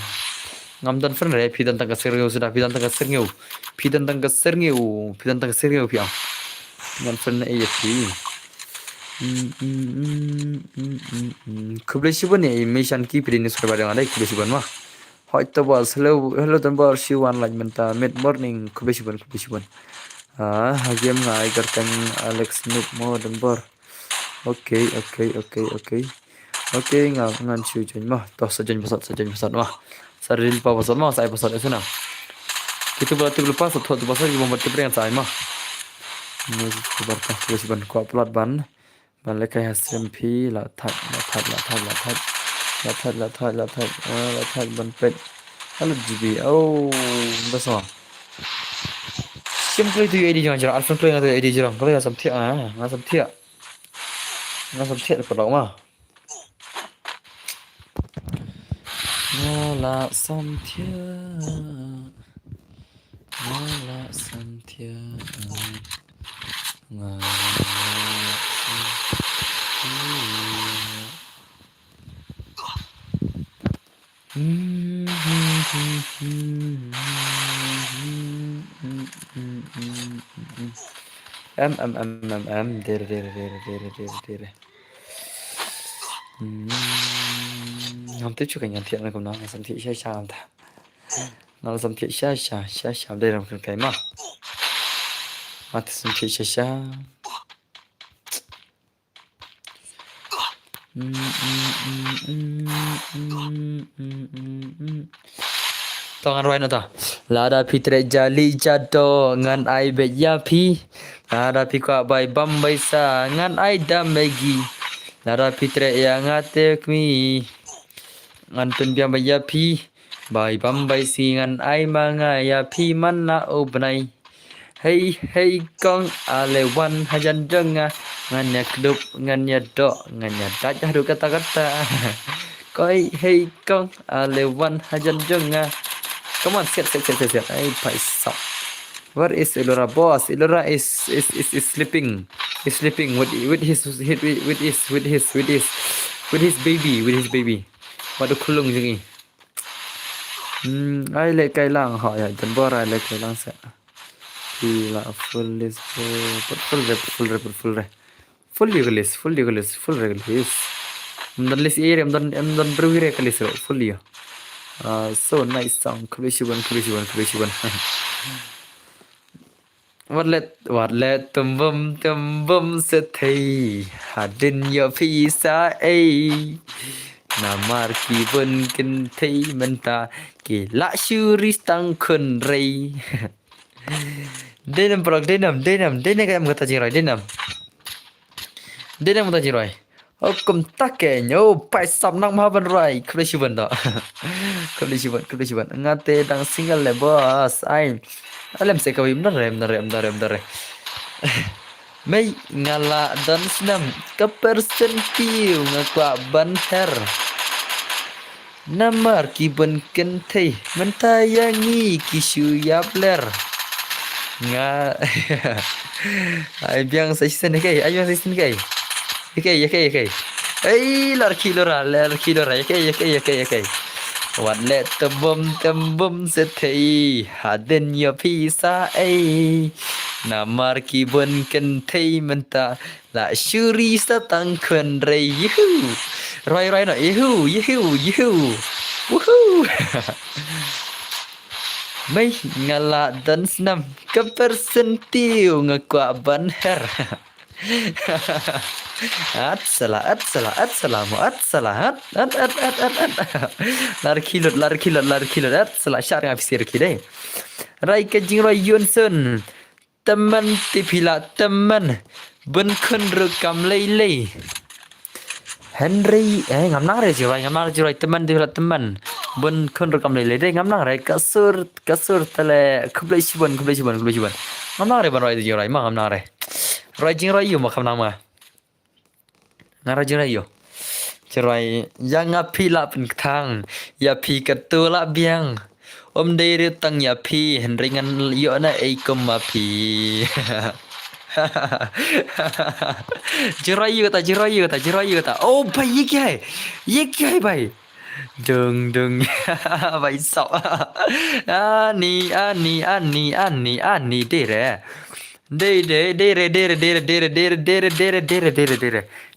Ngam don friend re, phi don tang ka serngew suda, phi don tang ka serngew. Phi don tang ka serngew, phi don tang ka serngew phi ang. Ngam don friend na ïa phi. Mm, mm, mm, mm, mm, mm. Khublei shibun ïa i Mishan ki phi dei ni subscriber ïa nga dei, khublei shibun ma. Hoi to bos, hello, hello don bor shi wan like mynta mid morning, khublei shibun, khublei shibun. Ah, ha game nga ai gartang Alex Noob mo don bor. Okay, okay, okay, okay. Okay, nga, ngan shu join ma. To sa join password, sa join password ma. Sa ready lypa password ma, sa ai password ïa suna. Kitu ba la tip lypa, sa thot lypa password, ki bom ba tip ring sa ai ma. Ni ki bar ka, terus ban ko upload ban. Ban leh kai ha stream phi, la thot, la thot, la thot, la thot. La thot, la thot, la thot, ah, la thot ban pet. Hello G B. Oh, bas ma. Friend request to U I D jong jrong, friend request to U I D jrong. Kaba nga samthiah nga, nga samthiah. Nga samthiah da paralok ma. Nga la samthiah. Nga la samthiah. Nga la samthiah. Em em em em em, dere dere dere dere dere dere. Hmm, ngam tip shuh ka ngan thiah na kumno, ngam samthiah sha sha ta. Ngam samthiah sha sha sha sha, dei ram kan kai ma. Ngam samthiah sha sha. To ngan rwai noh ta. Lada phi treh jali jadok ngan ai beit ïa phi. Lada phi kwah bai bam bai sa ngan ai da Maggi. Lada phi treh ïa nga te kmie ngan pynbiang beit ïa phi. Bai bam bai sngi ngan ai ma nga ïa phi man la u bnai. Hei hei kong, ale wan hajan jong nga. Ngan ïa kdup ngan ïa doh ngan ïa dait haduh katta katta. Koi hei kong, ale wan hajan jong nga. Come on, siat siat siat siat siat. Ai paisa. Where is Elora? Boss, Elora is is is, is sleeping. Is sleeping with with his with with his with his with his with his baby, with his baby. Wat u khulung jong i. Hmm, ai leh kai lang ha ïa, jan bor ai leh kai lang sa. Phi la full list, full, full re, full re, full re. Full ïa ka list, full ïa ka list, full re ka list. Em don list ïa, em don, em don briew ïa ka list re, full ïa. Ah, so nice song, khublei shibun, khublei shibun, khublei shibun. Wat leh, wat leh tumbum, tumbum seh thei. Hadien ïoh phi sa ei. Namar ki bun kynthei mynta ki la shu ri tang khun rei. Dei nam paralok, dei nam, dei nam, dei nam ka em kata jingrwai, dei nam. Dei nam kata jingrwai. O kumta ke nyo paisap nang ma ban rwai. Khublei shibun doh. Khublei shibun, khublei shibun. Nga te dang single le boss. Ai. Alem se ka wi mdare mdare mdare mdare. Mei nga la don snem ka person kiew nga kwah ban her. Namar ki bun kynthei mynta ïa ngi ki shu ïap ler. Nga ai biang sa shisien ïa kei, ai biang sa shisien ïa kei. Ïa kei, ïa kei, ïa kei. Ei, lar ki lora, lar ki lora, ïa kei, ïa kei, ïa kei, ïa kei. Wat leh tebum tebum seh thei, hadien ïoh phi sa ei. Namar ki bun kynthei mynta la shu ri sa tang khun rei, yuhu. Rwai rwai noh, yuhu, yuhu, yuhu. Wuhu. Mei nga la don snem ka person kiew nga kwah ban her. At sala, at sala, at sala mo, at sala, at, at, at, at, at, at. Lar ki lut, lar ki lut, lar ki lut, at sala, shar nga phi sir ki dei. Rwai ka jingrwai ïun sun. Tymmen te phi la tymmen. Bun khun ruh kam lei lei. Hynrei, eh, ngam nang re jingrwai, ngam nang re jingrwai, tymmen te phi la tymmen. Bun khun ruh kam lei lei. Dei ngam nang re, ka sur, ka sur tale, khublei shibun, khublei shibun, khublei shibun. Ngam nang re ban rwai jingrwai, ma ngam nang re. Rwai jingrwai ïu ma kam nang ma. Nga rwai jingrwai ïu. Jingrwai, ïa nga phi la pynkthang, ïa phi katto la biang. Ym dei ruh tang ïa phi, hynrei ngan ïoh na ei kum ma phi. Jingrwai ïu kata, jingrwai ïu kata, jingrwai ïu kata. Oh, bai, ïa ki hai. Ïa ki hai, bai. Dung, dung. Bai sop. Ani, ani, ani, ani, ani, dei re. Dei, dei, dei re, dei re, dei re.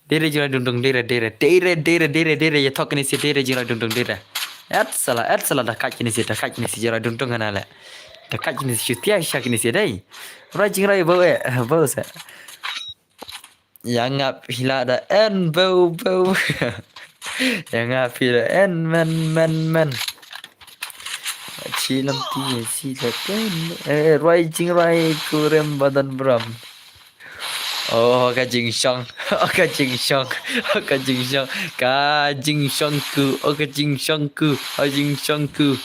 Dei re jingrwai dungdung, dei re, dei re. Dei re, dei re, dei re, dei re. Ïa thok kine shi, dei re jingrwai dungdung, dei re. Et sala, et sala, da kait kine shi, da kait kine shi jingrwai dungdung hana le. Da kait kine shi, shutia sha kine shi, dei. Rwai jingrwai bau eh, bau se. Ïa nga phi la da en bau bau. Ïa nga phi la en men men men. Chi lam ti chi la ten. Eh, rwai jingrwai kurim badan bram. Oh, ka jingshong, oh, ka jingshong, oh, ka jingshong, ka jingshong ku, oh, ka jingshong ku, oh, jingshong ku.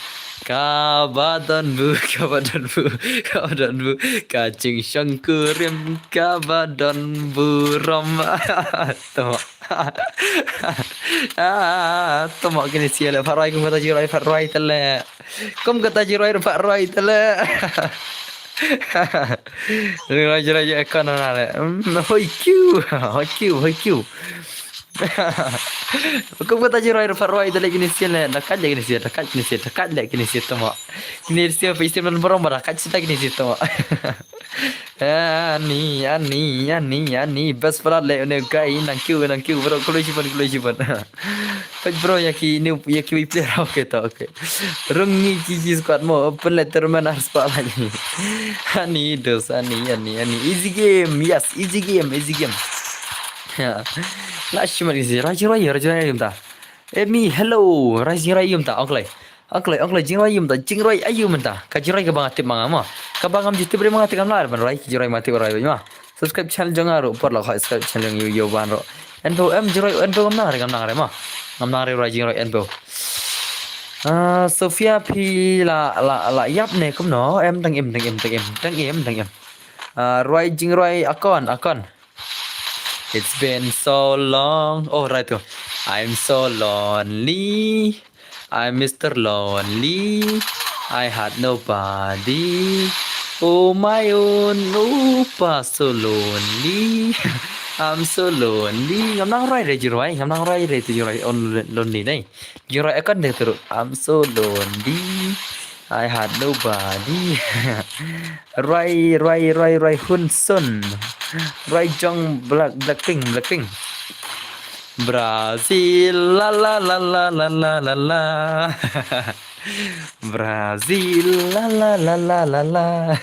Kaba don bu, kaba don bu, kaba don bu, ka jingshong kurim, kaba don burom. Tama. Ah, tama kine sia le, pharoi kum kata jingroi, pharoi tale. Kum kata jingroi, pharoi tale. Jingroi, jingroi, ya kan na le. Hmm, hoi kiu, hoi kiu, hoi kiu. Kum kata jingroi, pharoi tale kine sia le, dakat le kine sia, dakat kine sia, dakat le kine sia tama. Kine sia, phi sia man borong bara, dakat sita kine sia tama. Ani, ani, ani, ani, best pala le, une guy, nang kiu, nang kiu, bro, kului shibun, kului shibun. Pek bro, ya ki, ni, ya ki, player, okay, to, okay. Rungi, ki, ki, squad mo, open letter man, ars pala ni. Ani, dos, ani, ani, ani, easy game, yes, easy game, easy game. Ya. La, shiman, easy, rajin, rajin, rajin, rajin, ta. Emi, hello, rajin, rajin, ta, okay. Ong kloi, ong kloi, jingroi aïu mynta, jingroi aïu mynta. Ka jingroi kaba nga tip ma nga mo. Kaba ngam ju tip re ma nga tip ngam nang re ban roi, ka jingroi ma tip roi ma. Subscribe channel jong nga ruh, por la khoi subscribe channel jong ïu ïu ban ruh. Enpo em jingroi enpo ngam nang re, ngam nang re mo. Ngam nang re roi jingroi enpo. Ah, Sophia phi la, la, la ïap ne kumno, em dang im, dang im, dang im, dang im, dang im. Ah, roi jingroi akon, akon. It's been so long. Oh, right tu. I'm so lonely. I'm Mister Lonely. I had nobody. Oh my own, oh pa, so lonely. I'm so lonely. Ngam nang roi re jingroi, ngam nang roi re tu jingroi on lonely nei. Jingroi akan dei tu. I'm so lonely. I had nobody. Roi, roi, roi, roi, hun sun. Roi jong Black, Blackpink, Blackpink. Brazil, la la la la la la la la. Brazil, la la la la la la.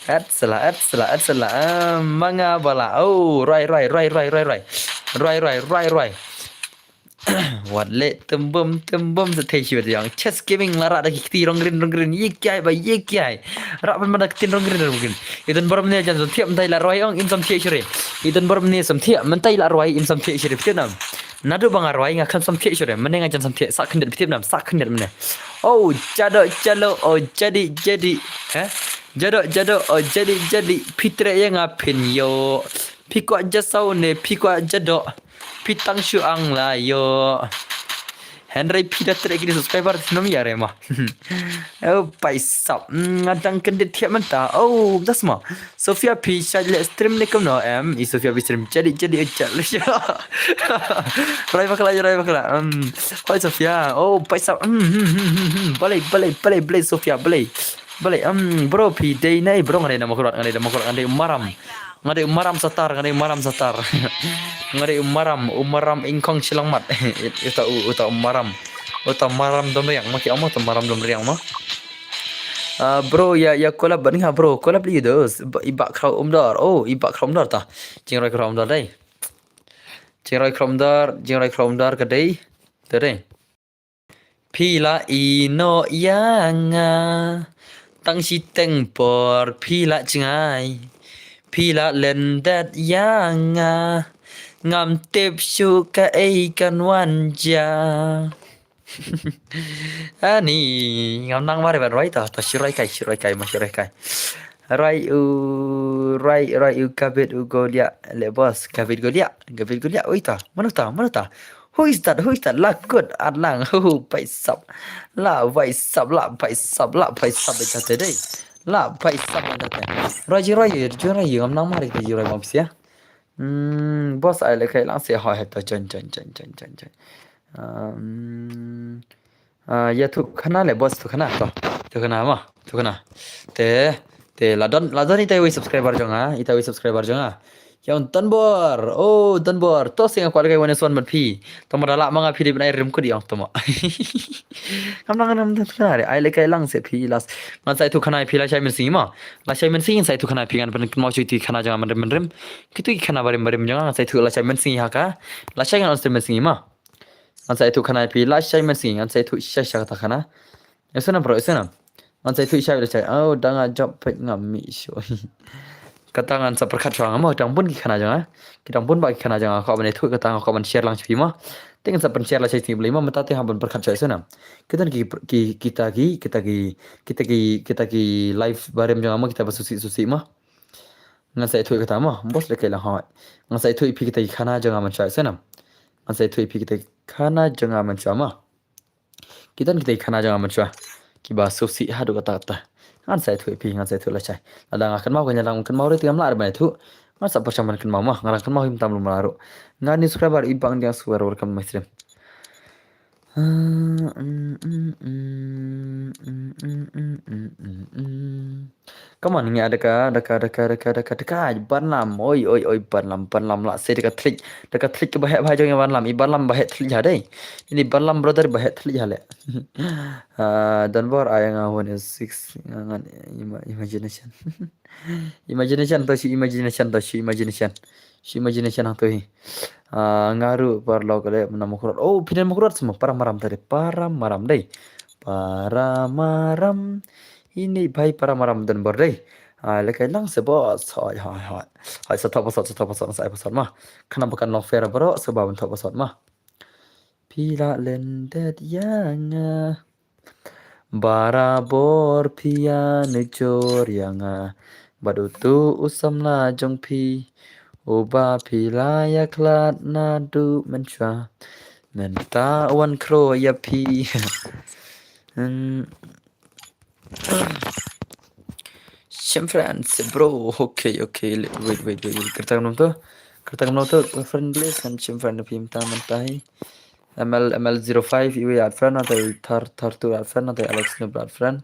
Etsela, etsela, etsela. Ah, manga bala. Oh, roi, roi, roi, roi, roi, roi. Roi, roi, roi, roi. Wat le tembem tembem sa thei shi wat yang. Chess Gaming la rah da ki kti rong rin rong rin. Ye kiai ba ye kiai. Rah ban ban da ktin rong rin rong rin. Idan barom ne jan sam thiah mynta i la roi ong im sam thiah shire. Idan barom ne sam thiah mynta i la roi im sam thiah shire. Phi tip nam. Naduh ba nga roi nga khlem sam thiah shire. Mynne nga jan sam thiah sa khyndiat phi tip nam sa khyndiat mynne. Oh jado jalo oh jadi jadi. Eh? Jado jado oh jadi jadi. Phi treh ïa nga phin ïoh. Phi kwah jasaw ne phi kwah jado. Phi tang shu ang la ïoh. Hynrei phi da treh kine subscriber, nym ïa re ma. Oh paisap. Mm, nga dang kyndit thiah mynta. Oh das ma. Sophia phi shait leh stream ne kumno em. I Sophia phi stream jadi jadi ejal. Roi bakla, roi bakla. Mm. Hoi Sophia. Oh paisap. Mm, mm, mm, mm, mm. Balei, balei, balei, balei Sophia, balei. Balei, em, bro, phi dei ne, bro, nga dei na Mawkyrwat, nga dei na Mawkyrwat, nga dei Maram. Nga dei Maram Satar, nga dei Maram Satar. Nga dei Maram, u Maram Ingkong Shillong Mat. Uta u, uta u Maram. Uta Maram Domriang, ma ki ong mo uta Maram Domriang mo. Ah, bro, ïa, ïa collab bad nga, bro, collab lei dos. Ba, i Bah Khraw Umdor. Oh, i Bah Khraw Umdor ta. Jingroi Khraw Umdor dei. Jingroi Khraw Umdor, jingroi Khraw Umdor ka dei. Te dei. Phi la ïehnoh ïa nga. Tang shiteng por phi la jngai. Phi la lyndet ïa nga. Ngam tip shuh kaei kan wan jia. Ani, ngam nang mare ban roi ta, ta shiroi kai, shiroi kai, ma shiroi kai. Roi u, roi, roi u Gabit u Golia, le boss, Gabit Golia, Gabit Golia, oi ta, mano ta, mano ta. Who is that? Who is that? La kut at lang. Hu paisap. La paisap, la paisap, la paisap ita te dei. La paisap ita te. Roi ji roi, ji roi, ngam nang mari te ji roi mam sia. Hmm, boss ai le kai lang se hoi hoi to jon jon jon jon jon jon. Um, Ah, ïa tu khana le boss tu khana to. Tu khana ma, tu khana. Te, te la don, la don ita wi subscriber jong nga, ita wi subscriber jong nga. Ïa un Tanbor, oh Tanbor, to sing aku lagi wane suan mat phi. Tama da la ma nga phi dei bnai rim kut ïa tama. Kam nang nam tu khana re, ai le kai lang se phi las. Ngan sai tu khana phi la shai men sing ma. La shai men sing sai tu khana phi ngan pen mau chui ti khana jong nga men rim men rim. Kitu khana barim barim jong nga sai tu la shai men sing ha ka. La shai ngan on men sing ma. Ngan sa ïathuh khana ïa phi la shai mynsngi, ngan sa ïathuh shai shai kata khana. Ïa sngewbha bro, ïa sngewbha. Ngan sa ïathuh shai la shai. Oh, dang nga jop peit ngam mih shuh. Kata ngan sa pyrkhat shuwa nga mo, dang bun ki khana jong nga. Ki dang bun ba ki khana jong nga, kwah ban ïathuh kata nga kwah ban share lang sha phi mo. Te ngan sa pynshare la shai sngi Blei ma, mynta te hap ban pyrkhat shai shuh na. Kita ki, ki, kita ki, kita ki, kita ki, kita ki live barim jong nga ma, kita ba sngewsih sngewsih ma. Ngan sa ïathuh kata ma, bos da kai lang hoi. Ngan sa ïathuh ïa phi kita ki khana jong nga mynshuwa shuh na. Ngan sa ïathuh ïa phi kita ki khana jong nga mynshuwa ma. Kita kita ki khana jong nga mynshuwa. Kiba sngewsih haduh katta katta. Ngan sa ïathuh ïa phi, ngan sa ïathuh lashai. Lada nga kynmaw, kynmaw, kynmaw ruh te ngam lah ban ïathuh. Ngan sa pyrshang ban kynmaw ma, nga dang kynmaw hi mynta mlum ruh. Nga new subscriber, i bang diang square, welcome to my stream. Come on, ngi ada ka, ada ka, ada ka, ada ka, ada ka, ada ka, Banlam, oi, oi, oi, Banlam, Banlam lah, se da ka thlik, da ka thlik ba heh ba jong i Banlam, i Banlam ba heh thlik ha dei. Ini Banlam brother ba heh thlik ha le. Ah, Don Bor, ai nga one is six, ngan ima-, imagination. Imagination to, shi imagination to, shi imagination. Shi imagination hangto hi. Ah, nga ruh paralok le, na Mawkyrwat. Oh, phi na Mawkyrwat semua, Paramaram tadi, Paramaram dei. Paramaram. Ini bhai Paramaram Don Bor dei. Ah, lekai lang se bos. Hoi, hoi, hoi. Hoi, sa thok pasot, sa thok pasot, sa ai pasot ma. Khnang ba kan long fair bro, sa ba ban thok pasot ma. Phi la lyndet ïa nga. Barabor phi ïa nujor ïa nga. Bad utu u samla jong phi, uba phi la ïa khlad naduh mynshuwa, mynta wan khro ïa phi. Hmm. Shim friends, bro. Okay, okay. Wait, wait, wait, wait. Kyrteng nom tu. Kyrteng nom tu. Friend list and shim friend of him ta mynta hi. M L, M L zero five, iwi add friend, atau Thar, Thar tu add friend, atau Alex Noob add friend.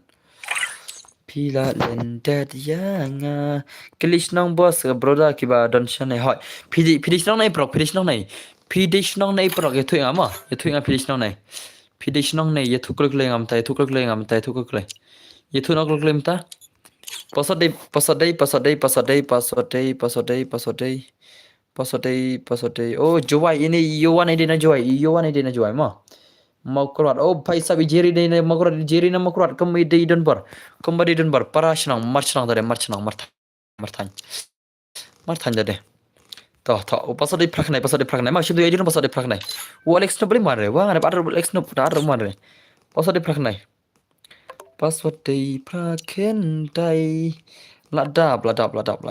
Phi la lyndet ïa nga. Kylli shnong bos, brother, kiba don shnong nei hoi. Phi dei, phi dei shnong nei prok, phi dei shnong nei. Phi dei shnong nei prok, ïathuh ïa nga ma. Ïathuh ïa nga phi dei shnong nei. Phi dei shnong nei, ïathuh kloi kloi ïa nga mynta, ïathuh kloi kloi ïa nga mynta, ïathuh kloi kloi. Ïathuh noh kloi kloi mynta. Password dei, password dei, password dei, password dei, password dei, password dei. Password dei, password dei. Oh, Jowai ini, Yowan ini na Jowai, Yowan ini na Jowai ma. Mawkyrwat. Oh, bhai sahab, i Jerry dei na Mawkyrwat, i Jerry na Mawkyrwat, kum i dei Don Bor. Kum ba dei Don Bor. Para shnong, mar shnong tadi, mar shnong, mar than. Mar than. Mar than tadi. To, to, oh, password dei phra khnai, password dei phra khnai. Ma, shim tu ïa jun password dei phra khnai. Oh, Alex Noob beli mar re. Wah, ada Alex Noob, ada mar re. Password dei phra khnai. Password dei phra khyndai. La dap, la dap, la dap.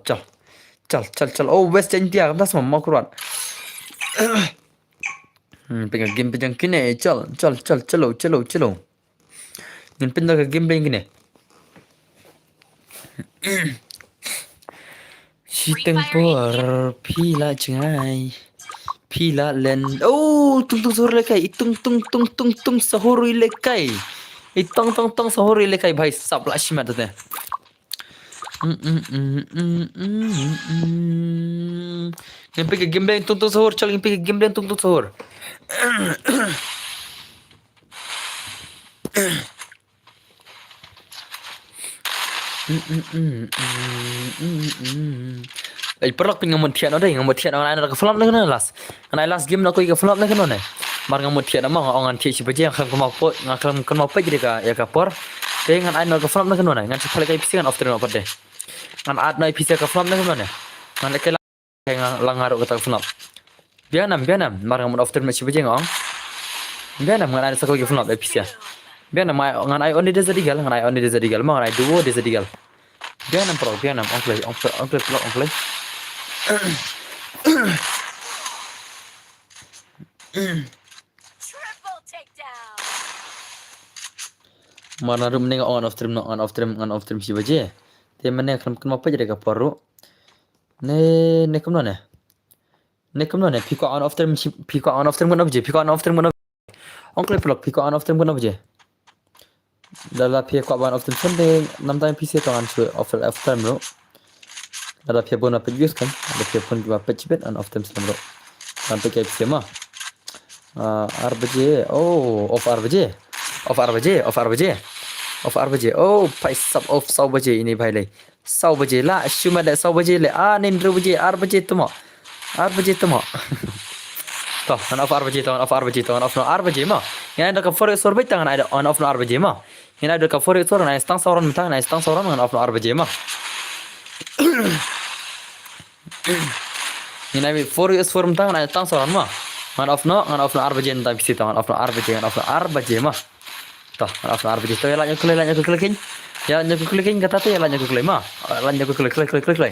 Chal. Chal, chal, chal, chal. Oh, West Jaintia, kam ta sma Mawkyrwat. Hmm, pynka game pynjang kine, chal, chal, chal, chalo, chalo, chalo. Ngin pynka game pynjang kine. Shiteng por phi la jngai. Phi la len. Oh, tung tung sahur lekai. I tung tung tung tung tung sahur lekai. I tong tong tong sahur lekai bhai sahab la shimat te. Mm, mm, mm, mm, mm, mm. Ngin pynka game tung tung sahur, chal, ngin pynka game tung tung sahur. Ai, paralok, pyn, nga mut thiah noh dei, nga mut thiah noh, ngan ai noh ka flop ne kano last. Ngan ai last game noh, ko ka flop ne kano ne. Mar nga mut thiah noh ma, nga ong ngan thiah shi baje, nga khlem kynmaw poi, nga khlem kynmaw peit ïa ka, ïa ka por. Te ngan ai noh ka flop ne kano ne, ngan sa pynleh ka A P C, ngan off stream noh pat de. Ngan add noh A P C ka flop ne kano ne. Ngan leh ka Nga, la nga ruh kata ka flop. Biang nam, biang nam, mar nga mut off stream shi baje nga ong. Biang nam, ngan ai sa kawei ka flop A P C. Biang nam, ngan ai, ngan ai only Desert Eagle, ngan ai only Desert Eagle, ma ngan ai duo Desert Eagle. Biang nam pro, biang nam, ong kloi, ong kloi, ong kloi, ong kloi. Mar naduh mynne nga ong ngan off stream noh, ngan off stream, ngan off stream shi baje. Te mynne khlem kynmaw peit ïa ka por ruh. Ne, ne kumno ne. Ne kumno ne, phi kwah ngan off stream, phi kwah ngan off stream kano baje, phi kwah ngan off stream kano baje. Ong kloi paralok, phi kwah ngan off stream kano baje. Lada phi kwah ban off stream Sunday, namta phi sa to ngan shu off, off stream ruh. Lada phi bun ba peit views kan, lada phi bun ba peit shibit ngan off stream Sunday ruh. Ngan peit ka A P C ma. Ah, ar baje, oh, off ar baje. Off ar baje, off ar baje. Off ar baje, oh, bhai sahab off saw baje ini bhai lei. Saw baje la, shu ma le saw baje le, ah, ne hynriew baje, ar baje tymmen. Ar baje tymmen. To, ngan off ar baje to, ngan off ar baje to, ngan off noh ar baje ma. Ngan ai da ka four X four beit ta ngan ai da, ngan off noh ar baje ma. Ngan ai da ka four X four, ngan ai tang saw run mynta, ngan ai tang saw run, ngan off noh ar baje ma. Ngan ai four X four mynta, ngan ai tang saw run ma. Ngan off noh, ngan off noh ar baje nta phi sngewthuh, ngan off noh ar baje, ngan off noh ar baje ma. To, ngan off noh ar baje. To, ïa lait noh kloi, lait noh kloi keiñ. Ïa lait noh kloi keiñ kata te, ïa lait noh kloi ma. Lait noh kloi, kloi, kloi, kloi, kloi.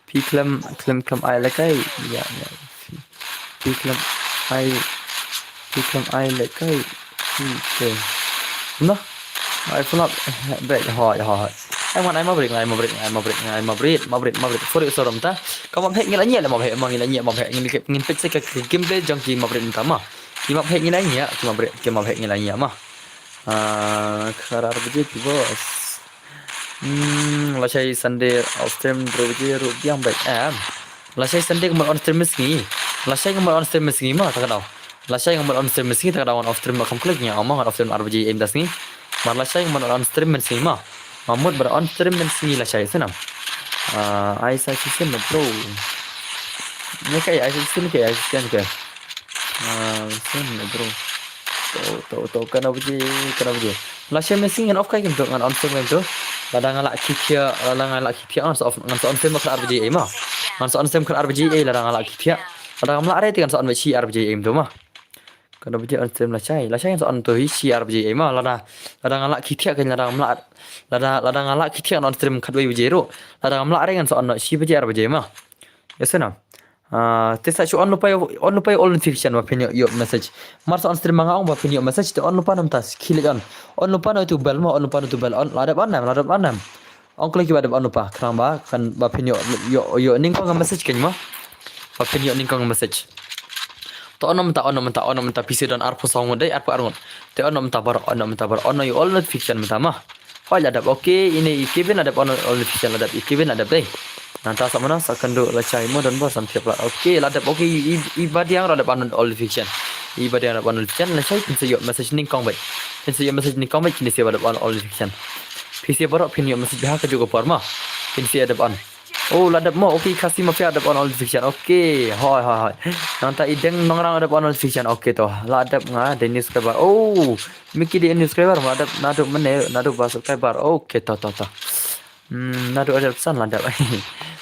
Phi khlem, khlem, khlem ai lehkai. Ïa, ïa. Phi khlem ai, phi khlem ai lehkai. Phi te. Noh. Ai pulap. Bek, hoi, hoi. Ai man ai mabrit, ai mabrit, ai mabrit, ai mabrit, mabrit, mabrit. Sorry, sorry, mynta. Ka map heh ngi la ñiah, map heh, ma ngi la ñiah, map heh. Ngin, ngin peit sa ka, ka gameplay jong ki mabrit mynta ma. Ki map heh ngi la ñiah, ki mabrit, ki map heh ngi la ñiah ma. Ah, khatar baje ki boss. Hmm, lashai Sunday off stream hynriew baje ruh biang beit em. Lashai Sunday ka mut on stream mynsngi. Lashai ka mut on stream mynsngi ma, ta ka daw. Lashai ka mut on stream mynsngi, ta ka daw ngan off stream ma kham klik ïa ma, ngan off stream ar baje em da sngi. Ma lashai ka mut on stream mynsngi ma. Ma mut ba on stream mynsngi lashai snam. Ah, ai sa shisien bro. Ne kai ai sa shisien kai ai sa shisien kai. Ah, shisien bro. To, to, to, kano baje, kano baje. Lashai mynsngi ngan off kai kim to, ngan on stream kim to. Lada nga lah khie thiah, lada nga lah khie thiah ngan sa off, ngan sa on stream khatar baje ei ma. Ngan sa on stream khatar baje ei lada nga lah khie thiah. Lada ngam lah re te ngan sa on beit shi ar baje ei kim to ma. Kano baje on stream lashai, lashai ngan sa on to hi shi ar baje ei ma. Lada, lada nga lah khie thiah kan lada ngam lah, lada, lada nga lah khie thiah ngan on stream khatwei baje ruh. Lada ngam lah re ngan sa on shi baje ar baje ma. Ïa snam. Ah, te sa shu on lypa ïa, on lypa ïa all notification ba phin ïoh, ïoh message. Mar sa on stream ma nga ong ba phin ïoh message te on lypa namar ta khie leit on. On lypa na utu bell ma, on lypa na utu bell on, la dep on nam, la dep on nam. Ong kloi kiba dep on lypa, khnang ba, kan ba phin ïoh, ïoh, ïoh nyngkong ka message keiñ ma. Ba phin ïoh nyngkong ka message. To on noh mynta, on noh mynta, on noh mynta phi shu don arphew saw ngut dei, arphew ar ngut. Te on noh mynta baroh, on noh mynta baroh, on noh ïa all notification mynta ma. Hoi la dep, okay, ine i Kevin la dep on all notification la dep, i Kevin la dep dei. Nangta sa mano sa kynduh lashai mo don bor sam thiap la. Okay, la dep, okay, i, i, i Badiang la dep on all notification. I Badiang la dep on all notification, lashai phin sa ïoh message nyngkong beit. Phin sa ïoh message nyngkong beit, kine sa ba dep on all notification. Phi sa baroh phin ïoh message bha kajuh ka por ma. Phin sa dep on. Oh, la dep mo. Okay, Khasi Mafia dep on all notification. Okay, hoi, hoi, hoi. Nangta i Deng Nongrang dep on all notification. Okay, to. La dep nga, Daniel Skybar. Oh, Mickey Daniel Skybar, la dep naduh mynne, naduh ba subscriber. Okay, to, to, to. Hmm, naduh arphew san la dep.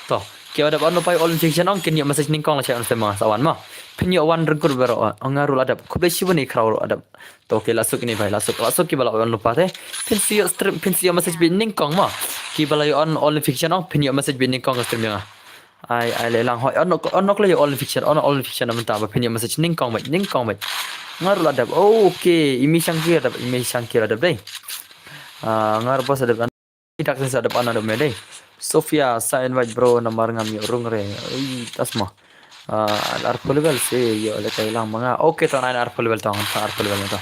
To, kiba dep on lypa ïa all notification ong kin ïoh message nyngkong lashai on stream ma, sa wan ma. Phin ïoh wan ryngkut baroh, ong nga ruh la dep. Khublei shibun i Khraw ruh la dep. To, okay, la suk ine bhai, la suk, la suk kiba la on lypa te. Phin sa ïoh stream, phin sa ïoh message beit nyngkong ma. Kiba la ïoh on all notification ong phin ïoh message beit nyngkong ka stream jong nga. Ai, ai leh lang hoi, on, on, on kloi ïa all notification, on all notification namar ta ba phin ïoh message nyngkong beit, nyngkong beit. Nga ruh la dep. Oh, okay, i Mi Shangki la dep, i Mi Shangki la dep dei. Ah, nga ruh ba sa dep. I dak sa dep ana dep me dei. Sophia, sa invite bro, namar ngam ïoh rung re. Ui, tasma. Ah, arphew level se ïoh lehkai lang ma nga. Okay, to nine arphew level to, ngan sa arphew level to.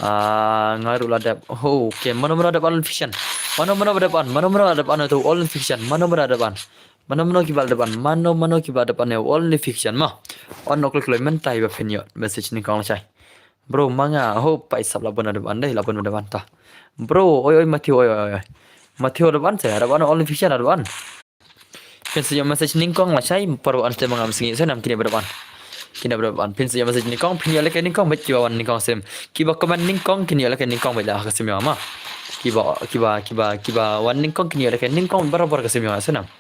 Ah, nga ruh la dep. Oh, okay, mano mano dep all notification. Mano mano dep on, mano mano dep on to all notification. Mano mano dep on. Mano mano kiba dep on, mano mano kiba dep on ïa all notification ma. On noh kloi kloi mynta ba phin ïoh message nyngkong lashai. Bro, ma nga, ho, paisap la bun dep on dei, la bun dep on ta. Bro, oi, oi, Matthew, oi, oi, oi. Matthew dep on se, dep on all notification dep on. Phin sa ïoh message nyngkong lashai, por ba on stream ma nga mynsngi, sa nam kine ba dep on. Kine ba dep on, phin sa ïoh message nyngkong, phin ïoh lehkai nyngkong beit kiba wan nyngkong stream. Kiba comment nyngkong, kin ïoh lehkai nyngkong beit la ka stream ma. Kiba, kiba, kiba, kiba wan nyngkong, kin ïoh lehkai nyngkong barabor ka stream ma, sa nam.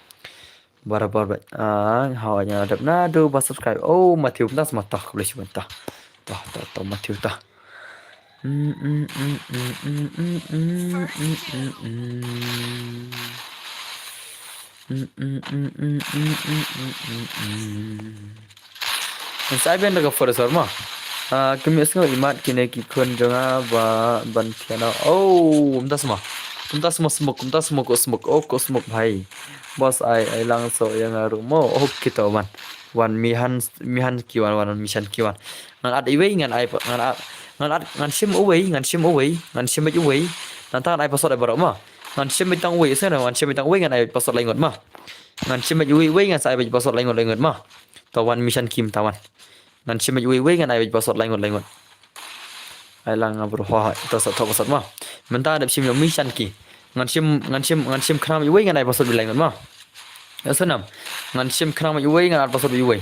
Barabor beit. Ah, hawa nya dep naduh ba subscribe. Oh, Matthew, mynta sa ma ta, khublei shibun ta. Ta, ta, ta, Matthew ta. Sa ai ben da ka forest ma. Ah, kynmaw sngew imat kine ki khun jong nga ba ban thiana. Oh, mynta sa ma. Mynta sa ma smoke, mynta smoke, ko smoke, oh, ko smoke bhai. Boss ai, ai lang so ïa nga ruh mo. Oh, kita wan. Wan mihan, mihan ki wan, wan mihan ki wan. Ngan at iwei, ngan ai, ngan at, ngan at, ngan shim uwei, ngan shim uwei, ngan shim beit uwei. Nangta ngan ai password ai baroh ma. Ngan shim beit tang uwei, sa ngan shim beit tang uwei, ngan ai password lai ngut ma. Ngan shim beit uwei, uwei, ngan sa ai beit password lai ngut, lai ngut ma. To wan mission kim ta wan. Ngan shim beit uwei, uwei, ngan ai beit password lai ngut, lai ngut. Ai lang nga bro, ha, ha, to sa, to password ma. Mynta dep shim ïa mission ki. Ngan shim, ngan shim, ngan shim khnang beit uwei, ngan ai password beit lai ngut ma. Ïa sa nam. Ngan shim khnang beit uwei, ngan ai password beit uwei.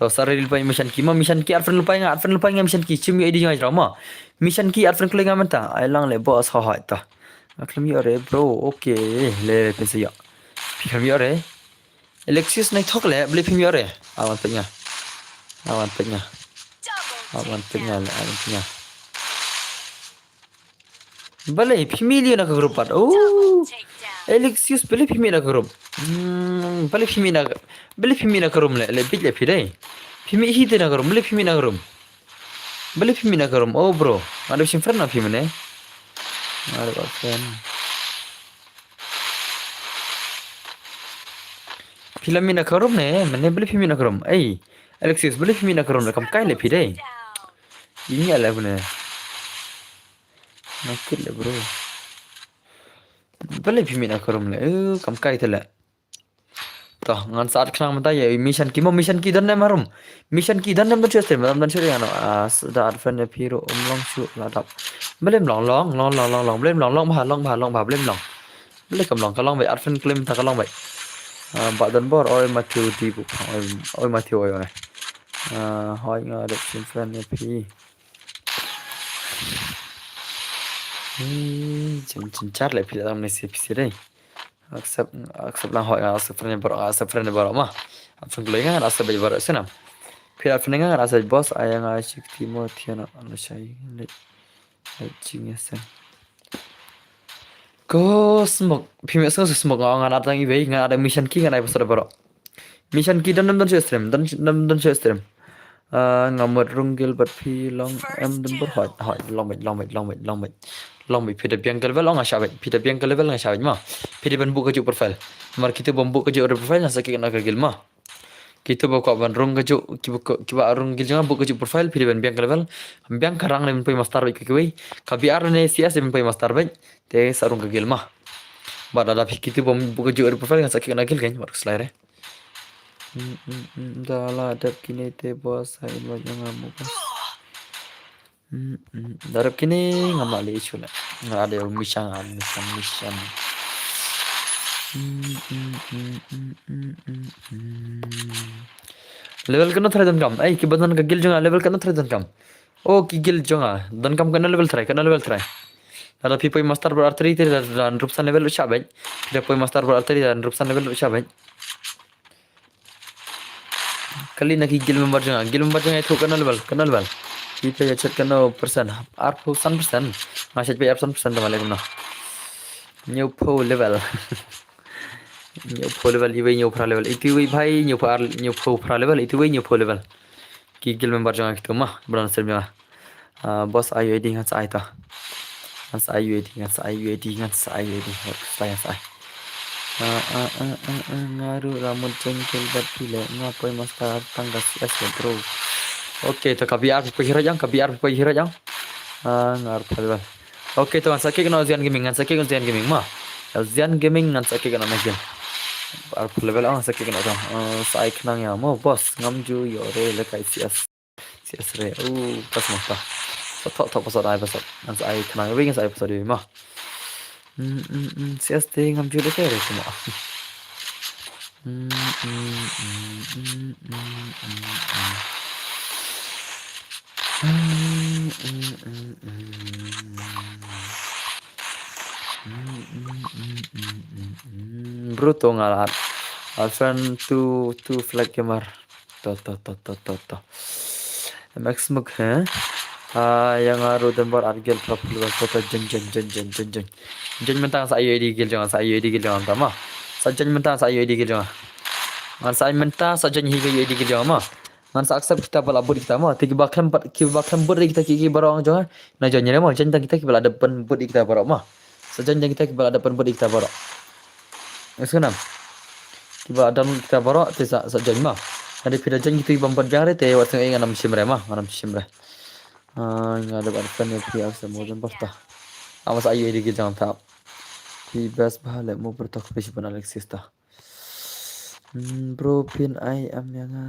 To sa ready lypa mission ki ma, mission ki add friend lypa nga, add friend lypa nga mission ki, shim ïa I D jong nga jrong ma. Mission ki add friend kloi nga mynta. Ai lang le boss, ha ha ta. Nga khlem ïoh re bro. Okay, le phin sa ïoh. Phi khlem ïoh re. Alexis nai thok le, ble phim ïoh re. Awan peit nga. Awan peit nga. Awan tengah lah, awan tengah. Balei phi mih leh na ka group pat. Oh. Alexius, balei phi mih na ka group. Hmm, balei phi mih na, balei phi mih na ka room leh, leh bit leh phi dei. Phi mih hi te na ka room, balei phi mih na ka room. Balei phi mih na ka room. Oh bro, nga dep shim friend na phi mynne. Nga dep friend. Phi la mih na ka room ne, mynne balei phi mih na ka room. Ei, Alexius, balei phi mih na ka room leh, kam kai leh phi dei. Ïa leh mynne. Nakit leh bro. Balei phi mih na ka room leh. Eh, kam kai te leh. To, ngan sa add khnang mynta ïa Mission Key mo, Mission Key don ne em ha room. Mission Key don ne em, don shuh stream, don shuh ïa no. Ah, da add friend ïa phi ruh um long shuh la dap. Balei em long, long, long, long, long, long. Balei em long, long bha, long bha, long bha, balei em long. Balei kam long, ka long bha, add friend claim ta ka long bha. Ah, Bah Donbor, oi Matthew di bu, oi, oi Matthew, oi, oi. Ah, hoi nga dep shim friend ïa phi. Ni, jin, jin char leh phi la tam ne si phi si dei. Accept, accept lang hoi, accept friend baroh, accept friend baroh ma. Accept gloi nga, accept bej baroh sena. Phi la friend nga, accept boss, aya nga shik timo thiana, ana shai, le, le jing ya sen. Ko smoke, phi me smoke, smoke nga, nga na tang iwei, nga ada Mission Key, nga ada episode baroh. Mission Key don, don, don shuh stream, don, don, don shuh stream. Ah, nga mut rung guild bad phi long em Donbor, hoi, hoi, long bad, long bad, long bad, long bad. Long bad, phi da biang ka level, oh nga shah bad, phi da biang ka level, nga shah bad ma. Phi da ban buh kajuh profile. Namar kito bym buh kajuh profile, nga sa kick na ka guild ma. Kito ba kwah ban rung kajuh, kiba, kiba rung guild jong nga buh kajuh profile, phi da ban biang ka level. Biang ka rank ne ban poi master bad ka kiwei. Ka B R ne C S ne ban poi master bad. Te sa rung ka guild ma. Bad lada phi kito bym buh kajuh profile, nga sa kick na guild kan, bad ka slide re. Mm, mm, mm, da la dep kine te boss, ha invite nga mo boss. Mm, mm, da dep kine ngam lah leh issue leh. Nga ada Mission, nga ada Mission, Mission. Mm, mm, mm, mm, mm, mm, mm. Level katno tharai donkam? Ei, kiba don ka guild jong nga level katno tharai donkam? Oh, ki guild jong nga. Donkam katno level tharai, katno level tharai. Lada phi poi master bad artillery te da, da hynriewphew san level u shah bad. Phi da poi master bad artillery da hynriewphew san level u shah bad. Kali na ki guild member jong nga, guild member jong nga ïathuh katno level, katno level. Phi phi ïa chat katno percent, arphew san percent. Nga chat phi arphew san percent tang ma leh kumno. Hynñiewphew level. Hynñiewphew level, iwei hynñiewphra level, itiwei bhai hynñiewphew ar, hynñiewphra level, itiwei hynñiewphew level. Ki guild member jong nga kito ma, bron sem jong nga. Ah, boss, ai U A D ngan sa ai to. Ngan sa ai U A D, ngan sa ai U A D, ngan sa ai U A D. Ngan sa ai, ngan sa ai. Ah, ah, ah, ah, ah, nga ruh la mut join guild bad phi leh, nga poi master tang ka C S leh bro. Okay, to ka B R phi poi hero jong, ka B R phi poi hero jong. Ah, nga ruh pha level. Okay, to ngan sa kick na Zian Gaming, ngan sa kick na Zian Gaming ma. Zian Gaming ngan sa kick na guild. Arphew level ngan sa kick na to. Ah, sa ai khnang ïa mo boss, ngam ju ïoh re lehkai C S. C S re. Uh, pas ma ta. Sa thok thok pasal ai pasal. Ngan sa ai khnang wei, ngan sa ai pasal wei ma. Hmm, hmm, hmm. C S te ngam ju lehkai re kumno. Hmm, hmm, hmm, hmm, hmm, hmm, hmm. Hmm, hmm, hmm, hmm. Hmm, hmm, hmm, hmm, hmm, hmm. Bro, to nga la add friend to, to Flag Gamer. To, to, to, to, to, to. Max Muk, eh? Ah, ïa nga ruh don baroh ar guild, pha pul ba, to, to, join, join, join, join, join, join. Join mynta, sa ai U A D guild jong nga, sa ai U A D guild jong nga mynta ma. Sa join mynta, sa ai U A D guild jong nga. Ngan sa ai mynta, sa join hi ka U A D guild jong nga ma. Ngan sa accept kita ba la bud ïa kita ma. Te kiba khlem pat, kiba khlem bud ïa kita ki, ki baroh jong nga. Na join re ma, join tang kita kiba la dep ban bud ïa kita baroh ma. Sa join tang kita kiba la dep ban bud ïa kita baroh. Ngan sa nam. Kiba download kita baroh te sa, sa join ma. Nga dei phi da join kita bym pat biang re te wat sngewsih, ngan ym shim re ma, ngan ym shim re. Ah, nga dep ban friend ïa phi, accept mo don baroh ta. Ama sa ai U A D guild jong nga ta. Phi best bha leh mo bro, to khublei shibun Alexis ta. Hmm, bro, phin ai em ïa nga.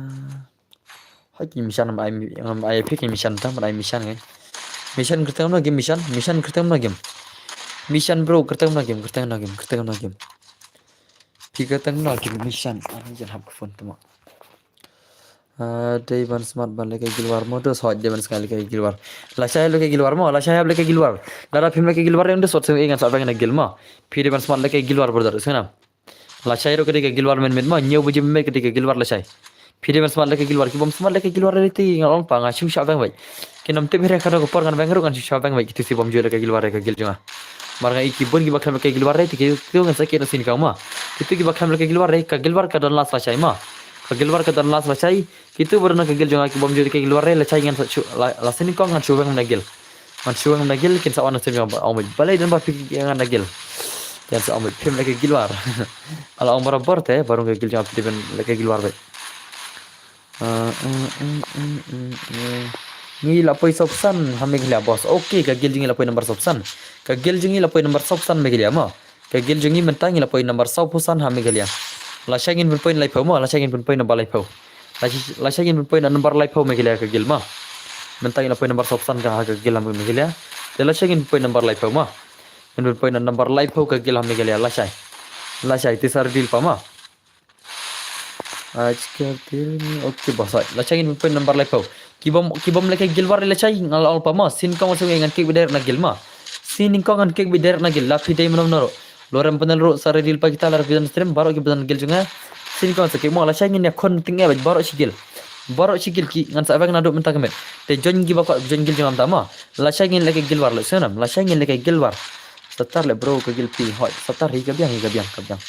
Hoi ki Mission, ngam ai, ngam ai phi ki Mission ta, ngam ai Mission ngai. Mission kyrteng kumno game Mission, Mission kyrteng kumno game. Mission bro, kyrteng kumno game, kyrteng kumno game, kyrteng kumno game. Phi kyrteng kumno game Mission. Ah, jan hap ka phone tama. Ah, dei ban smat ban lehkai guild war mo, dos hoi dei ban smat lehkai guild war. Lashai lehkai guild war mo, lashai hap lehkai guild war. Lada phim lehkai guild war, ym dos hoi sngewsih, ngan sa beng na guild mo. Phi dei ban smat lehkai guild war brother, sngewsih nam. Lashai ruh ka dei ka guild war mynmiet ma, hynñiew baje mynmiet ka dei ka guild war lashai. Phi dei ban smat lehkai guild war, ki bym smat lehkai guild war te nga ong pa nga shu shah weng beit. Ki nam tip hi re ka dei ka por ngan weng ruh ngan shu shah weng beit, kito shi bym ju lehkai guild war re ka guild jong nga. Namar nga i ki bun kiba khlem lehkai guild war re te kito ngan sa kit na sien kong ma. Kito kiba khlem lehkai guild war re ka guild war ka don last lashai ma. Ka guild war ka don last lashai. Kito ba don ka guild jong nga ki bym ju lehkai guild war re lashai ngan sa shu la, la sien kong ngan shu weng na guild. Ngan shu weng na guild kin sa wan na sien kong ba ong beit balei don ba phi ngan na guild. Kin sa ong beit phim lehkai guild war. Ala ong barabor te ba rung ka guild jong nga phi dei ban lehkai guild war beit. Ah, mm, mm, mm, mm, mm. Ngi la poi sawphew san ha Meghalaya boss. Okay, ka guild jong ngi la poi number sawphew san. Ka guild jong ngi la poi number sawphew san Meghalaya ma. Ka guild jong ngi mynta ngi la poi number sawphew san ha Meghalaya. Lashai ngin pynpoi na laiphew ma, lashai ngin pynpoi number laiphew. Lashai, lashai ngin pynpoi na number laiphew Meghalaya ka guild ma. Mynta ngi la poi number sawphew san ka ha ka guild ha Meghalaya. Te lashai ngin pynpoi number laiphew ma. Ngin pynpoi na number laiphew ka guild ha Meghalaya lashai. Lashai te sa reveal pa ma. Ajkal tir ni, okay boss. Lashai ngin pynpoi number laiphew. Ki bym, ki bym lehkai guild war lashai nga la ong pa ma. Sien kong sa ngan kit beit direct na guild ma. Sien kong ngan kit beit direct na guild la phi dei mano mano ruh. Lorem panel ruh sa reveal pa kita la reveal stream baroh kiba don guild jong nga. Sien kong sa kit mo lashai ngin ïakhun tyngeh beit baroh shi guild. Baroh shi guild ki ngan sa weng naduh mynta ka miet. Te join kiba kwah join guild jong nga mynta ma. Lashai ngin lehkai guild war leh sngewbha. Lashai ngin lehkai guild war. Satar leh bro ka guild phi hoi. Satar hi ka biang hi ka biang ka biang.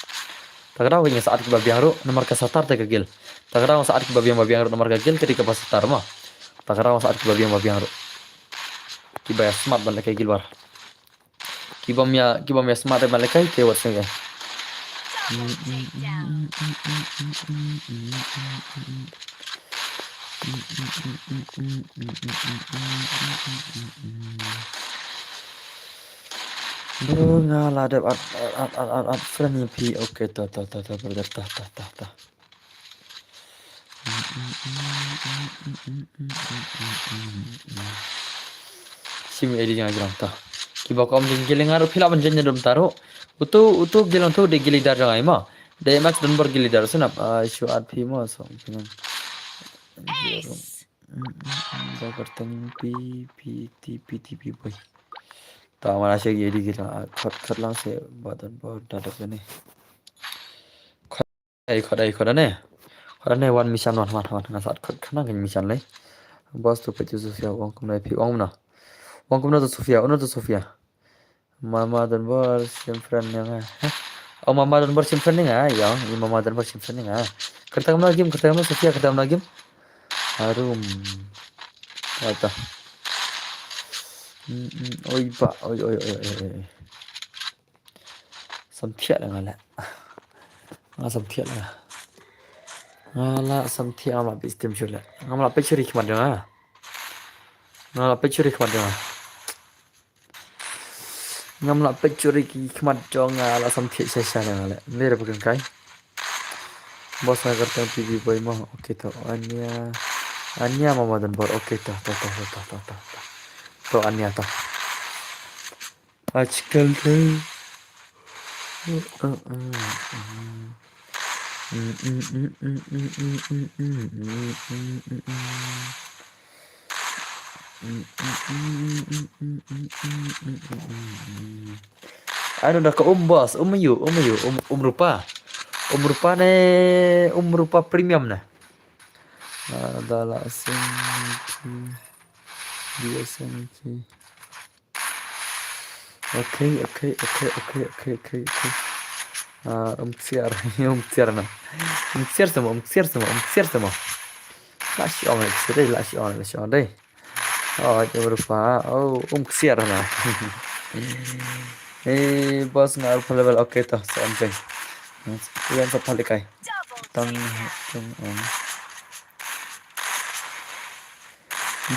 Ta ka daw ngi sa at kiba biang ruh namar ka satar te ka guild. Ta ka daw sa at kiba biang ba biang ruh namar ka guild ka dei kaba satar ma. Ta ka daw sa at kiba biang ba biang ruh. Kiba ïa smat ban lehkai guild war. Ki bym ïa, ki bym ïa smat ban lehkai te wat sngewbha. Bro nga la dep at, at, at, at, at friend ïa phi. Okay, ta, ta, ta, ta, brother, ta, ta, ta, ta. Shim edi jang jrong ta. Kiba kum ding gilingar phi lah ban jan jadum taru. Utu, utu gilang tu de gilidar jang ai ma. De max don bor gilidar sunap. Ah, shu at phi mo so. Ace. Ba kerteng pi pi ti pi ti pi boy. Ta mana sha gi edi gilang. Khat khat lang se ba don bor dadak ni. Ai, khot ai, khot ane. Khot ane, wan mission, wan, wan, wan. Nga sat khot khana kan mission lei. Boss tu pet Sofia, wan kumno phi, wan kumno. Wan kumno tu Sofia, uno tu Sofia. Mama don bor, sim friend ïa nga. Heh? Oh, mama don bor, sim friend ïa nga. Ïa, i mama don bor, sim friend ïa nga. Kyrta kumno game, kyrta kumno Sofia, kyrta kumno game. Harum. Kata. Hmm, hmm. Oi, ba, oi, oi, oi, oi, oi. Samthiah la nga la. Nga samthiah la. Nga la samthiah nga la peit stem shu la. Nga la peit shu ri khmat jong nga. Nga la peit shu ri khmat jong nga. Nga la peit shu ri khmat jong nga la samthiah sha sha la nga la. Ndir ba kan kai. Boss nga kyrteng P B boy mo. Okay to. Ania. Ania mama don bor. Okay to to to to to to to. To Ania to. Ajkal te. Ano da ka um boss, um ayu, um ayu, um, um rupa. Um rupa ne, um rupa premium ne. Ah, da la sing ki, dia sing ki. Okay, okay, okay, okay, okay, okay, okay. Ah, um ksiar, um ksiar na. Um ksiar sama, um ksiar sama, um ksiar sama. La shi ong, la shi ong, la shi ong dei. Oh, jom rupa. Oh, um ksiar na. Eh, boss nga rupa level. Okay to, sa um jeng. Kuyan sa palikai. Tang, tang, um.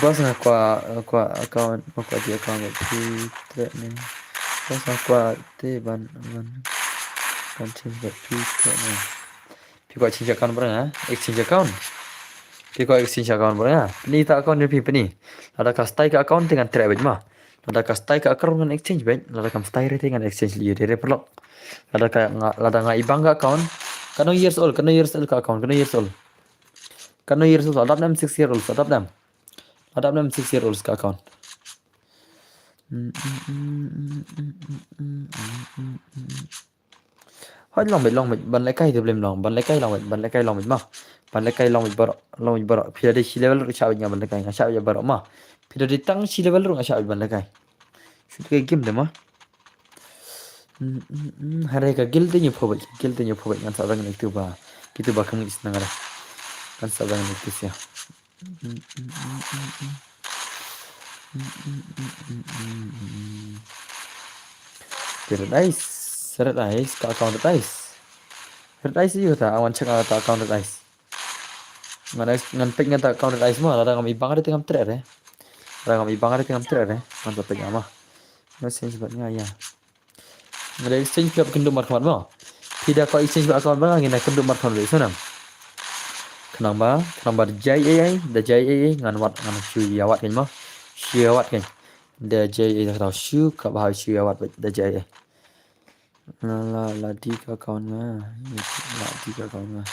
Boss nga kwah, kwah account, nga kwah di account bad phi threat ne. Boss nga kwah te ban, ban, ban change bad phi threat ne. Phi kwah change account bad nga, exchange account. Phi kwah exchange account bad nga. Pyni ta account jong phi pyni. Lada ka style ka account te ngan threat bad ma. Lada ka style ka account ngan exchange bad. Lada kam style re te ngan exchange lei re re paralok. Lada ka nga, lada nga ibang ka account. Kano years old, kano years old ka account, kano years old. Kano years old, adap nem six year old, adap nem. Adap nem six year old ka account. Hoi long bad long bad, ban lehkai te blem long, ban lehkai long bad, ban lehkai long bad ma. Ban lehkai long beit baroh, long beit baroh. Phi da dei shi level ruh shah beit nga ban lehkai, nga shah beit baroh ma. Phi da dei tang shi level ruh nga shah beit ban lehkai. Shu lehkai game de ma. Hmm, hmm, hmm. Hynrei ka guild te ñiewphew beit, ka guild te ñiewphew beit, ngan sa bang ïa kitu ba, kitu ba kham ngeit shnong re. Ngan sa bang ïa kitu sha. Hmm, hmm, hmm, hmm, hmm. Hmm, hmm, hmm, hmm, hmm, hmm. Red Ice, Red Ice, ka account Red Ice. Red Ice ïa kata, I want check out ka account Red Ice. Ngan, ngan peit nga ta account Red Ice ma, lada ngam i bang re te ngam treh re. Lada ngam i bang re te ngam treh re. Ngan sa peit nga ma. Nga exchange bad nga ïa. Nga da exchange phi hap kynduh markhmat ma. Phi da ko exchange bad account ba nga ngin da kynduh markhmat re sngewbha. Khnang ba, khnang ba da jai ei ei, da jai ei ei, ngan wad, ngan shu ïa wad kein ma. Shu ïa wad kein. Da jai ei ei, da shu ka ba shu ïa wad da jai ei ei. La, la, la dei ka account nga. La dei ka account nga.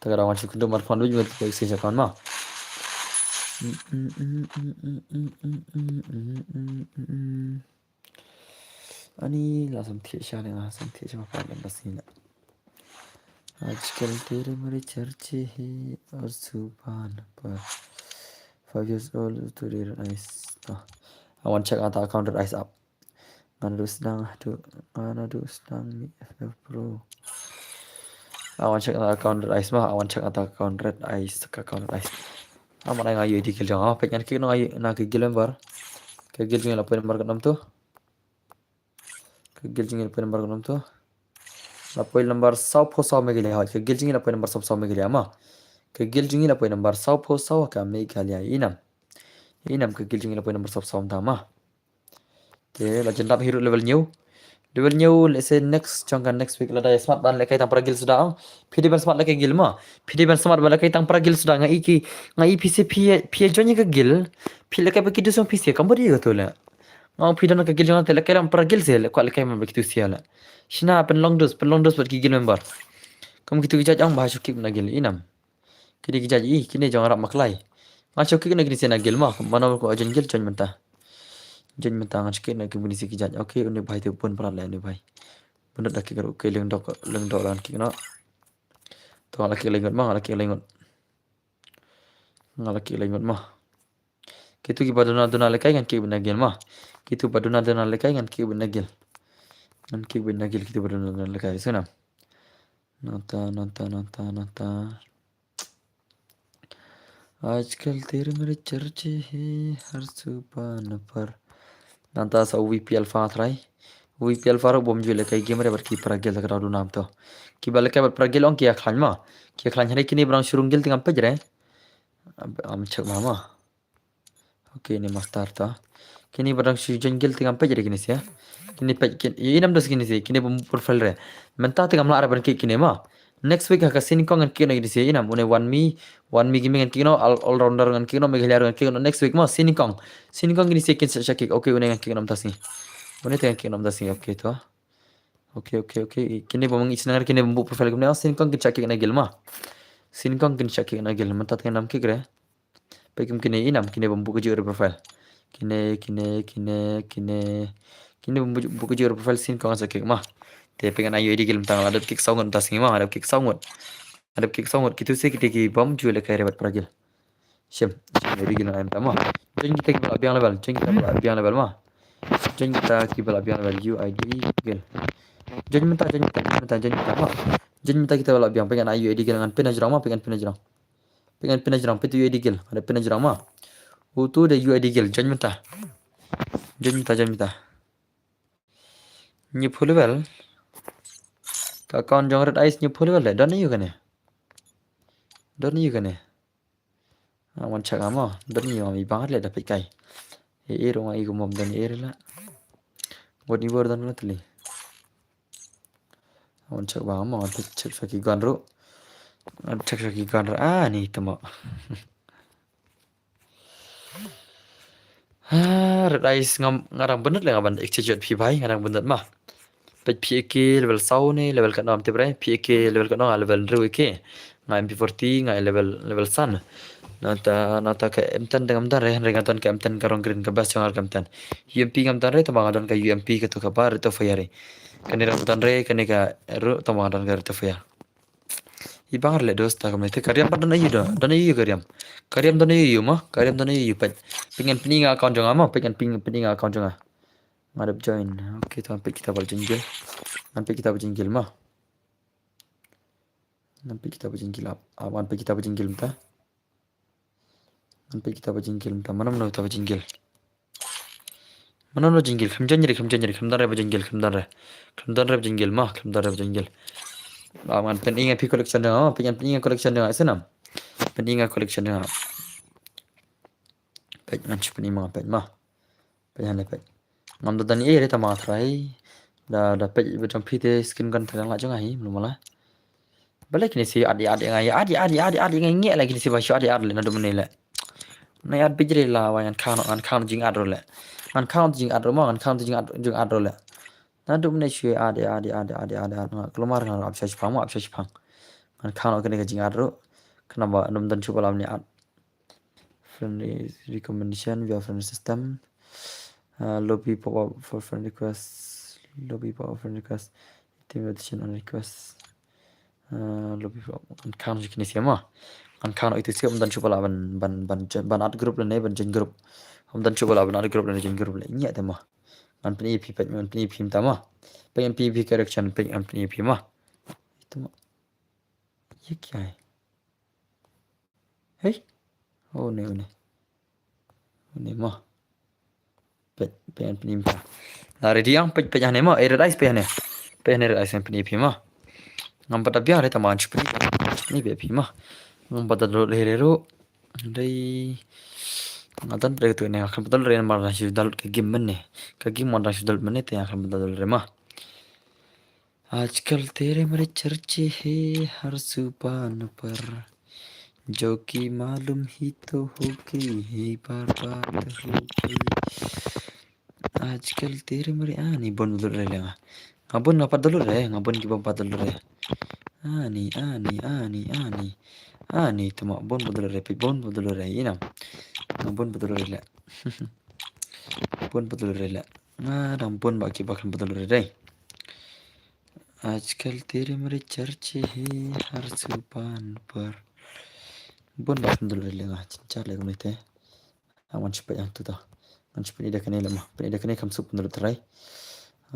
Ta ka dang wan shu kynduh markhmat bad nga ta exchange account ma. Ani la sam thiah sha ne nga, sam thiah sha ma pa lam bas ni la. आजकल तेरे मेरे चर्चे हैं हर जुबान पर. Five years old to Red Ice. Ta. I want check nga ta account Red Ice app. Nga naduh sdang, naduh, nga naduh sdang ni F F Pro. I want check nga ta account Red Ice ma, I want check nga ta account Red Ice, ka account Red Ice. Ama nga ïoh dei guild jong nga, peit ngan kynnoh na ka guild member. Ka guild jong ngi la poi number katno to. Ka guild jong ngi la poi number katno to. La poi number sawphew saw Meghalaya, hooid, ka guild jong ngi la poi number sawphew saw Meghalaya ma. Ka guild jong ngi la poi number sawphew saw ka Meghalaya, i nam. I nam ka guild jong ngi la poi number sawphew saw mynta ma. Te la jan dap hi ruh level hynñiew. Level hynñiew, let's say next, jong ka next week lada ïa smat ban lehkai tang para guild suda ong. Phi dei ban smat lehkai guild ma. Phi dei ban smat ban lehkai tang para guild suda, nga i ki, nga i phi sha phi, phi join ïa ka guild. Phi lehkai bad ki dusong phi sha, kam bad ïa ka tu leh. Nga ong phi don ka guild jong nga te lehkai tang para guild sha, leh kwah lehkai ma bad ki tu sha leh. Shina pynlong dus, pynlong dus bad ki guild member. Kum kitu ki jait ong ba shu kick na guild i nam. Kine ki jait i, kine jong Arab Maklai. Nga shu kick na kine sha na guild ma, mano ko join guild join mynta. Join mynta nga shu kick na kine sha ki jait. Okay, une bhai te bun palat leh une bhai. Bun da kick ruh, okay, lyngdoh, lyngdoh la kick noh. To nga la kick lyngngot ma, nga la kick lyngngot. Nga la kick lyngngot ma. Kitu kiba duna duna lehkai ngan kick beit na guild ma. Kitu ba duna duna lehkai ngan kick beit na guild. Ngan kick beit na guild kitu ba duna duna lehkai sngewbha. Nata, nata, nata, nata. आजकल तेरे मेरे चर्चे हैं हर जुबान पर. Nata sa VP Alpha trai. VP Alpha ruh bym ju lehkai game re bad ki para guild ka duna mynta. Kiba lehkai bad para guild ong ki ïa khlaiñ ma. Ki ïa khlaiñ, hynrei kine ba dang shu rung guild te ngam peit re. Am, am check ma ma. Okay, ne master ta. Kine ba dang shu join guild te ngam peit re kine sha. Kine peit kin, i nam dos kine sha, kine bym profile re. Mynta te ngam lah re ban kick kine ma. Next week ha ka sien nyngkong ngan kick noh kine sha, i nam, une One Me, One Me Gaming ngan kick noh, all, all rounder ngan kick noh, Meghalaya ngan kick noh next week ma, sien nyngkong. Sien nyngkong kine sha kin sa kick. Okay, une ngan kick noh mynta sngi. Une te ngan kick noh mynta sngi. Okay to. Okay, okay, okay. Kine bym ngi shnong re, kine bym buh profile kumne, sien nyngkong kin sa kick na guild ma. Sien nyngkong kin sa kick na guild, mynta te ngam kick re. Peit kum kine i nam, kine bym buh kajuh re profile. Kine, kine, kine, kine. Kine bym buh, buh kajuh re profile, sien nyngkong sa kick ma. Te peit ngan ai U I D guild mynta, nga la dep kick saw ngut mynta sngi ma, nga la dep kick saw ngut. Nga la dep kick saw ngut, kitu sha kite ki bym ju lehkai re bad para guild. Shem, shem, U I D guild nga ai mynta ma. Join kita kiba la biang level, join kita kiba la biang level ma. Join kita kiba la biang level, U I D guild. Join mynta, join mynta, join mynta, join mynta ma. Join mynta kita ba la biang, peit ngan ai U I D guild, ngan pin hajrong ma, peit ngan pin hajrong. Peit ngan pin hajrong, peit U I D guild, ngan pin hajrong ma. Utu dei U I D guild, join mynta. Join mynta, join mynta. Hynñiewphew level. Ka account jong Red Ice hynñiewphew level leh, don aiu kane. Don aiu kane. Ah, wan check nga mo. Don aiu, i bang leh da peit kai. E, e, ruh nga i kumba don e re la. Ngut ni bor don na teli. Wan check bang mo, wan check sha ki gun ruh. Wan check sha ki gun ruh. Ah, ni temo. Ah, Red Ice ngam, nga dang bynta leh nga ban exchange phi bhai, nga dang bynta ma. Peit phi A K level saw ne level katno ym tip re, phi A K level katno, nga level hynriew A K. Nga M P forty, nga level, level san. Nangta, nangta ka M ten dang ym don re, hynrei nga don ka M ten ka rong green ka best jong nga ka M ten. U M P ngam don re, tangba nga don ka U M P kato kaba rate of fire re. Kane ruh ym don re, kane ka ruh tangba nga don ka rate of fire. Hi bang ar le dos ta kamne te ka Riam pat don aiu da. Don aiu ka Riam. Ka Riam don aiu ma. Ka Riam don aiu pat. Pyngan pyni nga account jong nga ma. Pyngan pyni pyni nga account jong nga. Nga dep join. Okay, to ngan peit kita ba la jingil. Ngan peit kita ba la jingil ma. Ngan peit kita ba la jingil ap. Ap ngan peit kita ba la jingil mynta. Ngan peit kita ba la jingil mynta. Mano mano kita ba la jingil. Mano mano jingil. Khlem join re, khlem join re, khlem don re ba la jingil, khlem don re. Khlem don re ba la jingil ma, khlem don re ba la jingil. Ap ngan pyni nga phi collection jong nga, peit ngan pyni nga collection jong nga, ïa sngewbha. Pyni nga collection jong nga. Peit ngan shu pyni ma, peit ma. Peit hangne peit. Ngam da don ei re tang ma trai. Da da peit ba jong phi te skin gun te dang la jong nga hi, mlo mala. Balei kine shi ad ïa ad ïa nga, ïa ad ïa ad ïa ad ïa ad ïa nga, ngi la kine shi ba shu ad ïa ad le naduh mynne le. Na ïa ad bit re la wa ngan khang ngan khang jingad ruh le. Ngan khang jingad ruh ma, ngan khang jingad jingad ruh le. Naduh mynne shu ad ïa ad ïa ad ïa ad ïa ad ïa ad nga kulmar nga ap sha shipang ma, ap sha shipang. Ngan khang kane ka jingad ruh. Khnang ba ym don shuh ba la mynne ad. Friend re- recommendation via friend system. Uh, lobby pop up for friend request. Lobby pop up friend request. Invitation on request. Uh, lobby pop up. Ngan khang shi kine shi ma. Ngan khang ïa itu shi ym don shuh ba la ban ban ban ban ad group lane ban join group. Ym don shuh ba la ban ad group lane join group le. Ïa te ma. Ngan pyni phi peit ngan pyni phi mynta ma. Peit ngan pyni phi correction peit ngan pyni phi ma. Itu ma. Ye kya hai? Hei. Oh ne, oh ne. Oh ne ma. Peit peit ngan pyni phi. La ready ang peit peit hangne ma. Eh, red eyes peit hangne. Peit hangne red eyes ngan pyni phi ma. Ngam pat da biang re tang ma ngan pyni. Pyni phi ma. Ngam pat da download re re ruh. Dei. Nga don re tu ne, nga khlem pat download re namar nga shu download ka game mynne. Ka game ma nga dang shu download mynne te nga khlem pat download re ma. आजकल तेरे मेरे चर्चे हैं हर जुबान पर, जो कि मालूम ही तो हो गई है बार बात हो गई. आजकल तेरे मेरे, ani bun ba download re le nga. Nga bun nga pat download re, nga bun ki bym pat download re. Ani ani ani ani. Ani tama bun ba download re, peit bun ba download re ïa nam. Nga bun ba download re le. Bun ba download re le. Nga dang bun ba ki ba khlem ba download re dei. आजकल तेरे मेरे चर्चे हैं हर जुबान पर. Bun ba khlem download re le nga, chin jar le kumne te. Ngan shu peit ïa tu ta. Ngan shu peit ïa kane le ma. Peit ïa kane kam suk download trai.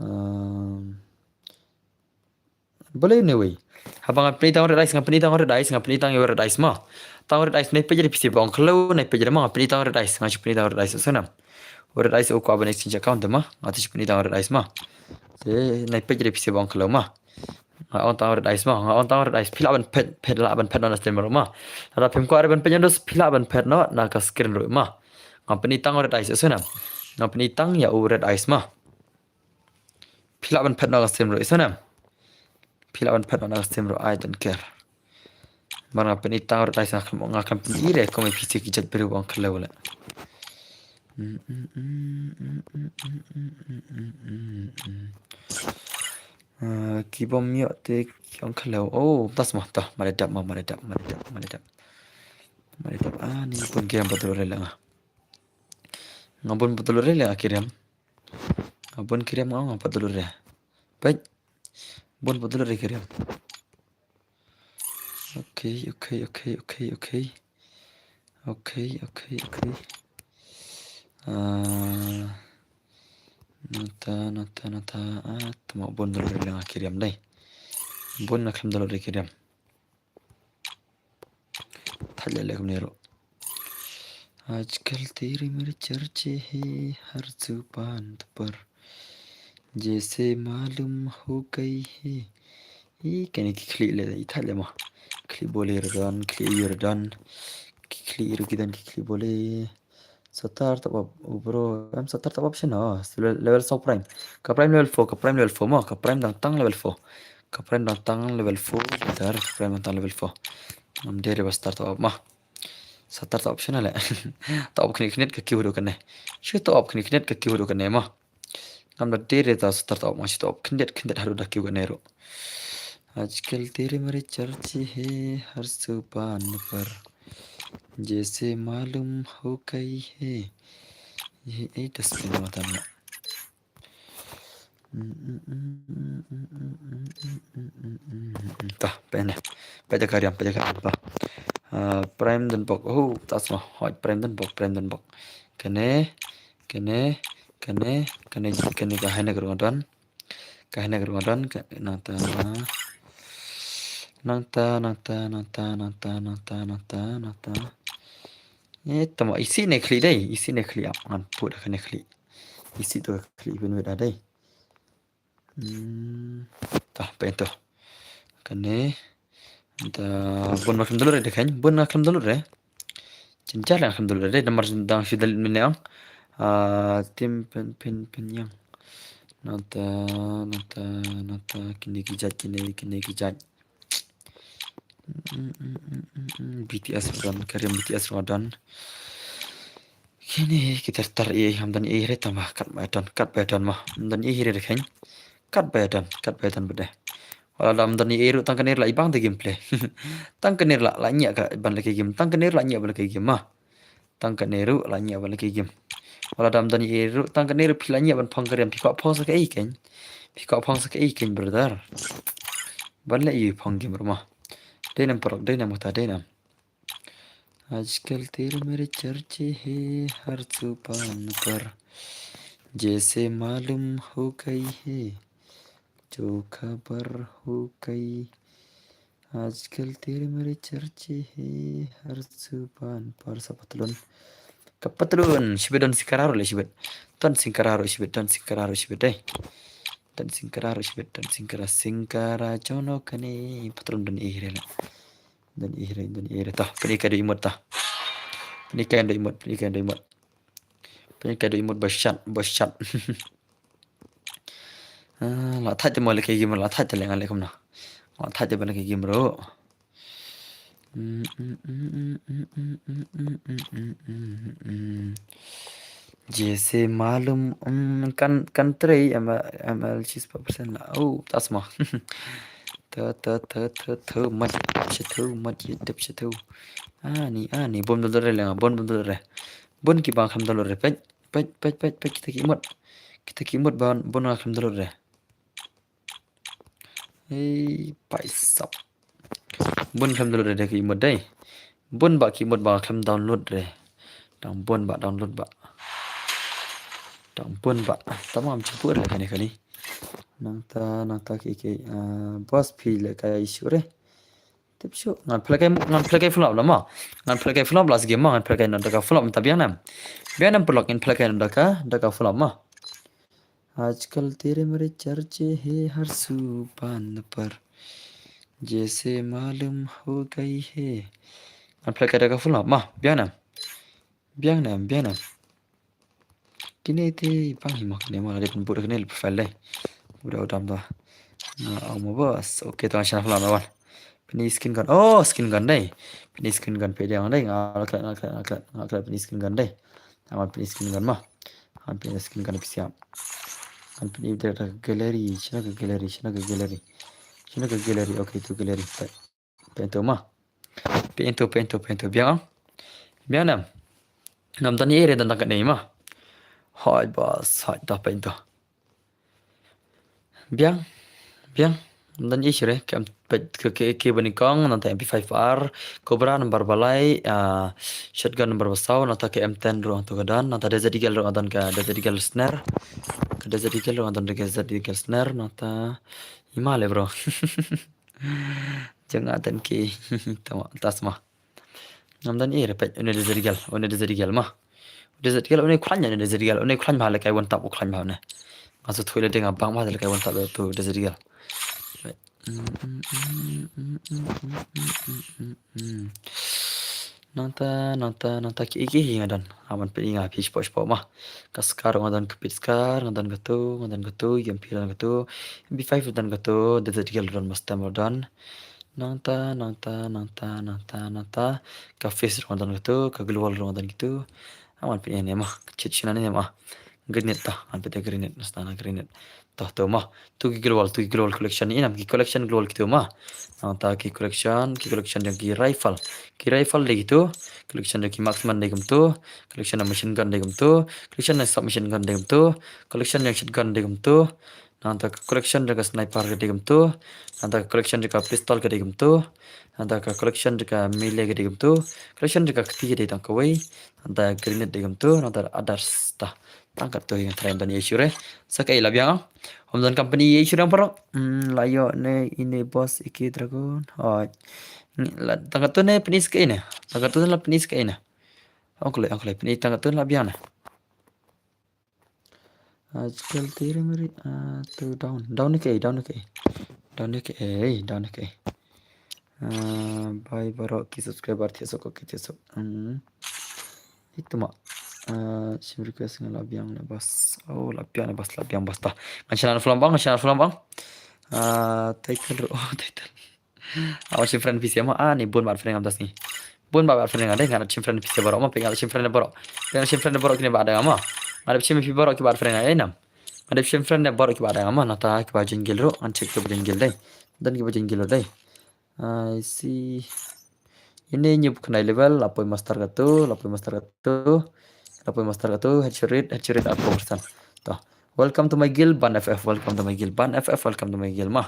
Um, Balei ne wei. Haba ngan pyni tang red eyes, ngan pyni tang red eyes, ngan pyni tang red eyes ma. Tang red eyes ne peit re phi shi ba ong khlew ne peit re ma, ngan pyni tang red eyes, ngan shu pyni tang red eyes sngewbha. Red eyes u kwah ban exchange account ma. Nga te shu pyni tang red eyes ma. Te ne peit re phi shi ba ong khlew ma. Nga ong tang red eyes ma, nga ong tang red eyes. Phi lah ban phet, phet lah ban phet noh na stream ruh ma. Lada phim kwah re ban phet noh, phi lah ban phet noh na ka screen ruh ma. Nga pyni tang red eyes sngewbha. Nga pyni tang ïa u red eyes ma. Phi lah ban phet noh ka stream ruh, i sngewbha. Phi lah ban phet noh ka stream ruh, I don't care. Mar nga pyni tang red eyes, nga khlem, nga khlem pyni re, kumne phi shi ki jait briew ba ong khlew le. Ah, ki bym ïoh te ki ong khlew. Oh, tas ma ta, ma la dep ma, ma la dep, ma la dep, ma la dep. Ma la dep, ani bun ki riam ba download re le nga. Nga bun ba download re le nga ki riam. Nga bun ki riam nga, nga pat download re. Peit. Bun ba download re ki riam. Okay, okay, okay, okay, okay. Okay, okay, okay. Ah, nata, nata, nata. Ah, tama bun download re le nga ki riam dei. Bun nga khlem download re ki riam. Thait leh leh kumne ruh. आजकल तेरे मेरे चर्चे हैं हर जुबान पर, जैसे मालूम हो गई है. I kane ki khlieh leh, i thait leh ma. Khlieh bole ruh don, khlieh ïa ruh don. Ki khlieh ruh ki don, ki khlieh bole. Star top up, u bro, em star top up shano, level, level saw prime. Ka prime level four, ka prime level four mo, ka prime dang tang level four. Ka prime dang tang level four, ka prime dang tang level four. Ngam dei re ba star top up mo. Star top up shano le. Top up khyndiat khyndiat ka kiew haduh kane. Shu top up khyndiat khyndiat ka kiew haduh kane mo. Ngam da dei re ta star top up, nga shu top up khyndiat khyndiat haduh da kiew kane ruh. आजकल तेरे मेरे चर्चे हैं हर जुबान पर, जैसे मालूम हो गई है. Ye, eh, dustbin ma tang. Tah, pynda. Pynda ka riam, pynda ka riam, tah. Ah, Prime Dunbok. Oh, tas mo. Hoi, Prime Dunbok, Prime Dunbok. Kane, kane, kane, kane, kane ka haina ka rung don. Ka haina ka rung don, ka, nangta. Nangta, nangta, nangta, nangta, nangta, nangta, nangta. Eh, tama isi ne khli dei, isi ne khli ap ngan put kane khli. Isi to khli pynwit dei. Hmm. Tah, pynto. Kane. Ta bun ma khlem download re kane, bun ma khlem download re. Chin jar lang khlem download re, namar dang shu delete mynne ong. Ah, tim pyn pyn pyn yang. Nangta, nangta, nangta, kine ki jait, kine, kine ki jait. Mm, mm, mm, mm, mm. B T S ruh don, ka riam B T S ruh don. Kine ki tar tar ei, ham don ei re tama, kat ba don, kat ba don ma. Ham don ei re kane. Kat ba don, kat ba don bad de. Wat la dam don ei ruh tang kane ruh la i bang te game play. Tang kane ruh la, la ñiah ka ban lehkai game, tang kane ruh la ñiah ban lehkai game ma. Tang kane ruh la ñiah ban lehkai game. Wat la dam don ei ruh tang kane ruh phi la ñiah ban phong ka riam, phi kwah phong sa kaei kane. Phi kwah phong sa kaei kane brother. Ban leh ïa phong game ruh ma. Dei nam paralok, dei nam kata, dei nam. आजकल तेरे मेरे चर्चे हैं हर जुबान पर, जैसे मालूम हो गई है जो खबर हो गई। आजकल तेरे मेरे चर्चे हैं हर जुबान पर. Sa patlun. Ka patlun, shibit don singkara ruh le shibit. Don singkara ruh shibit, don singkara ruh shibit dei. Don singkara ruh shibit, don singkara, singkara jono kane. Patlun don ei re le. Don ei re, don ei re. Tah, pynïaid ka dei mut tah. Pynïaid ka dei mut, pynïaid ka dei mut. Pynïaid ka dei mut ba shat, ba shat. Ah, la thait te mo lehkai game, la thait te le nga leh kumno. La thait te ban lehkai game ruh. जैसे मालूम, um, kan, kan trei M L, M L chis pa persen la. Oh, tas mo. Tho, tho, tho, tho, tho, mat, shi tho, mat, yi dep shi tho. Ah, ni, ah, ni, bun download re le nga, bun, bun download re. Bun ki bang khlem download re, peit, peit, peit, peit, peit, kita ki mut. Kita ki mut ban, bun nga khlem download re. Ei, paisap. Bun khlem download re ki mut dei. Bun ba ki mut ba khlem download re. Dang bun ba download ba. Dang bun ba. Tamam chipur le kane kane. Nangta, nangta ki ki, ah, boss phi le ka issue re. Tip shu. Ngan play kai, ngan play kai flop la ma. Ngan play kai flop last game ma. Ngan play kai na da ka flop ta biang nam. Biang nam paralok ngan play kai na da ka, da ka flop ma. आजकल तेरे मेरे चर्चे हैं हर जुबान पर, जैसे मालूम हो गई है. Ngan play kai da ka flop ma. Biang nam. Biang nam, biang nam. Kine te pang hi mo, kine mo la dep pynbud kine le profile dei. Uda uda dam da. Nga ong mo bos. Okay, to nga shna flop na wan. Pynïaid skin gun. Oh, skin gun dei. Pynïaid skin gun pynïaid dei. Nga klet, nga klet, nga klet, nga klet pynïaid skin gun dei. Nga pynïaid skin gun ma. Nga pynïaid skin gun phi siap. Nga pynïaid da ka gallery, shna ka gallery, shna ka gallery. Shna ka gallery, okay, tu gallery. Pynto ma. Pynto, pynto, pynto. Biang. Biang nam. Ngam don ei re don tang katne ma. Hoi bos, hoi da pynto. Biang. Biang. Don ei shu re. Ke, ke, ke, ke bani kong, nangta M P five R, Cobra number ba lai, ah, shotgun number ba saw, nangta ka M ten ruh tu ka don, nangta Desert Eagle ruh don ka Desert Eagle snare. Ka Desert Eagle ruh don ka Desert Eagle snare, nangta i ma le bro. Jong nga ten ki. Tama, tas ma. Ngam don ei re peit, une Desert Eagle, une Desert Eagle ma. Desert Eagle, une khlaiñ, une Desert Eagle, une khlaiñ ma le kai one tap, u khlaiñ ma une. Nga sa thui le ding abang ma le kai one tap tu Desert Eagle. Nangta, nangta, nangta ki, ki, ki nga don. Aman peit nga phi spot, spot ma. Ka Scar nga don, ka Pit Scar nga don, ka tu, nga don, ka tu, M P don, ka tu, M P five don, ka tu, Desert Eagle don, Mustang don. Nangta, nangta, nangta, nangta, nangta. Ka Fist ruh nga don katu, ka Gloo Wall ruh nga don katu. Aman pynïaid ne ma, ka chit shina ne ma. Grenade ta, ngan pynïaid grenade, nasta na grenade. Ta to ma, tu ki Gloo Wall, tu ki Gloo Wall collection, i nam ki collection Gloo Wall kitu ma. Nangta ki collection, ki collection jong ki rifle. Ki rifle dei kitu, collection jong ki marksman dei kumtu, collection jong machine gun dei kumtu, collection jong submachine gun dei kumtu, collection jong shotgun dei kumtu. Nangta ka collection jong ka sniper ka dei kumtu. Nangta ka collection jong ka pistol ka dei kumtu. Nangta ka collection jong ka melee ka dei kumtu. Collection jong ka kti ka dei tang kawei. Nangta grenade dei kumtu. Nangta others ta. Tang katto hi nga tharai ym don issue re. Sa kaei la biang. Ym don company issue re paralok. Hmm, la ïoh ne ine boss ike dragon. Oh. Tang katto ne pyni sa kaei ne. Tang katto ne la pyni sa kaei ne. Ong kloi, ong kloi, pyni tang katto ne la biang ne. Ajkal tere mere, ah, to down. Down ne kaei, down ne kaei. Down ne kaei, down ne kaei. Ah, bye baroh ki subscriber thiah suk, ki thiah suk. Hmm. Itu ma. Ah, shim request nga la biang ne boss. Oh, la biang ne boss, la biang boss ta. Ngan shna film bang, ngan shna film bang. Ah, title ro, oh, title. Aba shim friend phi sha ma, ani bun bad friend ngam das ni. Bun bad friend nga dei, nga dep shim friend phi sha baroh ma, phi nga dep shim friend baroh. Phi nga dep shim friend baroh kine ba dang ma. Nga dep shim phi baroh ki bad friend nga, eh, nam. Nga dep shim friend baroh ki ba dang ma, nata ki ba jingil ro, ngan check ki ba jingil dei. Dan ki ba jingil ro dei. I see. Ini new khnai level, la poi master katu, la poi master katu. La poi master katu, headshot rate, headshot rate, arphew percent. To. Welcome to my guild, Ban F F, welcome to my guild, Ban F F, welcome to my guild, ma.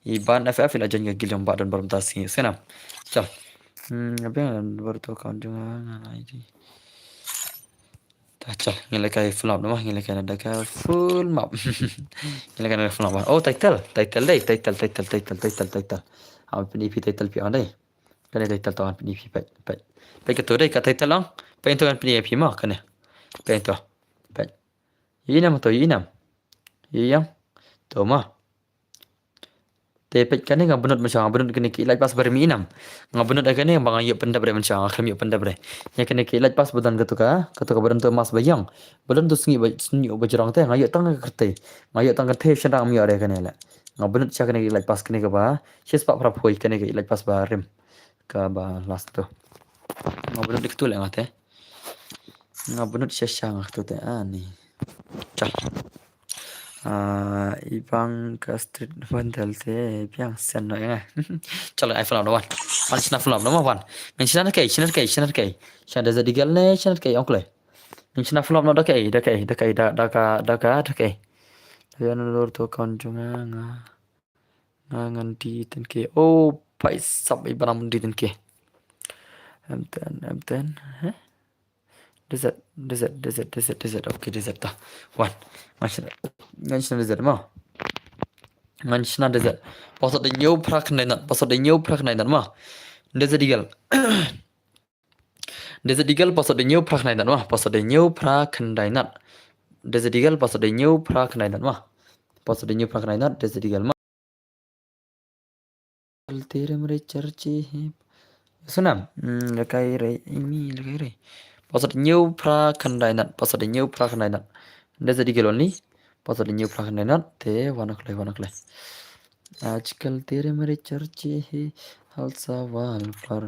I Ban F F, ila join ka guild jong ba don barum ta sngi, sngi nam. Chal. Hmm, apa yang baru tu account jong nga, nga I D. Ta chal, ngi la kai full map namar, ngi la kai na da ka full map. Ngi la kai na da ka full map. Oh, title, title dei, title, title, title, title, title. Am pyni phi title phi ong dei. Kane title to ngan pyni phi peit, peit. Peit katu dei ka title ong. Peit to ngan pyni phi ma kane. Peit to. Peit. Ïohi nam to, ïohi nam. Ïohi ïa. To ma. Te peit kane nga bynnud mynshuwa, nga bynnud kane ka elite pass ba rim, ïohi nam. Nga bynnud kane ba nga ïoh pyndep re mynshuwa, nga khlem ïoh pyndep re. Ïa kane ka elite pass ba don katu ka, katu ka ba don tu mask ba ïong. Ba don tu sngi ba, sngi ba jrong te, nga ïoh tang ka kyrteng. Nga ïoh tang ka kyrteng shynrang, ym ïoh re kane le. Nga bynnud sha kane ka elite pass kane kaba shispah phraphew kane ka elite pass ba rim. Kaba last tu. Nga bynnud dei katu le nga te. Nga bynnud shisha nga katu te ani. Chal. Ah, i bang ka street vandal te biang sien noh ïa nga. Chal, ai film noh wan. Wan shna film noh ma wan. Ngan shna kaei, shna kaei, shna kaei. Shna Desert Eagle ne, shna kaei, ong kloi. Ngan shna film noh da kaei, da kaei, da kaei, da, da ka, da ka, da kaei. Ïa na lor to account jong nga, nga. Nga ngan D ten K. Oh, paisap i ba nang D ten K. M ten, M ten. Heh? D Z, D Z, D Z, D Z, D Z. Okay, D Z ta. Wan. Ngan shna, ngan shna D Z ma. Ngan shna D Z. Password dei hynñiew phra khyndai nod. Password dei hynñiew phra khyndai nod ma. D Z Eagle. D Z Eagle, password dei hynñiew phra khyndai nod ma. Password dei hynñiew phra khyndai nod. D Z Eagle, password dei hynñiew phra khyndai nod ma. Password dei hynñiew phra khyndai nod, D Z Eagle ma. Tere mere charche he. Snam, hmm, lakai re, ini lakai re. Password dei hynñiew phra khyndai nod, password dei hynñiew phra khyndai nod. D Z Eagle only. Password dei hynñiew phra khyndai nod, te wan kloi, wan kloi. Ajkal tere mere charche he, hal sawal par.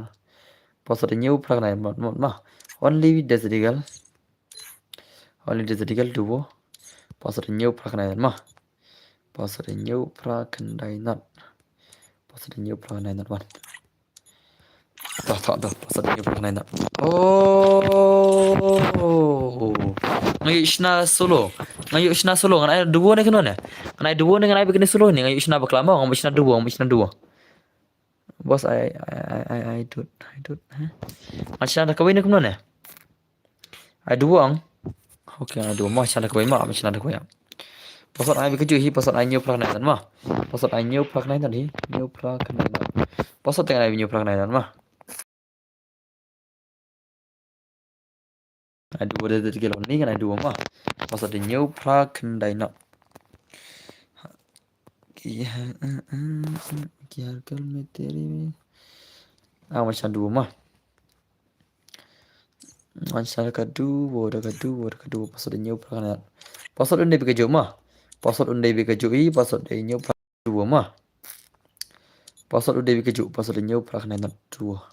Password dei hynñiew phra khyndai nod, nod ma. Only D Z Eagle. Only D Z Eagle duo. Password dei hynñiew phra khyndai nod ma. Password dei hynñiew phra khyndai nod. Password dei hynñiew phra khyndai nod wan. Toh, toh, toh. Password dei hynñiew phra khyndai nod. Oh. Nga ïoh shna solo. Nga ïoh shna solo. Ngan ai duo ne kano ne? Ngan ai duo ne, ngan ai ba kane solo ne? Nga ïoh shna bakla mo, nga ïoh shna duo, nga ïoh shna duo. Boss, I, I, I, I, I don't, I don't, huh? Ngan shna da kawei ne kumno ne? Ai duo ang. Okay, ai duo. Ma shna da kawei ma, ma shna da kawei. Password ai ba kajuh hi, password ai hynñiew phra khyndai nod ma. Password ai hynñiew phra khyndai nod hi, hynñiew phra khyndai nod. Password teng ai hynñiew phra khyndai nod ma. Ai duo, D Z Eagle only, ngan ai duo ma. Password dei hynñiew phra khyndai nod. Ki ha, ki har kal me tere me. Ah, ma shna duo ma. Ma shna da ka duo, da ka duo, da ka duo. Password dei hynñiew phra khyndai nod. Password un dei ba kajuh ma. Password un dei ba kajuh hi, password dei hynñiew phra duo ma. Password un dei ba kajuh, password dei hynñiew phra khyndai nod duo.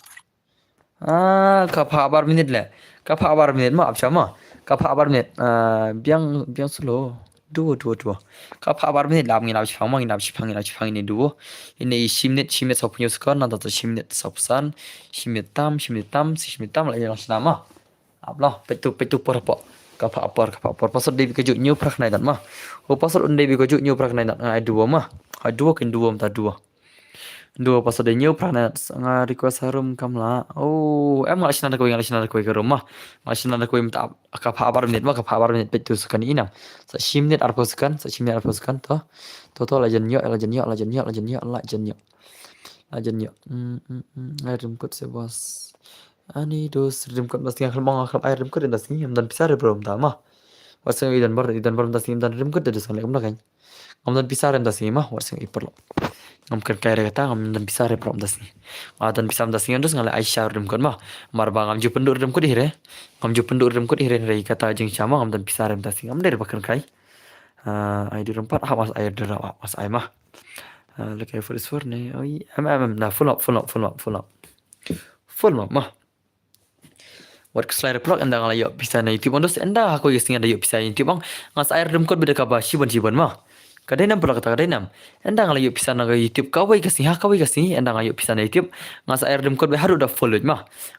Ah, ka pha bar minit le. Ka pha bar minit ma, ap sha ma. Ka pha bar minit. Ah, biang, biang slow. Duo, duo, duo. Ka pha bar minit la, ngin ap shipang ma, ngin ap shipang, ngin ap shipang ini duo. Ini shi minit, shi minit sawphew hynñiew second, nangta shi minit sawphew san, shi minit tam, shi minit tam, shi minit tam, la ïa lang shna ma. Ap la, peit tu, peit tu por hapoh. Ka pha apor, ka pha apor. Password dei bad ka juh hynñiew phra khyndai nod ma. Oh, password un dei bad ka juh hynñiew phra khyndai nod, nga ai duo ma. Ai duo, kin duo mynta, duo. Duo, password dei hynñiew phra khyndai nod, nga request ha room kam lah. Oh, em nga la shna da kawei, nga la shna da kawei ka room ma. Nga la shna da kawei mynta, ka pha bar minit ma, ka pha bar minit, peit tu second i nam. Sa shi minit arphew second, sa shi minit arphew second, to. To, to, la jan ïoh, la jan ïoh, la jan ïoh, la jan ïoh, la jan ïoh. La jan ïoh. Hmm, hmm, hmm. Ai rim kot se boss. Ani dos rim kot, mynta sngi nga khlem, nga khlem ai rim kot mynta sngi, ym don pisa re bro mynta ma. Wat sngi i don bor, i don bor mynta sngi, ym don rim kot, dos nga leh kumno kein. Ngam don pisa re mynta sngi ma, wat sngi i paralok. Ngam kren kai re kata, ngam don pisa re bro mynta sngi. Nga don pisa mynta sngi, dos nga leh ai sha rim kot ma. Mar ba ngam ju pynduh rim kot hi re. Ngam ju pynduh rim kot hi re, re kata jingshisha ma, ngam don pisa re mynta sngi, ngam dei re ba kren kai. Ah, ai di rim pat, ha, mas ai rim, mas ai ma. Ah, leh kai for is for ne. Oi, em, em, em, na, full up, full up, full up, full up. Full up ma. Wat khuslai re paralok, ynda nga la ïoh pisa na YouTube, mynta ynda ha kawei ka sngi ynda ïoh pisa na YouTube, ong, nga sa ai rim kot bad da kaba shibun shibun ma. Ka dei nam paralok kata, ka dei nam. Ynda nga la ïoh pisa na ka YouTube kawei ka sngi, ha kawei ka sngi, ynda nga ïoh pisa na YouTube, nga sa ai rim kot bad haduh da full bad ma.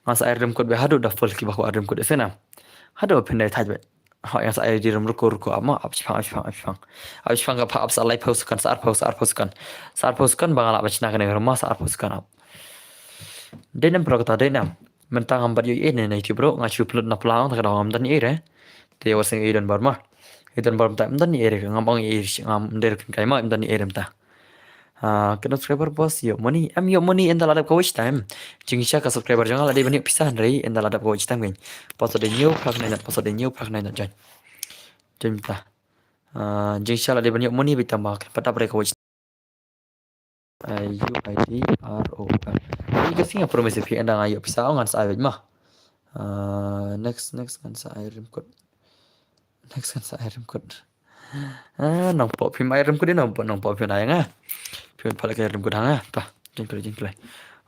Nga sa ai rim kot bad haduh da full, kiba kwah rim kot, ïa sngewbha nam. Haduh phin dei thait bad. Hooid, nga sa ai di rim ruh ko, ruh ko, ap ma, ap shipang, ap shipang, ap shipang. Ap shipang ka pha ap sa laiphew second, sa arphew, sa arphew second. Sa arphew second ba nga lah ban shna kane ka rim ma, sa arphew second ap. Dei nam paralok kata, dei nam. Mynta ngam pat ïoh ei ei ne na YouTube ruh, nga shu pynlut na pla, ong, ta ka daw ngam don ei ei re. Te wat sngi i don bor ma. I don bor mynta, ym don ei ei re, ngam ong ei ei, ngam dei re kren kai ma, ym don ei ei re mynta. Ah, kane subscriber boss, ïoh money. Em ïoh money ynda la dep ka watch time. Jingshisha ka subscriber jong nga la dei ban ïoh pisa hynrei ynda la dep ka watch time kein. Password dei hynñiew phra khyndai nod, password dei hynñiew phra khyndai nod, join. Join mynta. Ah, jingshisha la dei ban ïoh money bad tang ba khlem pat dap re ka watch time. I U I D R O M. Ïa ka sngi nga promise ïa phi ynda nga ïoh pisa, oh, ngan sa ai bad ma. Ah, next, next ngan sa ai rim kot. Next ngan sa ai rim kot. Ah, nang pop phim ai rim kot di, nang pop, nang pop phim ai nga. Phim phalak ai rim kot ha nga. Ta, jingkhlei, jingkhlei.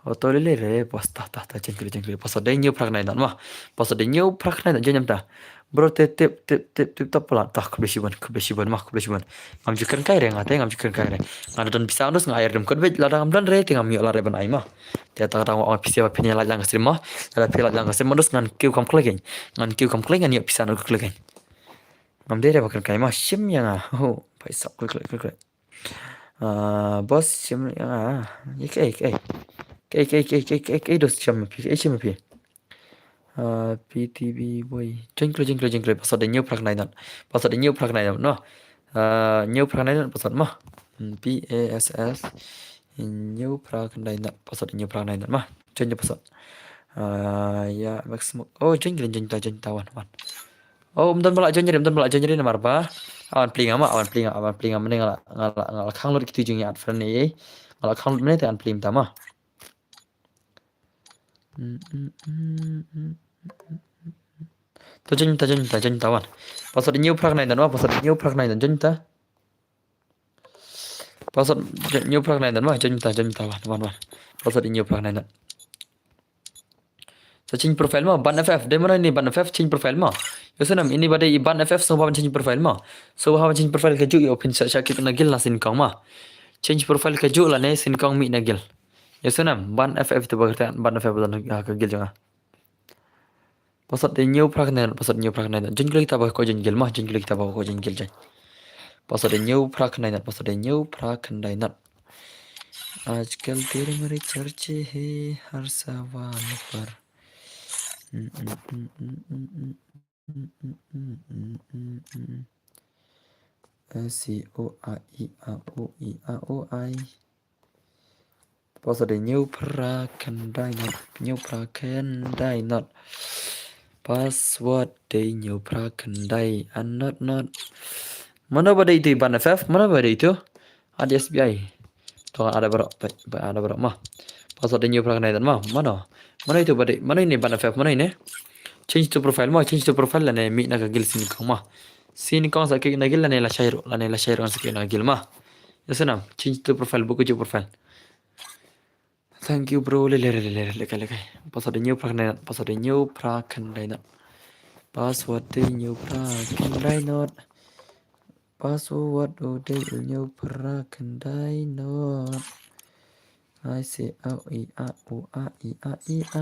Auto lele re, boss, ta, ta, ta, jingkhlei, jingkhlei. Password dei hynñiew phra khyndai nod ma. Password dei hynñiew phra khyndai nod, join mynta. Bro, tip, tip, tip, tip, tip, top pala. Ta, khublei shibun, khublei shibun ma, khublei shibun. Ngam ju kren kai re nga te, ngam ju kren kai re. Nga don pisa, dos nga ai rim kot bad lada ngam don re, te ngam ïoh lad re ban ai ma. Te ta ka daw nga ong pisa ba phin ïa like lang ka stream ma. Lada phi like lang ka stream ma, dos ngan kiew kam khlei kein. Ngan kiew kam khlei, ngan ïoh pisa na ka khlei kein. Ngam dei re ba kren kai ma, shim ïa nga. Ho, phaisa, klik, klik, klik, klik. Ah, boss, shim ïa nga. Ïa kaei, kaei. Kaei, kaei, kaei, kaei, kaei, kaei, dos shim phi, kaei shim phi. Ah, P T B boy. Join khlei, join khlei, join khlei. Password dei hynñiew phra khyndai nod. Password dei hynñiew phra khyndai nod, no. Ah, hynñiew phra khyndai nod password ma. Hmm, P A S S. Hynñiew phra khyndai nod. Password hynñiew phra khyndai nod ma. Join ïa password. Ah, ïa, Max Smoke. Oh, join khlei, join ta, join ta, wan, wan. Oh, ym don ba lah join ïa ri, ym don ba lah join ïa ri namar ba. Awan plie nga ma, awan plie nga, awan plie nga, mynne nga la, nga la, nga la khang lut kito jingïaid friend ne. Nga la khang lut mynne te awan plie mynta ma. To join mynta, join mynta, join mynta wan. Password dei hynñiew phra khyndai nod, wan, password dei hynñiew phra khyndai nod, join mynta. Password dei hynñiew phra khyndai nod, wan, join mynta, join mynta, wan, wan, wan. Password dei hynñiew phra khyndai nod. Sa change profile ma, ban F F, dei mano ine ban F F, change profile ma. Ïoh sngewbha nam, ine ba dei i ban F F, sngewbha ban change profile ma. Sngewbha ban change profile kajuh ïoh phin sa shah kick na guild la sngewbha kong ma. Change profile kajuh lane sngewbha kong mih na guild. Ïoh sngewbha nam, ban F F to ba kyrteng ban F F don ha ka guild jong nga. Password dei hynñiew phra khyndai nod, password dei hynñiew phra khyndai nod. Join khlei kita ba ko join guild ma, join khlei kita ba ko join guild join. Password dei hynñiew phra khyndai nod, password dei hynñiew phra khyndai nod. आजकल तेरे मेरे चर्चे हैं हर सवाल पर। A, C, O, A, I, A, O, I, A, O, I. Password dei hynñiew phra khyndai nod, hynñiew phra khyndai nod. Password dei hynñiew phra khyndai nod nod. Mano ba dei itu i ban F F, mano ba dei itu? Ad S B I. To ngan add baroh, peit, ba add baroh ma. Password dei hynñiew phra khyndai nod ma, mano? Mano itu ba dei, mano ine ban F F, mano ine? Change to profile ma, change to profile lane mih na ka guild sngewbha kong ma. Sngewbha kong sa kick na guild lane lashai ruh, lane lashai ruh ngan sa kick na guild ma. Ïoh sngewbha nam, change to profile, buh kajuh profile. Thank you bro, le le le le le kai le kai. Password dei hynñiew phra khyndai nod, password dei hynñiew phra khyndai nod. Password dei hynñiew phra khyndai nod. Password dei hynñiew phra khyndai nod. I say, oh, i, a, u, a, i, a, i, a.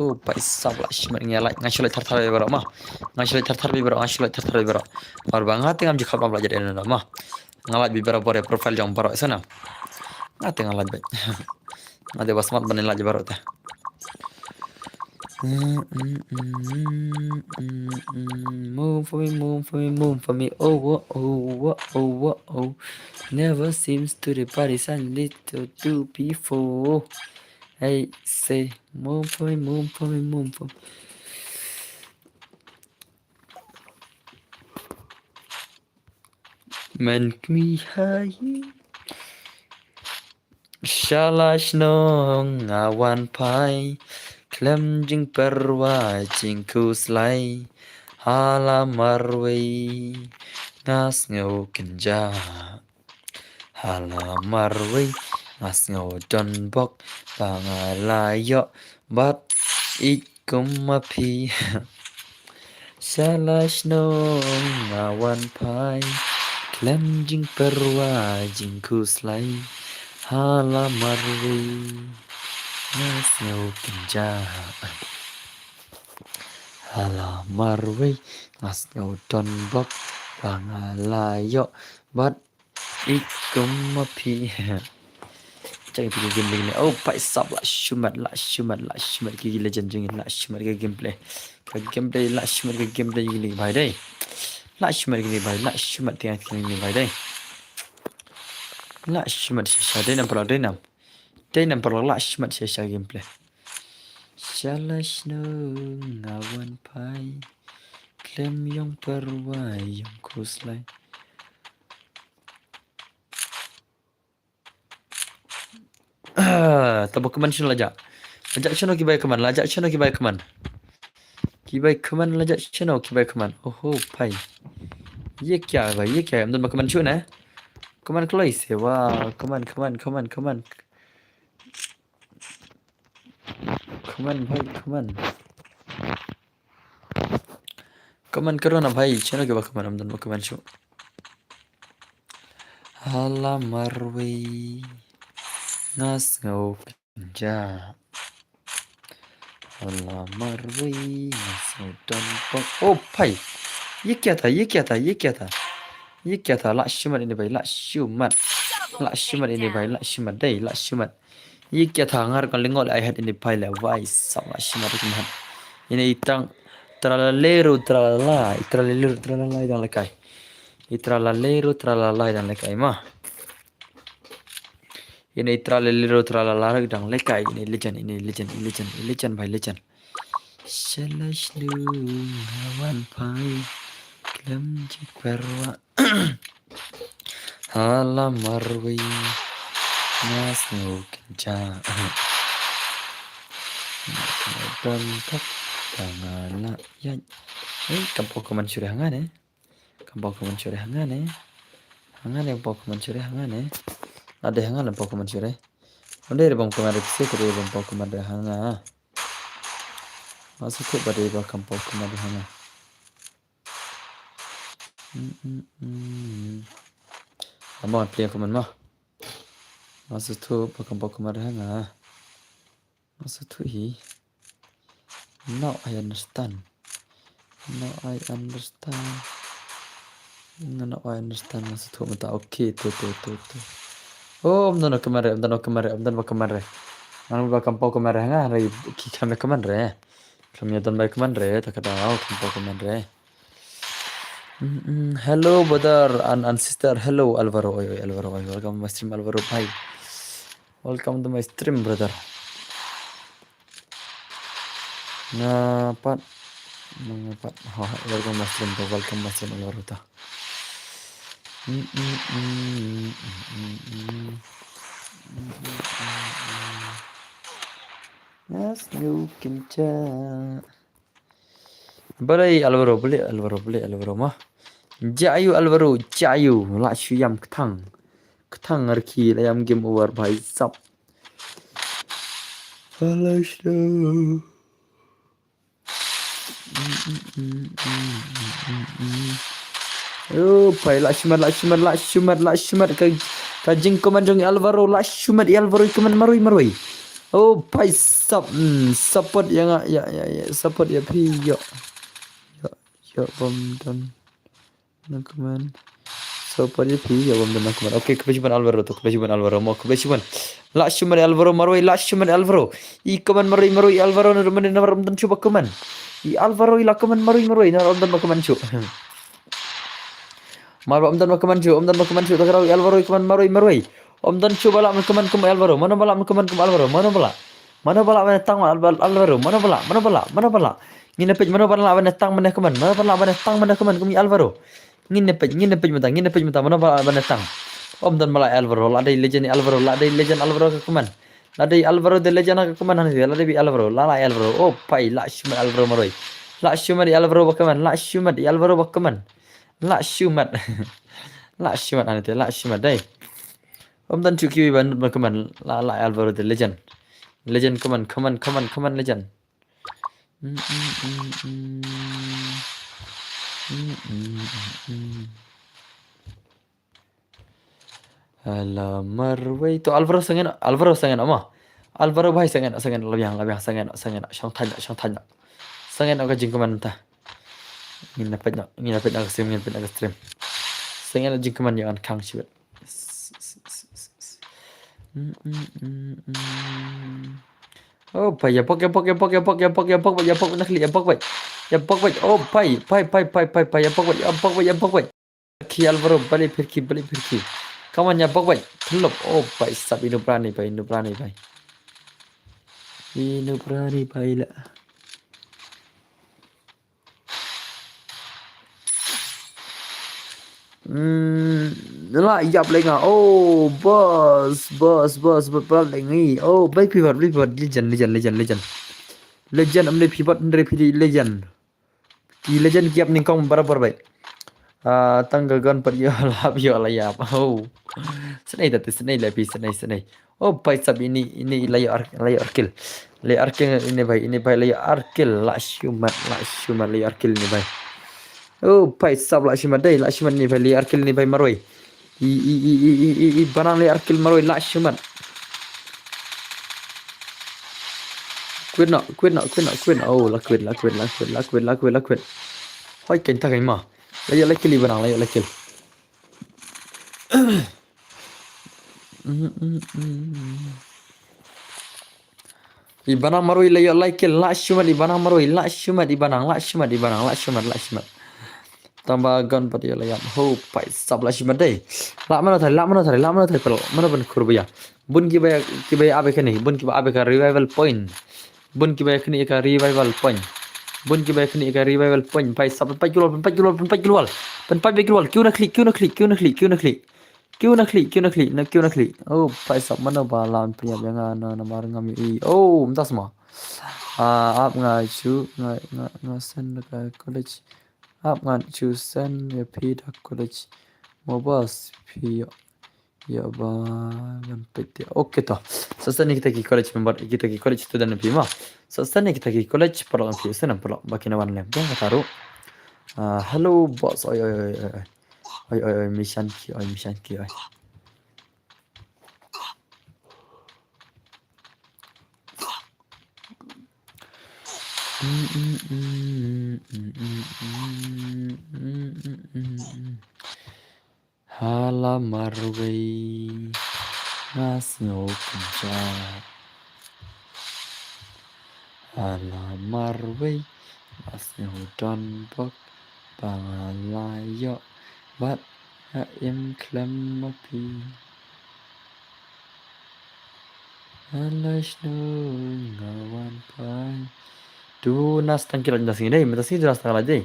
Phu, paisa la shimet, nga like, nga shu like thar thar baroh ma. Nga shu like thar thar baroh, nga shu like thar thar baroh. Mar ba nga te ngam ju khap lam la jat ina ma. Nga like baroh, baroh profile jong baroh sana. Nga te nga like ba. Nga te ba smat ban like baroh te. Move for me, move for me, move for me. Oh, oh, oh, oh, oh, oh, oh. Never seems to the party, suddenly to do before. Hey, say, move for me, move for me, move for me. Men kmi hai. Shala shnong nga wan phai, khlem jingpyrwa jingkhuslai, hala marwei nga sngew kynjah. Hala marwei nga sngew don bok, ba nga la ïoh bad ïeit kum ma phi. Shala shnong nga wan phai, khlem jingpyrwa jingkhuslai, hala marwei nga sngew kynjah. Hala marwei nga sngew don bok, ba nga la ïoh bad ïeit kum ma phi. Check ïa ki game link ne. Oh, paisa la shimet, la shimet, la shimet ki legend jong ngi, la shimet ki gameplay. Ka gameplay, la shimet ki gameplay jong ngi bhai dei. La shimet ki bhai, la shimet ki gameplay bhai dei. La shimet shisha dei nam paralok dei nam. Dei nam paralok, la shimet shisha gameplay. Shala shnong nga wan phai, khlem jingpyrwa jingkhuslai. Ah, taba kmen shin la ja. La jah shano ki bai kmen, la jah shano ki bai kmen. Ki bai kmen, la jah shano ki bai kmen. Oho, phai. Ye kya bhai, ye kya? Em don ba kmen shu ne? Kmen kloi se wa, kmen, kmen, kmen, kmen. Kmen bhai, kmen. Kmen karo na bhai, shano ki ba kmen, em don ba kmen shu. Hala marwei. Nga sngew kynja. Hala marwei, nga sngew don pok. Oh, phai. Ye kya tha, ye kya tha, ye kya tha. Ye kya tha, la shimat ini bhai, la shimat. La shimat ini bhai, la shimat dei, la shimat. Ye kya tha, ngar kan lingol ai hat ini bhai la, wai, sap la shimat ini hat. Ini itang, tralaleru, tralala, itralaleru, tralala, idang lekai. Itralaleru, tralala, idang lekai, ma. Ini itralaleru, tralala, idang lekai, ini legend, ini legend, ini legend, ini legend, bhai legend. Shala shlung, hawan phai, klem jikwerwa. Hala marwei, nga sngew kynja. Don tak, tangala, ya. Eh, kam pok kmen shu re hangne. Kam pok kmen shu re hangne. Hangne pok kmen shu re hangne. Ade hangne pok kmen shu re. Onde re bom kmen re pise kere bom pok kmen re hanga. Masu tu bade ba kam pok kmen re hanga. Hmm, hmm, hmm. Amo pli kmen ma. Masu tu ba kam pok kmen re hanga. Masu tu hi. Now I understand. Now I understand. Now I understand masu tu mata. Okay, tu, tu, tu, tu. Oh, om don kmen re, om don kmen re, om don ba kmen re. Ngan ba kam pok kmen re, nga re ki kam kmen re. Kam ya don ba kmen re, ta ka dau kam pok kmen re. Mm, mm. Hello, brother and, and sister. Hello, Alvaro. Oi, oi, Alvaro. Oi, welcome to my stream, Alvaro. Bye. Welcome to my stream, brother. Nga pat. Nga pat. Ha, welcome to my stream, to. Welcome to my stream, Alvaro, to. Mm, mm, mm, mm, mm, mm. Mm, mm, mm, mm. Nga sngew kynja. Balei Alvaro, balei Alvaro, balei Alvaro ma. Jayu Alvaro, jayu. La shu ïam kthang. Kthang ngarki la ïam game over bhai sap. Hello, show. Oh, phai, la shimat, la shimat, la shimat, la shimat. Ka, ka jingkmen jong i Alvaro, la shimat i Alvaro, i kmen marwei, marwei. Oh, phai sap, mm, support ïa nga, ïa, ïa, ïa, support ïa phi, ïa. Ïa, ïa, bom don. Na kmen. Support ïa phi, ïa bom don na kmen. Okay, khublei shibun Alvaro to, khublei shibun Alvaro mo, khublei shibun. La shimat i Alvaro marwei, la shimat i Alvaro. I kmen marwei, marwei i Alvaro, na rumen na rum don shuh ba kmen. I Alvaro i la kmen marwei, marwei, na rum don ba kmen shuh. Mar ba ym don ba kmen shuh, ym don ba kmen shuh, ta ka dau i Alvaro i kmen marwei, marwei. Ym don shuh ba lah ban kmen kum Alvaro, mano ba lah ban kmen kum Alvaro, mano ba lah. Mano ba lah ban tang Al-, Al-, Alvaro, mano ba lah, mano ba lah, mano ba lah. Ngin ïa peit mano ba lah ban tang ban kmen, mano ba lah ban tang ban kmen kum i Alvaro. Ngin ïa peit, ngin ïa peit mynta, ngin ïa peit mynta, mano ba lah ban tang. Ym don ba lah i Alvaro, la dei legend i Alvaro, la dei legend Alvaro ka kmen. La dei Alvaro the legend ka kmen hangne, la dei i Alvaro, la, la i Alvaro. Oh, phai, la shimat i Alvaro marwei. La shimat i Alvaro ba kmen, la shimat i Alvaro ba kmen. La shimat. La shimat hangne, la shimat dei. Ym don shuh kiwei ba nud ba kmen, la, la i Alvaro the legend. Legend kmen, kmen, kmen, kmen legend. Mm, mm, mm, mm. Mm, mm, mm, mm. Hala marwei to Alvaro sangeh, Alvaro sangeh ma. Alvaro bhai sangeh, sangeh, la biang, la biang, sangeh, sangeh, shong thaiñ, shong thaiñ. Sangeh ka jingkmen ta. Ngin ïa peit noh, ngin ïa peit noh ka stream, ngin ïa peit noh ka stream. Sangeh jingkmen ïa ngan khang shibit. Mm, mm, mm, mm. Oh, phai, ïa pok, ïa pok, ïa pok, ïa pok, ïa pok, ïa pok, ïa pok, na khlieh, ïa pok, phai. Ïa pok, phai. Oh, phai, phai, phai, phai, phai, ïa pok, phai, ïa pok, phai, ïa pok, phai. Khi Alvaro, bali phirki, bali phirki. Come on, ïa pok, phai. Thlop. Oh, phai, sap inu prani, phai, inu prani, phai. Inu prani, phai la. Hmm, La ïap lei nga. Oh, boss, boss, boss, boss, boss lei ngi. Oh, Blai Pivot, Blai Pivot, legend, legend, legend, legend. Legend, am dei pivot, hynrei phi dei legend. Ki legend ki ïap nyngkong barabor bai. Ah, tang ka gun pat ïoh lap ïoh la ïap. Oh. Snei da te snei la phi snei snei. Oh, paisap ini, ini la ïoh ar-, la ïoh ar kill. La ïoh ar kill ini bai, ini bai la ïoh ar kill. La shimat, la shimat la ïoh ar kill ini bai. Oh, paisap la shimat dei, la shimat ini bai la ïoh ar kill ini bai marwei. I, i, i, i, i, i, i, banang la ïoh ar kill marwei la shimat. Quit noh, quit noh, quit noh, quit noh. Oh, la quit, la quit, la quit, la quit, la quit, la quit. Hoi, kein ta kein ma. La ïoh la kill i banang, la ïoh la kill. I banang marwei la ïoh la kill, la shimat i banang marwei, la shimat i banang, la shimat i banang, la shimat, la shimat. Tang ba gun pat ïoh la ïap. Ho, paisap la shimat dei. La mano tari, la mano tari, la mano tari pel, mano ban khur baya. Bun kiba, kiba ïa abe kane, bun kiba abe ka revival point. Bun kiba ïa kane ka revival point. Bun kiba ïa kane ka revival point. Paisap, pynpait ki wall, pynpait ki wall, pynpait ki wall, pynpait ki wall. Kiu na khlieh, kiu na khlieh, kiu na khlieh, kiu na khlieh. Kiu na khlieh, kiu na khlieh, na kiu na khlieh. Oh, paisap mano ba lam pynïap ïa nga na, namar ngam ïohi. Oh, mynta sma. Ah, ap nga shu, nga, nga, nga send da ka college. Ap nga shu send ïa phi da college. Mo boss, phi ïoh, ïoh ba ngan peit ïa. Okay to. Sa send ïa kita ki college member, kita ki college student phi ma. Sa send ïa kita ki college paralok phi, send paralok ba kin wan lem. Dang kata ruh. Ah, hello boss. Oi, oi, oi, oi, oi. Oi, oi, oi, mission ki, oi, mission ki, oi. Ha la marwei nga sngew kynjah. Ha la marwei nga sngew don bok ba nga la ïoh bad nga im khlem ma phi. Ha la shnong nga wan phai. Duna stang ki lait mynta sngi dei, mynta sngi duna stang lait dei.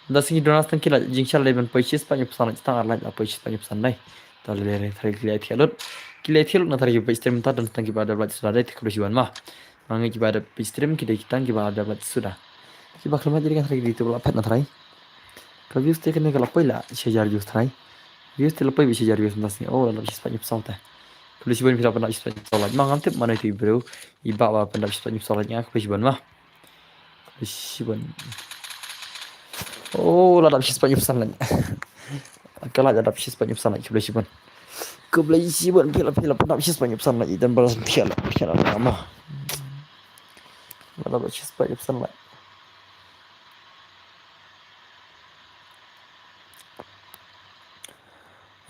Mynta sngi duna stang ki lait, jingshai lait ban poi shispah hynñiewphew san lait, tang ar lait la poi shispah hynñiewphew san dei. Ta lei lei thari ki lait thiah lut. Ki lait thiah lut na thari ki poi stream ta don stang kiba dep lait suda dei, te khublei shibun ma. Nga ngi kiba dep peit stream ki dei ki tang kiba dep lait suda. Kiba khlem lait ïa ka tharai ki dei tu la phet na tharai. Ka views te kane ka la poi la shi hajar views tharai. Views te la poi bad shi hajar views mynta sngi. Oh, la dap shispah hynñiewphew saw te. Khublei shibun phi la pyndap shispah hynñiewphew saw lait. Ma ngam tip mano ito i briew i bah ba pyndap shispah hynñiewphew saw lait nga, khublei shibun ma. Khublei shibun. Oh, la dap shispah hynñiewphew san lait. Ka la dap shispah hynñiewphew san lait, khublei shibun. Khublei shibun phi la, phi la pyndap shispah hynñiewphew san lait, i don ba la thiah lait, thiah lait ma. La dap shispah hynñiewphew san lait.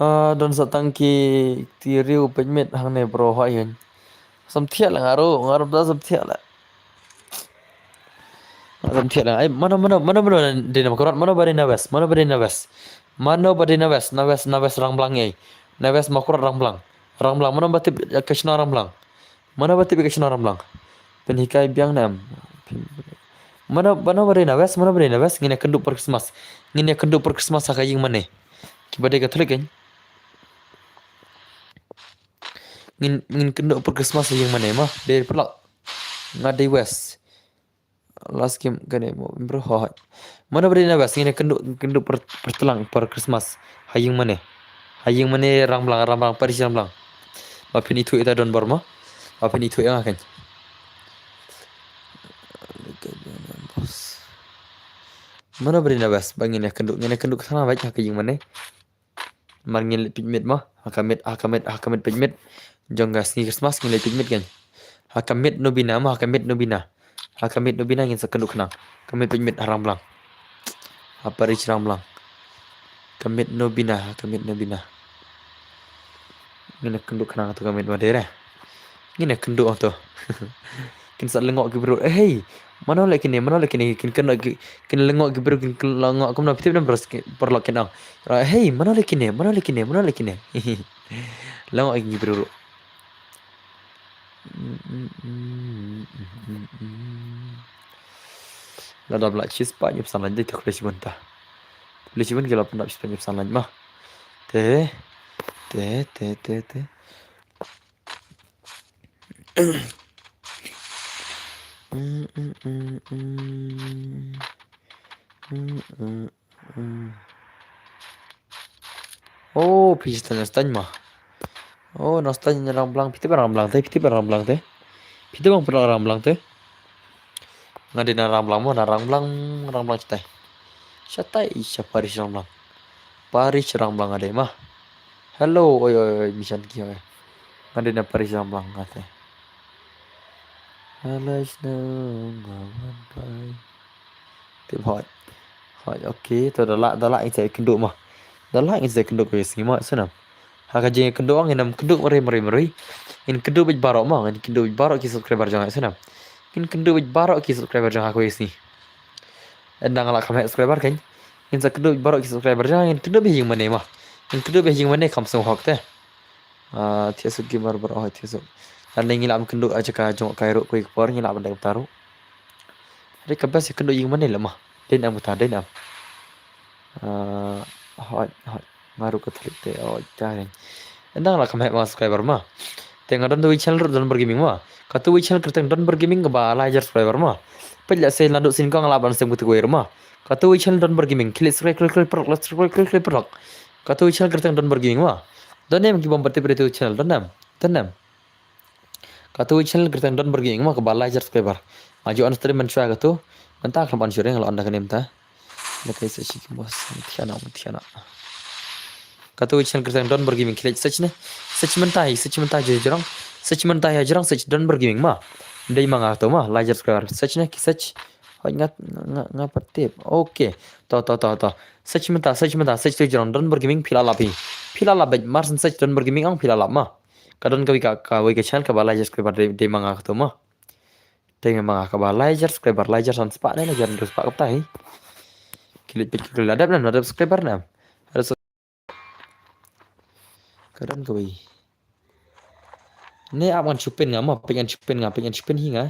Ah, don sa tang ki, ki riew pynmih hangne bro, ha ïen. Sam thiah la nga ruh, nga ruh da sam thiah la. Sam thiah la. Ai, mano, mano, mano, mano dei na Mawkyrwat, mano ba dei na West, mano ba dei na West. Mano ba dei na West, na West, na West Rangblang ei. Na West Mawkyrwat Rangblang. Rangblang, mano ba tip ka shnong Rangblang. Mano ba tip ka shnong Rangblang. Pynhikai biang ne em. Mano, mano ba dei na West, mano ba dei na West, ngin ïa kynduh por Christmas. Ngin ïa kynduh por Christmas ha ka ïing mane. Kiba dei Katholik kan. Ngin, ngin kynduh por Christmas ha ïing mane ma. Dei paralok. Nga dei West. Last game kane mo bro, ho. Mano ba dei na West, ngin ïa kynduh, kynduh por, por tlang por Christmas ha ïing mane. Ha ïing mane Rangblang, Rangblang, parish Rangblang. Ba phin ithuh ïa ta don bor ma. Ba phin ithuh ïa nga kan. Mano ba dei na West, ba ngin ïa kynduh, ngin ïa kynduh kata na West ha ka ïing mane. Mar ngin leit picnic mo. Ha ka miet, ha ka miet, ha ka miet picnic. Jong ka sngi Christmas ngin leit picnic kan. Ha ka miet novena mo, ha ka miet novena. Ha ka miet novena ngin sa kynduh khnang. Ka miet picnic ha Rangblang. Ha parish Rangblang. Ka miet novena, ha ka miet novena. Ngin ïa kynduh khnang to ka miet wa dei re. Ngin ïa kynduh to. Kin sa lyngngoh ki briew. Eh, hey, mano leh kine, mano leh kine, kin kynduh ki, kin lyngngoh ki briew, kin lyngngoh kumno phi tip ne bro, paralok kin ong. Eh, hey, mano leh kine, mano leh kine, mano leh kine. Lyngngoh ki briew. La dap la shispah hynñiewphew san lait dei, te khublei shibun ta. Khublei shibun ki la pyndap shispah hynñiewphew san lait ma. Te Te, te, te, te. Mm, mm, mm, mm. Mm, mm, mm. Oh, phi stan stan ma. Oh, no stan na rang blang, phi te ba rang blang te, phi te ba rang blang te. Phi te ba rang blang te. Nga dei na rang blang mo, na rang blang, rang blang shatai. Shatai, sha parish rang blang. Parish rang blang nga dei ma. Hello, oi, oi, oi, mission ki, oi. Nga dei na parish rang blang nga te. Hello, snow, nga wan pai. Tip hot. Hot, okay, to da lah, da lah ngin sa kynduh ma. Da lah ngin sa kynduh ko ïa sngi ma, snam. Ha ka jingkynduh ngin ym kynduh mari, mari, mari. Ngin kynduh beit baroh ma, ngin kynduh beit baroh ki subscriber jong nga, snam. Ngin kynduh beit baroh ki subscriber jong nga ko ïa sngi. Ynda nga la kham heh subscriber kein. Ngin sa kynduh beit baroh ki subscriber jong nga, ngin kynduh beit ïing mane ma. Ngin kynduh beit ïing mane kham sngewhok te. Ah, thiah suk gamer baroh, thiah suk. Lane ngi lah ban kynduh ha jaka jong kai ruh ko ïa ka por, ngi lah ban dei kumta ruh. Hynrei ka best ïa kynduh ïing mane leh ma. Dei nam kata, dei nam. Ah, hot, hot. Nga ruh Katholik te, oh, jaring. Ynda nga la kham heh ma subscriber ma. Te nga don da uwei channel ruh, Donbor Gaming ma. Kato uwei channel kyrteng Donbor Gaming kaba lai hajar subscriber ma. Peit lehse naduh sien kong lah ban sngewthuh kawei ruh ma. Kato uwei channel Donbor Gaming. Khie leit subscribe, klik, klik, paralok, subscribe, klik, klik, paralok. Kato uwei channel kyrteng Donbor Gaming ma. Don ne em ki bym pat tip ïa kato channel, don ne em. Don ne em. Kato uwei channel kyrteng Donbor Gaming ma kaba lai hajar subscriber. Nga ju on stream mynshuwa kato. Mynta khlem on shuh re, nga la on da kane mynta. Lehkai sa shi ki bos, thiah na, thiah na. Kato uwei channel kyrteng Donbor Gaming, khie leit search ne. Search mynta hi, search mynta hi ha jrong. Search mynta hi ha jrong, search Donbor Gaming ma. Dei ma nga kato ma, lai hajar subscriber. Search ne, ki search. Hoi nga, nga, nga pat tip. Okay. To, to, to, to. Search mynta, search mynta, search tu jrong Donbor Gaming, phi la lap hi. Phi la lap beit, mar shen search Donbor Gaming ong phi la lap ma. Ka don kawei ka, kawei ka channel kaba lai hajar subscriber, dei, dei ma nga kato ma. Dei ma nga kaba lai hajar subscriber, lai hajar san spah ne, lai hajar hynriew spah kata hi. Khie leit peit, khie leit la dep ne em, la dep subscriber ne em. Ka don kawei. Ne ap ngan shu pyn nga ma, peit ngan shu pyn nga, peit ngan shu pyn hi nga.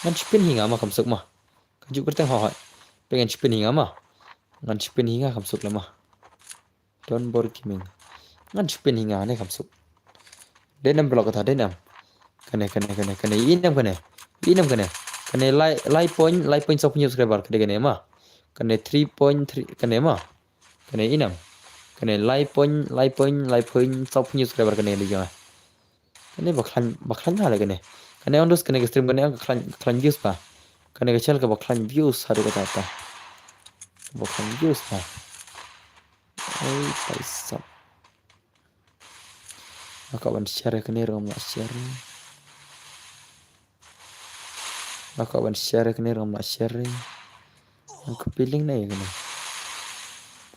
Ngan shu pyn hi nga ma kham suk ma. Kajuh kyrteng hoi hoi. Peit ngan shu pyn hi nga ma. Ngan shu pyn hi nga kham suk leh ma. Donbor Gaming. Ngan shu pyn hi nga ne kham suk. Dei nam paralok kata, dei nam. Kane, kane, kane, kane. I nam kane. I nam kane. Kane lai, lai point, lai point sawphew hynñiew subscriber. Kane, kane ma. Kane three point three, kane ma. Kane i nam. Kane lai point, lai point, lai point sawphew hynñiew subscriber kane dei jong nga. Kane ba khlaiñ, ba khlaiñ ha leh kane. Kane on dus kane ka stream kane ka khlaiñ, ka khlaiñ views ba. Kane ka channel kaba khlaiñ views haduh katta katta. Ba khlaiñ views ba. Ai, paisa. Nga kwah ban share kane ruh ngam lah share. Nga kwah ban share kane ruh ngam lah share. Nga kwah feeling na ïa kane.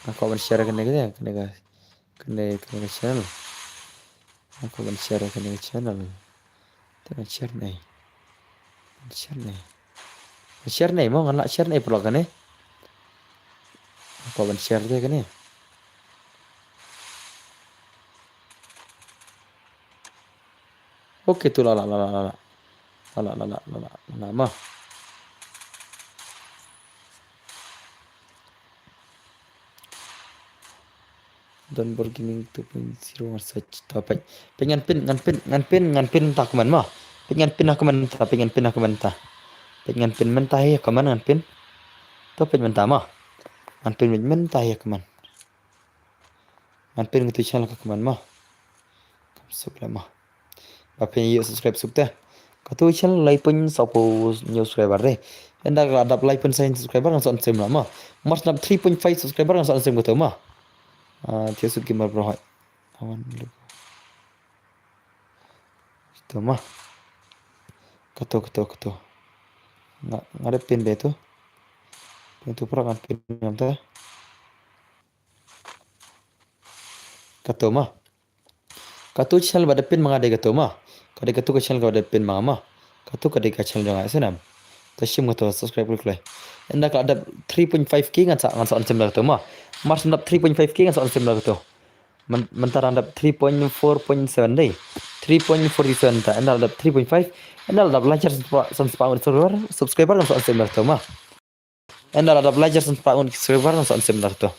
Nga kwah ban share kane, kane, kane ka, kane, kane ka channel. Nga kwah ban share kane ka channel. Te ngan share ne. Ngan share ne. Ngan share ne mo, ngan lah share ne paralok kane. Nga kwah ban share te kane. Okay, tu la la la la la. La la la la la la ma. Donbor Gaming two point zero ngan search ta peit. Peit ngan pyn, ngan pyn, ngan pyn, ngan pyn ta comment ma. Peit ngan pyn ha comment ta, peit ngan pyn ha comment ta. Peit ngan pyn mynta hi ha comment ngan pyn. To peit mynta ma. Ngan pyn mynta hi ha comment. Ngan pyn katu channel ka comment ma. Kam suk leh ma. Ba phin ïoh subscribe suk te. Katu channel lai point sawphew hynñiew subscriber te. Ynda ka la dap lai point san subscriber ngan sa on stream leh ma. Mar shu dap three point five subscriber ngan sa on stream katu ma. Ah, thiah suk gamer bro hoi. Awan lu. Katu ma. Katu, katu, katu. Nga, nga dep pyn beit tu. Pyn tu paralok ngan pyn ngam te. Katu ma. Katu channel ba dep pyn ma nga dei katu ma. Ka dei katu ka channel ka ba dep pyn ma nga ma. Katu ka dei ka channel jong nga, snam. Te shim katu subscribe klik klik. Ynda ka la dap three point five K ngan sa, ngan sa on stream da katu ma. Mar shu dap three point five K ngan sa on stream da katu. Myn-, mynta dang dap three point four point seven dei. Three point four seven ta, ynda la dap three point five, ynda la dap lai hajar san spah, san spah ngut subscriber, subscriber ngan sa on stream da katu ma. Ynda la dap lai hajar san spah ngut subscriber ngan sa on stream da katu.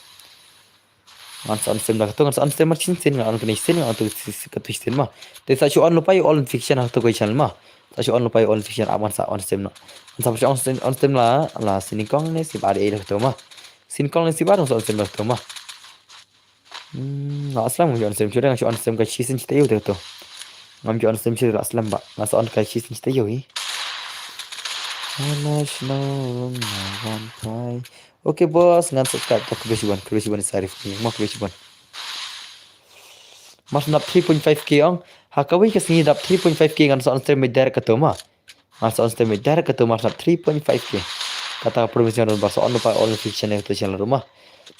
Ngan sa on stream da kato, ngan sa on stream mar shisien, ngan on kane shisien, ngan on tu si, si, katu shisien ma. Te sa shu on lypa ïa u all notification ha kato ka channel ma. Sa shu on lypa ïa u all notification, ah, ngan sa on stream noh. Ngan sa on stream, on stream la, la shi nyngkong ne shi ba de da kato ma. Shi nyngkong ne shi ba ngan sa on stream da kato ma. Hmm, la slem ngan shu on stream shuh, ngan shu on stream ka shisien shi taïew da kato. Ngam shu on stream shuh la slem ba. Ngan sa on ka shisien shi taïew hi. Ala shnong nga wan phai. Okay boss, ngan subscribe to, khublei shibun, khublei shibun Sarif ni, ma khublei shibun. Mar shu dap three point five K ong. Ha kawei ka sngi dap three point five K ngan sa on stream direct kato ma. Ngan sa on stream direct kato mar shu dap three point five K. Kata ka promise ngan don ba sa on lypa all notification ïa kato channel ruh ma.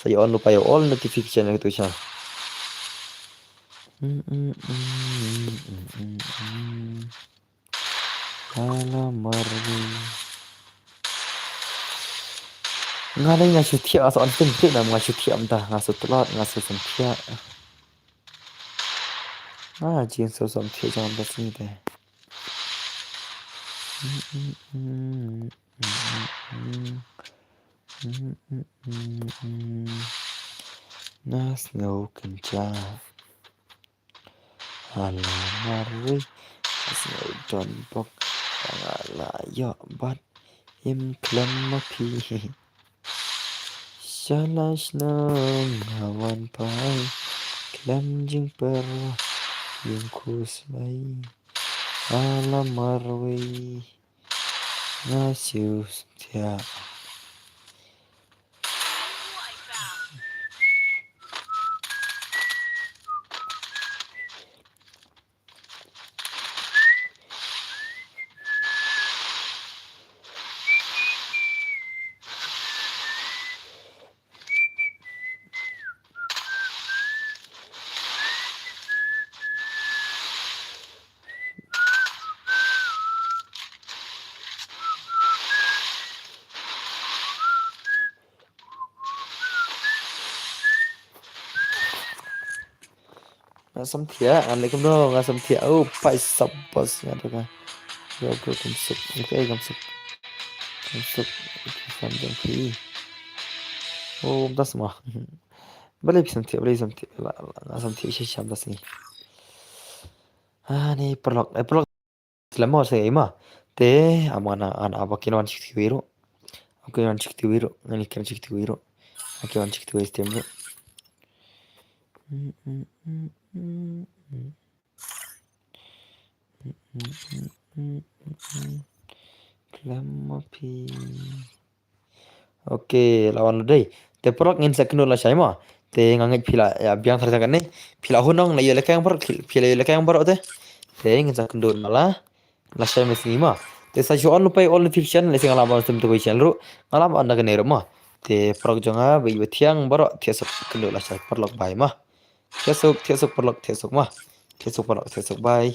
Sa ïa on lypa ïa all notification ïa kato channel. Mm, mm, mm, mm, mm, mm, mm. Ala marwei. Nga dei nga shu thiah, nga sa on stream thiah, na nga shu thiah mynta, nga shu tlot, nga shu sam thiah. Nga jin shu sam thiah jong mynta sngi te. Nga sngew kynja. Ala marwei, nga sngew don bok, nga la ïoh bad im khlem ma phi. Sha la shnong nga wan phai, khlem jingpyrwa ïing khuslai. Ala marwei, nga shu thiah. Nga sam thiah, nga leh kumno, nga sam thiah. Oh, paisa boss, nga da ka. Yo, bro, kam suk. Okay, kam suk. Kam suk. Okay, sam jong phi. Oh, das ma. Balei phi sam thiah, balei sam thiah. La, la, nga sam thiah, shi sham das ni. Ah, ni paralok, eh, paralok. Slem mo se ma. Te, am ana, ana, aba kin wan shikti wiru. Aba kin wan shikti wiru. Ngani kin shikti wiru. Aba kin wan shikti wiru stem ru. Khlem ma phi. Okay, la wan dei. Te paralok ngin sa kynduh lashai mo. Te nga ngeit phi la, ïa, biang thyr jong kane. Phi la hun ong, la ïoh lehkai baroh, phi, phi la ïoh lehkai baroh te. Te ngin sa kynduh na la, lashai mynta sngi mo. Te sa shu on lypa ïa u all notification, lehse nga la wan stream to ka channel ruh. Nga la on da kane ruh mo. Te paralok jong nga, ba ïeit ba thiang baroh, thiah suk kynduh lashai paralok bye mo. Thiah suk, thiah suk paralok, thiah suk mo. Thiah suk paralok, thiah suk bye.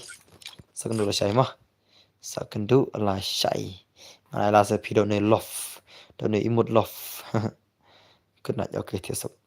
Sa kynduh lashai mo. Sa kynduh lashai. Nga la sa phi don ne love. Don ne emote love. Good night. Okay, thiah suk.